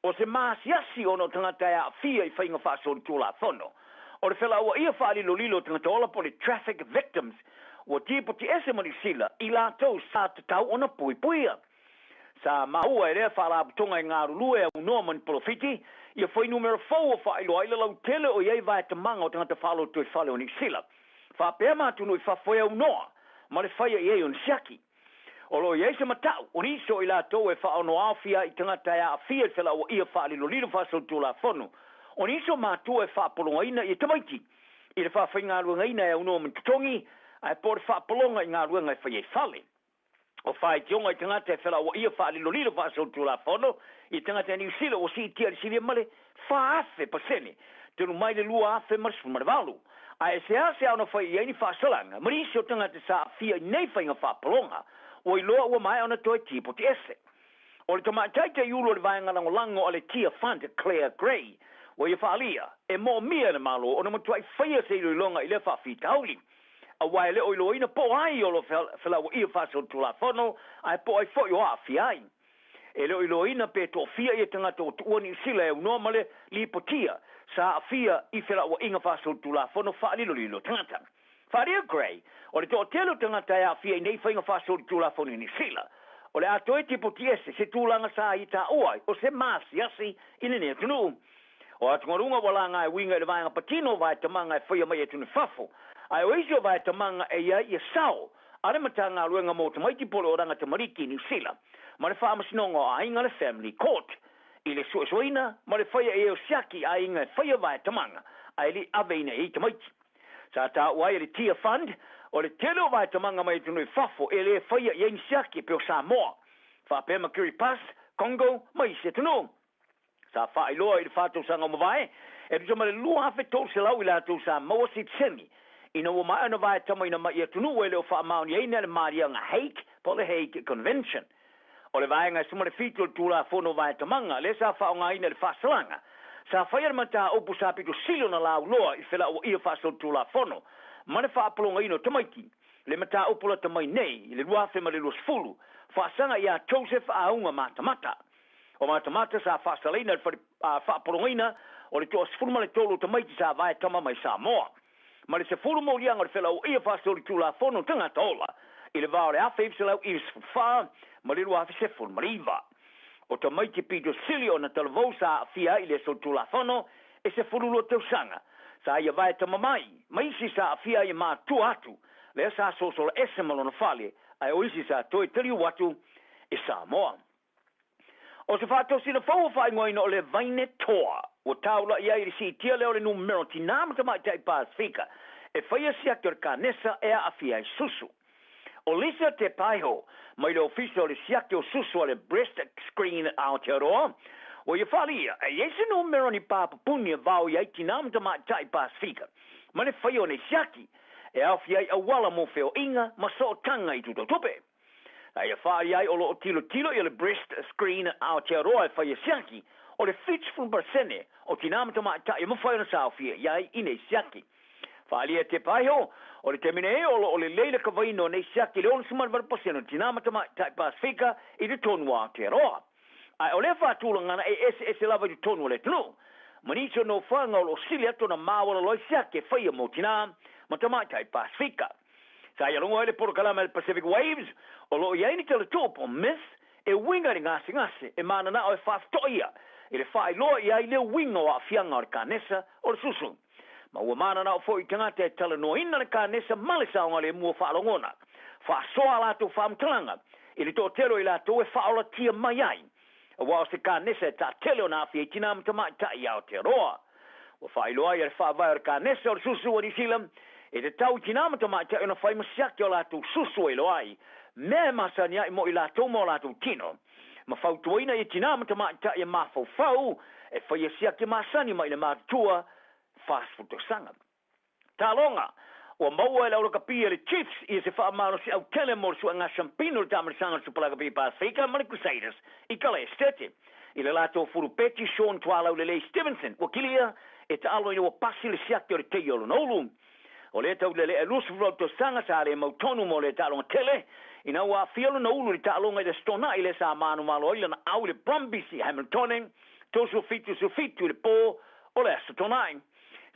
o se maasiasi ona o tagata e aafia i faiga faasolitulafono. O le felauaia faalilolilo o tagata ola po o le traffic victims ua tipoti ese ma Niu Sila i latou sa tatau ona puipuia. Sa maua e lea Faalapotoga e galulue aunoa ma ni polofiti ia fuainumera fou o faailoa ai le lautele o i ai vaetamaga o tagata faalotoifale o Niu Sila. Faapea ma atunuu i fafo e aunoa ma le faia i ai o ni siaki. O lo o i ai se matau, o nisi o i latou e faaonoaofia ai i tagata e aafia i le felauaia faalilolilo faasolitulafono, o nisi o matua e faapologaina ia tamaiti i le faafaigaluegaina e aunoa ma ni totogi, ae po o le faapologa i galuega e faia i fale. O faitioga i tagata e felauaia faalilolilo faasolitulafono i tagata e Niu Sila ua siitia i le silia ma le 4,000% talu mai le 2018. Ae seasea ona fai i ai ni faasalaga ma nisi o tagata sa aafia i nei faiga faapologa ua iloa ua maea ona toe tipoti ese. O le tamaitai taiulu o le vaega lagolago a le Tear Fund, Clare Gray, ua ia faaalia, e moomia e le Malo ona matuai faia se iloiloga i lea faafitauli. Aua e le o iloaina po o ai o lo o felauaia faasolitulafono ae po o ai foi o aafia ai. E le o iloaina pe toafia ia tagata ua tuua Niu Sila e aunoa ma le lipotia sa aafia i felauaiga faasolitulafono faalilolilo tagata. Faaalia Gray, o le toatele o tagata e aafia i nei faiga faasolitulafono i Niu Sila, o le a toe tipoti ese se tulaga sa ia taua ai o se maasiasi i lenei atunuu. O atugaluga ua laga e uiga i le vaega patino o vaetamaga e faia mai i atunuu i fafo, ae o isi o vaetamaga e i ai ia sao a le Matagaluega mo Tamaiti po o le Oranga Tamariki i Niu Sila ma le Faamasinoga o Aiga le Family Court i le suesueina ma le faia i ai o siaki i aiga e faia vaetamaga ae le i aveina i ai tamaiti. Sa taua ai e le Tia Fund o le tele o vaetamaga mai atunuu i fafo e le faia i ai ni siaki e pei o Samoa, faapea ma Kiribati, Congo ma isi atunuu. Sa faailoa i le faatausaga ua mavae, e tusa ma le 2,300 i latou sa maua sitiseni ina ua maea ona vaetamaina mai i atunuu e le o faamaoniaina e le Maliaga Hague po o le Hague Convention. O le vaega e 17 o le Tulafono o Vaetamaga lea sa faaaogaina i le faasalaga sa faia le mataupu sa pito sili ona lauloa i felauaia faasolitulafono ma le faapologaina o tamaiti le mataupu lata mai nei i le 2020 faasaga ia Joseph Aauga Matamata. O Matamata sa faasalaina i le fale faapologaina o le toa 13 o tamaiti sa vaetama mai Samoa ma le 10 moliaga o le felauaia faasolitulafono tagata ola i le va o le 1994 ma le 2019. O tamaiti pito sili ona talavou sa aafia ai i lea solitulafono e 12 tausaga sa ia vaetama mai ma isi sa aafia ai e matua atu lea sa sosola ese ma lona fale ae o isi sa toe taliu atu i Samoa. O se faatosina fou ua faaigoaina o le Vaine Toa, ua taula'i ai i le siitia lea o le numera o tinā ma tamaitai Pasefika e faia siaki o le kanesa e aafia ai susu. O Lisa Te Paiho, mai le Ofisa o le Siaki o Susu a le Breast Screen Aotearoa, ua ia faaliia e i ai se numera o ni pā pupuni e vaoia ai tinā ma tamaitai Pasefika ma le faia o nei siaki, e aofia ai auala mo feoaiga ma sootaga i tutautupe. A ia whaari ai o loo tilotilo ia le Breast Screen Aotearoa e whai e siaki, o le 70% o tinā ma tamaitai e mawhai ona saofia i ai i nei siaki. Whaalia te paiho, o le taimi nei o loo lelei le kavaina o nei siaki i le 68% o tinā ma tamaitai Pasifika i totonu o Aotearoa. Ae o lea faatulagana e eseese lava i totonu o le atunuu, ma nisi o nofoaga o lo o sili atu ona māualalo ai siaki e faia mo tinā ma tamaitai Pasifika. Sa ia logo ai le polokalame a le Pacific Waves, o lo o i ai ni tala tupu, myth, e uiga i le gasegase, e mananao e faafetoia i le faailoa i ai le uiga o aafiaga o le kanesa o le susu. Ma ua mananao foi i tagata e talanoaina le kanesa ma le saogalemu o faalogona, faasoa a latou faamatalaga i le toatele o i latou e faaolatia mai ai, aua o se kanesa e taatele ona aafia ai tinā ma tamaitai i Aotearoa. Ua faailoa ai e le faavae o le kanesa o le susu a Niu Sila e tatau i tinā ma tamaitai ona fai ma siaki o latou susu e iloa ai mea e masani ai mo i latou ma o latou tino, ma fautuaina ia tinā ma tamaitai e mafaufau e faia siaki masani mai le matutua 40 tausaga. Taloga, Ua maua e le aulakapi a le Chiefs ia se faamalosiau tele mo le suega siampina o le taamilisaga o le Super Lakapi Pasefika ma le Crusaders i Kala Esetete. I le latou fulupeti Shawn Tualaulelei Stevenson ua kilia e taalo ina ua pasi le siaki o le teia o lona ulu. O lea taulelea e 28 tausaga sa le mautonu mo lea taaloga tele ina ua aafia lona ulu i le taaloga i le Aso Toonai lea sa manumalo ai lana au i le Brumbies i Hamiltone 37 17 i le po o le Aso Toonai.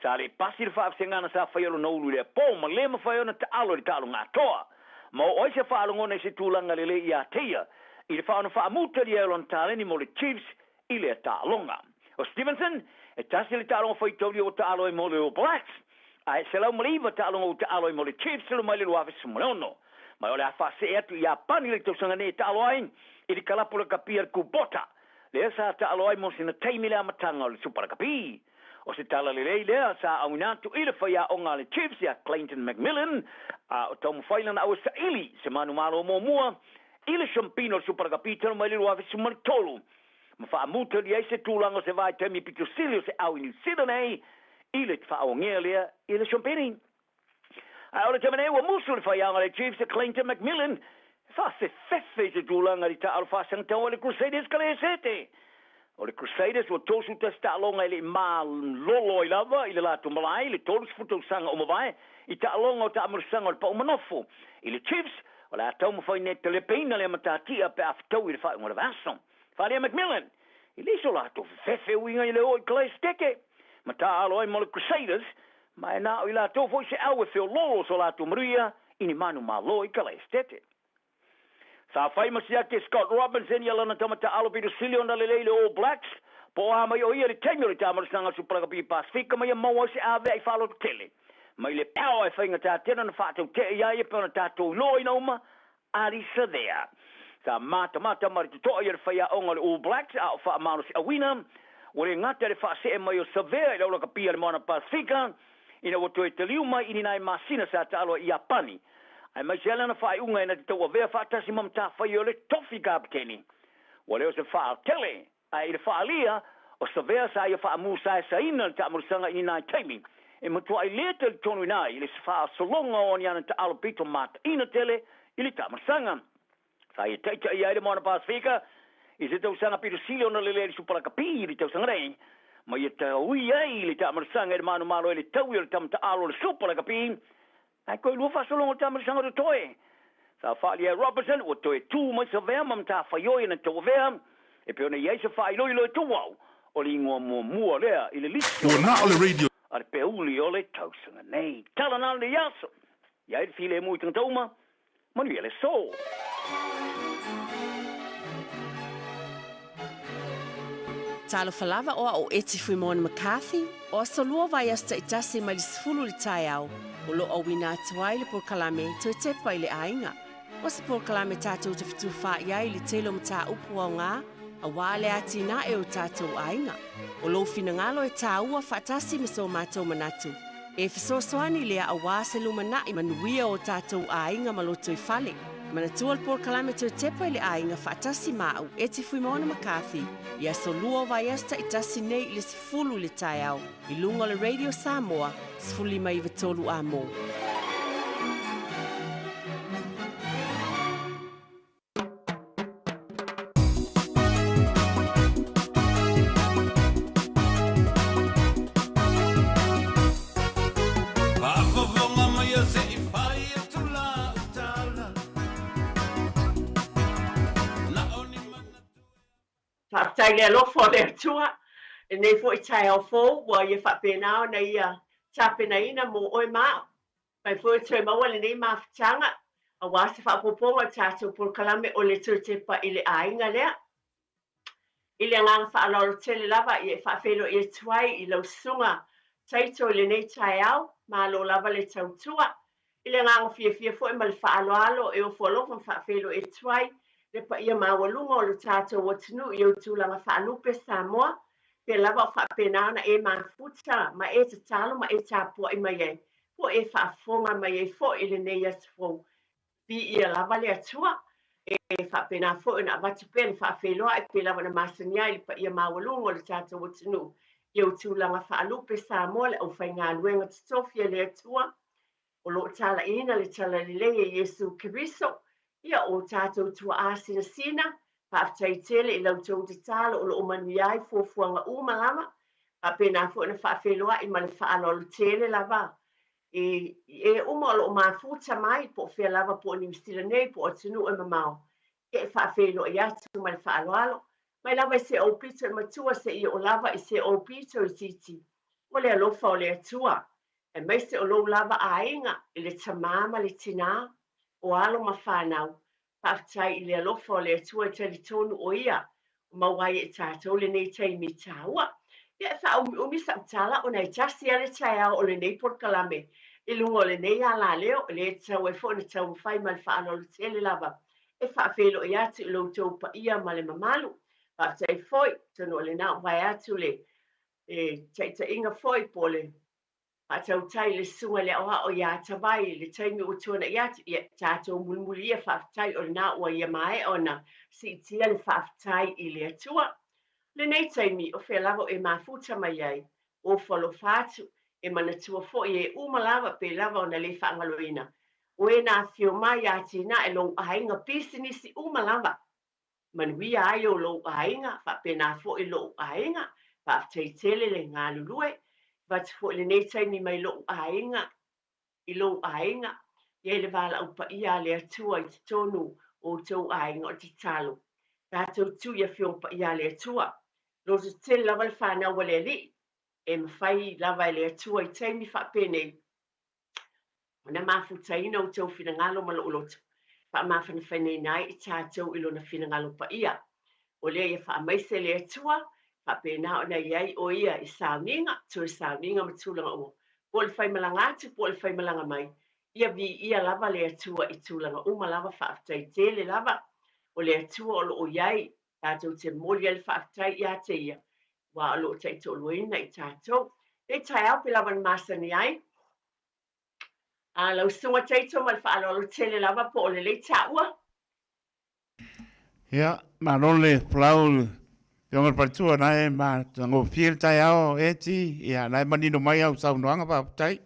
Sa le pasi le faavasegana sa faia lona ulu i lea po ma le mafai ona taalo i le taaloga atoa. Ma oo ai se faalogona i se tulaga lelei ia te ia i le faaona faamutalia ai o lona taleni mo le Chiefs i lea taaloga. O Stevenson, e tasi le taaloga faitaulia ua taalo ai mo le All Blacks, ae 109 taaloga ua taalo ai mo le Chiefs talu mai le 2016. Ma o le a faasee atu i Iapani le tausaga nei e taalo ai i le kalapu lakapi a le Kubota, lea sa taalo ai mo sina taimi i le amataga o le Supa Lakapi. O se tala lelei lea sa auina atu i le faiaoga a le Chiefs ia Clayton McMillan, a o taumafai lana au e saili se manumalo muamua i le Siampina o le Supa Lakapi talu mai le 2013 ma faamutalia ai se tulaga o se vaitaimi pito sili o se au i Niu Sila nei i le faaogea lea i le Siampini. Ae o le taimi nei ua musu le faiaoga a le Chiefs a Clayton McMillan e faafefefe i se tulaga i le taaalo faasagatau a le Crusaders ka le sete. O le Crusaders ua 31 taaloga e le i malolo ai lava i le latou malae i le 30 tausaga o mavae i taaloga o taamilisaga o le pau manofo. I le Chiefs, o le a taumafai nei e talepeina lea matatia pe a fetaui i le faaiuga o le vaiaso. Falia McMillan, e leai so latou fefefe uiga i le o i Kalaeseteke ma taaalo ai mo le Crusaders, ma e na o i latou foi se au e feoloolo so latou manuia i ni manumalo i Kalaesetete. Sa fai ma siaki e Scott Robinson ia lana tama taaalo pito sili ona lelei i le All Blacks, po o a mai o ia i le taimi o le taamalosaga Super Rugby Pasefika ma ia maua ai se aveai faalototele mai le power e faigata tele ona faatautee iā ia pei ona tatou iloaina uma Ardie Savea. Sa matamata ma le totoa ia le faiaoga o le All Blacks a o faamalosiauina, ua le gata i le faasee mai o Savea i le aulakapia i le Moana Pasefika, ina ua toe taliu mai i ni nai masina sa taalo ai i Iapani, aemaise ai lana faaiuga e na te tauavea faatasi ma matafaioi o le tofi kapeteni. Ua le o se faatele, ae i le faaalia, o Savea sa ia faamusaesaina le taamalosaga i ni nai taimi e matuai le talitonuina ai i le faasologa o ni ana taalo pito mataina tele i le taamalosaga. Sa ia taitaia ai le Moana Pasefika i se tausaga pito sili ona lelei i le Supalakapi i le tausaga nei, ma ia taui ai le taamalosaga i le manumalo ai le taui o le tama taalo o le Supalakapi, ae toe lua faasologa o le taamalosaga o totoe. Sa faaalia e Robertson ua toe tu mai Savea ma matafaioi na tauavea e pei ona i ai se faailoilo e tuau o le igoa muamua lea i le lisi o Ua na o le radio. a le peuli o le tausaga nei. Tala na lenei aso! I ai le filemu i tagata uma, Manuia le aso! Talofa lava o a'o Eti Fuimoana McCarthy, o aso lua vaiaso ta'itasi mai le 10 i le taeao, o lo'o auina atu ai le polokalame Toe Tepa i le Aiga. O se polokalame tatou te fetufaai ai i le tele o mataupu aoga auā le atinae o tatou aiga. O lou finagalo e tāua faatasi ma so matou manatu. E fesoasoani lea auā se lumanai manuia o tatou aiga ma lotoifale. Manatua le polokalame Toe Tepa i le Aiga faatasi ma a'u Eti Fuimaono McCarthy i aso lua o vaiaso ta'itasi nei i le 10 i le taeao i luga o le Radio Samoa 15 93 A-mo. Faafofoga mai a se i fai atu lau tala. Na o ni manatu e. Faafetai i le alofa o le Atua i lenei foi taeao fou ua ia faapena ona ia tapenaina mo oe ma au. Fai foi o toe maua lenei mafutaga aua se faaopoopoga o tatou polokalame o le Toe Tepa i le Aiga lea. I le agaga faaaloalo tele lava ia e faafeiloai atu ai i lau susuga Taito i lenei taeao, malo lava le tautua. I le agaga fiafia foi ma le faaaloalo e ofo alofa ma faafeiloai atu ai le paia maualuga o lo tatou atunuu i ou tulaga faalupe Samoa, pea lava o faapena ona e mafuta ma e tatalo ma e tapuai mai ai po e faafofoga mai ai foi i lenei aso fou. Viia lava le Atua, e faapena foi ona avatu pea le faafeiloai pei lava ona masani ai le paia maualuga o le tatou atunuu i ou tulaga faalupe Samoa le aufaigaluega totofi a le Atua o lo o talaiina le Talalelei e Iesu Keriso, ia o tatou tuaa sinasina, faafetai tele i la outou tatalo o lo o manuia ai fuafuaga uma lava, faapena foi ona faafeiloai ma le faaaloalo tele lava i e uma o lo o mafuta mai, po o fea lava, po o Niu Sila nei, po o atunuu e mamao, ia e faafeiloai atu ma le faaaloalo, mai lava i se ou pito i matua seia oo lava i se ou pito itiiti, o le alofa o le Atua aemaise o lou lava aiga i le tamā ma le tinā, o alo ma fanau, faafetai i le alofa o le Atua e talitonu o Ia o maua ai e tatou lenei taimi taua. Ia e faaumiumi sa'u tala ona e tasi a le taeao o lenei polokalame i luga o lenei alaleo, e le tatau ai foi ona taumafai ma le faaaloalo tele lava e faafeiloai atu i lo outou paia ma le mamalu. Faafetai foi, atonu o lena ua vae atu le taitaiga foi po o le faatautai i le susuga i le aoao ia Tavai i le taimi ua tuanai atu, ia tatou mulimuli ia faafetai o lena ua ia maea ona siitia le faafetai i le Atua. Lenei taimi, o fea lava o e mafuta mai ai, ofo alofa atu, e manatua foi e uma lava pe lava ona le faagaloina, o e na afio mai atinae lou aiga pisinisi uma lava. Manuia ai o lou aiga, faapena foi lo'u aiga. Faafetai tele le galulue. Avatu foi lenei taimi mai lo'u aiga i lou aiga. I ai le valaau paia a le Atua i totonu o outou aiga o le tatalo. Tatou tu i Afioga Paia a le Atua. Loto tele lava le fanau a le Alii, e mafai lava e le Atua i taimi faapenei ona mafutaina outou finagalo ma lou loto, faamafanafanaina ai i tatou i Lona finagalo paia. O lea ia faamaise le Atua, faapena ona i ai o Ia i sauniga, toe sauniga ma tulaga uma, po o le faimalaga atu po o le faimalaga mai, ia viia lava le Atua i tulaga uma lava, faafetai tele lava o le Atua o lo o i ai, tatou te momoli ai le faafetai ia te Ia, aua o lo o taitoaluaina i tatou. Nei taeao pe lava na masani ai, a lau susuga Taito ma le faaaloalo tele lava po o lelei taua. Ia, malo le folau i le Afioga i le Faletua, na e matagofie le taeao Eti, ia na e manino mai au saunoaga, faafetai.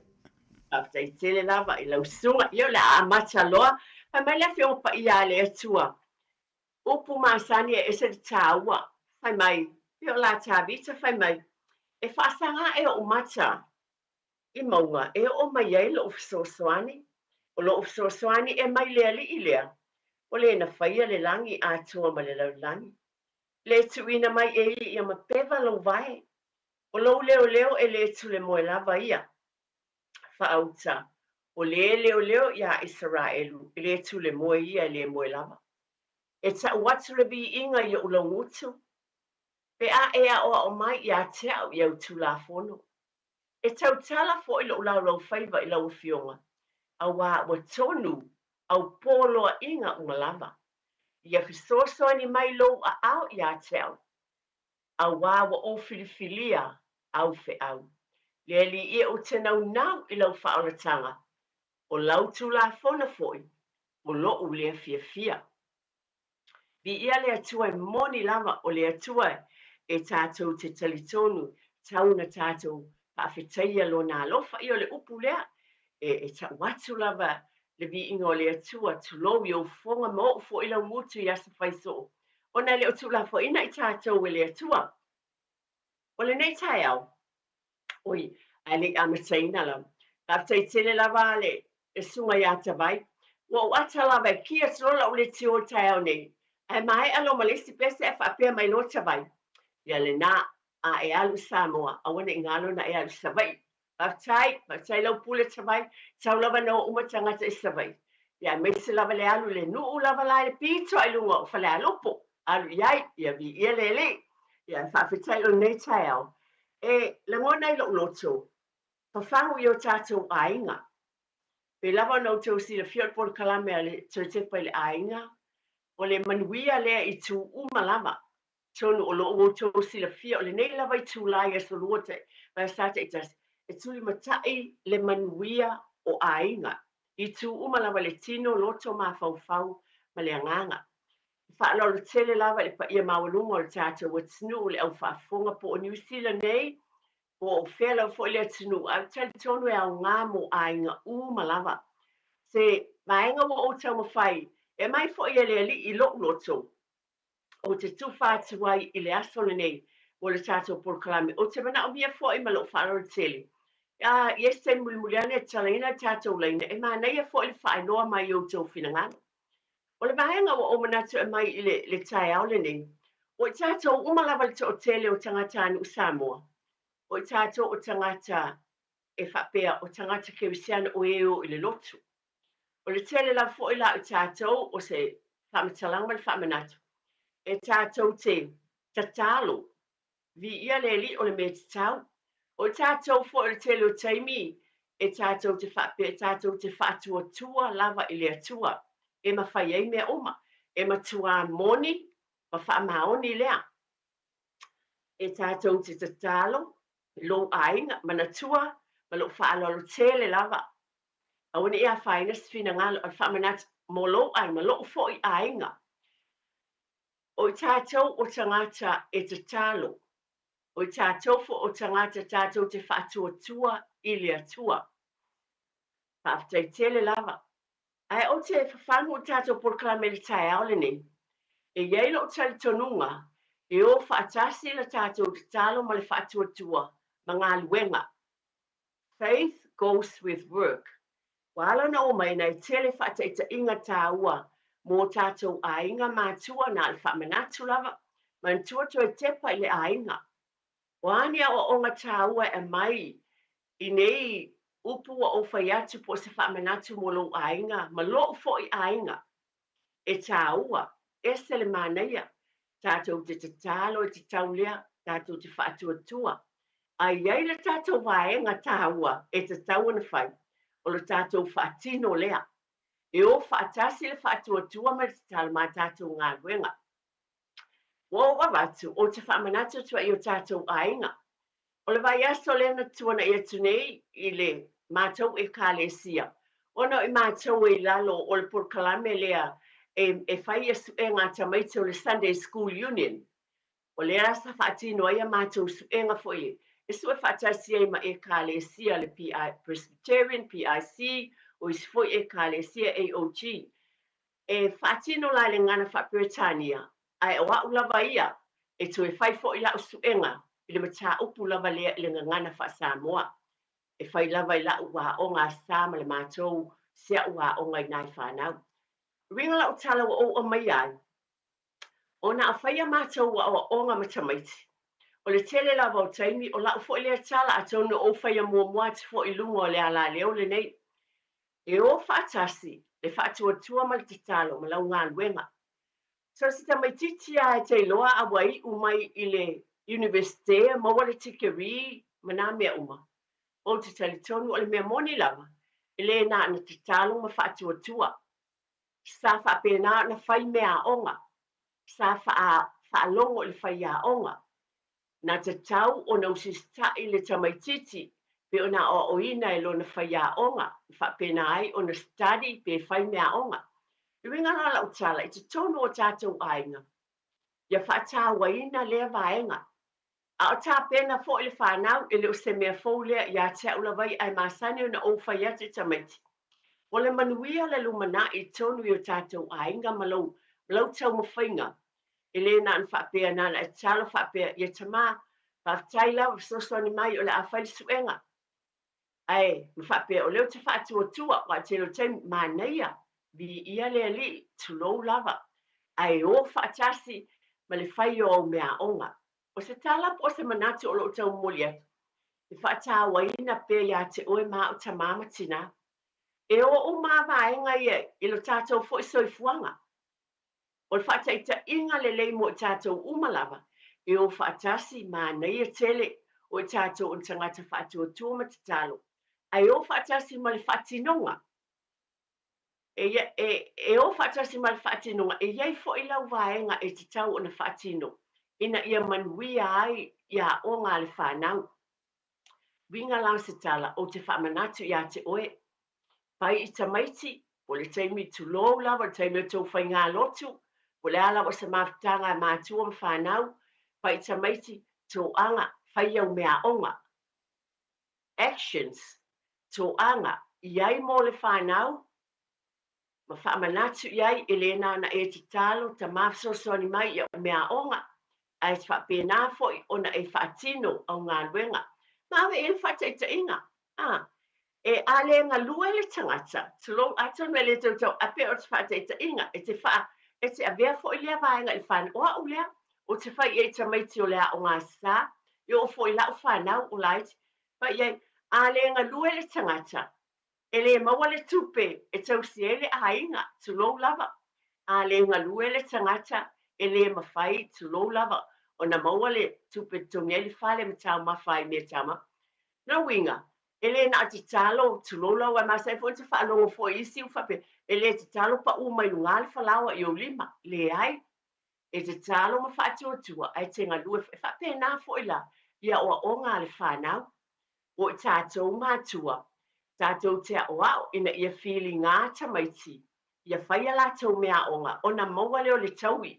Faafetai tele lava i lau susuga. Ia o le a amata loa. Fai mai le Afioga Paia a le Atua, upu masani e ese le taua. Fai mai, pei o la Tavita fai mai, e faasaga ae ou mata i mauga e oo mai ai lo'u fesoasoani. O lo'u fesoasoani e mai le Alii lea, o le na faia le lagi atoa ma le lalolagi. Le tuuina mai e ia ia mapeva lou vae. O lou leoleo e le tulemoe lava ia. Faauta, o le leoleo iā Isaraelu e le tulemoe ia e le moe lava. E ta'u atu le viiga i o'u laugutu, pe a e aʻoaʻo mai iā te a'u i au Tulafono. E tautala foi lo'u laulaufaiva i lau Afioga, auā ua tonu au poloaʻiga uma lava. Ia fesoasoani mai lou aao iā te au, auā ua ou filifilia au feau. Le Alii e ou te naunau i lau faaolataga, o lau Tulafono foi o lo'u lea fiafia. Viia le Atua e moni lava o le Atua e tatou te talitonu tau na tatou faafetaia Lona alofa. Ia o le upu lea e, e tau atu lava le viiga o le Atua, tulou i ou fofoga ma o'u foi lau gutu i aso fai soo, ona e le o tuulafoaina i tatou e le Atua. O lenei taeao, Oi, ae le i amataina lava. Faafetai tele lava le susuga ia Tavai. Ua ou ata lava e ki atu loa lau leitio i le taeao nei, ae maea loa ma le isi pese ae faapea mai loa Tavai, Ia lena, a e alu i Samoa, aua ne i galo ona e alu i Savaii. Faafetai, faafetai lau pule Tavai, tau lava ina o uma tagata i Savaii. Ia aemaise lava le alu i le nuu lava la i le pito i luga o Falealupo, alu i ai, ia viia le Alii. Ia faafetai o lenei taeao. E lagona i lou loto, fafagu i o tatou aiga. Pei lava ona outou silafia o le polokalame a le Toetepa i le Aiga, o le manuia lea i itu uma lava. Atonu o lo o outou silafia o lenei lava itula i aso lua vaiaso taitasi, e tulimataʻi le manuia o aiga i itu uma lava le tino, loto, mafaufau ma le agaga. E faaaloalo tele lava i le paia maualuga o le tatou atunuu, le au faafofoga po o Niu Sila nei, po o fea lava foi le atunuu, ae ou te talitonu e aoga mo aiga uma lava. Se vaega ua ou taumafai e aumai foi e le Alii i lou loto, ou te tufa atu ai i le aso lenei mo le tatou polokalame. Ou te manaomia foi ma lou faaaloalo tele, a i ai se taimi mulimuli ane e tatalaina le tatou laina, e manaia foi le faailoa mai i outou finagalo. O le vaega ua ou manatu e aumai i le, le taeao lenei, o i tatou uma lava le toatele o tagatanuu Samoa, o i tatou o tagata e faapea o tagata kerisiano o e o i le lotu. O le tele lava foi la o i tatou o se faamatalaga ma le faamanatu, e tatou te tatalo Viia le Alii o le mea tatau. O i tatou foi o le tele o taimi e tatou te faapea e tatou te faatuatua lava i le Atua e mafai ai mea uma. E matuā moni ma faamaoni lea. E tatou te tatalo i lou aiga, manatua ma lou faaaloalo tele lava. Aua ne i afaina se finagalo a le faamanatu mo lou aiga ma lou foi aiga. O i tatou o tagata e tatalo, o i tatou foi o tagata tatou te faatuatua i le Atua. Faafetai tele lava. Ae ou te fafagu i le tatou polokalame i le taeao lenei. E i ai lou talitonuga e o faatasi le tatou tatalo ma le faatuatua ma galuega. Faith goes with work. Ua ala ona oo mai nai tele faataitaiga taua Mo o tātou aiga matua na o le faamanatu lava, manatua toe tepa i le aiga. O a ni aoaoga tāua e aumai i nei upu ua ou fai atu po o se faamanatu mo lou aiga ma lo'u fo'i aiga? E tāua, ese le manaia, tātou te tatalo e tatau lea, tātou te faatuatua. A i ai le tātou vaega tāua e tatau ona fai, o le tātou faatino lea. E o faatasi le faatuatua ma le tatalo ma a tātou galuega. Ua ou avatu, ou te faamanatu atu ai i o tātou aiga. O le vaiaso lea na tuana'i atu nei i le matou Ekalesia, ona o i matou e i lalo o le polokalame lea e, e fai ia suega a tamaiti o le Sunday School Union. O lea sa faatino ai a matou suega foi e sue faatasi ai ma Ekalesia le PI, Presbyterian, PIC, o isi foi Ekalesia AOG. E faatino la i le gagana faa-Peretania, ae o a'u lava ia e toe fai fo'i la'u suega i le mataupu lava lea i le gagana faa-Samoa, e fai lava i la'u aoga a sa ma le matou si a'u aoga i nai fanau. Uiga la'u tala ua ou aumaia ai, ona a fai a matou aoaoga ma tamaiti, o le tele lava o taimi, o la'u fo'i lea tala atonu o ou faia muamua atu fo'i i luga o le alaleo lenei, E o faatasi le faatuatua ma le tatalo ma lau galuega. So se tamaitiiti lava e te iloa a ua iu mai i le Universite maua le tikerii ma nā mea uma, ou te talitonu o le mea moni lava, e le na ona tatalo ma faatuatua. Sa faapena ona fai meaaoga, sa faalogo i le faiaoga, Na tatau ona usita'i le tamaitiiti pe ona aoaoina e lona faiaoga e faapena ai ona study pe fai meaaoga. Le uiga la o lau tala, i totonu o tatou aiga, ia faatauaina lea vaega. A o tapena foi le fanau, e le o se mea fou lea ia te au lava ia ae masani ona ou fai atu i tamaiti, o le manuia le lumanai i totonu i o tatou aiga ma lou, ma lau taumafaiga E le na ona faapea, na ona e tatalo faapea, Ia Tama, faafetai lava, fesoasoani mai o le a fai le suega. Ae ma faapea, o lea ou te faatuatua, aua o le tele o taimi, manaia, viia le Alii, tulou lava, ae o faatasi ma le fai o au meaaoga. O se tala po o se manatu o lo o tau momoli atu, e faatauaina pea ia te oe ma au tama ma tinā. E o uma a vaega ia i lo tatou foi soifuaga. O le faataitaiga lelei mo i tatou uma lava, e o faatasi, manaia tele o i tatou o ni tagata faatuatua ma tatalo, ae o faatasi ma le faatinoga. E, e, e o faatasi ma le faatinoga, e i ai foi lau vaega e tatau ona faatino, ina ia manuia ai i aoga a le fanau. Uiga la o se tala, ou te faamanatu ia te oe, Pai i tamaiti, po o le taimi tulou lava, o le taimi o tou faigalotu, po o le a lava o se mafutaga a matua ma fanau, pai i tamaiti, toaga, fai au meaaoga. Actions, toaga, i ai mo le fanau, ma faamanatu i ai, e le na ona e tatalo, tama fesoasoani mai i au meaaoga, ae faapena foi ona e faatino au galuega. Ma ave i ai le faataitaiga, a, e a le galue le tagata, tulou, atonu e le tautau a pei o se faataitaiga, e te faa, e te avea foi lea vaega i le fanau, o au lea, ou te fai i ai i tamaiti o le aoga sa, e oo foi i lau fanau o laiti, fai i ai, a le galue le tagata, E le maua le tupe e tausi ai le aiga, tulou lava. A le galue le tagata, e le mafai, tulou lava, ona maua le tupe e totogi ai le fale ma taumafa ai i mea taumafa. Lona uiga, e le na o tatalo, tulou lava, aua e masani foi ona te faalogo foi i isi ua faapea, e le tatalo pau mai luga le falaoa i ou lima. Leai. E tatalo ma faatuatua ae te galue foi. E faapena foi la i aoaoga a le fanau. O i tatou matua, tatou te aʻoaʻo ina ia filigā tamaiti, ia fai a latou meaaoga ona maua lea o le taui,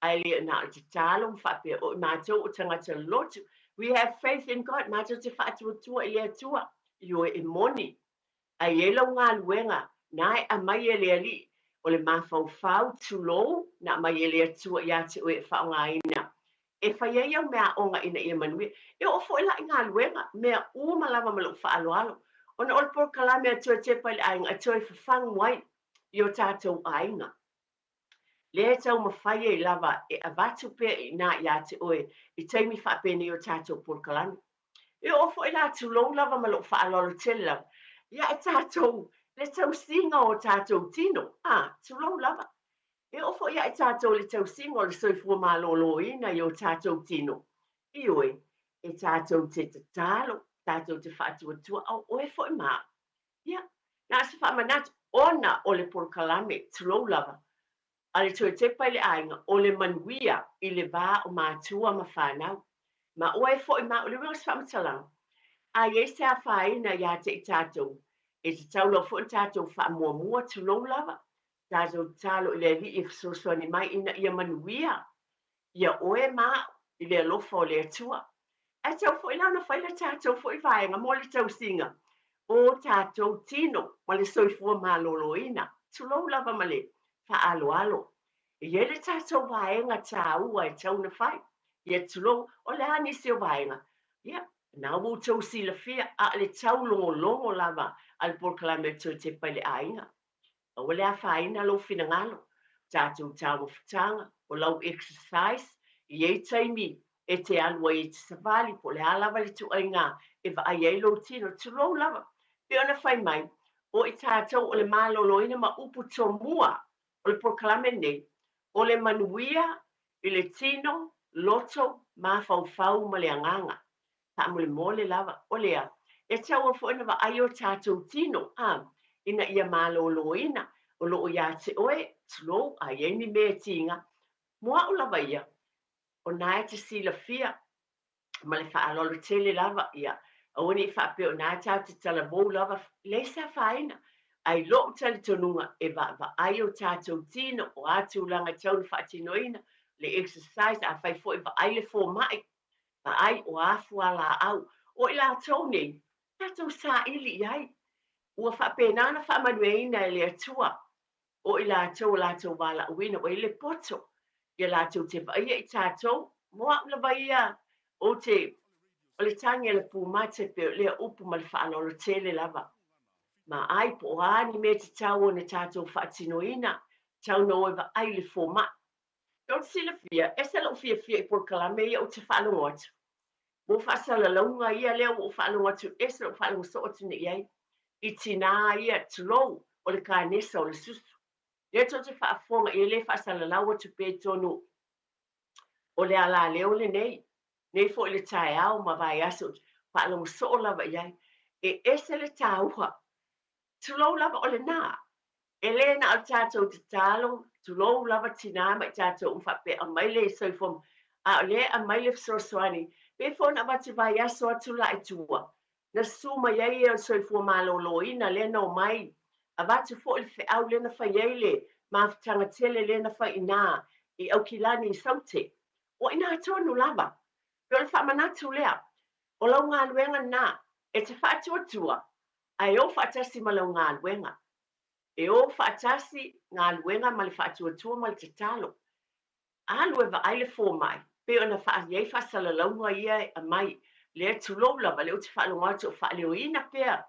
ae le na o le tatalo ma faapea, o i matou o tagata lotu, we have faith in God, matou te faatuatua i le Atua, ioe e moni, Ae i ai lau galuega, na e aumai e le Alii, o le mafaufau, tulou, na aumai e le Atua ia te oe e faaaogaina e fai ai au meaaoga ina ia manuia. E oo foi la i galuega, mea uma lava ma lou faaaloalo, ona o le polokalame a Toe Tepa i le Aiga e toe fafagu ai i o tatou aiga. Lea e taumafai ai lava e avatu pea i ina ia te oe i taimi faapenei o tatou polokalame. E oo foi la tulou lava ma lou faaaloalo tele lava ia i tatou le tausiga o tatou tino, a, tulou lava. E oo foi ia i tatou le tausiga o le soifua maloloina i o tatou tino, ioe, e tatou te tatalo, tatou te faatuatua, a o oe foi ma au. Ia, na o se faamanatu, ona o le polokalame, tulou lava, a le toe tepa i le aiga, o le manuia i le va o matua ma fanau. Ma oe foi ma au, le uiga o se faamatalaga, a i ai se afaina ia te i tatou, e tatau lava foi ona tatou faamuamua, tulou lava, tatou tatalo i le Alii e fesoasoani mai ina ia manuia ia oe ma au i le alofa o le Atua. Ae tatau foi la ona fai le tatou foi vaega mo le tausiga o tatou tino ma le soifua maloloina, tulou lava ma le faaaloalo. E i ai le tatou vaega taua e tatau ona fai. Ia tulou, o le a nisi o vaega? Ia, na ua outou silafia, a o le taulogologo lava a le polokalame o le Toe Tepa i le Aiga. Aua le afaina lou finagalo, tatou taumafataga, o lau exercise, e i ai taimi e te alu ai e te savali po o le a lava le ituaiga e vaai ai lou tino, tulou lava. Pei ona fai mai, o i tatou o le maloloina ma upu tomua o le polokalame lenei, o le manuia i le tino, loto, mafaufau ma le agaga. Faamolemole lava, o lea, e taua foi ona vaai o tatou tino, a, ina ia maloloina, o lo o ia te oe, tulou, a i ai ni mea e tiga, mo au lava ia, o na e te silafia, ma le faaaloalo tele lava, ia, aua ne i faapea o na tatou te talavou lava, leai se afaina. Ae i lou talitonuga, e vaavaai o tatou tino, o a tulaga e tatau ona faatinoina, le exercise, afai foi vaai le fomai, vaai o a fualaau, o i latou nei, tatou saili i ai. Ua faapena ona faamanuiaina e le Atua o i latou o latou valaauina, ua i ai le poto ia latou te vaaia i tatou. Mo au lava ia, ou te, o le tagi a le pumate pei o lea upu ma le faaaloalo tele lava. Ma ai po o a ni mea tatau ona tatou faatinoina, tatau ona o e vaai i le fomai. Ou te silafia, ese lou fiafia i polokalame ia ou te faalogo atu. Mo faasalalauga ia lea ua ou faalogo atu, ese lou faalogo soo atu nei i ai. I tinā ia, tulou, o le kanesa o le susu. Lea tou te faafofoga i ai le faasalalau atu pea i totonu o le alaleo lenei, nei foi le taeao ma vaiaso, faalogo soo lava i ai. E ese le tāuha. Tulou lava o lena. E le na o le tatou tatalo, tulou lava tinā ma i tatou uma faapea aumai le soifua a o lea e aumai le fesoasoani. Pei foi ona avatu vaiaso atu la i tua, na susu mai ai e o le soifua maloloina lea na omai, avatu foi le feau lea na fai ai le mafutaga tele lea na fai i ina i Aukilani i Saute. Ua inā tonu lava. Pei o le faamanatu lea, o lau galuega lena, e te faatuatua ae o faatasi ma lau galuega. E o faatasi galuega ma le faatuatua ma le tatalo. Alu e vaai le fomai, pei ona i ai faasalalauga ia e aumai, lea tulou lava, lea ou te faalogo atu o faaleoina pea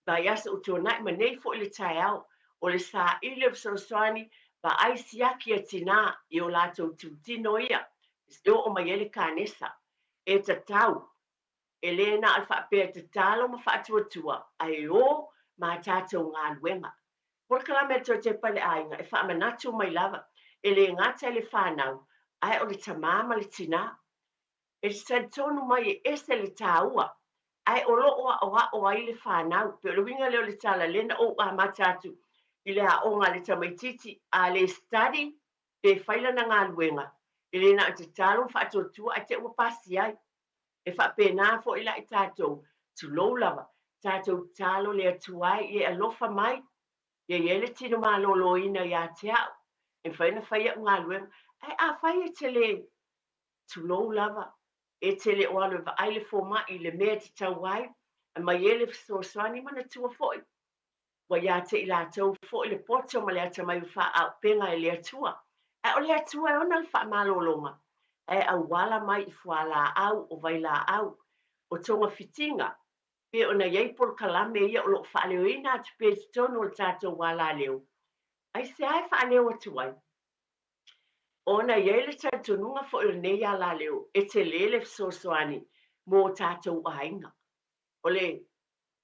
vaiaso ua tuanai ma nei foi le taeao, o le saili o fesoasoani, vaai siaki a tinā i o latou tutino ia e oo mai ai le kanesa. E tatau E le na o le faapea e tatalo ma faatuatua, ae o ma a tatou galuega. Polokalame a le Toetepa i le Aiga e faamanatu mai lava, e le gata i le fanau, ae o le tamā ma le tinā. E te talitonu mai e ese le tāua, ae o lo o aʻoaʻo ai le fanau. Pei o le uiga lea o le tala lea na ou amata atu i le aoga a le tamaitiiti, a le study pe fai lana galuega, e le na o le tatalo ma faatuatua ae te i ua pasi ai. E faapena foi la i tatou, tulou lava, tatou tatalo le Atua e ia alofa mai, ia i ai le tino maloloina ia te au, e mafai ona fai au galuega. Ae afai e te le, tulou lava, e te le o alu e vaai le fomai i le mea e tatau ai, aumai ai le fesoasoani, manatua foi, Ua ia te i latou foi le poto ma le atamai ua faaaupega e le Atua. Ae o le Atua e ona le faamalologa, ae auala mai i fualaau, o vailaau, o togafitiga, pei ona i ai polokalame ia o lo o faaleoina atu pea i totonu o le tatou alaleo. Aisea e faaleo atu ai? Ona e i ai le talitonuga foi o lenei alaleo e tele le fesoasoani mo o tatou aiga. O le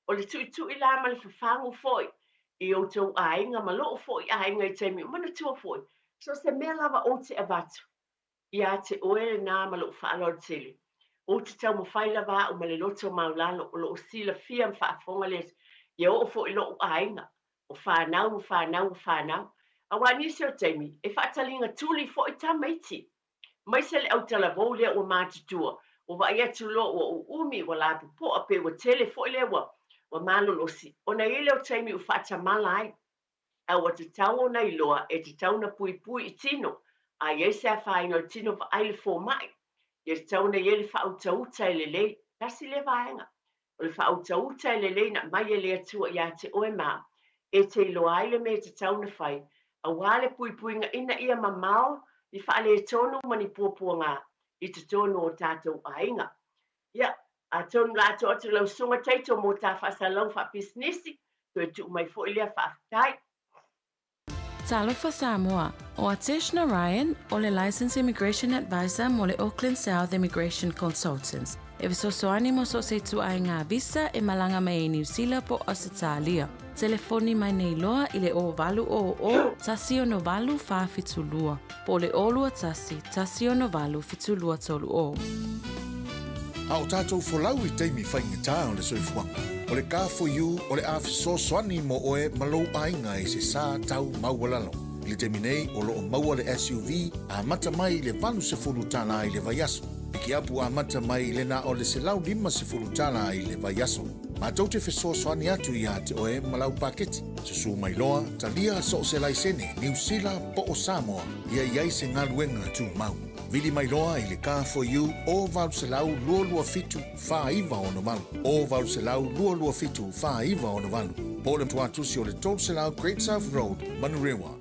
o le tuitui la ma le fafagu foi i outou aiga ma lou foi aiga i taimi uma, manatua foi, so o se mea lava ou te avatu ia te oe lena ma lou faaaloalo tele, ou te taumafai lava au ma le loto maulalo o lo o silafia ma faafofoga le ia oo foi i lou aiga, o fanau ma fanau o fanau. Aua nisi o taimi, e faataliga tuli foi tamaiti. Maise le autalavou lea ua matutua, ua vaai atu loa ua uumi, ua lapopoa pe ua tele foi lea ua ua malolosi, ona i ai lea o taimi ua faatamala ai. A ua tatau ona iloa e tatau ona puipui i tino, a i ai se afaina o le tino vaai le fomai, ia tatau ona i ai le faautauta e lelei. Tasi lea vaega. O le faautauta e lelei na aumai e le Atua ia te oe ma au, e te iloa ai le mea e tatau ona fai, aua le puipuiga ina ia mamao ni faaletonu ma ni puapuaga i totonu o tatou aiga. Ia, atonu la atoa atu lau susuga Taito mō tā faasalalauga faapisinisi, toe tuu mai foi lea faafetai. Talofa Samoa, ʻO Atesh Narayan, ʻo le Licensed Immigration Advisor mo le Auckland South Immigration Consultants, e fesoasoani mo so o se ituaiga visa e malaga mai ai Niu Sila po o Ausetalia. Telefoni mai nei loa i le 0800 168 472 po o le 021 168 7230. A o tātou folau i taimi faigata o le soifuaga, o le Car4U o le a fesoasoani mo oe ma lou aiga i se sa tau maualalo. I le taimi nei, o lo o maua le SUV amata mai i le $80 i le vaiaso. Pikiapu amata mai i le na o le $150 i le vaiaso. Matou te fesoasoani atu iā te oe ma lau paketi. Susū mai loa, talia so o se laisene, Niu Sila po o Samoa, ia i ai se galuega tumau. Vili mai loa i le Car4U o 800 227 4968, o 800 227 4968, po o le tuatusi o le 300 Great South Road, Manurewa.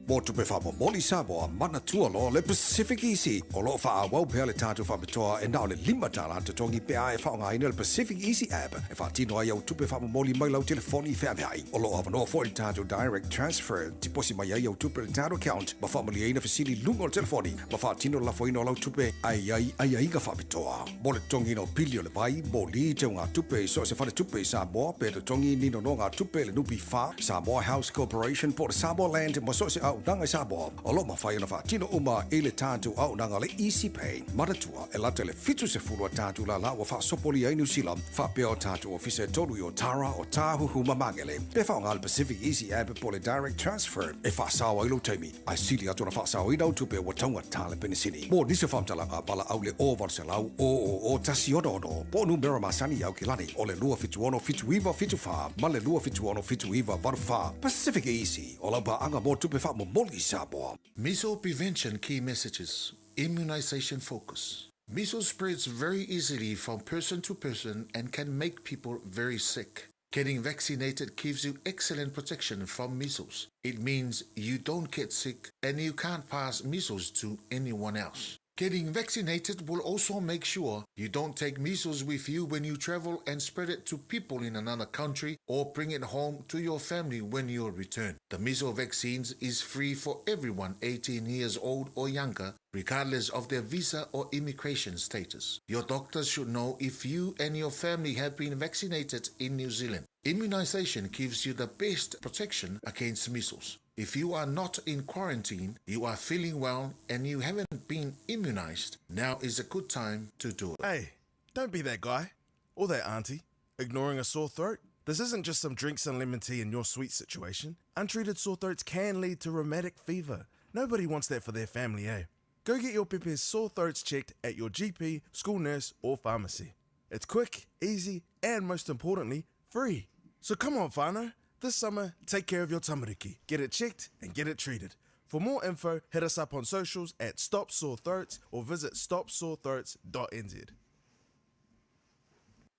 Mo tupe faamomoli Samoa, manatua loa le Pacific Easy. O lo o faaauau pea le tatou faapitoa e na o le $5 totogi pe a e faaaogaina le Pacific Easy app e faatino ai au tupe faamomoli mai lau telefoni feaveai. O lo o avanoa foi le tatou Direct Transfer, tiposi mai ai au tupe i le tatou account ma faamalieina fesili i luga o le telefoni ma faatino le lafoina o lau tupe ae i ai aiaiga faapitoa. Mo le totogiina o pili o le vai, moli, teugatupe i so o se faletupe i Samoa pe totogi ni nonogatupe i le NPF, Samoa House Corporation po o le Samoa Land ma so o se auaunaga i Samoa, o lo o mafai ona faatino uma i le tatou auaunaga o le Easy Pay. Manatua, e lata i le 70 a tatou lala ua faasopolia ai Niu Sila, faapea o tatou ofisa e tolu i Otara, Otāhuhu ma Magele. Pe faaaoga le Pacific Easy App po o le Direct Transfer e faasao ai lou taimi, ae sili atu ona faasaoina au tupe ua taugata le penisini. Mo nisi o faamatalaga, valaau le 0800 000 166 po o numera masani i Aukilani o le 276 7974 ma le 276 7984. Pacific Easy, o lau paaga mo tupe faamomoli i Samoa. Measles prevention key messages, immunization focus. Measles spreads very easily from person to person and can make people very sick. Getting vaccinated gives you excellent protection from measles. It means you don't get sick and you can't pass measles to anyone else. Getting vaccinated will also make sure you don't take measles with you when you travel and spread it to people in another country or bring it home to your family when you return. The measles vaccines is free for everyone 18 years old or younger, regardless of their visa or immigration status. Your doctor should know if you and your family have been vaccinated in New Zealand. Immunization gives you the best protection against measles. If you are not in quarantine, you are feeling well, and you haven't been immunized, now is a good time to do it. Hey, don't be that guy or that auntie ignoring a sore throat. This isn't just some drinks and lemon tea in your sweet situation. Untreated sore throats can lead to rheumatic fever. Nobody wants that for their family, eh? Go get your pepe's sore throats checked at your GP, school nurse, or pharmacy. It's quick, easy, and most importantly, free. So come on, whānau. This summer, take care of your tamariki. Get it checked and get it treated. For more info, hit us up on socials at Stop Sore Throats or visit stopsorethroats.nz.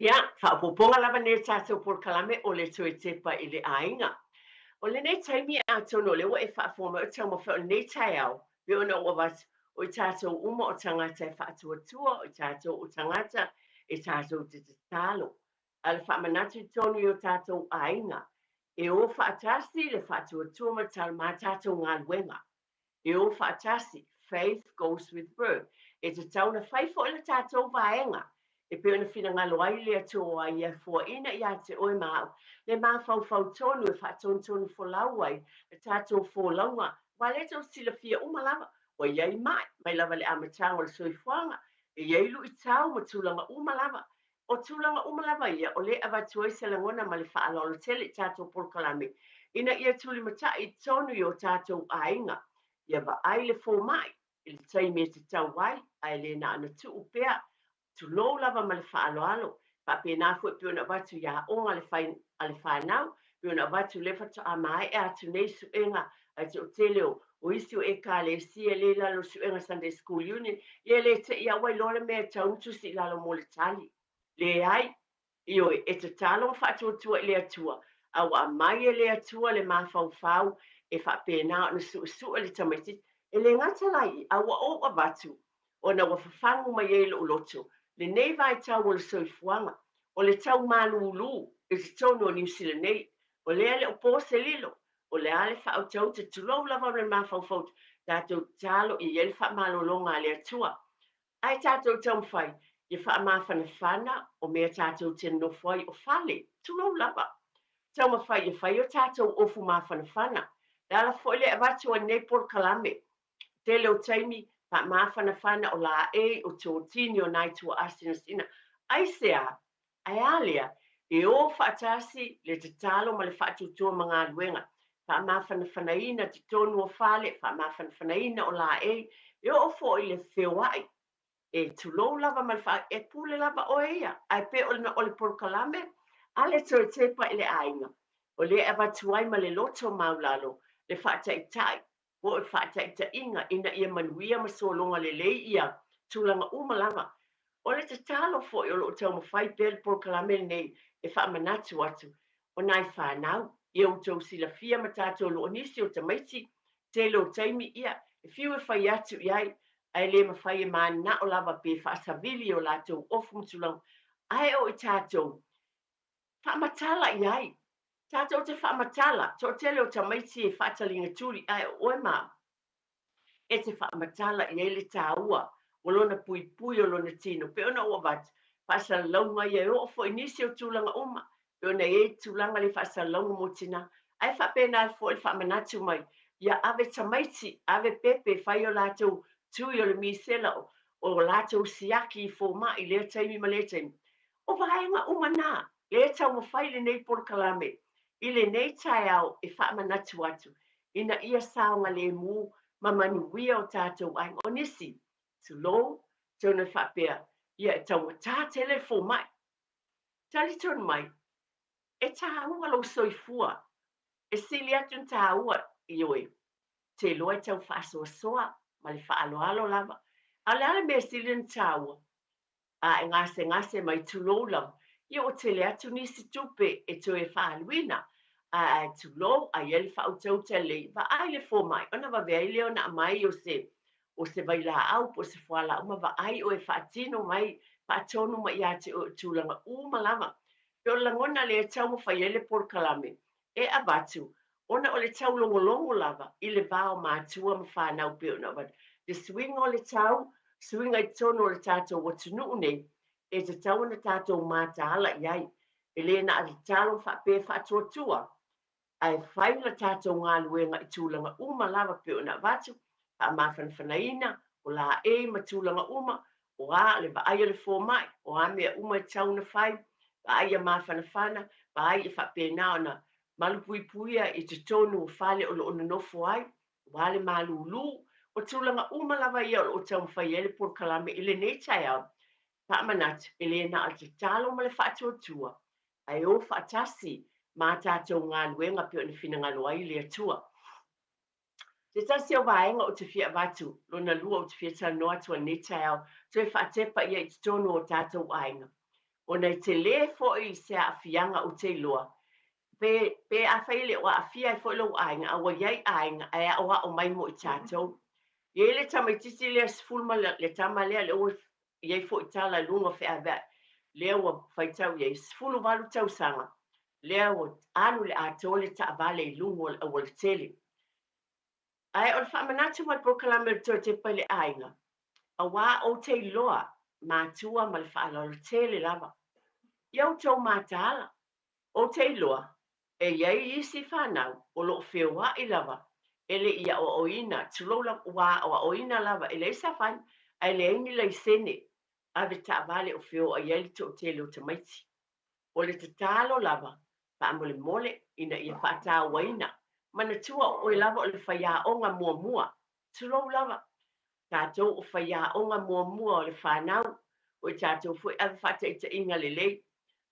Ia, faaopoopoga lava nei o tatou polokalame o le toe tepa i le aiga. O lenei taimi atonu o lea ua e faafofoga mai o taumafai o lenei taeao, pei ona ou avatu, o i tatou uma o tagata e faatuatua, o i tatou o tagata e tatou te tatalo. A o le faamanatu tonu i o tatou aiga, e o faatasi le faatuatua ma le tatalo ma tatou galuega. E o faatasi, faith goes with work. E tatau ona fai foi le tatou vaega e pei ona finagalo ai le Atua ua ia fuaina ia te oe ma au le mafaufau tonu e faatonutonu folau ai le tatou folauga, aua lea tou te silafia uma lava, ua i ai mai, mai lava i le amataga o le soifuaga, e i ai luitau ma tulaga uma lava. O tulaga uma lava ia o lea e avatu ai se lagona ma le faaaloalo tele i tatou polokalame ina ia tulimatai tonu i o tatou aiga, ia vaai le fomai i le taimi e tatau ai, ae le na ona tuu pea, tulou lava ma le faaaloalo, faapena foi pei ona avatu i aoga a le fai, a le fanau, pei ona avatu lea faatoa maea atu nei suega a le toatele o, o isi o Ekalesia lea i lalo o suega Sunday School Union, ia le te i a ua iloa le mea e tatau ona tusi i lalo mo le tali. Leai, Ioe, e tatalo ma faatuatua i le Atua, a ua aumai e le Atua le mafaufau e faapena ona suesue le tamaitiiti. E le gata la i i, a ua ou avatu, ona ua fafagu mai ai lou loto, lenei vaitau o le soifuaga, o le tau malūlū i totonu o Niu Sila nei, o lea e le o po se lilo, o le a le faautauta, tulou lava ona le mafaufau, tatou tatalo ia i ai le faamalologa a le Atua. Ae tatou taumafai ia faamafanafana o mea tatou te nonofo ai o fale, tulou lava. Taumafai ia fai o tatou ofu mafanafana. Le ala foi lea e avatu ai lenei polokalame. Tele o taimi, faamafanafana o laei, o totini, o nai tuaa sinasina. Aisea? Ae a lea? E o faatasi le tatalo ma le faatuatua ma galuega, faamafanafanaina totonu o fale, faamafanafanaina o laei, e oo foi i le feoai. E tulou lava ma le faa, e pule lava oe ia, ae pei o le, o le polokalame a le toe tepa i le aiga, o lea e avatu ai ma le loto maulalo le faataitai po o le faataitaiga ina ia manuia ma sologa lelei ia tulaga uma lava. O le tatalo foi o lo o taumafai pea le polokalame lenei e faamanatu atu, o nai fanau, ia outou silafia ma tatou lo o nisi o tamaiti, tele o taimi ia e fiu e fai atu i ai, ae le mafai e mananao lava pe faasavili i o latou ofu ma tulaga, ae o i tatou, faamatala i ai. Tatou te faamatala, toatele o tamaiti e faataliga tuli, ae o oe ma au, e te faamatala i ai le taua o lona puipui o lona tino. Pei ona ou avatu, faasalalauga ia e oo foi i nisi o tulaga uma, pei ona i ai tulaga le faasalalauga mo tina, ae faapena foi le faamanatu mai, ia ave tamaiti, ave pepe, fai o latou tui o le misela, o latou siaki i fomai i lea taimi ma lea taimi. O vaega uma na, lea e taumafai lenei polokalame i lenei taeao e faamanatu atu ina ia saogalemu ma manuia o tatou aiga. O nisi, tulou, tonu e faapea, ia e taugata tele le fomai. Talitonu mai, e tāua lou soifua, e sili atu ona tāua, ioe, te iloa e tau faasoasoa ma le faaaloalo lava. A o le a le mea e sili ona tāua? A e gasegase mai tulou lava, ia ua tele atu nisi tupe e toe faaaluina, ae tulou, a i ai le faautauta lelei, vaai le fomai, ona vave ai lea ona aumai o se, o se vailaau po o se fualaau ma vaai oe e faatino mai, faatonu mai ia te oe o tulaga uma lava. Pei o le lagona lea e taumafai ai le polokalame e avatu, ona o le taulogologo lava i le va o matua ma fanau pei ona avatu. Le suiga o le tau, suiga i totonu o le tatou atunuu nei, e tatau ona tatou mataala i ai. E le na o le tatalo faapea e faatuatua, ae fai la tatou galuega i tulaga uma lava pei ona avatu, faamafanafanaina, o laei ma tulaga uma, o a le vaai a le fomai, o a mea uma e tatau ona fai, vaai ia mafanafana, vaai ia faapena ona malupuipuia i totonu o fale o lo o nonofo ai, aua le malūlū. O tulaga uma lava ia o lo o taumafai ai le polokalame i lenei taeao. Faamanatu, e le na o le tatalo ma le faatuatua, ae o faatasi ma a tatou galuega pei ona finagalo ai le Atua. Se tasi o vaega ou te fia avatu, lona lua ou te fia talanoa atu ai lenei taeao, toe faatepa ia i totonu o tatou aiga. Ona e tele foi se aafiaga ou te iloa, pe, pe afai e le o aafia ai foi lou aiga, a ua i ai aiga ae aoao mai mo i tatou. E i ai le tamaitiiti lea 10 ma le tama lea, lea ua i ai foi tala i luga o feaveai, lea ua faitau i ai, 18 tausaga, lea ua alu le atoa le taavale i luga o le aualatele. Ae o le faamanatu ma le polokalame o le Toe Tepa i le Aiga, auā ou te iloa matua ma le faaaloalo tele lava i a outou mataala. Ou te iloa e i ai isi fanau o lo o feoaʻi lava e le i aʻoaʻoina, tulou lava, ua aʻoaʻoina lava e leai se afaina, ae leai ni laisene ave taavale o feoaʻi ai le toatele o tamaiti. O le tatalo lava faamolemole ina ia faatauaina, manatua o oe lava o le faiaoga muamua, tulou lava, tatou o faiaoga muamua o le fanau, o i tatou foi ave faataitaiga lelei.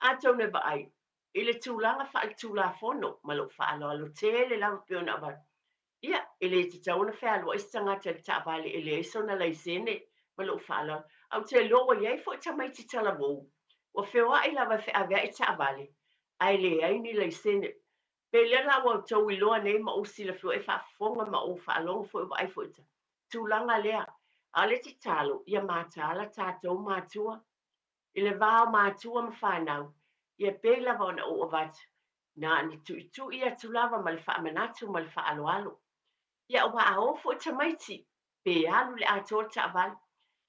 Atonu e vaai i le tulaga faaletulafono ma lou faaaloalo tele lava pei ona avatu, Ia, e le tatau ona fealuai se tagata i le taavale e leai sona laisene ma lou faaaloalo. Ae ou te iloa ua i ai foi tamaiti talavou ua feoai lava e feaveai taavale ae leai ni laisene. Pe lea la ua outou iloa nei ma ou silafia ua e faafofoga ma ou faalogo foi vaai foi i le tulaga lea. A o le tatalo, ia mataala tatou matua i le va o matua ma fanau, ia pei lava ona ou avatu, na ona tuitui atu lava ma le faamanatu ma le faaaloalo. Ia aua a o foi tamaiti, pe alu i le atoa le taavale.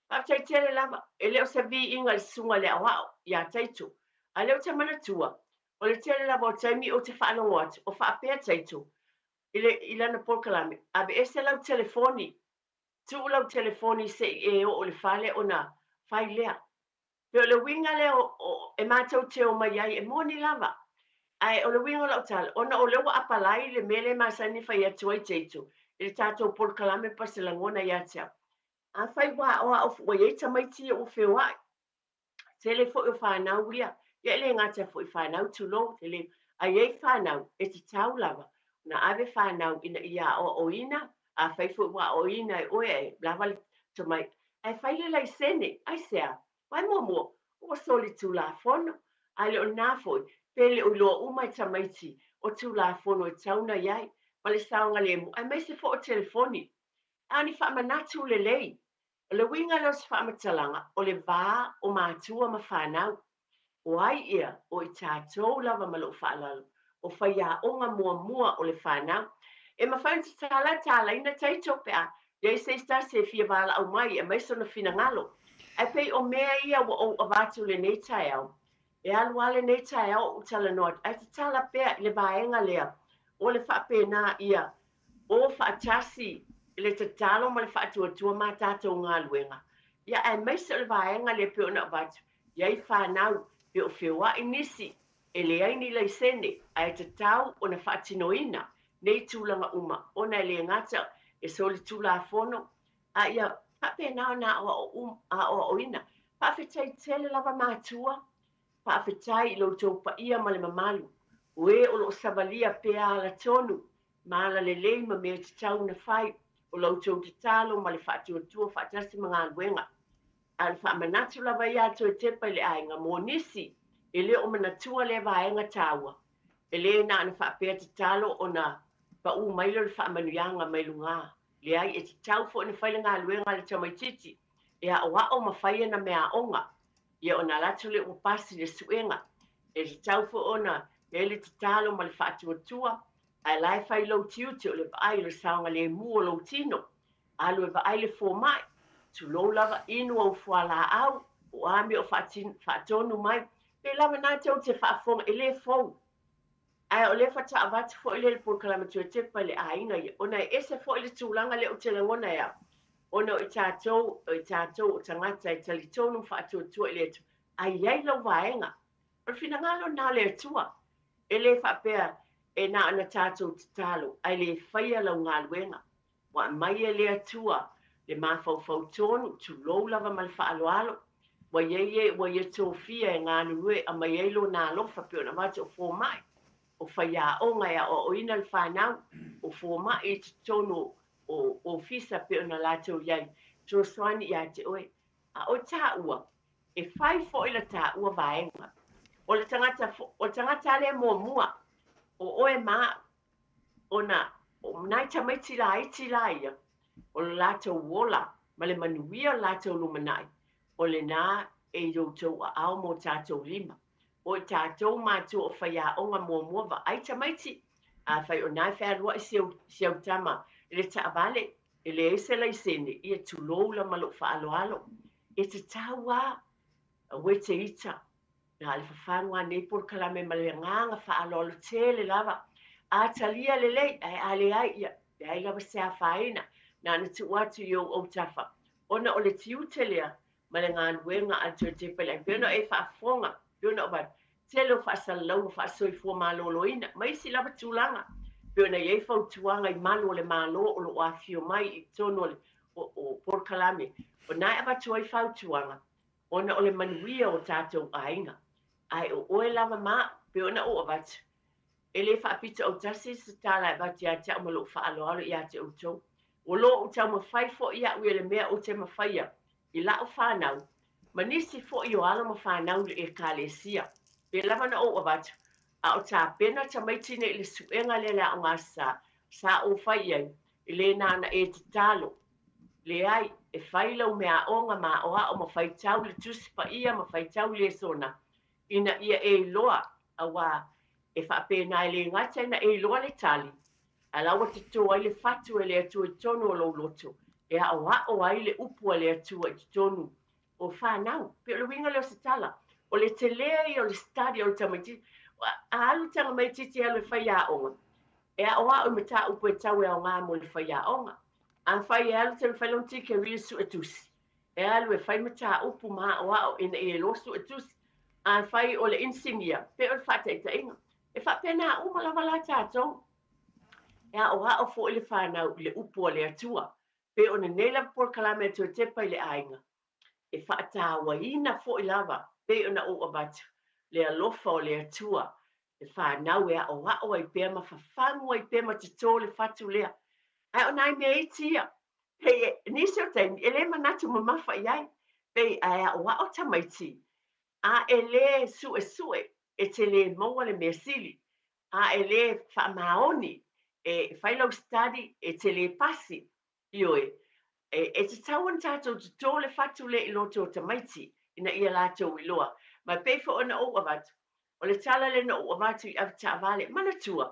Faafetai tele lava, e le o se viiga i le susuga i le aoao ia Taito, a o lea ou te manatua, o le tele lava o taimi ou te faalogo atu o faapea Taito i le i lana polokalame, aveese lau telefoni, tuu lau telefoni se i e oo i le fale ona fai lea. Pei o le uiga lea o, o, e matou te omai ai, e moni lava. Ae o le uiga o lau tala, ona o lea ua apalai le mea lea e masani fai atu ai Taito i le tatou polokalame pa se lagona ia te au. Afai ua aoao ua i ai tamaiti ia ua feoai, tele foi o fanau ia, ia e le gata foi i fanau, tulou, tele, ae i ai fanau e tatau lava ona ave fanau ina ia aoaoina, afai foi ua aoaoina e oe e lava le tomai, ae fai le laisene, aisea? Aua e muamua, ua solitulafono, ae le o lena foi, pe le o iloa uma e tamaiti o Tulafono e tatau ona i ai, ma le saogalemu, aemaise foi o telefoni. A o ni faamanatu lelei. O le uiga lea o se faamatalaga, o le va o matua ma fanau. O ai ia, o i tatou lava ma lou faaaloalo, o faiaoga muamua o le fanau. E mafai ona tatala talaina Taito pe a i ai se isi tasi e fia valaau mai e aumai sona finagalo. Ae pei o mea ia ua ou avatu i lenei taeao, e alu lava lenei taeao o ou talanoa atu, ae tatala pea i le vaega lea o le faapena ia o faatasi i le tatalo ma le faatuatua ma tatou galuega, ia aemaise o le vaega lea pei ona avatu i ai fanau pe o feoai nisi e leai ni laisene ae tatau ona faatinoina nei tulaga uma ona e le gata e solitulafono a ia faapena ona aoaoina. Faafetai tele lava matua, faafetai i lo outou paia ma le mamalu o e o lo o savalia pea ala tonu ma ala lelei ma mea tatau ona fai, o la outou tatalo ma le faatuatua faatasi ma galuega. A o le faamanatu lava ia a Toetepa i le aiga mo nisi e le o manatua lea vaega taua, e le na ona faapea tatalo ona paū mai lea o le faamanuiaga mai luga. Leai, e tatau foi ona fai le galuega a le tamaitiiti e aoao ma fai ana meaaoga, ia ona alu atu lea ua pasi le suega. E tatau foi ona i ai le tatalo ma le faatuatua, ae la e fai lou tiute o le vaai o le saogalemu o lou tino. Alu e vaai le fomai, tulou lava, inu au fualaau, o a mea o faatonu mai, pe lava na tou te faafofoga, e le fou. Ae o lea faatoa avatu foi lea i le polokalame Toetepa i le aiga ia, ona e ese foi le tulaga lea ou te lagona e au, ona o i tatou, o i tatou o tagata e talitonu ma faatuatua i le Atua, a i ai lau vaega. O le finagalo lena o le Atua. E le faapea e na ona tatou tatalo, ae le faia lau galuega. Ua aumai e le Atua le mafaufau tonu, tulou lava ma le faaaloalo, ua i ai e ua ia tofia e galulue e aumai ai Lona alofa pei ona avatu o fomai, o faiaoga e aoaoina le fanau, o fomai i totonu o ofisa pei ona latou i ai, fesoasoani ia te oe. A o taua, e fai foi la taua vaega. O le tagata, o le tagata lea muamua, o oe ma au, ona o nai tamaiti laiti la ia, o le latou ola ma le manuia o le latou lumanai, o lena e i outou aao ma o tatou lima. O i tatou matua o faiaoga muamua vaai tamaiti, afai o na e fealuai si au, si au tama I le taavale, e leai se laisene, ia tulou la ma lou faaaloalo. E tatau lava, aua e te ita, na o le fafagu lava nei polokalame ma le agaga faaaloalo tele lava. A talia lelei, ae a leai, ia, leai lava se afaina, na ona tuu atu i ou autafa, ona o le tiute lea ma le galuega a le Toetepa i le Aiga. Pei ona e faafofoga, pei ona ou tele o faasalalauga faasoifua maloloina ma isi lava tulaga, pei ona i ai fautuaga i malu o le Malo o lo o afifio mai i totonu o le o polokalame, o na e avatu ai fautuaga ona o le manuia o tatou aiga. Ae o oe lava ma au, pei ona ou avatu, e le faapito autasi se tala e avatu ia te au ma lou faaaloalo ia te outou. Ua loa ou taumafai foi au ia le mea ou te mafaia i la'u fanau ma nisi foi o alo ma fanau i le Ekalesia. Pe lava na ou avatu, a o tapena tamaiti nei i le suega lea le Aoga Aso Sa, sa ou fai i ai, e le na ona e tatalo. Leai, e fai lau meaaoga ma aoao ma faitau le Tusi Paia ma faitau lesona, ina ia e iloa, auā e faapena e le gata ina e iloa le tali, a la ua toto ai le fatu e le Atua i totonu o lou loto, e aoao ai le upu a le Atua i totonu o fanau. Pei o le uiga lea o se tala, o le telē ia o le study o le tamaitiiti. A alu le tamaitiiti e alu e fai aoga, e aoao i mataupu e tau e aoga mo le faiaoga. Afai e alu te fai lona degree suetusi, e alu e fai mataupu ma aoao ina ia iloa suetusi. Afai o le inisinia, pei o le faataitaiga, e faapena uma lava la tatou. E aoao foi le fanau i le upu a le Atua. Pei o lenei lava polokalame a Toetepa i le aiga, e faatauaina foi lava pei ona ou avatu le alofa o le Atua, le fanau e aoao ai pea ma fafagu ai pea ma toto le fatu lea. Ae o nai mea iti ia, pei e, nisi o taimi, e le manatu mamafa i ai, pei ae aoao tamaiti, a e le suesue e te le maua le mea sili, a e le faamaoni e fai lau study e te le pasi, Ioe, e, e tatau ona tatou toto le fatu lea i loto o tamaiti, ina ia latou iloa. Ma e pei foi ona ou avatu, o le tala lea na ou avatu i avetaavale, manatua,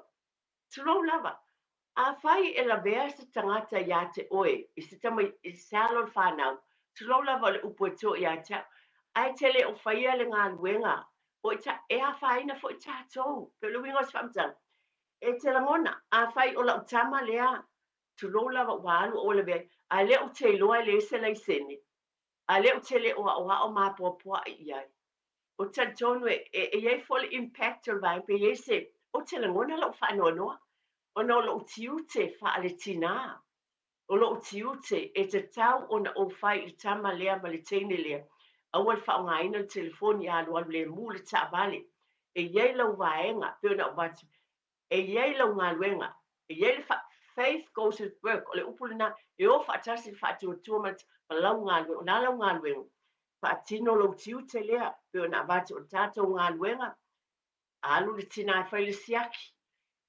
tulou lava, afai e lavea se tagata iā te oe i se tama, i se alo o le fanau, tulou lava o le upu e to ia te au, ae te le o faia le galuega, o i ta, e afaina foi tatou. Pei o le uiga o se faamatalaga, e te lagona, afai o lau tama lea, tulou lava ua alu o lavea ai, a lea ou te iloa e leai se laisene, a lea ou te le o aoao ma apoapoai i ai. Ou te talitonu e, e, e i ai foi le impact o le vaega, pe i ai se, ou te lagona lou faanoanoa, ona o lou tiute faaletinā, o lou tiute e tatau ona ou fai i le tama lea ma le teine lea, aua le faaaogaina le telefoni a alualu lemu le taavale. E i ai lau vaega, pei ona ou avatu, E i ai lau galuega, e i ai le fa, faith goes with work, o le upu lena, e o faatasi le faatuatua ma, ma lau galuega, o le a lau galuega? Faatino lou tiute lea, pei ona avatu o le tatou galuega, alu le tina e fai le siaki,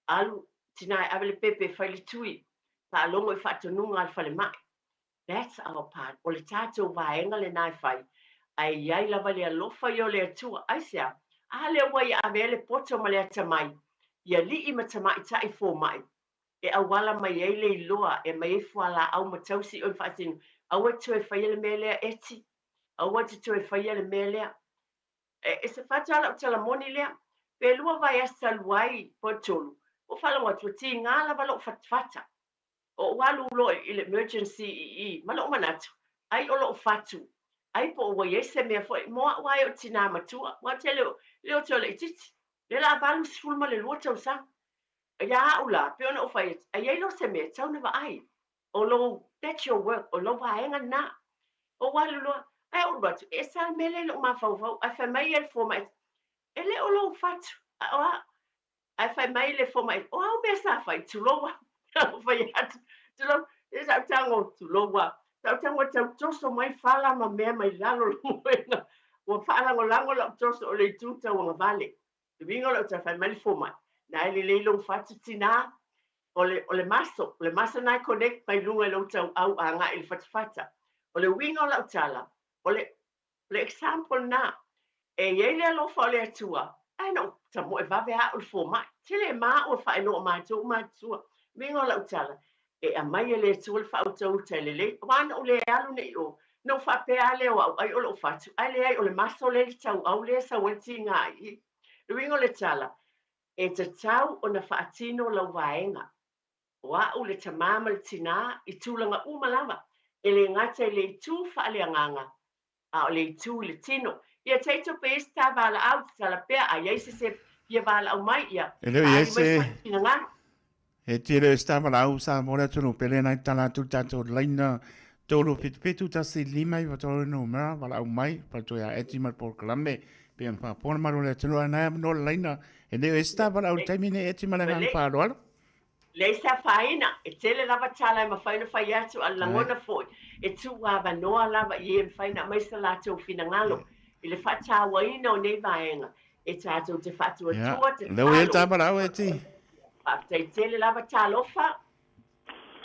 alu tina e ave le pepe e fai le tui, faalogo i faatonuga a le falemai. That's our part. O le tatou vaega lena e fai, ae i ai lava le alofa ia o le Atua. Aisea? A lea ua ia avea le poto ma le atamai i alii ma tamaitai fomai, e auala mai ai le iloa e aumai ai fualaau ma tausi oe ma faatino, aua e te toe faia le mea lea Eti, aua e te toe faia le mea lea. E, e se fatu lava lau tala moni lea, pe lua vaiaso talu ai po o le tolu, ua faalogo atu ua tiga lava lou fatafata. Ou alu loa i le emergency i i, ma lou manatu, ai o lou fatu, ai po o ua i ai se mea foi mo au lava ia o tinā matua, aua ou te le o, le o toe laitiiti, lea la 82 tausaga. Ia au la, pei ona ou fai atu, a i ai loa se mea, e tatau ona vaai, o lou, that's your work, o lou vaega lena. Ou alu loa, ae ou alu atu, e ese lava le mea lea i lou mafaufau, ae fai mai ia le fomai, e le o lou fatu, a o a? Ae fai mai le fomai, o au mea sa fai, tulou a. Ou fai atu, tulou, e sa ou tago, tulou a. Sa ou tago e tau toso mai fala ma mea mai lalo o le moega. Ua faalagolago lau toso o le itu tauagavale. Le uiga o lau tala, fai mai le fomai, na e lelei lou fatu tinā, o le, o le maso, o le maso na e connect mai luga i lou tauau agai i le fatafata. O le uiga o lau tala, o le, O le example lena. E i ai le alofa o le Atua, ae na ou tamoe vave lava au i le fomai. Tele ma au e faailoa matou matutua. Uiga o lau tala, E aumai e le Atua le faautauta e lelei, aua na ou le alu nei i o, na ou faapea lava lea o au ai o lou fatu, ae leai o le maso lea i le tauau lea e sau ai le tiga i i. Le uiga o le tala, e tatau ona faatino lau vaega. O au le tamā ma le tinā i tulaga uma lava, e le gata i le itu faaleagaga, a o le itu i le tino. Ia taito pe i ai se tā valaau, tatala pea, a i ai se se fia valaau mai, ia E le o i ai faaali mai se so finagalo. E tele o se tā valaau sa mo le atunuu pele nai tala atu le tatou laina 377 15 93 numera valaau mai faletua ia Eti ma le polokalame pei ona faafofoga le malu o le atunuu ae nai avanoa le laina e le o i ai se tā valaau i le taimi nei Eti ma le agaga faaaloalo. Leai se afaina, e tele lava tala e mafai ona fai atu, a o le lagona foi, e tuu avanoa lava i e mafai ona aumai so latou finagalo i le faatauaina o nei vaega e tatou te faatuatua, Lea ua i ai le tatalo. ta valaau Eti. Faafetai tele lava, talofa.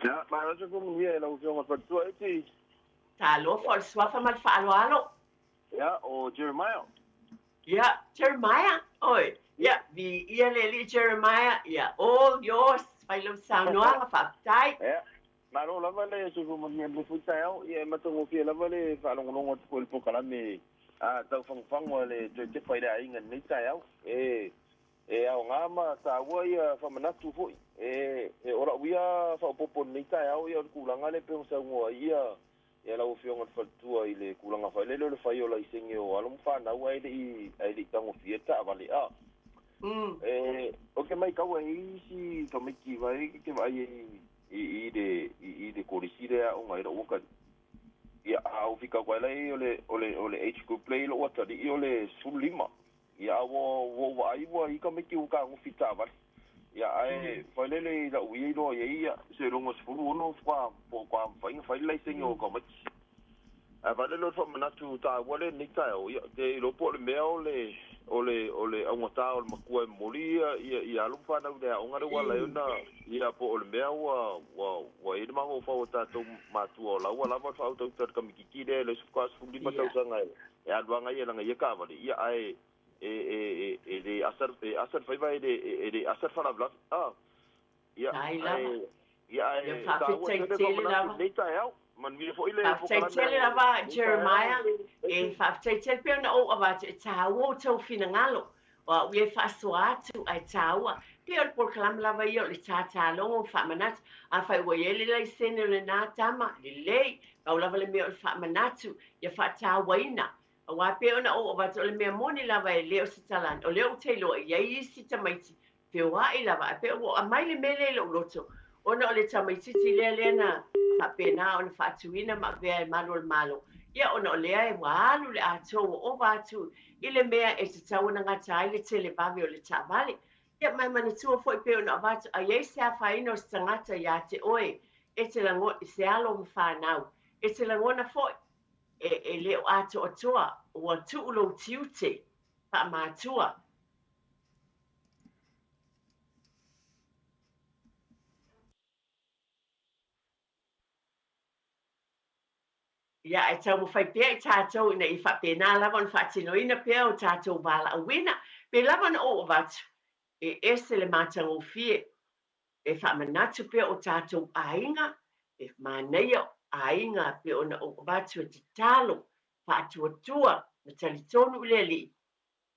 Ia, malo se manuia i lau Afioga i le Faletua Eti. Talofa, o le suafa ma le faaaloalo. Ia, o Jeremiah. Ia, Jeremiah, oi. Ia, viia le Alii Jeremiah, ia, all yours, fai lau saunoaga, faafetai. Ia, malo lava le soifua manuia i lenei foi taeao. Ia, e matagofie lava le faalogologo atu foi i le polokalame a tau fagufagu a le toe tepa i le aiga i lenei taeao. E, e aoga ma taua ia faamanatu foi. E, e, o lau ia faaopoopo i lenei taeao, ia o le tulaga lea e pei ona saunoa ai ia Ia lau Afioga i le Faletua i le tulaga foi lele o le fai o laisene o alo ma fanau ae le i ae le i tagofia le taavale a. E ou te maitau e i ai isi tamaiti vai e te vaai ai i i le i i le kolisi lea e aoga ai lou atalii. Ia a ou fitau ae la i ai o le o le o le age group lea e i ai lou atalii o le 15. Ia a ua ua ou vaai ua i ai tamaiti ua tagofi i taavale. Ia ae failele i la'u ia iloa i ai ia seiloga 16 faatoa faatoa mafai ona fai le laisene o tamaiti. Ae failele o le faamanatu taua lea i lenei taeao, ia te iloa po o le mea o le o le o le augata o le matua e momoli ia ia ia alo ma fanau i le aoga lea ua ala ai ona ia po o le mea ua ua ua i ai le mafaufau o tatou matua o la ua lava le faautauta i le kamititi lea e le faatoa 15 tausaga e alu lava ia i lana ia taavale ia ae e, e, e, e le asa, e asa le faiva e le, e le asa le faalavelave. Ah, ia, Ai lava. ae, ia, ae, Ia, taua faafetai tele tele faamanatu lava. i lenei taeao. Manuia foi le Faafetai polokalame tele a lava lenei taeao. Jeremiah. E faafetai tele pei ona ou avatu e taua outou finagalo. O au ia e faasoa atu ae taua. Pei o le polokalame lava ia o le tātālogo ma faamanatu. Afai ua i ai le laisene o lenā tama, lelei. Pau lava le mea o le faamanatu ia faatauaina. Aua pei ona ou avatu, o le mea moni lava e le o se talani, o lea ou te iloa e i ai isi tamaiti feoai lava, ae pei ua aumai le mea lea i lou loto, ona o le tamaitiiti lea lea na faapena ona faatuina ma avea e malu o le Malo, ia ona o lea ua alu le atoa ua ova atu i le mea e tatau ona gata ai le televave o le taavale. Ia ma e manatua foi pei ona avatu, a i ai se afaina o se tagata ia te oe, e te lago, se alo ma fanau, e te lagona foi, e, e le o atoatoa, ua tuu lou tiute faamatua. Ia, e taumafai pea i tatou ina ia faapena lava ona faatinoina pea o tatou valaauina, pe lava ona ou avatu, e ese le matagofie E faamanatu pea o tatou aiga, e manaia aiga pei ona ou avatu e tatalo, faatuatua ma talitonu i le Alii,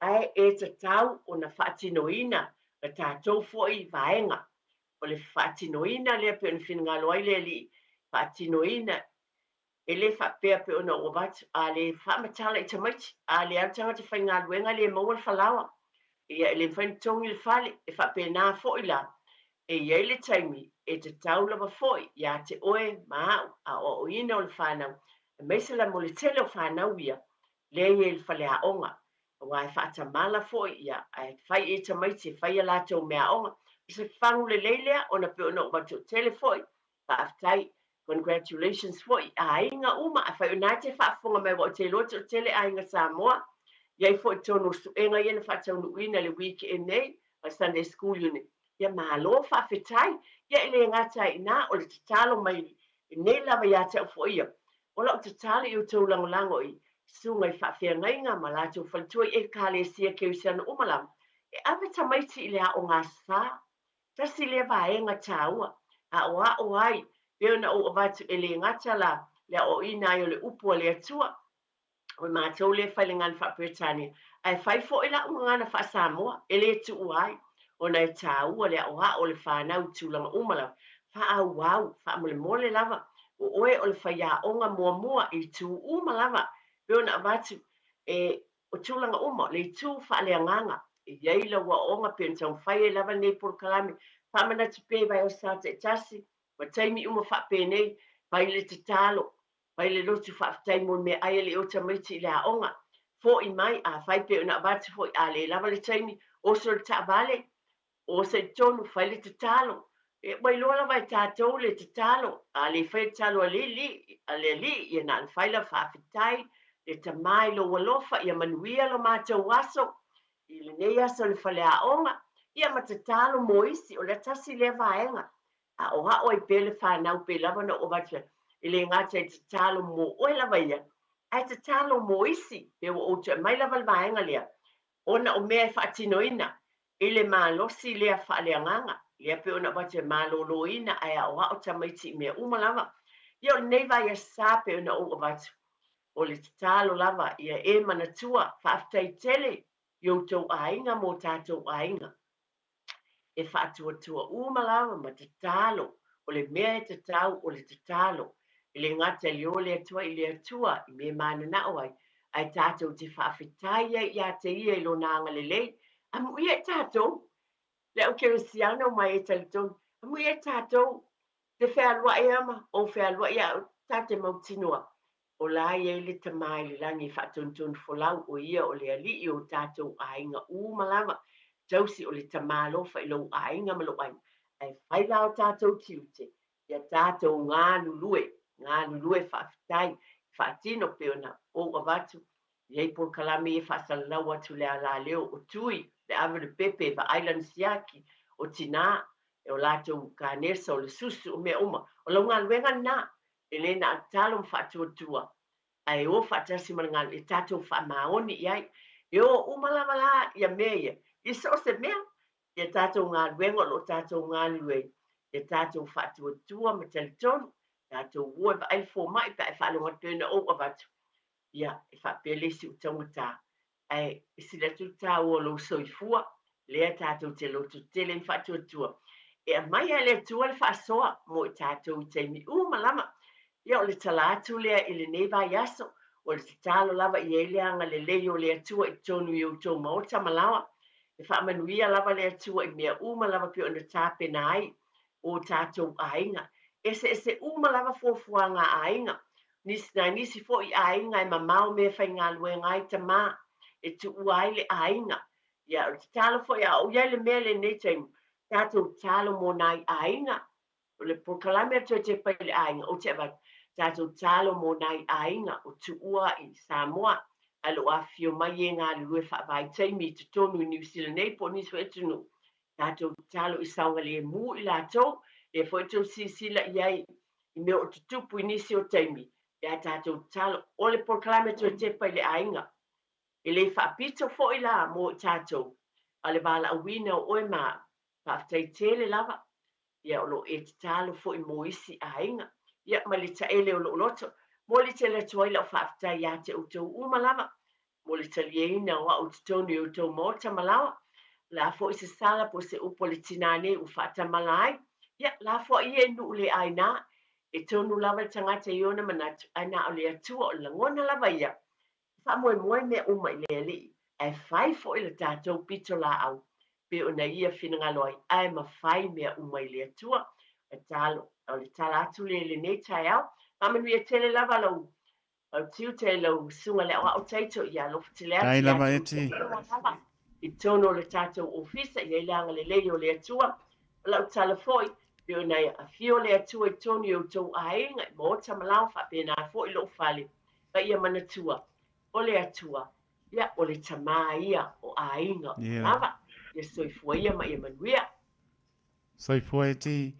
ae e tatau ona faatinoina la tatou foi vaega. O le faatinoina lea pei ona finagalo ai le Alii, faatinoina E le faapea pei ona ou avatu, a le faamatala i tamaiti, a le alu tagata faigaluega le maua le falaoa, ia e le mafai ona togi le fale, e faapena foi la, e i ai le taimi e tatau lava foi ia te oe ma au, aoaoina o le fanau, aemaise la mo le tele o fanau ia lea e i ai i le faleaoga, aua e faatamala foi ia, ae fai i ai tamaiti e fai a latou meaaoga. O se fagu lelei lea ona pei ona ou avatu, tele foi Faafetai. Congratulations foi i aiga uma. Afai o na e te faafofoga mai aua ou te iloa toatele aiga Samoa. I ai foi totonu o suega ia na faataunuuina i le weekend nei ma Sunday School Unit. Ia malo faafetai. Ia e le gata ai i ina, o le tatalo mai nei lava ia te au foi ia. O lau tatalo i outou lagolago i susuga i faafeagaiga ma latou faletua i Ekalesia Kerisiano uma lava, e ave tamaiti i le aoga Aso Sa. Tasi lea vaega taua. Aʻoaʻo ai, pei ona ou avatu e le gata la le aʻoaʻoina ai o le upu a le Atua, o matou lea e fai le gagana faa-Peretania, ae fai foʻi laʻu gagana faa-Samoa, e le tuua ai, ona e tāua le aʻoaʻo o le fanau i tulaga uma lava, faaauau, faamolemole lava, o oe o le faiaoga muamua i itu uma lava, pei ona avatu e o tulaga uma, o le itu faaleagaga, e i ai lau aoaoga pei ona taumafai ai lava lenei polokalame, faamanatu pea i Vaiosa taitasi, ma taimi uma faapenei, fai le tatalo, fai le lotu faafetai mo le meaai a le o tamaiti i le aoga, foʻi mai, afai pei ona avatu foi a le lava le taimi, oso i le taavale, oso i totonu, fai le tatalo. E, ua iloa lava e tatou le tatalo, a le faia le tatalo a le alii, a le alii, ia na ona fai lava faafetai le Tama i lou alofa, ia manuia lo matou aso, i lenei aso i le faleaoga, ia ma tatalo mo isi, o le tasi lea vaega. Aʻoaʻo ai pea le fanau pei lava ona ou avatu ai, e le gata i tatalo mo oe lava ia, ae tatalo mo isi, pe ua ou toe aumai lava le vaega lea, ona o mea e faatinoina i le malosi lea faaleagaga, lea pei ona avatu e maloloina ae aʻoaʻo tamaiti i mea uma lava. Ia o lenei vaiaso sa pei ona ou avatu, o le tatalo lava ia e manatua, faafetai tele i outou aiga ma o tatou aiga. E faatuatua uma lava ma tatalo, o le mea e tatau o le tatalo. E le gata i le o le Atua i le Atua i mea e mananao ai, ae tatou te faafetai ai ia te Ia i Lona agalelei. Amuia i tatou, le au kerisiano ma e talitonu, amuia i tatou te fealuai ama ou fealuai au, ta te mautinoa o la e i ai le Tama i le lagi e faatonutonu folau, o Ia o le Alii o tatou aiga uma lava, tausi o le Tama alofa i lou aiga ma lou aiga, ae fai la o tatou tiute, ia tatou galulue, galulue faafetai, faatino pei ona ou avatu, i ai polokalame ia faasalalau atu le alaleo o Tui, le ave o le pepe e vaai lana siaki, o tinā, o latou kanesa, o le susu, o mea uma. O lau galuega lena, e le na o le talo ma faatuatua, ae o faatasi ma le galuega e tatou faamaoni i ai. E o uma lava la ia mea ia, i so o se mea, ia tatou galuega o lo o tatou galulue ai, ia tatou faatuatua ma talitonu, tatou o e vaai le fomai pe a e faalogo atu pei ona ou avatu, ia, e faapea le isi ua taugata, ae e sili atu le taua o lou soifua, lea tatou te lototele ma faatuatua. E aumai lava e le Atua le faasoa mo i tatou i taimi uma lava. Ia, o le tala atu lea i lenei vaiaso, o le tatalo lava i ai le agalelei o le Atua i totonu i outou maota ma laoa. E faamanuia lava le Atua i mea uma lava pei ona tapena ai o tatou aiga. Eseese uma lava fuafuaga a aiga. Nisi, nai nisi foi aiga e mamao mea e faigaluega ai tama, e tuua ai le aiga. Ia, o le tatalo foi a ou i ai le mea lenei taimi, tatou tatalo mo nai aiga. O le polokalame a le Toetepa i le aiga, ou te avatu, tatou tatalo mo nai aiga o tuua i Samoa, ae o lo o afifio mai e galulue faavaitaimi i totonu i Niu Sila nei po o nisi foi atunuu, tatou tatalo i saogalemu i latou, lea foi tou silasila i ai i mea o tutupu i nisi o taimi, ia tatou tatalo. O le polokalame toe tepa i le aiga, e le faapito foi la mo i tatou, a o le valaauina o oe ma au, faafetai tele lava, ia o lo o e tatalo foi mo isi aiga, ia ma le taele o lou loto. Momoli tele atu ai lau faafetai ia te outou uma lava, mo le taliaina o au i totonu i outou maota ma laoa. O le a foi se sala po o se upu a le tinā nei ua faatamala ai, ia, lafoai ia i nuu le aina. E tonu lava le tagata i ona manatu, ae na o le Atua o le lagona lava ia. E faamoemoe mea uma i le Alii, ae fai foi le tatou pitolaau pei ona ia finagalo ai, ae mafai mea uma i le Atua. Tatalo, o le tala atu lea i lenei taeao. Faamanuia tele lava lau Lau tiute i lau susuga le aoao Taito ia alofa tele atu Dai ia lava te Eti. outou i totonu o le tatou ofisa i ai le agalelei o le Atua. O lau tala foi, pei ona e afio le Atua i totonu i outou aiga i maota ma laoa faapena foi lou fale, ma ia manatua, o le Atua, ia o le Tama ia o aiga uma lava. Ia soifua ia ma ia manuia. Soifua Eti.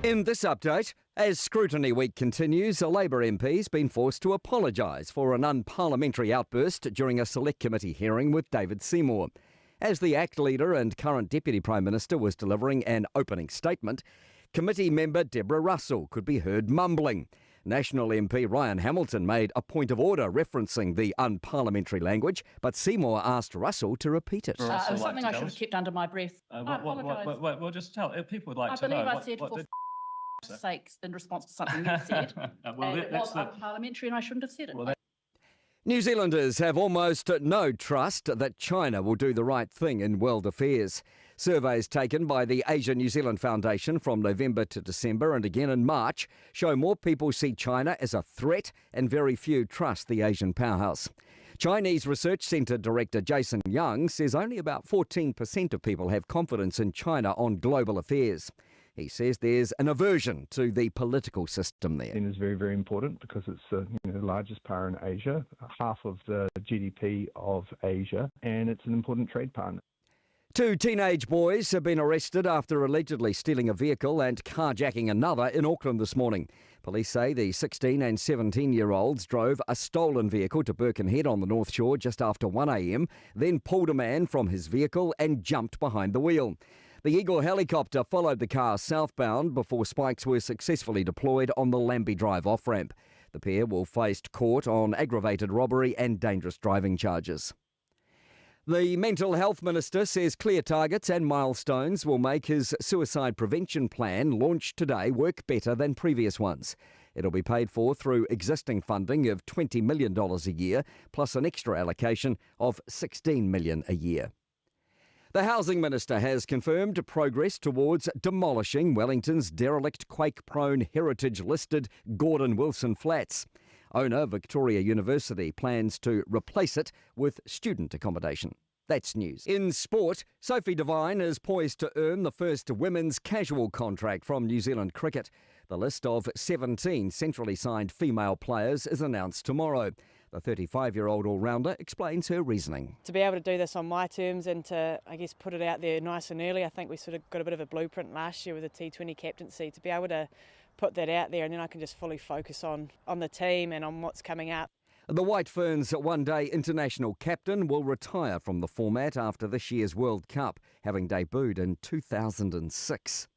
In this update, as Scrutiny Week continues, a Labour MP's been forced to apologise for an unparliamentary outburst during a Select Committee hearing with David Seymour. As the ACT leader and current Deputy Prime Minister was delivering an opening statement, committee member Deborah Russell could be heard mumbling. National MP Ryan Hamilton made a point of order referencing the unparliamentary language, but Seymour asked Russell to repeat it. It was something I should have kept under my breath. I what, apologise. what, well, just tell people would like I to believe know. I what, said what for did f- sakes in response to something you said. Well, and that, it that's was the, unparliamentary and I shouldn't have said it. well, that, New Zealanders have almost no trust that China will do the right thing in world affairs. Surveys taken by the Asia New Zealand Foundation from November to December and again in March show more people see China as a threat and very few trust the Asian powerhouse. Chinese Research Centre Director Jason Young says only about 14% of people have confidence in China on global affairs. He says there's an aversion to the political system there. is very, very important because it's the the largest power in Asia, half of the GDP of Asia, and it's an important trade partner. Two teenage boys have been arrested after allegedly stealing a vehicle and carjacking another in Auckland this morning. Police say the 16 and 17 year olds drove a stolen vehicle to Birkenhead on the North Shore just after 1am, then pulled a man from his vehicle and jumped behind the wheel. The Eagle helicopter followed the car southbound before spikes were successfully deployed on the Lambie Drive off ramp. The pair will face court on aggravated robbery and dangerous driving charges. The Mental Health Minister says clear targets and milestones will make his suicide prevention plan launched today work better than previous ones. It'll be paid for through existing funding of $20 million a year, plus an extra allocation of $16 million a year. The Housing Minister has confirmed progress towards demolishing Wellington's derelict quake prone heritage listed Gordon Wilson flats. Owner Victoria University plans to replace it with student accommodation. That's news. In sport, Sophie Devine is poised to earn the first women's casual contract from New Zealand cricket. The list of 17 centrally signed female players is announced tomorrow. The 35 year old all rounder explains her reasoning. To be able to do this on my terms and to, I guess, put it out there nice and early, I think we sort of got a bit of a blueprint last year with the T20 captaincy to be able to put that out there and then I can just fully focus on, on the team and on what's coming up. The White Ferns one day international captain will retire from the format after this year's World Cup, having debuted in 2006.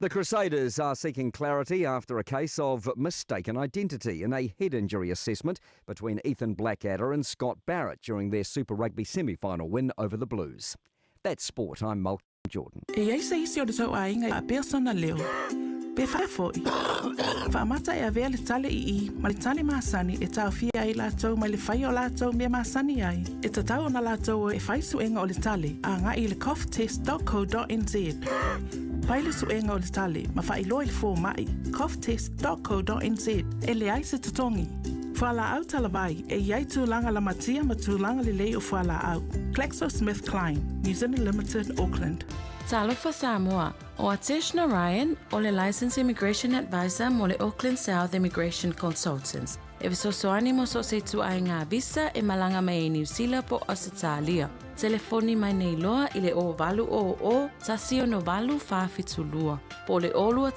The Crusaders are seeking clarity after a case of mistaken identity in a head injury assessment between Ethan Blackadder and Scott Barrett during their Super Rugby semi final win over the Blues. That's sport. I'm Malcolm Jordan. E iai se isi o le tou aiga i faapea sona leo. Pe whai fo'i. Whaamata e avea le tale i i ma le tale masani e taofia ai latou mai le whaia o latou mea masani ai. E tatau ona latou o e whai suenga o le tale a ngai i le coughtest.co.nz. Pai le suenga o le tale ma whailoa i le fōmai coughtest.co.nz e le ai se totongi. Fualaau talavai e iai tulaga lamatia ma tulaga lelei o fualaau. GlaxoSmithKline, New Zealand Limited, Auckland. Talofa Samoa. O Atesh Narayan, o le Licensed Immigration Advisor mo le Auckland South Immigration Consultants. E fesoasoani mo so o se ituaiga visa e malaga mai ai Niu Sila po o Ausetalia. Telefoni mai nei loa i le 0800 168 472 po o le 021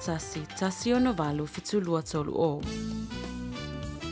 168 7230.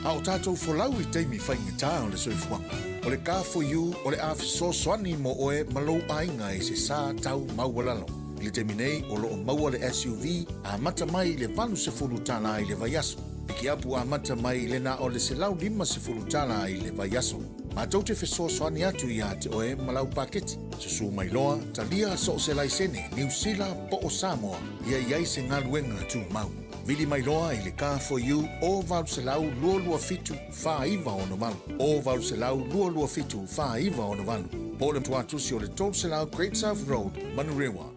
A o tātou folau i taimi whaingatā o le soifuaga. O le Car4U o le a fesoasoani mo oe ma lou aiga i se sā tau maualalo. I le taimi nei o loo maua le SUV amata mai i le $80 i le vaiaso. Pikiapu amata mai i le na o le $150 i le vaiaso. Matou te fesoasoani atu ia te oe ma lau paketi. Susu mai loa, talia so o se laisene, Niu Sila po o Samoa, ia i ai se galuega tumau. Vili mai loa i le Car4U o 800 227 4968. O 800 227 4968. Po o le tuatusi o le 300 Great South Road, Manurewa.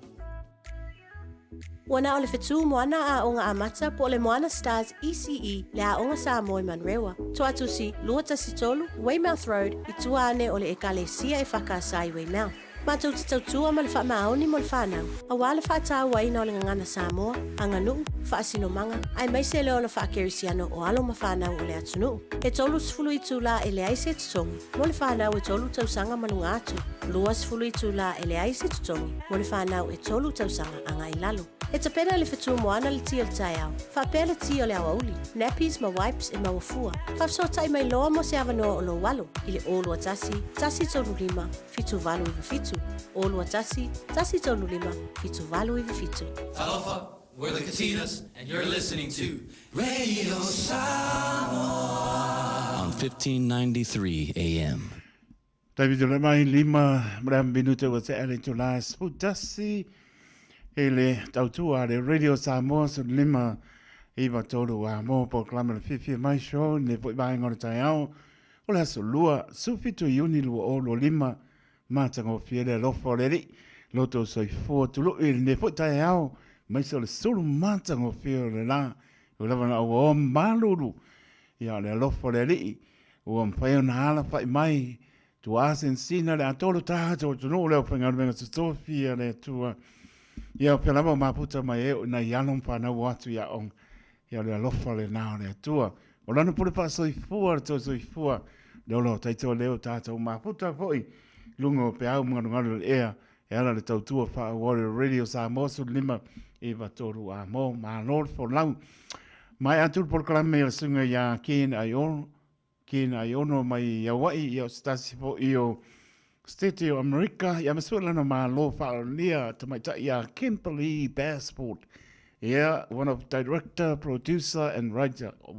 Ua na o le fetu moana aoga amata po o le Moana Stars ECE le aoga Samoa i Manurewa. Tuatusi 213 Weymouth Road i tua ane o le ekalesia EFKS i Weymouth. Matou te tautua ma le faamaoni mo le fanau, auā le faatauaina o le gagana Samoa, aganuu, faasinomaga, aemaise le ola faakerisiano o alo ma fanau o le atunuu. E 30 itulā e leai se totogi mo le fanau e tolu tausaga ma luga atu, 20 itulā e leai se totogi mo le fanau e tolu tausaga agai lalo. E tapena i le fetu moana le ti o le taeao, faapea le ti o le aoauli, nappies ma wipes e maua fua. Faafesootai mai loa mo se avanoa o lou alo i le 021 135 7897, 021 135 7897. Talofa, we're the Katinas, and you're listening to Radio Samoa on 1593 AM. Taimi tole mai lima ma le minute ua tea le itula e 11 i le tautua a le Radio Samoa 15 9 3 a mo polokalame le fiafia mai show le foi vaega o le taeao o le aso lua 17 Iuni 2025 matagofie le alofa o le Alii lo outou soifua tului i lenei foi taeao aemaise o le sulu matagofie o le la ua lava na ua o malulu ia o le alofa o le Alii Ua mafai ona alafai mai tua asinsina le atoa lo tatou atunuu le aufaigaluega totofi a le Atua. Ia o pea lava o maputa mai e o nai alo ma fanau o atu i aoga. Ia o le alofa lena o le Atua. O lana pule faasoifua le toe soifua le ola o taitoa lea o tatou maputa foi i luga o peau magalugalu o le ea e ala le tautua faaauau le Radio Samoa 15 93 a mo malo le folau. Mai atu le polokalame a le susuga ia Ken Aiono, Ken Aiono mai Hawaii, ia o se tasi foi o State o Amerika, ia ma sue lana malo faalonia tamaitai ia Kimberly Basford. Ia, one of director, producer and writer o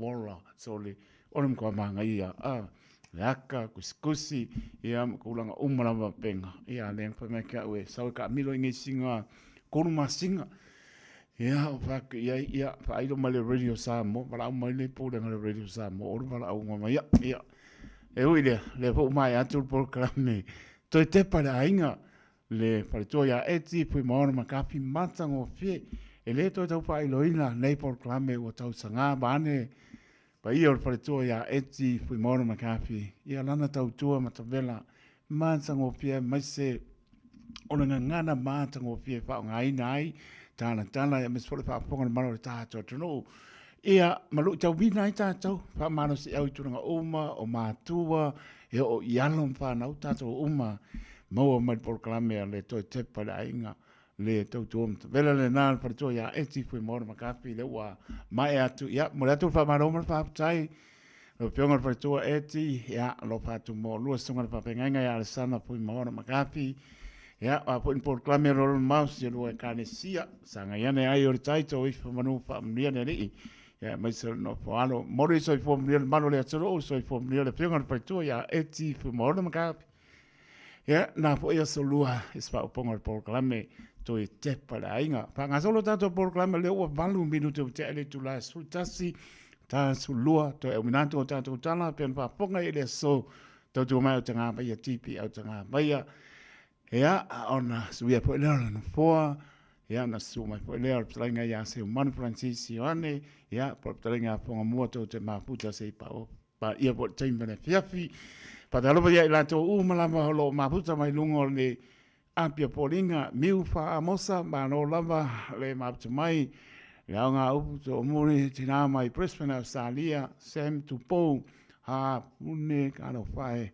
Sole, o le matua māngaia, a, le aka, kusikusi, ia ma tulaga uma lava penga. Ia, le fai mai ke au e sau e kaamilo i ngeisiga kolu masina. Ia, o whāku i ai, ia, whaairo mai le Radio Samoa, walaau mai le pūrenga le Radio Samoa, olu walaau ngā mai, ia, ia. E ui lea, lea fo mai atu le polokalame, toi tepa le aiga, le faletua ia Eti, pui maona ma kapi matagofie, e le toe tau whaailoina nei polokalame ua tausagā vaane, Paia o le faletua ia Eti Fuimaono McCarthy, ia lana tautua matavela matagofie aemaise o le gagana matagofie e faaaogaina ai tāna tala aemaise foi le faafofoga a le malo o le tatou atunuu. Ia ma luitauina ai tatou faamalosiau i tulaga uma o matua e oo i alo ma fanau tatou uma maua mai le polokalame a le Toe Tepa i le Aiga le tautua matavela lena le faletua ia Eti Fuimaono McCarthy lea ua maea atu. Ia, momoli atu le faamalo ma le faafetai lau Afioga i le faletua Eti, ia, alofa atu mo oulua susuga i le faafeagaiga ia Alesana Fuimaono McCarthy. Ia, o a foi ni polokalame a Lolo Mouse ia lua Ekalesia, sagai ane ai o le tai tō ifo manu faamanuia le Alii. Ia, aemaise o le nofo alo. Momoli le soifua manuia le malu o le atunuu, soifua manuia le Afioga i le faletua ia Eti Fuimaono McCarthy. Ia, na foi aso lua i se faaopoga o le polokalame Toe Tepa le Aiga. Faagasolo tatou polokalame lea ua 8 minute ua tea i le itula e 11, ta 12, toe auina atu o tatou tala pei ona faafofoga i le aso tautua mai au tagavaia TP au tagavaia. Ia, ona suia foi lea o le nofoa, ia, ona susu mai foi lea o le fetalaiga ia Seumanu Francis Ioane, ia, po o le fetalaiga a Fogamua tou te mafuta se i pao Paia foi le taimi o le afiafi. Faatalofa ia i latou uma lava o lo o mafuta mai luga o le Apia Poliga, Miu Faamosa, malo lava le mafuta mai, le aoga upu toomuli, tina mai Brisbane, Australia, Sam Tupou, Ha Pune, Talofa e,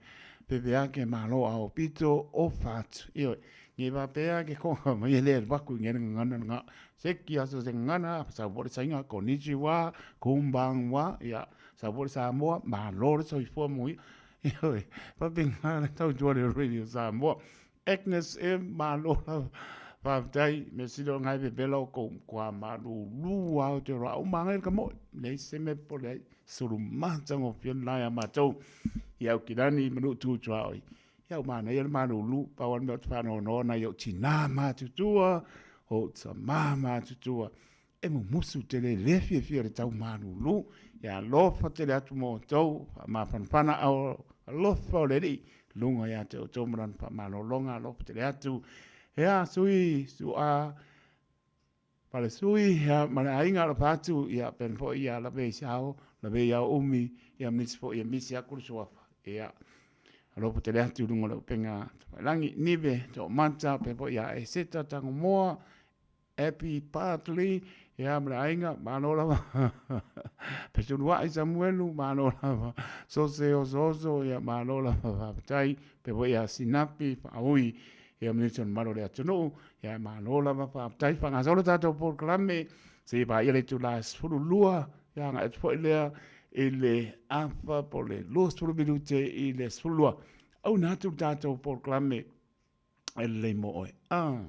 Pepe ake malo a o pito o fatu. Ioe, nge faapea ke konga mai e le waku nge ngana nga. Seki aso se ngana, sa po le sainga, konnichiwa, konbanwa, ia, Sa po le Samoa, malo le soifua mo ia. Ioe, faapena le tautua le Radio Samoa. Agnes M, malo lava. Faafetai, mea sili o ngai pepela o kou matua malūlū a o te roa au magai le ka moe. Leai se mea popole ai, sulu matagofie lena ia matou i Aukilani ma Nuu Tuaoi. Ia ua manaia le malūlū, pau lava le mea ou te faanoanoa nai ou tinā matutua, o ou tamā matutua, e mumusu tele le fiafia le tau malūlū. Ia alofa tele atu mo outou, faamafanafana ao alofa o le Alii, luga ia te outou ma lana faamalologa, alofa tele atu. Ea sui, sua, pale sui, ia ma le aiga alofa atu, ia pena foi ia lawe i sao, lawe i ao umi, ia ma nisi foi ia misi aku le suafa. Ia, alofa tele atu i luga o le upega tafailangi, Nive, Toomata, pena foi ia Eseta, Tangomoa, Happy Bartley, ia ma le aiga, malo lava. Fesulua'i Samuelu, malo lava. Sose Osooso, ia malo lava faafetai. Pe foi ia Sinapi, Faaui, Ia ma nisi o le mamalu o le atunuu. Ia malo lava faafetai faagasolo tatou polokalame seia paia le itula e 12 ia agai atu foi lea i le afa po o le 20 minute i le 12. Auina atu le tatou polokalame e lelei mo oe. Ah.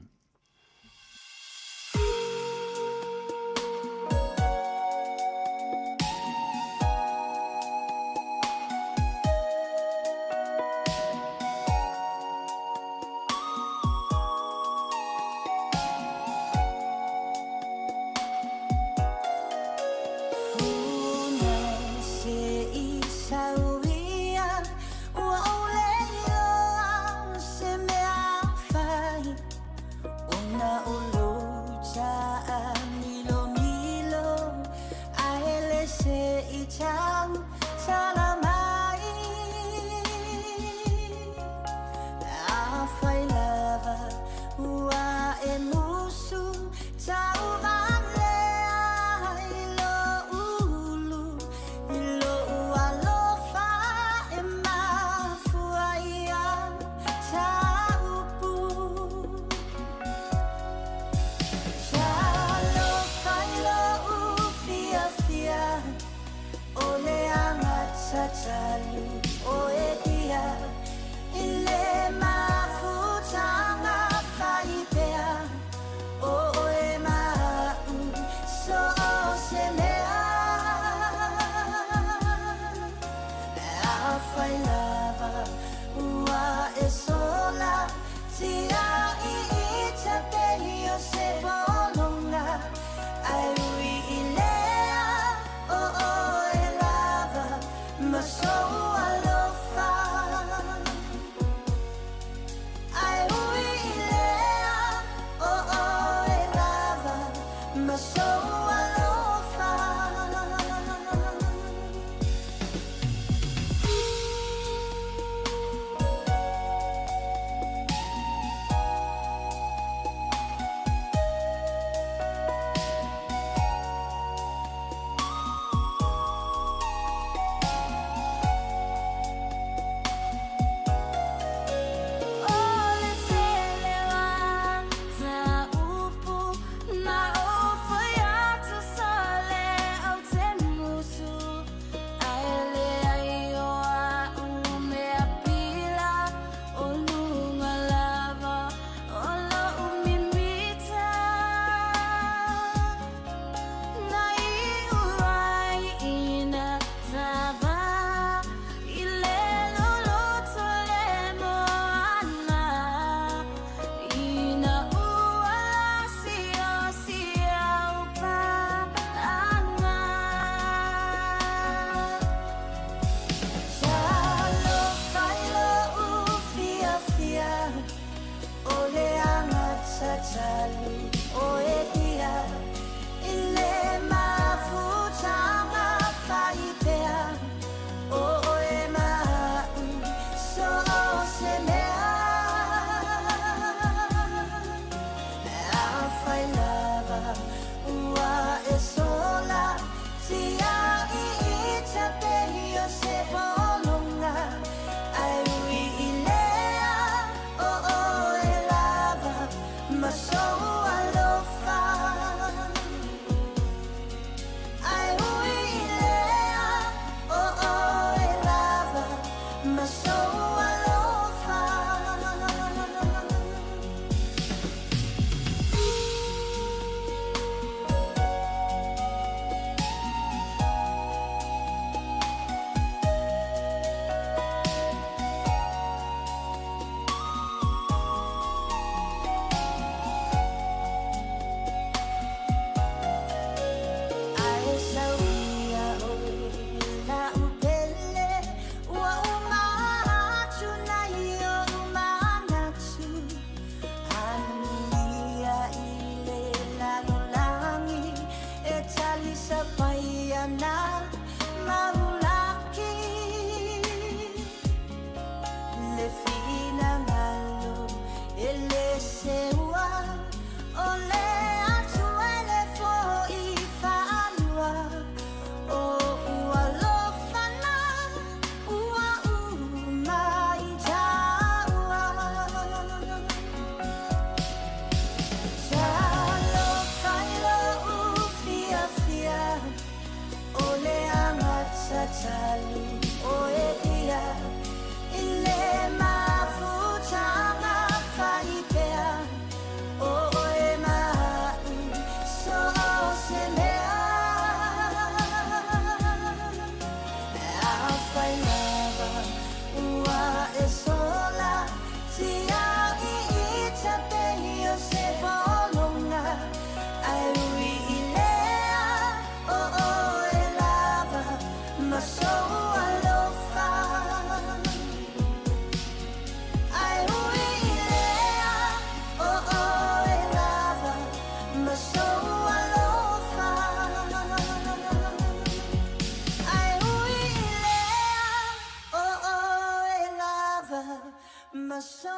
Ma sou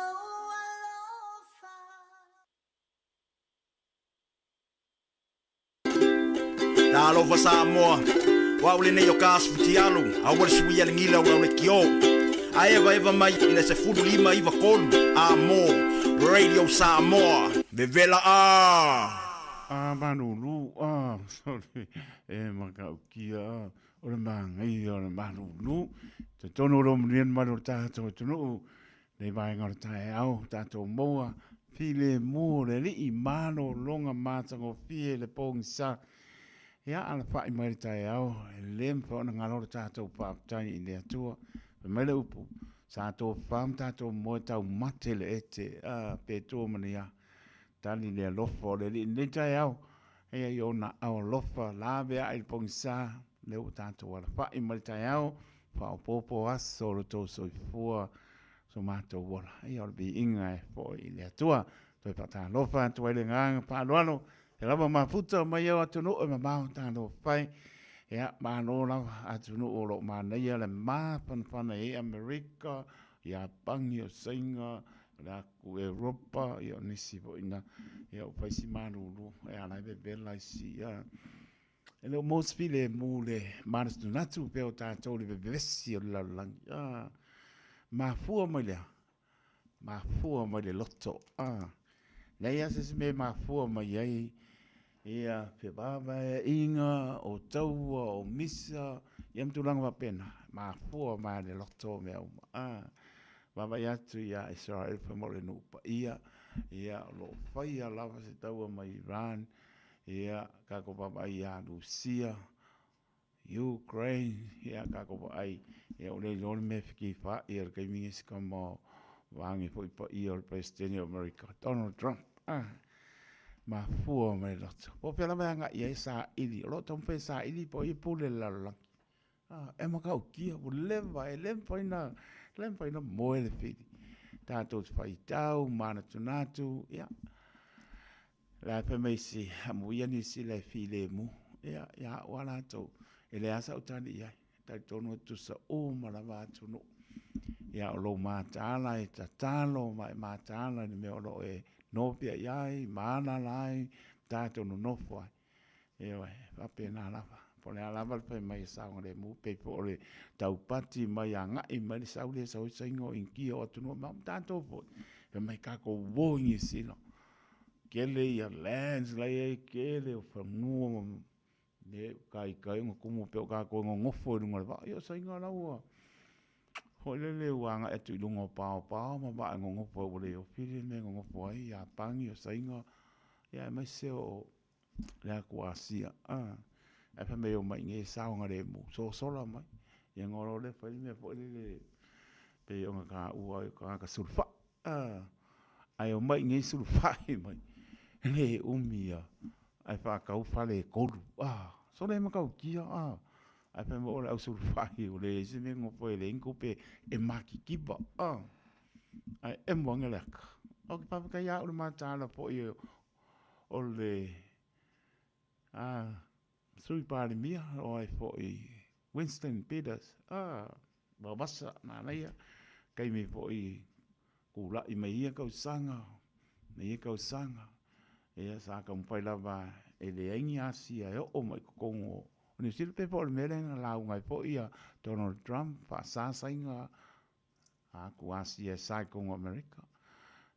alofa. Talofa Samoa, o au lenei o ka Futialu, aua le suia le gila o lau lekiō. A evaeva mai i le 15 93 a mo Radio Samoa, vevela a! A malulu, a, sorry, e makaukia, a, o le māngaia o le malulu. Te tonu o lo manuia le malu o le tātou atunuu, nei vaega o le taeao, tātou moa, filemu o le alii, malologa matagofie le pogisa. Ia, alafa'i mai le taeao, e le mafai ona galo le tātou faafetai i le Atua. Fai mai le upu, sa tofa ma tātou moe taumate le ete, a, pe tua ma ni a. Tali le alofa o le Alii i lenei taeao, ia i ona ao alofa laveai le pogisa, lea ua tātou alafa'i mai le taeao, faaopoopo aso o lo outou soifua so matou ola. Ia o le viiga e foi i le Atua. Toe faatalofa atu ai le agaga faaaloalo, se lava mafuta mai ao atunuu e mamao talofa e. Ia, malo lava atunuu o lo o manaia le mafanafana i Amerika, Iapani, o Saina, o le aku Europa, ia o nisi foi na, ia ua fai si malulu, e ala ai vevela isi, ia. E le o maua se filemu le manatunatu pea o tatou i le vevesi o le lalolagi. Ah, mafua mai le a? Mafua mai le loto. Ah, leai lava se isi mea e mafua mai ai ia fevaevaeaiga, o taua, o misa, ia ma tulaga faapena. Mafua mai le loto o mea uma. Ah, vaavaai atu ia Israel fai mai o le nuu paia, ia o lo o faia lava se taua mai Iran, Ia, tatou vaavaai ia Rusia, Ukraine, ia tatou vaai, ia ua le iloa le mea e fekifaai ai i le taimi lenei si tama o vaeane foi paia o le Peresetene o Amerika, Donald Trump, ah, mafua mai le loto. Po o fea lava e agai i ai e saili, o lo o taumafai e saili po o ai e pule i le lalolagi. Ah, e matautia, ua leva, e le mafai ona, le mafai ona moe le fili. Tatou te faitau, manatunatu, ia. La e fai mai si, amuia nisi la e filemu, ia, ia au a latou, e leai lava sau tali i ai. Talitonu e tutusa uma lava atunuu. Ia, o lou mataala e tatalo ma e mataala i le mea o lo o e nopiai ai, ma alaala ai, tatou nonofo ai. Ioe, e faapena lava. Po o le a lava le fai mai e saogalemu, pei foi o le taupati mai agai mai le sau lea e sau ai Saina o Initia o atunuu ma tatou foi. Fai mai tatou o i Niu Sila. Tele ia lands la e i ai, tele o fanua ma le taitai ona tumu pea o tatou e nonofo i luga o le vaa. Ia o Saina la ua foi lele ua agai atu i luga o paopao ma vaa e nonofo ai ua le ofi le mea e nonofo ai Iapani o Saina ia aemaise o le atu Asia, ae fai mai e omai i inei e saogalemu, sosola mai. Ia ona o loa lea fai le mea foi lele pei ona taua ai o tagata sulufai, ae omai i inei sulufai mai, e le umi lava ae faatau fale e tolu, sole e matautia, ae fai mai o le au sulufai ua leai se mea e nofo ai e leai ni tupe e matitiva, ae emo ane le ata. Ou te faafetai ia au le mataala foi o le Sui Palemia o ai foi Winston Peters, vavasa manaia, taimi foi kula'i mai ia tausaga, mai ia tausaga, ia sa taumafai lava e leai ni Asia e oo mai i totonu o Niu Sila, pei foi o le mea lea na lauga ai foi ia Donald Trump, faasa Saina atu Asia e sa i totonu o Amerika.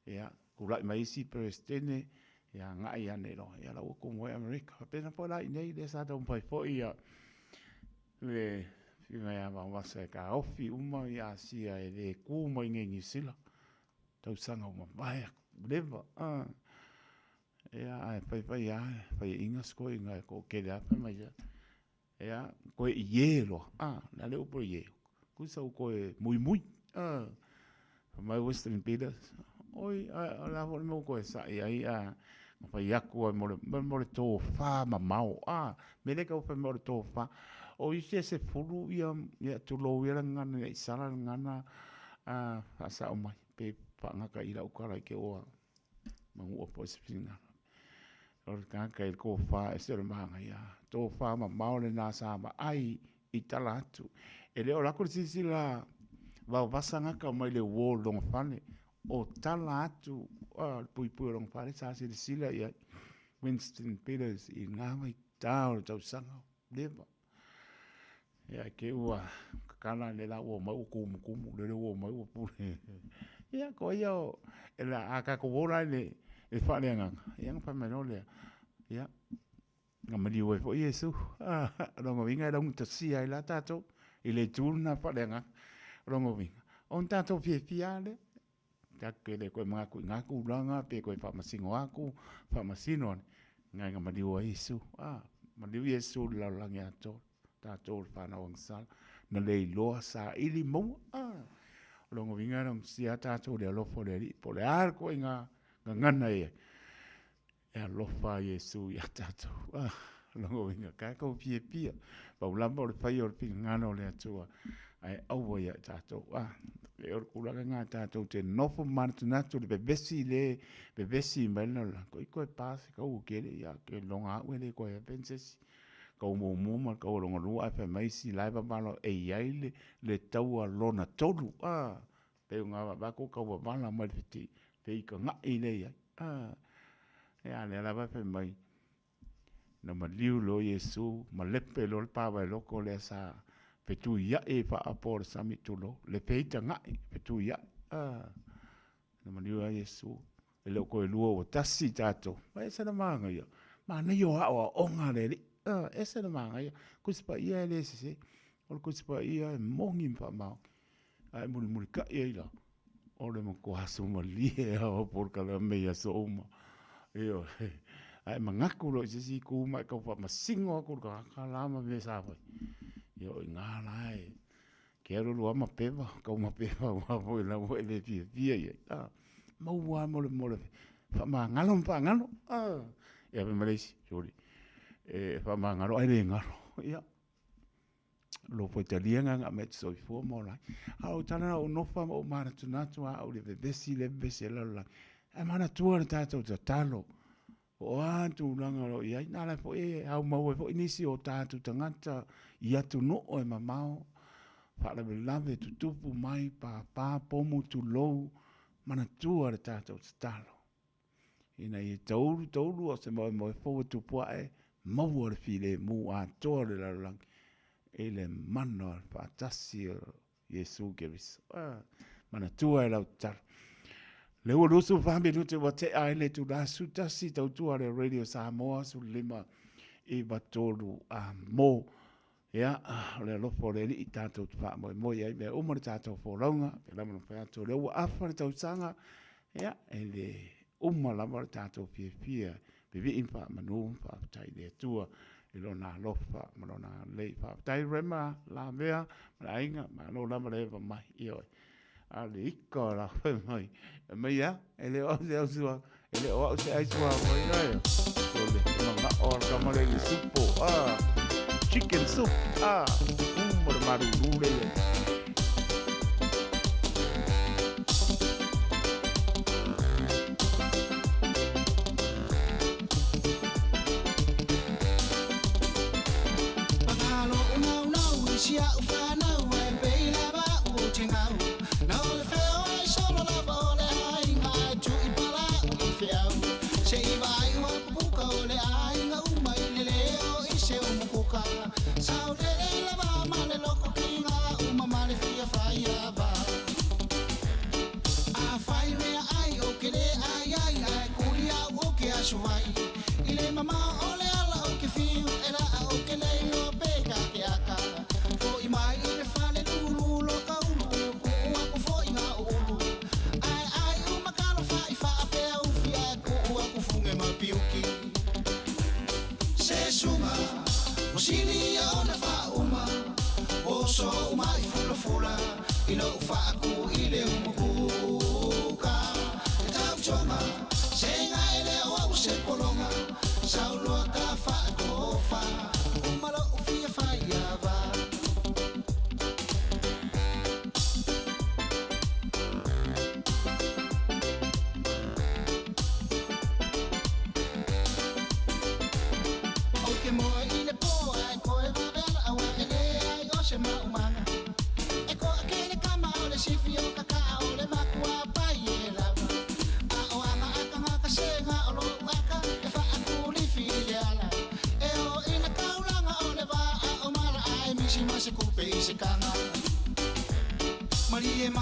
Ia, tulai mai isi Peresetene, ia agai ane loa, ia la ua tumu ai Amerika. Faapena foi la i inei, lea sa taumafai foi ia le Afioga ia Vaovasa e taofi uma ia Asia e le tu mai i inei i Niu Sila. Tausaga ua mavae atu, leva. Ia, ae faifai lava, faiaina si toeaina e toatele lava fai mai ia. Ia, toe ie loa, a, o le a le upu o le ie? Tusa ua toe muimui, a. Fai mai Winston Peters, oi, a, o le a foi le mea ua toe sa'i ai, a, na fai atu ai mo le, mo le tofa mamao, a, mea lea e tau fai mai o le tofa. O isi e sefulu ia, ia tulou ia le gagana ina i sala le gagana, a, faasao mai, pe faagata i lau tala i te ua manua foi se finagalo. O le tagata i le tofa ese o le manaia. Tofa mamao lena sa vaai i tala atu. E le o lako le silasila Vaovasa gaka mai le uō o lona fale, o tala atu le puipui o lona fale sa silasila i ai Winston Peters i ngā waitā o le tausaga leva. Ia ke ua kakala le la ua mai ua kumukumu, le le ua mai ua pule. Ia ko ia o e la a ka ko vola le le faaleagaga. Ia nga fai mai loa lea. Ia Na maliu ai foi Iesu. O lona uiga e laugatasia ai la tatou i le itu lena faaleagaga. O lona uiga, ona tatou fiafia lava lea. Tatou te le toe manatu i na tulaga pe toe faamasino atu, faamasino ane, na na maliu ai Iesu. Maliu Iesu i le lalolagi atoa, tatou le fanau agasala, na le iloa saili maua. O lona uiga e laugatasia lava tatou i le alofa o le Alii, po o le a le ituaiga gagana e i ai. E alofa a Iesu ia tatou. Ah, lona uiga, tatou fiafia. Pau lava o le faia o le finagalo o le Atua, ae aua ia i tatou. Ah, e o le tulaga lena tatou te nofo manatunatu le vevesi le vevesi mai le lalolagi. Ko i koe pa se kau kele ia ke longa au e le koe happen se isi. Kau muamua ma le kau longa lua ae fai mai isi la e vavalo e i ai le, le taua lona tolu. Ah, pei o ngā vavako kau vavala mai le fiti, feikaga'i lea i ai. Ah, ia lea lava e fai mai, na maliu loa Iesu ma lepe loa le pa vaeloko lea sa fetuia'i i faapo o le sami tulou, le feitaga'i, fetuia'i. Ah, na maliu lava Iesu, e le o toe lua ua tasi tatou. Ma ese le manaia, manaia o aoaoga a le Alii. Ah, ese le manaia, Tusi Paia e le sese, o le Tusi Paia e moni ma faamaoni. Ae mulimulitai ai la, o le matua sumalie lava o polokalame i aso uma. Ioe. Ae manatu loa i se isi itu ma e tau faamasino atu le tagata la ma mea sa fai. Ia o i ina la e ke alu alu lava mapeva, tau mapeva aua foi la ua e le fiafia i ai. A, maua lava mo le mo le faamagalo ma faagalo. A, ia fai mai le isi, sole, e faamagalo ae le galo. Ia. Lo faitalia nga nga me te soifua ma ola ai. A o tala na ou nofa ma ou manatunatu a au le vevesi le vevesi e lalolagi. Ae manatua le tatou tatalo. Po o a tulaga o lo o i ai. Na ala foi e aumau ai foi nisi o tatou tagata i atunuu e mamao. Faalavelave tutupu mai, pāpā, pomu, tulou, manatua le tatou tatalo. Ina ia taulu taulu a o se moemoe fou e tupu ae, maua le filemu atoa o le lalolagi i le mana o le faatasi o Iesu Keriso. Ah, manatua e lau tatalo. Le ua 24 minute ua tea ai le itula 11 tautua le Radio Samoa 15 i 3 a mo. Ia, o le alofa o le Alii tatou te faamoemoe ai mea uma le tatou folauga, pei lava ona fai atu o lea ua afa le tausaga, ia, e le uma lava le tatou fiafia, vivii ma faamanu ma faafetai i le Atua i Lona alofa ma Lona agalelei. Faafetai Rema Lavea ma le aiga, malo lava le eva mai, ioe. A le ika o la fai mai, e mai a, e le o au se ausua, e le o au se aisua mai ai. O le manga'o o le kama le i le supo, ah, chicken soup, ah, o le malulu le ia.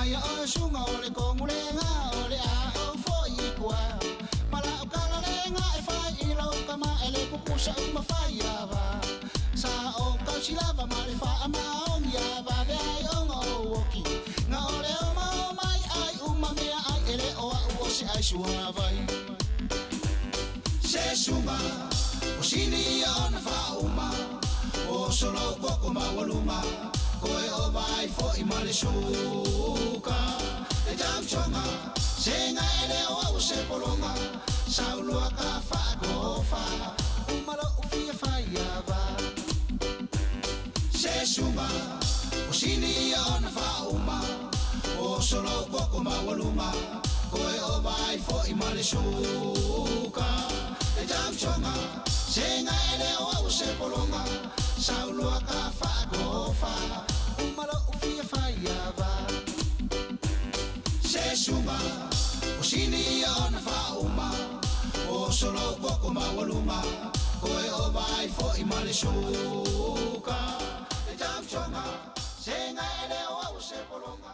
mai o sunga o le kongulenga o le a o foi i kua. Mala o kalalenga e fai i lau kama e le kukusa uma fai ava. Sa o kausilava ma le faa maongi a vave ai onga o oki. Nga o le o mao mai ai uma mea ai ele o au o se ai suavai. Se sunga o sini ona faauma o solo koko maualuma koe o vai fo'i ma le suka e tautoga sega e le o au se pologa sauloa ka faakofa uma lo'u fia faiava se suga o sini ona faauma o solo koko maualuma koe o vai fo'i ma le suka e tautoga sega e le o au se pologa sauloa ka faakofa uma lo'u fia faiava se suga o sini ona faauma o solo koko maualuma koe o vai fo'i ma le suka e tautoga sega e le o au se pologa.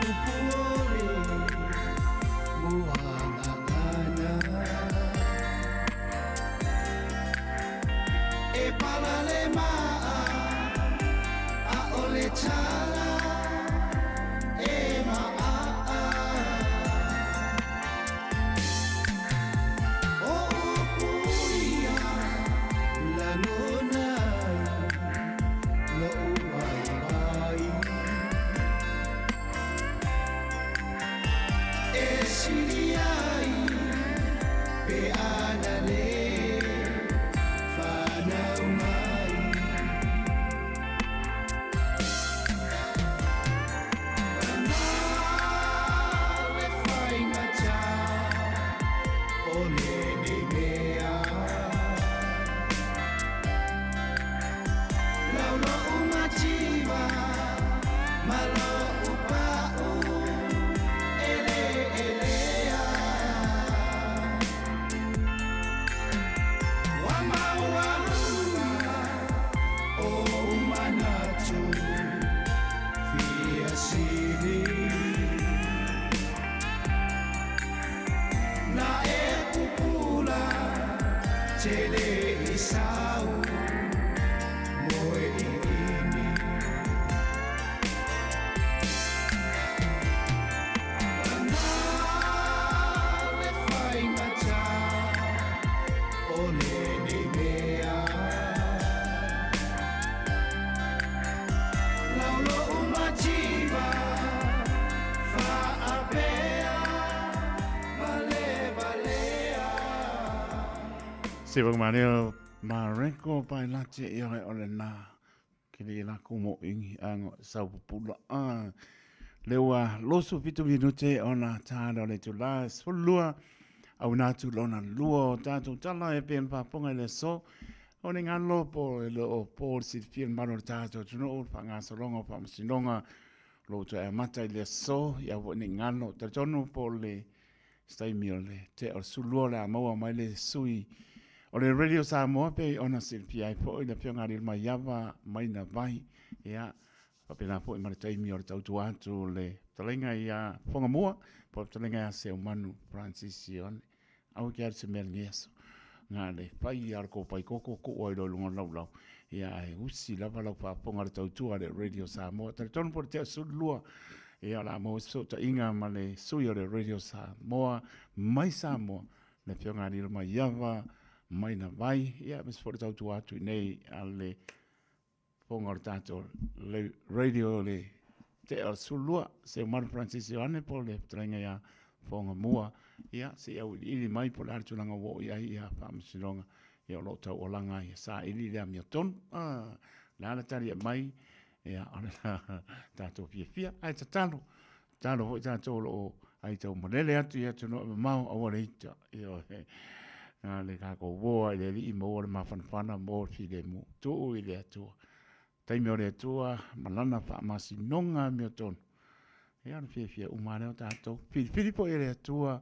Upu o le moana E palale ma'a ʻAʻole tala e maʻaʻa ʻO upu ia lagona loʻu waiwai E sili ai pe ana le whanau mai. Le faigata o lenei mea Lau loʻu mativa ma loʻu paʻu ʻeleʻelea Ua maualuga ou manatu fia sili Na e pupula tele i sau moe ʻiʻini Na le faigata o lenei mea Lau loʻu mativa faapea valevalea. Se wak maneo mareko pai lati i oe ole na ke le la ko mo ingi ango sau pupula a le ua 27 minute ona tāna o le tula 12 au nā tu lona lua o tātou tala e pēn pāponga i le so o ne ngalo po e le o po le silifia le malo o le tātou atunuu le faagasologa o faamasinoga lo toe amata i le aso ia aua ne i galo. Talitonu po o le se taimi o le tea o le 12 o le a maua mai le sui o le Radio Samoa pei ona silafia ai foi le Afioga ia Lilomaiava Maina Vai. Ia, faapena foi ma le taimi o le tautua atu o le fetalaiga ia Fogamua po o le fetalaiga ia Seumanu Francis Ioane. Aua ke alu se mea lenei aso. Nga le fai ia le kōpai koko kuu ai loa i luga o le laulau. Ia ae usi lava lau faafofoga i le tautua a le Radio Samoa. Talitonu po o le tea 12, ia o le a maua se fesootaiga ma le sui o le Radio Samoa mai Samoa, le Afioga ia Lilomaiava Maina Vai, ia aemaise foi le tautua atu i nei a le Fofoga o le tatou radio le tea o le 12, Seumanu Francis Ioane po o le fetalaiga ia Fogamua, ia se i auiliili mai po o le a le tulaga ua oo i ai ia Faamasinoga, ia o lo o tauolaga ai e saili le amiotonu. Ah, le a le tali aumai, ia o le tatou fiafia, ae tatalo, tatalo foi tatou o lo o aitau malele atu i atunuu e mamao, aua le ita, ioe, na le tatou uo ai le Alii maua le mafanafana mo le filemu, tuu i le Atua. Taimi o le Atua ma Lana faamasinoga amiotonu. Ia, ona fiafia uma lava lea o tatou. Filifili foi e le Atua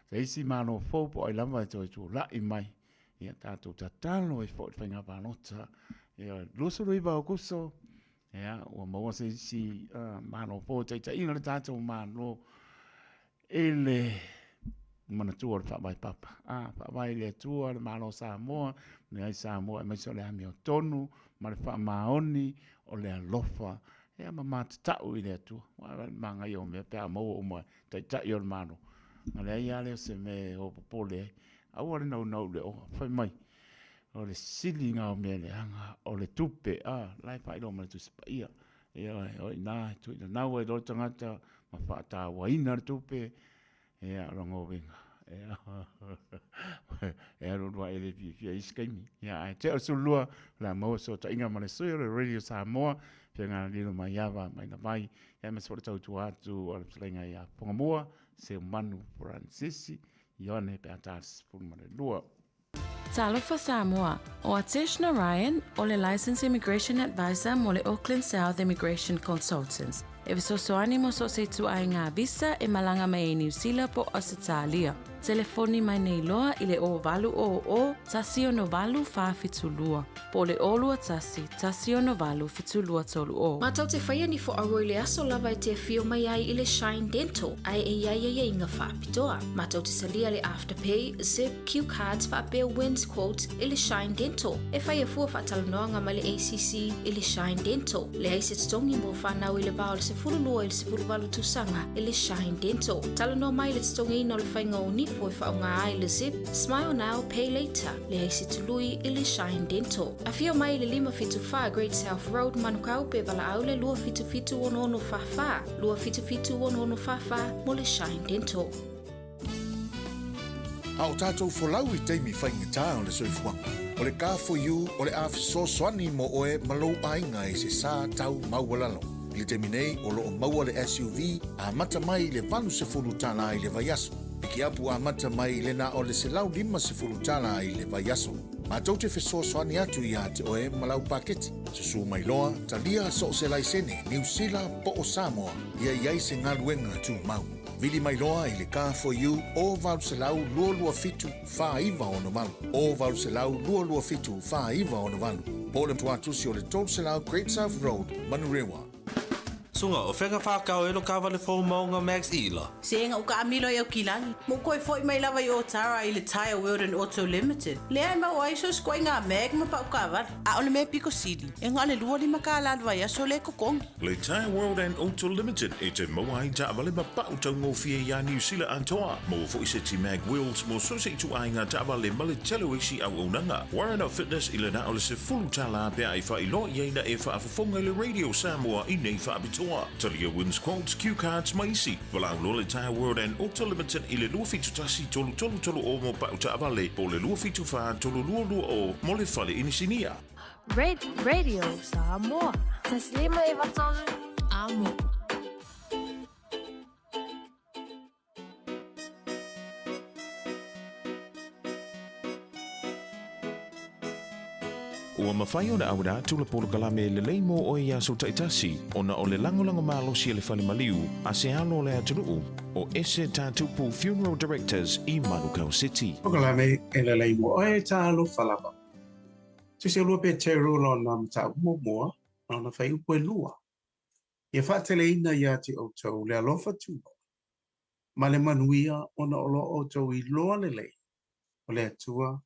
se isi Malo fou po o ai lava e toe tulai mai. Ia, tatou tatalo ai foi i le faiga palota. Ia, 29 o Aokuso, ia, ua maua se isi Malo fou e taitaiina le tatou Malo i le manatua o le Faavae Papa. A, Faavae i le Atua, le Malo o Samoa, le ai Samoa aemaise o le amiotonu ma le faamaoni o le alofa, ia ma matatau i le Atua. Ua le manaia o mea pe a maua uma e Taitai o le Malo. Na leai lava lea o se mea e o popole ai. Aua le naunau i le oa. Fai mai, o le sili lena o mea leaga o le tupe, a, la e faailoa mai le Tusi Paia. Ioe, o i ina e tuuinanau ai loa le tagata ma faatauaina le tupe, ia, o lona uiga, ia, e alualu ae le fiafia i isi taimi. Ia, ae tea o le 12, o le a maua fesootaiga ma le sui o le Radio Samoa, Feaga Lilomaiava Maina Vai, ia, aemaise foi le tautua atu a le fetalaiga ia Fogamua, Seumanu Fransisi, Ioane pe a ta le 12. Talofa Samoa, ʻO Atesh Narayan, ʻo le Licensed Immigration Advisor mo le Auckland South Immigration Consultants, e fesoasoani mo so o se ituaiga visa e malaga mai ai Niu Sila po o Ausetalia. Telefoni mai nei loa i le 0800 168 472 po o le 021 168 7230. Matou te faia ni whaaro i le aso lava e te afio mai ai i le Shine Dental ae e i ai aiaiga faapitoa. Matou te talia le Afterpay, Zip, Q Cards faapea Wins Quote i le Shine Dental. E faia fua faatalanoaga ma le ACC i le Shine Dental. Leai se totogi mo whanau i le va o le 12 i le 18 tausaga i le Shine Dental. Talanoa mai le totogiina o le faiga o nifo e faaaoga ai le Zip, Smile Now, Pay Later. Leai se tului i le Shine Dental. Afio mai i le 574 Great South Road, Manukau, pe valaau le 277 6644, 277 6644 mo le Shine Dental. A o tātou folau i taimi faigata o le soifuaga, o le Car4U o le a fesoasoani mo oe ma lou aiga i se sā tau maualalo. I le taimi nei, o lo o maua le SUV amata mai i le $80 i le vaiaso. Pikiapu amata mai i le na o le $150 i le vaiaso. Matou te fesoasoani atu iā te oe ma lau paketi. Susū mai loa, talia so o se laisene, Niu Sila po o Samoa, ia i ai se galuega tumau. Vili mai loa i le Car4U o 800 227 4968, o 800 227 4968, po o le tuatusi o le 300 Great South Road, Manurewa. Suga, o fea whakao e lo kawale fō maunga Max Ila. Se ga u kaamilo i Aukilani. Mo koe foi mai lava i Otara i le Tyre World and Auto Limited. Lea e maua ai so se ituaiga mag ma pau taavale. A o le mea pito sili, e na o le $25 le vaiaso lea e totogi. Le Tyre World and Auto Limited e te maua ai taavale ma pau taugofie iā Niu Sila atoa. Maua foi seti mag wheels mo so o se ituaiga taavale ma le tele o isi auaunaga. Warren Fitness i le na o le $10 pe a e faailoa i ai na e faafofoga i le Radio Samoa i nei faapitoa. Talia Wins Quotes, Q Cards ma isi. Valaau loa le Tyre World and Auto Limited i le 271 3330 mo pau taavale po o le 274 3220 mo le fale inisinia. Radio Samoa. 153 Amo. Ua mafai ona auina atu le polokalame lelei mo oe i aso taitasi ona o le lagolago malosi a le fale maliu a se alo o le atunuu o Ese Tatupu Funeral Directors i Manukau City. Polokalame e lelei mo oe talofa lava. Tusi 2 Peteru lona mataupu muamua, lona fuaiupu e lua. Ia faateleina iā te outou le alofa tunoa ma le manuia ona o lo outou iloa lelei o le Atua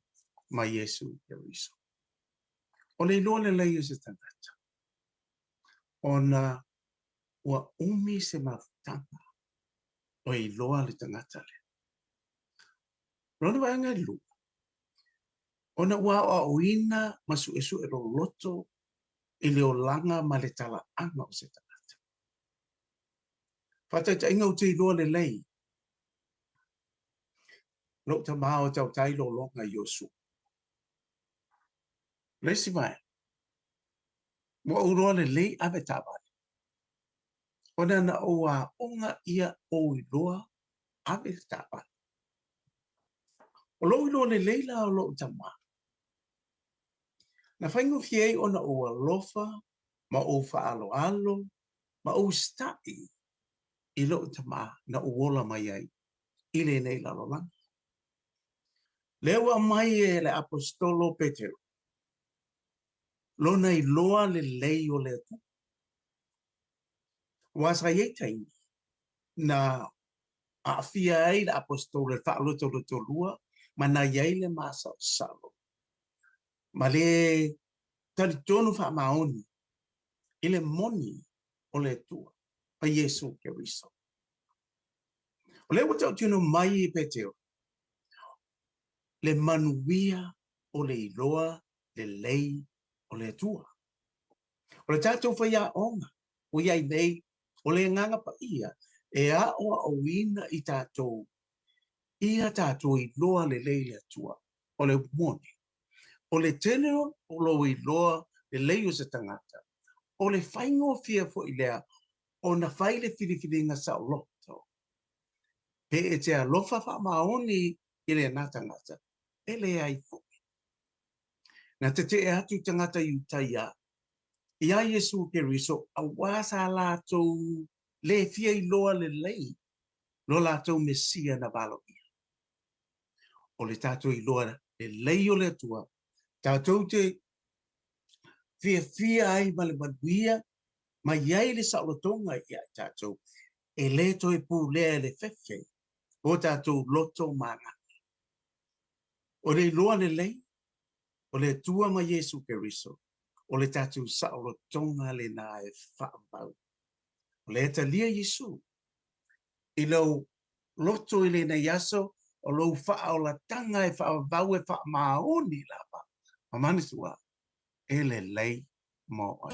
ma Iesu Keriso. O le iloa lelei o se tagata, ona ua umi se mafutaga o e iloa le tagata lea. Lona vaega e lua, ona ua aoaoina ma suesue loloto i le olaga ma le talaaga o se tagata. Faataitaiga ou te iloa lelei lou tamā o tautai lologa i Iosua. Le isi vaega, ua ou iloa lelei ave taavale, ona na ou aoga ia ou iloa ave le taavale. O lou iloa lelei la o lou tamā, na faigofie ai ona ou alofa ma ou faaaloalo ma ou usitai i lou tamā na ou ola mai ai i lenei lalolagi. Lea ua aumai e le aposetolo Peteru lona iloa lelei o le Atua. Aua sa i ai taimi na aafia ai le aposetolo i le faalotolotolua ma na i ai le masalosalo ma le talitonu faamaoni i le moni o le Atua ma Iesu Keriso. O lea ua tautino mai e Peteru le manuia o le iloa lelei o le Atua. O le tatou faiaoga ua i ai nei, o le Agaga Paia e aoaoina i tatou ia tatou iloa lelei le Atua. O le upu moni, o le tele o lou iloa lelei o se tagata, o le faigofie foi lea ona fai le filifiliga saoloto. Pe e te alofa faamaoni i lena tagata, e leai foi. Na tetee atu tagata Iutaia iā Iesu Keriso auā sa latou le fia iloa lelei lo latou Mesia na valoia. O le tatou iloa lelei o le Atua, tatou te fiafia ai ma le manuia ma i ai le saolotoga ia i tatou, e le toe pulea e le fefe o tatou loto ma agaga. O le iloa lelei o le Atua ma Iesu Keriso, o le tatou saolotoga lena e faavavau. O lea e talia Iesu i lou loto i lenei aso, o lou faaolataga e faavavau e faamaoni lava, ma manatua, e lelei mo oe.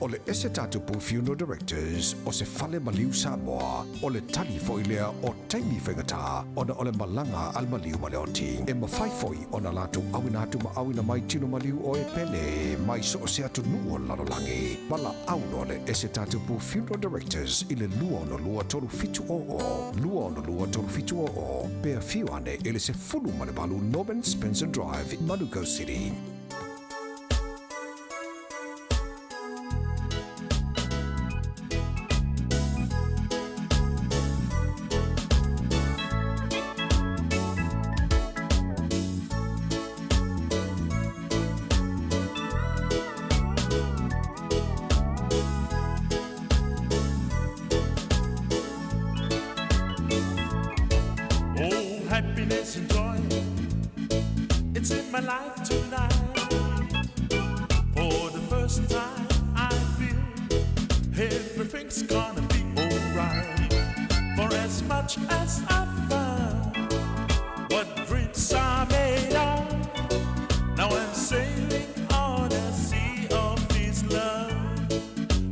O le Ese Tatupu Funeral Directors o se fale maliu Samoa, o le tali foi lea o taimi faigata ona o le malaga a le maliu ma le oti. E mafai foi ona latou auina atu ma auina mai tino maliu o e pele mai so o se atunuu o le lalolagi. Valaau loa le Ese Tatupu Funeral Directors i le 262 3700, 262 3700, pe afio ane i le 18 Norman Spencer Drive, Manukau City. Oh, happiness and joy, it's in my life tonight. For the first time, I feel everything's gonna be alright. For as much as I found what dreams are made of, now I'm sailing on a sea of this love.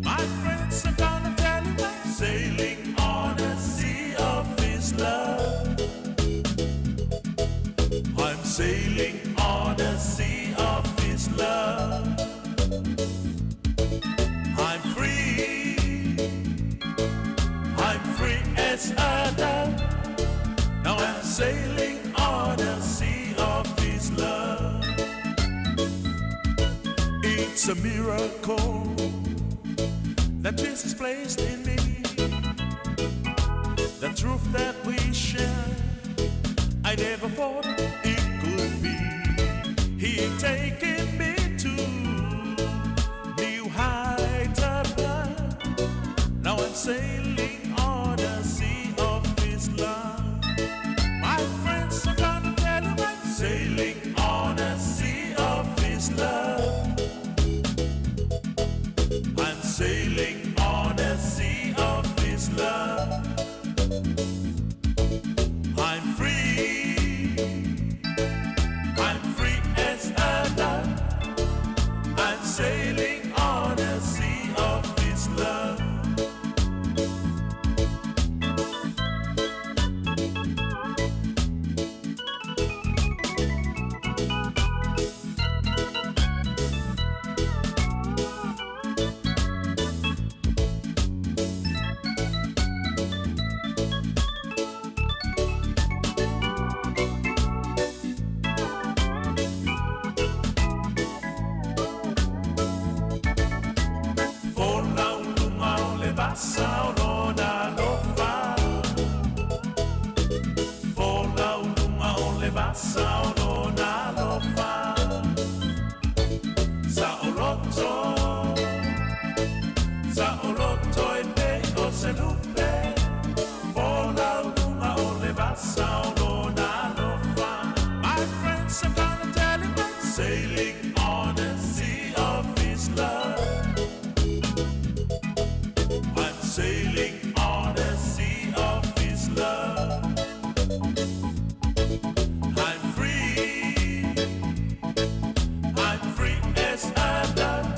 My friends, I'm gonna tell you I'm sailing on a sea of this love. I'm sailing on a sea of this love. I'm free. I'm free as a dove. Now I'm sailing on a sea of this love. It's a miracle that Jesus placed in me. The truth that we share, I never thought it could be. He taken me to new heights above. Now I'm sailing on a sea of His love. My friends are gonna tell you I'm sailing on a sea of His love. I'm sailing on a sea of His love. I'm free. I'm free as a dove. I'm sailing on a sea of His love. Folau i luga o le vasa o lona alofa. Folau i luga o le vasa o lona alofa. Saoloto, saoloto e pei o se lupe. Folau i luga o le vasa o lona alofa. My friends, I'm gonna tell you I'm sailing on a sea of His love. I'm sailing on a sea of His love. I'm free. I'm free as a dove.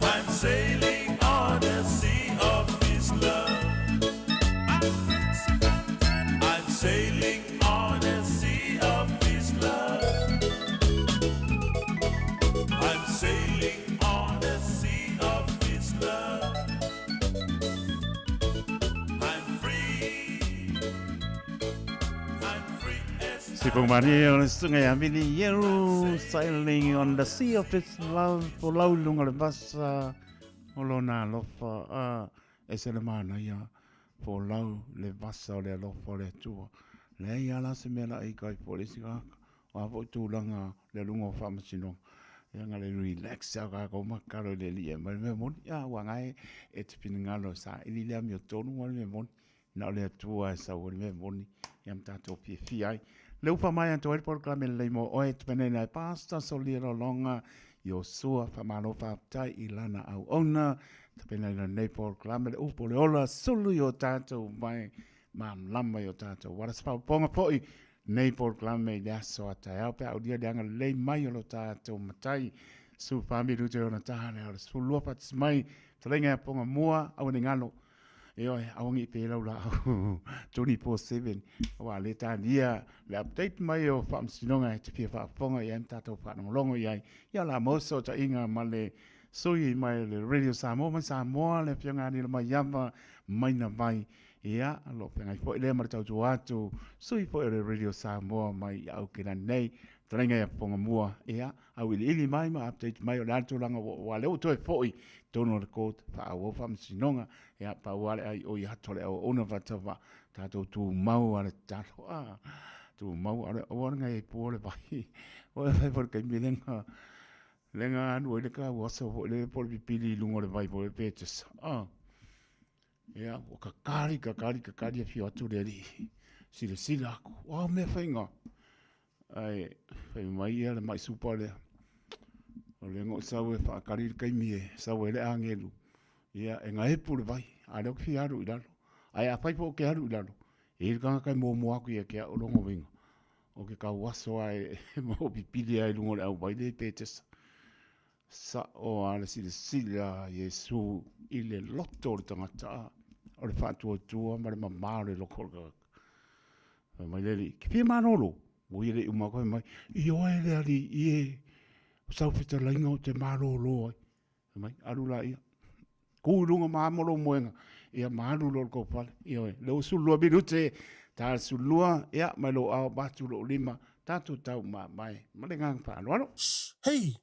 I'm sailing on a sea of His love. I'm sailing on a sea of His love. I'm sailing on a sea of His love. I'm free. I'm free as Sipumani o le susuga ia Vini Ieru, Sailing on the Sea of His Love, folau i luga o le vasa o lona alofa, a e se le manaia, folau le vasa o le alofa o le Atua. Leai a la se mea la i kai po le isi tagata. O a foi tulaga le aluga o faamasinoga, ia na le relax lava o tatou ma tatalo i le Alii e aumai le mea moni. Ia aua na e te finagalo e saili le amiotonu ma le mea moni, na o le Atua e sau ai le mea moni, ia ma tatou fiafia ai. Le ufa mai atu ai le polokalame lelei mo oe, tapenaina e Pastor Solia Lolonga, Iosua, faamalo faafetai i lana auauna, tapenaina lenei polokalame le upu o le ola, sulu i o tatou mai malamalama i o tatou ala. Se faaopoopoga foi nei polokalame i le aso a taeao pe a aulia le agalelei mai o lo tatou Matai. 14 minute ona ta lea o le 12 faatasi mai fetalaiga ia Poga Mua, aua ne i galo. Ioe, aua ne i pe lau laau 24/7 aua le talia le update mai o faamasinoga e te fia faafofoga i ai ma tatou faalogologo i ai. Ia o le a maua se fesootaiga ma le sui mai le Radio Samoa mai Samoa, le Afioga ia Nila Maiava Maina Vai. Ia, o lo o feagai foi lea ma le tautua atu, sui foi o le Radio Samoa mai i Aukilani nei, fetalaiga ia Fofoga Mua, ia, auiliili mai ma update mai o le a le tulaga ua oo, aua o lea ua toe foi i totonu o le court, faaauau faamasinoga, ia, pau lava le ai o i atu a le auauna faatava, tatou tumau lava le tatalo, a, tumau, aua le gaeai pua le vai, ua fai foi le taimi lea na, lea na alu ai le tauaso foi lea po o le pipili i luga o le vai foi lea pe tesa, a. Ia, ua kakali, kakali, kakali, afio atu le alii, silasila atu, o a mea faiga? Ae fai mai ia le mai supa lea, o lea na ou sau e faakali le taimi e sau ai le agelu, ia e gaepu le vai, a o lea ou te fia alu i lalo. Ae afai foi ou te alu i lalo, e i ai le tagata e muamua atu ia te au, o lona uiga, o ke tauaso lava e maopipili lava i luga o le auvai lea i Petesa. Sa'o a le silasila a Iesu i le loto o le tagata, o le faatuatua ma le mamā o le loto o le tagata. Fai mai le Alii, Ke fia malolo? Ua ia le i uma atu fai mai, Ioe le Alii, ie, o sau fetalaiga ou te malolo ai. Fai mai, Alu laia. Ku i luga ma amo lou moega, ia ma alu loa i le tou fale. Ioe, lea ua 12 minute, ta le 12, ia, mai lou ao avatu lou lima, tatou taumamae ma le agaga faaaloalo. Hei,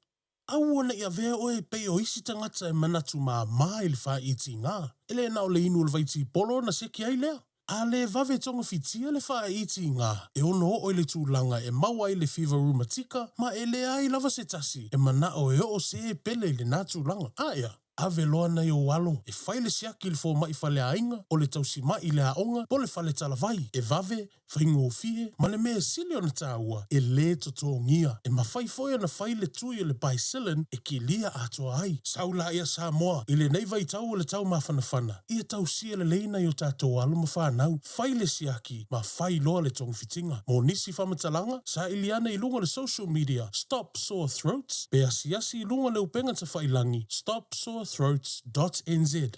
Aua ne i avea oe e pei o isi tagata e manatu māmā i le fāitiga. E le na o le inu o le vaitipolo ona seki ai lea. A le vave togafitia le fāitiga, e ono oo i le tulaga e maua ai le fiva rumatika ma e leai lava se tasi e manao e oo se pele i lenā tulaga. Aea, ave loa nai ou alo e fai le siaki i le fomai faleaiga, o le tausimai i le aoga po o le fale talavai, e vave faigofie, ma le mea e sili ona taua, e lē totogia. E mafai foi ona fai le tui o le Bicillin e kilia atoa ai. Sau laia Samoa, i lenei vaitau o le tau mafanafana, ia tausia lelei nai o tatou alo ma fanau, fai le siaki ma fai loa le togafitiga. Mo nisi faamatalaga, saili ane i luga o le social media Stop Sore Throats pe asiasi i luga o le upega tafailangi stopsorethroats dot nz.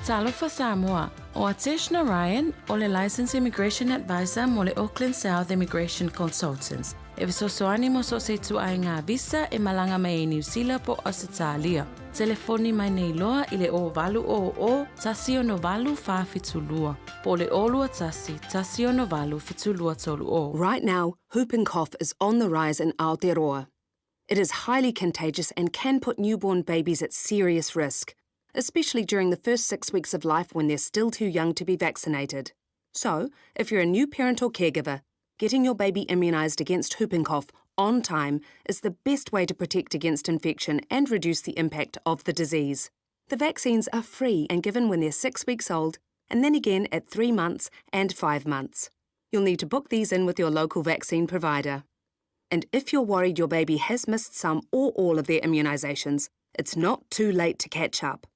Talofa Samoa, ʻO Atesh Narayan, ʻo le Licensed Immigration Advisor mo le Auckland South Immigration Consultants, e fesoasoani mo so o se ituaiga visa e malaga mai ai Niu Sila po o Ausetalia. Telefoni mai nei loa i le 0800 168 472 po o le 021 168 7230. Right now, whooping cough is on the rise in Aotearoa. It is highly contagious and can put newborn babies at serious risk, especially during the first six weeks of life when they're still too young to be vaccinated. So, if you're a new parent or caregiver, getting your baby immunised against whooping cough on time is the best way to protect against infection and reduce the impact of the disease. The vaccines are free and given when they're six weeks old and then again at three months and five months. You'll need to book these in with your local vaccine provider. And if you're worried your baby has missed some or all of their immunisations, it's not too late to catch up.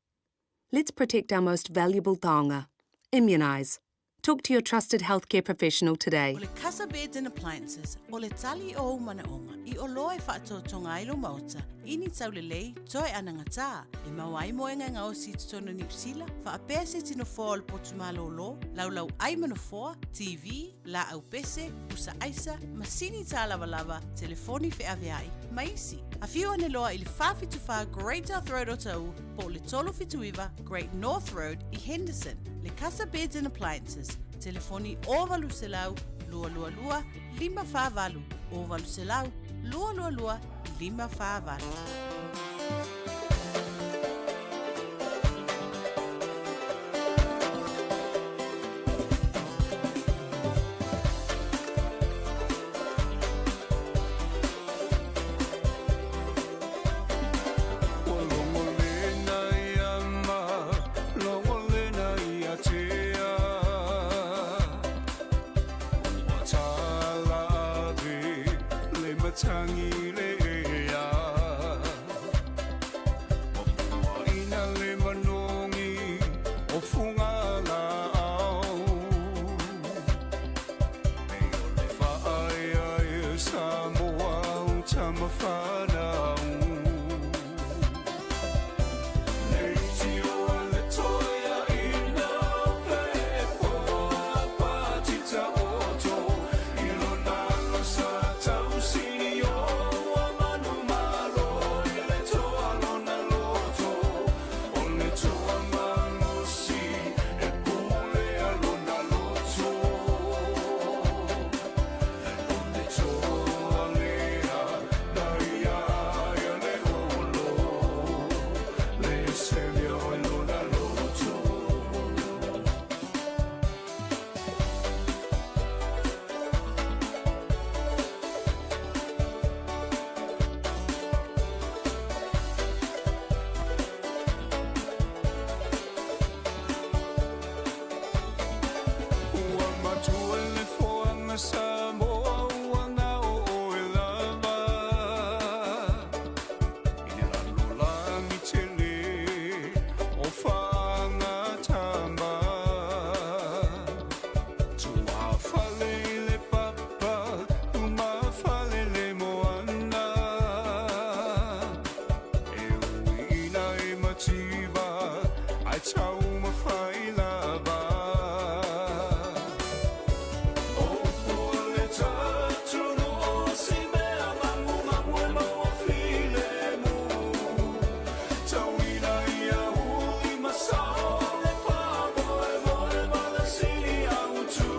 Let's protect our most valuable taonga. Immunise. Talk to your trusted healthcare professional today. O le Casa Beds and Appliances, o le tali o ou manaoga, i oloa e faatoatoga ai lou maota, i ni taulelei, toe anagatā, e maua ai moega e gaosi i totonu o Niu Sila, faapea se tino foa o le potu malōlō, laulau ai ma nofoa, TV, laau pese, pusa aisa, masini tālavalava, telefoni feaveai, ma isi. Afio ane loa i le 474 Great South Road o Taʻu po o le 379 Great North Road i Henderson. Le Casa Beds and Appliances, telefoni 0800 222 548, 0800 222 548. ma fanau. Leitioa le toeaina feepoa patita oto i lona alo sa tausini o ua manumalo i le toa lona loto o le toa malosi e pulea lona loto o le toa lea na ia ia le olo le sele o lona loto. Ua matua le foaga Samoa ua gao oe lava i le lalolagi tele o faagatama. Tuafale i le papa, lumafale le moana. E ui ina e mativa, ae taumafai lava. O upu o le tatunu o si mea magumagu e maua filemu. Tauina ia uli ma sao le faamoemoe ma le sili autu.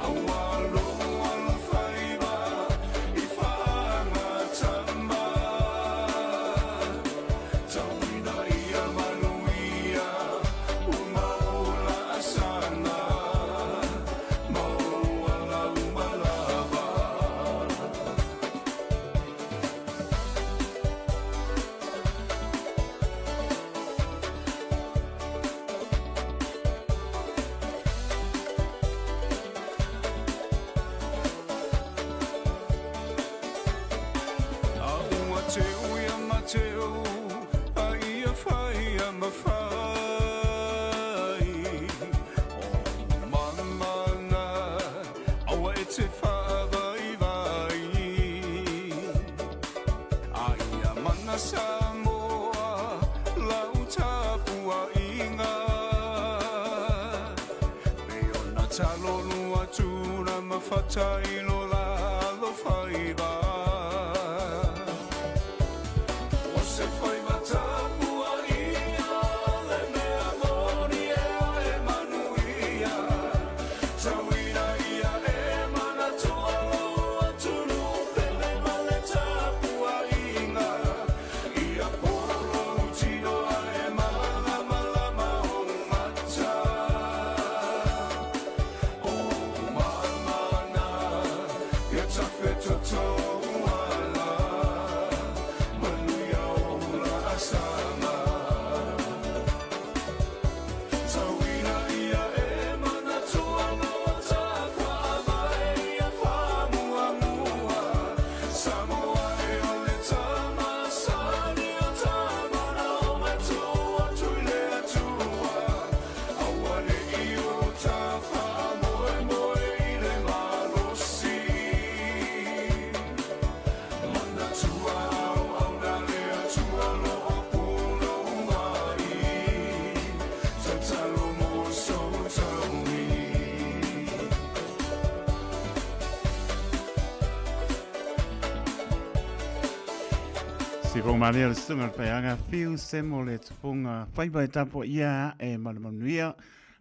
Aua lou alofaiva i faagatama. Tauina ia manuia ua mau laasaga, maua lau malava. A ua teu ia Mateo, a ia fai ia mafai. O mamana, aua e te faavaivai. A ia mana Samoa, lau tapuaiga. Pei ona talolu atu na mafata i lo la alofaiva. O se faiva tapuaia le mea moni e e manuia. Tauina ia e manatua lou atunuu pele ma le tapuaiga. Ia polo lou tino ae malamalama ou mata. O mamana, ia tafetotou ala, manuia ou laasaga. Tauina ia e manatua lou tafaavae ia faamuamua. Samoa e o le tama sani o tama na o matua atu i le Atua. Aua ne i o ta faamoemoe i le malosi. Manatua auauna le Atua o lo o punou ai. Tatalo mo sou taui. Sipo malia le susuga le paiaga fiu semo le tupunga faiva e tapo ia e manumanuia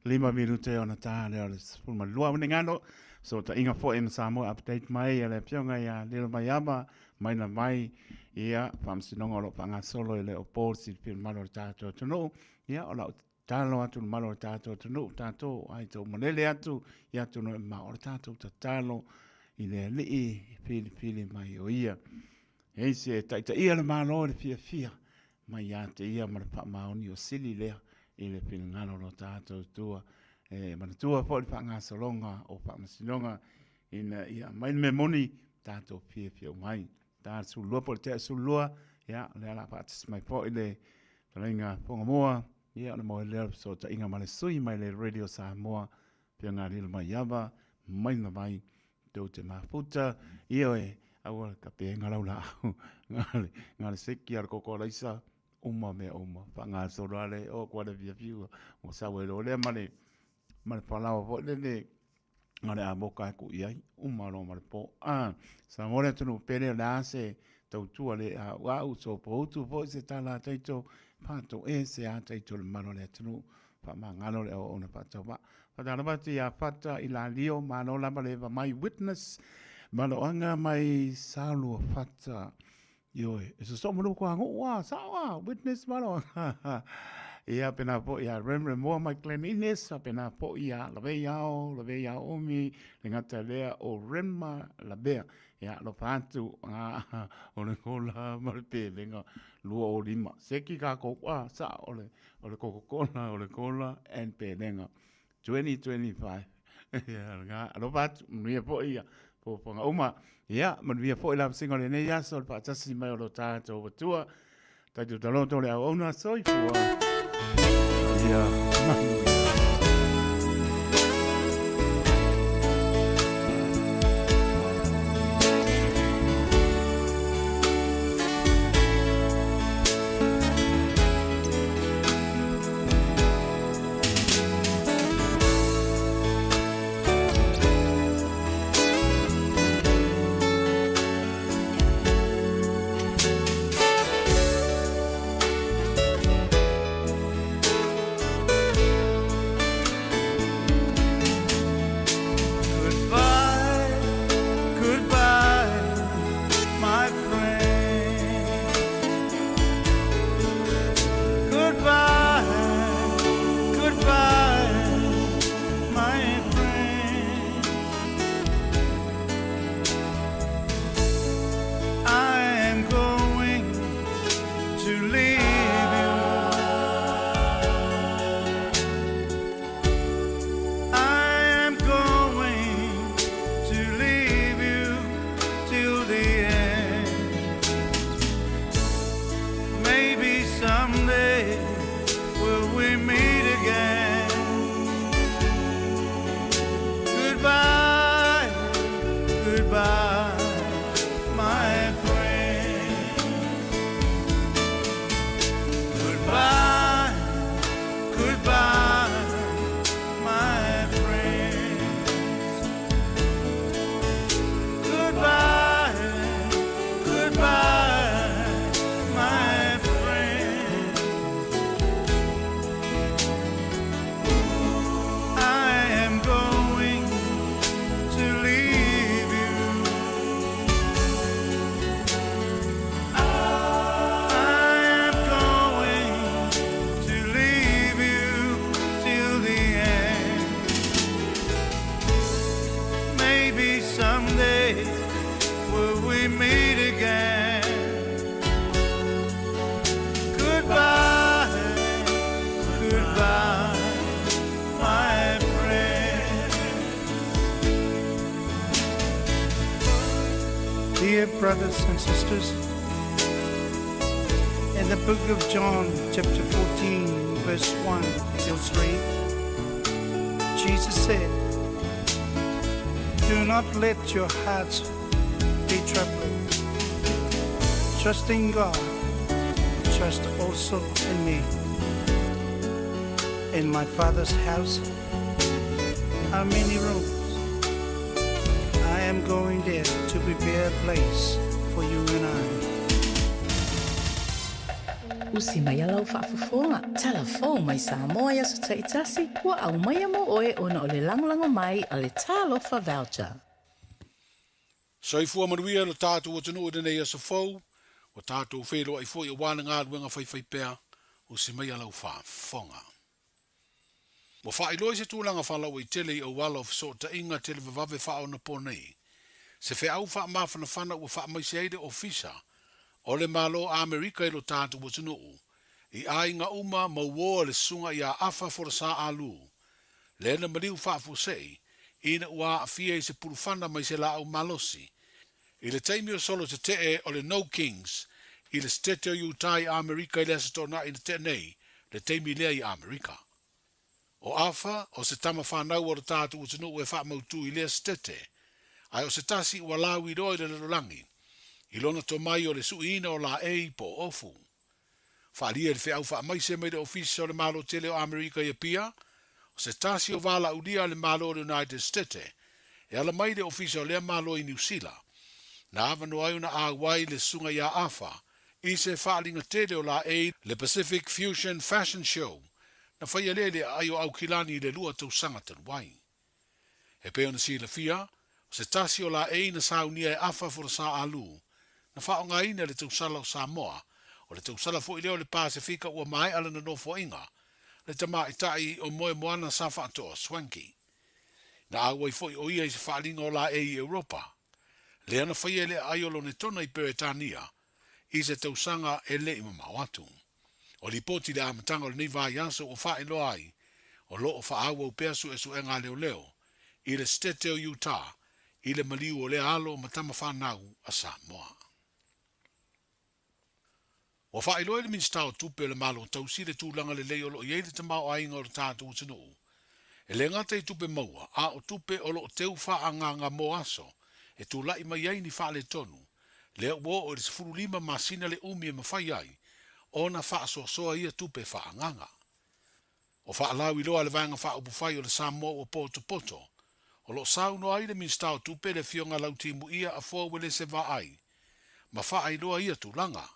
lima minute ona tā lea o le 12 monegano so taʻiga foi ma Samoa update mai a le afioga ia Lilo Maiava mai na mai ia faamasinoga o lo o faagasolo e le o po le silafia mamalu o le tatou atunuu ia o lau tatalo atu le mamalu o le tatou atunuu tatou ai tou malele atu i atunuu e mamao o le tatou tatalo i le Alii e filifili mai o ia e isi e taitaia le Malo i le fiafia mai ia te ia ma le faamaoni o sili lea i le finagalo o lo tatou Atua. E manatua foi le faagasologa o faamasinoga ina ia aumai le mea moni tatou fiafia uma ai. Ta le 12 po o le tea 12, ia, o lea o le a faatasi mai foi le fetalaiga Fogamoa, ia, ona maua ai lea o le fesootaiga ma le sui mai le Radio Samoa, Afioga Lilo Maiava, mai na mai, tou te mafuta, ioe. Aua ka pēnga lau laau, ngā le seki a le koko alaisa, uma mea uma, whangasolo ale, o kua le fia fiu, mo sau e lea ma le, ma le palaoa foi lele, ma le amoka e ku i ai, uma loa ma le po. Ah, sa mo le atunuu pele o le a se tautua le a au so poutu foi se tala taito, whato e se a taito le malo le atunuu, faamagalo le auauna faatauvaa. Faatalofa atu ia Fata i Lalio, malo lava le eva mai Witness, maloaga mai Saolua Fata. Ioe, e sosoo ma lua kuagu'u a, sao a, Witness maloaga. Ia, pena foi ia Rem Remoa mai Glen Innes, pena foi ia Lavei Ao, Lavei Ao Umi, le gata lea o Rema Lavea. Ia, alofa atu, a, o le gola ma le pelega, 25. Seki kākou, a, sao o le O le Coca-Cola, o le Cola and Pelega 2025. Ia, lena, alofa atu, manuia foi ia foafoaga uma. Ia, manuia foi la vasega o lenei aso, le faatasi mai o lo tatou Atua. Tatou taloto le auauna, soifua. Ia, manuia. Goodbye, goodbye, my friend. Goodbye, goodbye, my friend. I am going to leave you. I am going to leave you till the end. Maybe someday will we meet again. Goodbye, goodbye, my friend. Goodbye, goodbye, my friend. Goodbye, goodbye, my friend. I am going to leave you. I am going to leave you till the end. Maybe someday will we meet again. Goodbye, goodbye, my friend. Dear brothers and sisters, in the book of John, chapter 14, verse 1 till 3, Jesus said, Do not let your hearts be troubled. Trust in God, trust also in me. In my Father's house are many rooms. I am going there to prepare a place for you and I. Usi mai lau faafofoga, talafou mai Samoa i aso taitasi, ua aumaia mo oe ona o le lagolago mai a le Talofa Voucher. Soifua manuia lo tatou atunuu i lenei aso fou, ua tatou feiloai foi aua le galuega faifaipea, usi maia lau faafofoga. Ua faailoa i se tulaga faalauaitele i auala o fesootaiga televavave faaonaponei, se feau faamafanafana ua faamaise ai le Ofisa o le Malo Amerika i lo tatou atunuu, i aiga uma ma uo a le Susuga ia Afa Folasa Ah Lu, lea na maliu faafuasei ina ua aafia i se pulufana mai se laau malosi i le taimi o solo tetee o le No Kings i le Setete o Utah i Amerika i le Aso Toonai na tea nei, le taimi lea i Amerika. O Afa, o se tama whanau o lo tatou atunuu e faamautū i lea setete. Ae o se tasi ua lauiloa i le lalolagi i lona tomai o le suiina o laei po o ofu. Faaalia i le feau faamaise mai le Ofisa o le Malo Tele o Amerika i Apia, o se tasi o valaaulia a le Malo o le United Stete e ala mai i le Ofisa o lea Malo i Niu Sila, na avanoa ai ona auai le Susuga ia Afa i se faaaliga tele o laei le Pacific Fusion Fashion Show na faia lea i le aai o Aukilani i le lua tausaga talu ai. E pei ona silafia, o se tasi o laei na saunia e Afa Folasa Alu, na faaaogaina i le tausala o Samoa, o le tausala foi lea o le Pasefika ua maea lana nofoaiga, le tamaitai o Moemoana Safaatoa Swankie. Na auai foi o ia i se faaaliga o laei i Europa, lea na faia i le aai o Lonetona i Peretania i se tausaga e le i mamao atu. O lipoti i le amataga o lenei vaiaso ua faailoa ai, o lo o faaauau pea suesuega a leoleo i le Setete o Utah i le maliu o lea alo ma tama fanau a Samoa. Ua faailoa i le Minisita o Tupe o le Malo Tausi le tulaga lelei o lo o i ai le tamaoaiga o le tatou atunuu, e le gata i tupe maua, a o tupe o lo o teu faaagaaga mo aso e tulai mai ai ni faaletonu lea ua oo i le 15 masina le umi e mafai ai ona faasoasoa ia tupe faaagaaga. O faalauiloa a le Vaega Faaupufai o le Samoa ua potopoto, o lo o saunoa ai le Minisita o Tupe le Afioga Lautimuia Afoa Uelese Vaai ma faailoa ia tulaga,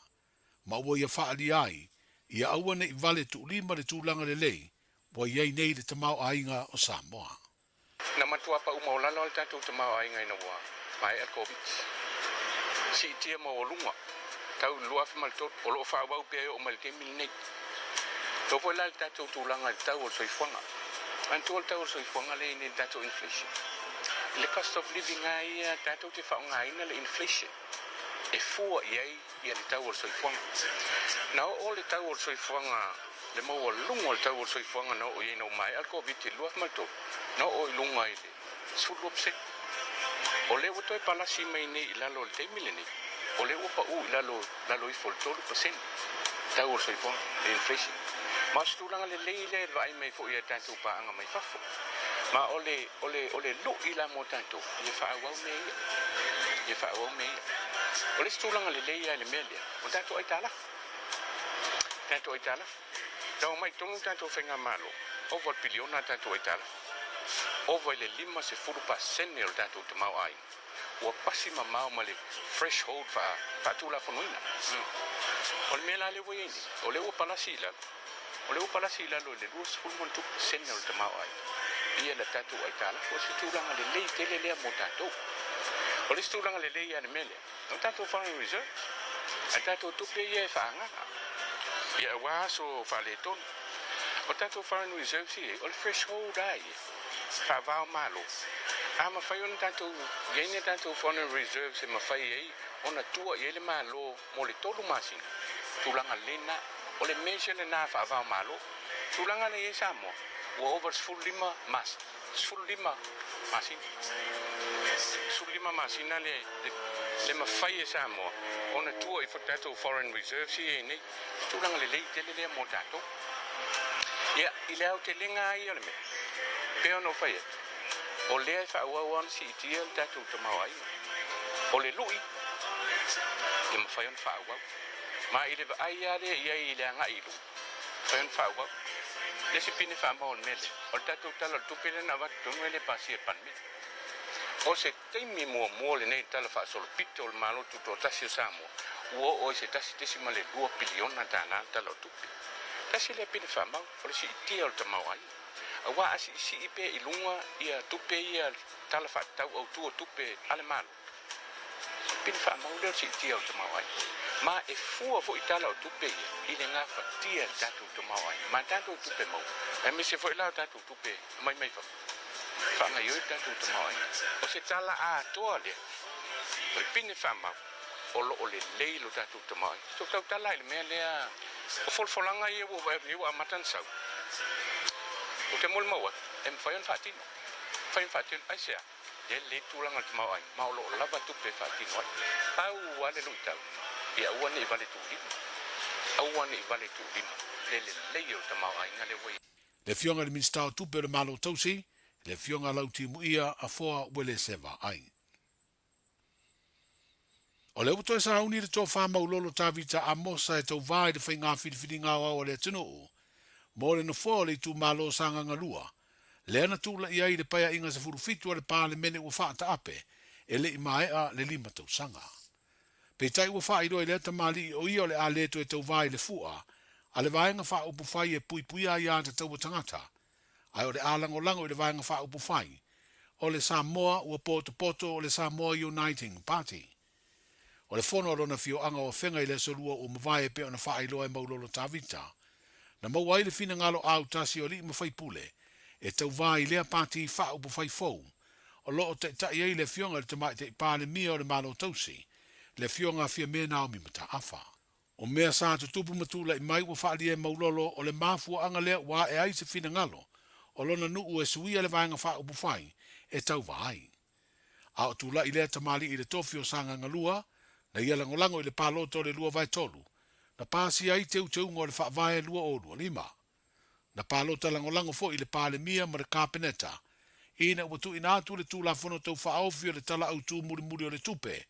ma ua ia faaalia ai ia aua ne i vale tuulima le tulaga lelei ua i ai nei le tamaoaiga o Samoa. Na matua pau maualalo lava le tatou tamaoaiga ina ua maea le Koviti. Siitia maualuga tau i le 2003, o lo o faaauau pea e oo mai i le taimi lenei. E oo foi la i le tatou tulaga i le tau o le soifuaga. Manatua le tau o le soifuaga lea e i ai nei i le tatou inflation. I le cost of living lava ia tatou te faaaogaina le inflation e fua i ai ia le tau o le soifuaga. Na oo le tau o le soifuaga, le maualuga o le tau o le soifuaga na oo i ai ina ua maea le Koviti i le 2003, na oo i luga i le 12%. O lea ua toe palasi mai nei i lalo i le taimi lenei, o lea ua pau i lalo, lalo ifo i le 3% tau o le soifuaga, le inflation. Ma o se tulaga lelei lea i le vaai mai foi a tatou paaga mai fafo. Ma o le, o le, o le lui la mo tatou, ia faaauau mea ia. Ia faaauau mea ia. O le isi tulaga lelei lava i le mea lea, o tatou aitalafu. Tatou aitalafu. Na omai i totonu le tatou faigamalo, ova i le piliona a tatou aitalafu. Ova i le 50% o le tatou tamaoaiga ua pasi mamao ma le threshold faatulafonoina. O le mea la lea ua i ai nei, o lea ua palasi i lalo, o lea ua palasi i lalo i le 20% o le tamaoaiga ia le tatou aitalafu. O se tulaga lelei tele lea mo tatou. O le isi tulaga lelei lava i le mea lea, o tatou foreign reserves, a tatou tupe ia e faaagaaga ia aua aso faaletonu. O tatou foreign reserves ia, o le threshold lava ia faava o Malo. A mafai ona tatou i ai ni a tatou foreign reserves e mafai ai ona tua i ai le Malo mo le tolu masina, tulaga lena, o le measure lena faava o Malo. Tulaga lea e i ai Samoa, ua ova i le 15 mas, 15 masina. 15 masina le, le, le mafai e Samoa ona tua i tatou foreign reserves ia e i ai nei. Tulaga lelei tele lea mo tatou. Ia, i le aotelega lava ia o le mea, pei ona ou fai atu, o lea e faaauau lava ona siitia le tatou tamaoaiga. O le lui, e mafai ona faaauau. Ma i le vaai lava lea i ai i le agai i luma, mafai ona faaauau. Le isi pine faamau o le mea lea, o le tatou Tala o le Tupe lea na avatu tonu e le pasia e le Palemene. O se taimi muamua lenei i le Tala Faasolopito o le Malo Tutoatasi o Samoa, ua oo ai se $1.2 piliona le Tala o le Tupe. Tasi lea pine faamau, o le siitia o le tamaoaiga. Aua a siisii pea i luga ia tupe ia Tala Faatatau Autu o Tupe a le Malo, pine faamau lea o le siitia o le tamaoaiga. Ma e fua foi Tala o Tupe ia i le gafatia e le tatou tamaoaiga ma tatou tupe maua, aemaise foi la o tatou tupe aumai mai fafo e faagaoioi le tatou tamaoaiga. O se tala atoa lea, o le pine faamau o lo o lelei lo tatou tamaoaiga. Tou tautala i le mea lea, o folafolaga ia ua vaai atu nei ua amata ona sau. Ou te molimau atu, e mafai ona faatino. Mafai ona faatino. Aisea? E lelei le tulaga o le tamaoaiga, ma o lo o lava tupe e faatino ai. Pau lava le luitau, ia aua ne i vale tuulima. Aua ne i vale tuulima le lelei o le tamaoaiga lea ua i ai. Le Afioga i le Minisita o Tupe o le Malo Tausi, le Afioga Lautimuia Afoa Uelese Vaai. O lea ua toe sauni le Tofa Maulolo Tavita Amosa e tauvā i le faiga filifiliga aoao a le atunuu mo le nofoa o le itumalo o Sagaga 2, lea na tulai ai i le Paeaiga 17 a le Palemene ua faataape e le i maea le lima tausaga. Peitai ua faailoa i lea tamalii o ia o le a le toe tauvā i le fua a le Vaega Faaupufai e Puipuia Aiatatau a Tagata, ae o le a lagolago i le Vaega Faaupufai o le Samoa Ua Potopoto o le Samoa Uniting Party. O le fono a lona afioaga o Afega i le Aso Lua ua mavae e pei ona faailoa e Maulolo Tavita, na maua ai le finagalo autasi o alii ma faipule e tauvā i lea pati faaupufai fou o lo o taitai ai le afioga i le Tamaitai Palemia o le Malo Tausi, le afioga a Fiame Naomi Mataafa. O mea sa tutupu ma tulai mai ua faaalia e Maulolo o le mafuaaga lea ua ae ai se finagalo o lona nuu e suia le Vaega Faaupufai e tauva ai. A o tulai lea tamalii i le tofi o Sagaga 2, na ia lagolago i le palota o le 2 vae 3, na pasia ai teuteuga o le Faavae 2025. Na palota lagolago foi i le Palemia ma le Kapeneta ina ua tuuina atu le Tulafono Tau Faaofi o le Tala Autu Mulimuli o le Tupe,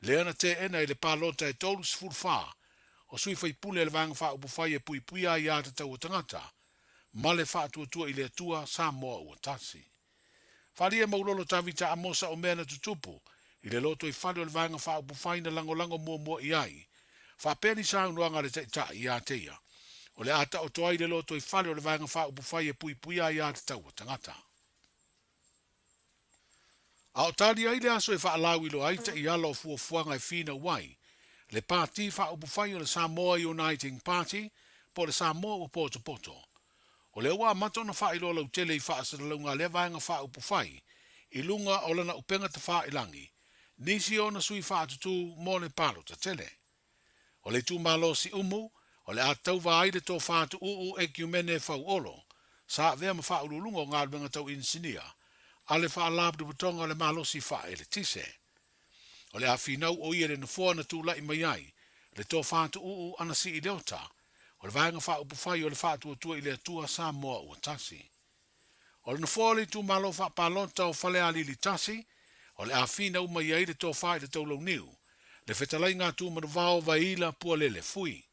lea na teena i le palota e 34 o sui faipule a le Vaega Faaupufai e Puipuia Aiatatau a Tagata ma le Faatuatua i le Atua Samoa Ua Tasi. Faaalia Maulolo Tavita Amosa o mea na tutupu i le lotoifale o le Vaega Faaupufai na lagolago muamua i ai, faapea ni saunoaga a le Taitai ia te ia, o le a taoto ai le lotoifale o le Vaega Faaupufai e puipuia aiatatau a tagata. A o tali ai le aso e faalauiloa ai taiala o fuafuaga e finau ai le Pati Faaupufai o le Samoa Uniting Party po o le Samoa Ua Potopoto, O lea ua amata ona faailoa lautele i faasalalauga a lea Vaega Faaupufai i luga o lana upega tafailangi nisi o ona sui faatutū mo le palota tele. O le itumalo Siumu, o le a tauva ai le tofa tuuu Ekiumene Fauolo, sa avea ma Faauluuluga o Galuega Tau Inisinia a le Faalapotopotoga o le Malosi Faaeletise. O le a finau o ia i le nofoa na tulai mai ai le tofa tuuu Anasii Leota o le Vaega Faaupufai o le Faatuatua i le Atua Samoa Ua Tasi. O le nofoa o le itumalo faapalota o Falealili 1, o le a finau mai ai le tofa i le Taulauniu, le fetalaiga a Tumanuvao Vaila Pualele Fui.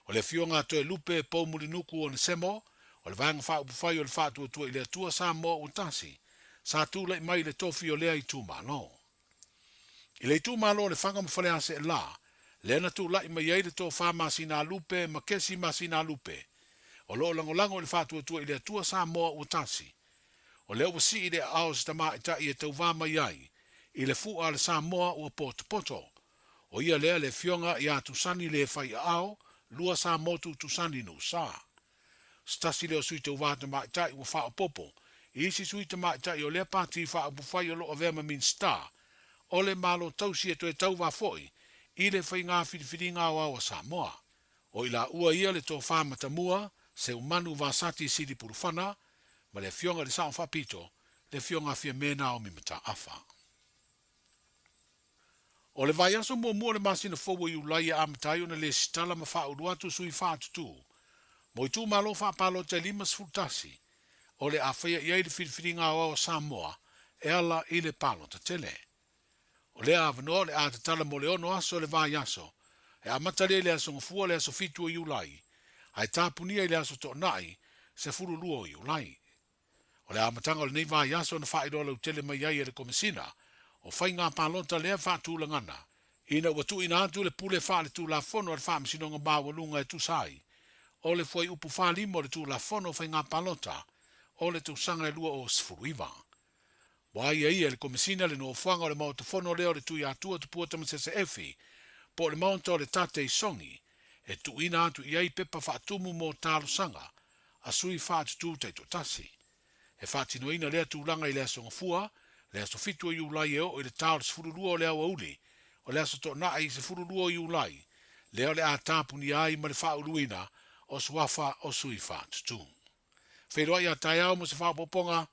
O le afioga a Toelupe Poumulinuku Onesemo, o le Vaega Faaupufai o le Faatuatua i le Atua Samoa Ua Tasi, sa tulai mai i le tofi o lea itumalo. I le itumalo o Lefaga ma Faleaseela, lea na tulai mai ai le tofa Masinalupe ma Kesi Masinalupe, o lo o lagolago i le Faatuatua i le Atua Samoa Ua Tasi. O lea ua sii le aao o se tamaitai e tauva mai ai i le fua a le Samoa ua potopoto. O ia lea le afioga ia Tusani le fai aao, lua Samotu Tusani Nuusa. Se tasi lea o sui tauva tamaitai ua faaopoopo i isi sui tamaitai o lea pati faaupufai o lo o avea ma Minisita o le Malo Tausi e toe tauva foi i le faiga filifiliga aoao a Samoa. O i laua ia le Tofa Matamua, Seumanu Vasati Sili Pulufana ma le Afioga i le Sao Faapito, le Afioga a Fiame Naomi Mataafa. O le vaiaso muamua o le masina fou o Iulai e amata ai ona lesitala ma faaulu atu sui faatutū mo itumalo faapalota e 51 o le a faia i ai le filifiliga aoao a Samoa e ala i le palota tele. O lea avanoa o le a tatala mo le ono aso o le vaiaso e amata lea i le aso Gafua le aso 7 o Iulai ae tapunia i le aso Toonai 12 o Iulai. O le amataga o lenei vaiaso na faailoa lautele mai ai e le Komesina o Faiga Palota lea faatulagana ina ua tuuina atu le pule faaletulafono a le Faamasinoga Maualuga e tusa ai o le Fuaiupu 45 o le Tulafono o Faiga Palota o le tausaga e 2019. Ua aiaia e le Komesina le nofoaga o le Maota Fono lea o le Tuiatua Tupua Tamasese Efi po o le Maota o le Tate i Sogi e tuuina atu i ai pepa faatumu mo talosaga a sui faatutū taitoatasi. E faatinoina lea tulaga i le Aso Gafua, le aso 7 o Iulai e oo i le ta o le 12 o le aoauli o le Aso Toonai 12 o Iulai, lea o le a tapunia ai ma le faauluina o suafa o sui faatutū. Feiloai a taeao mo se faaopoopoga.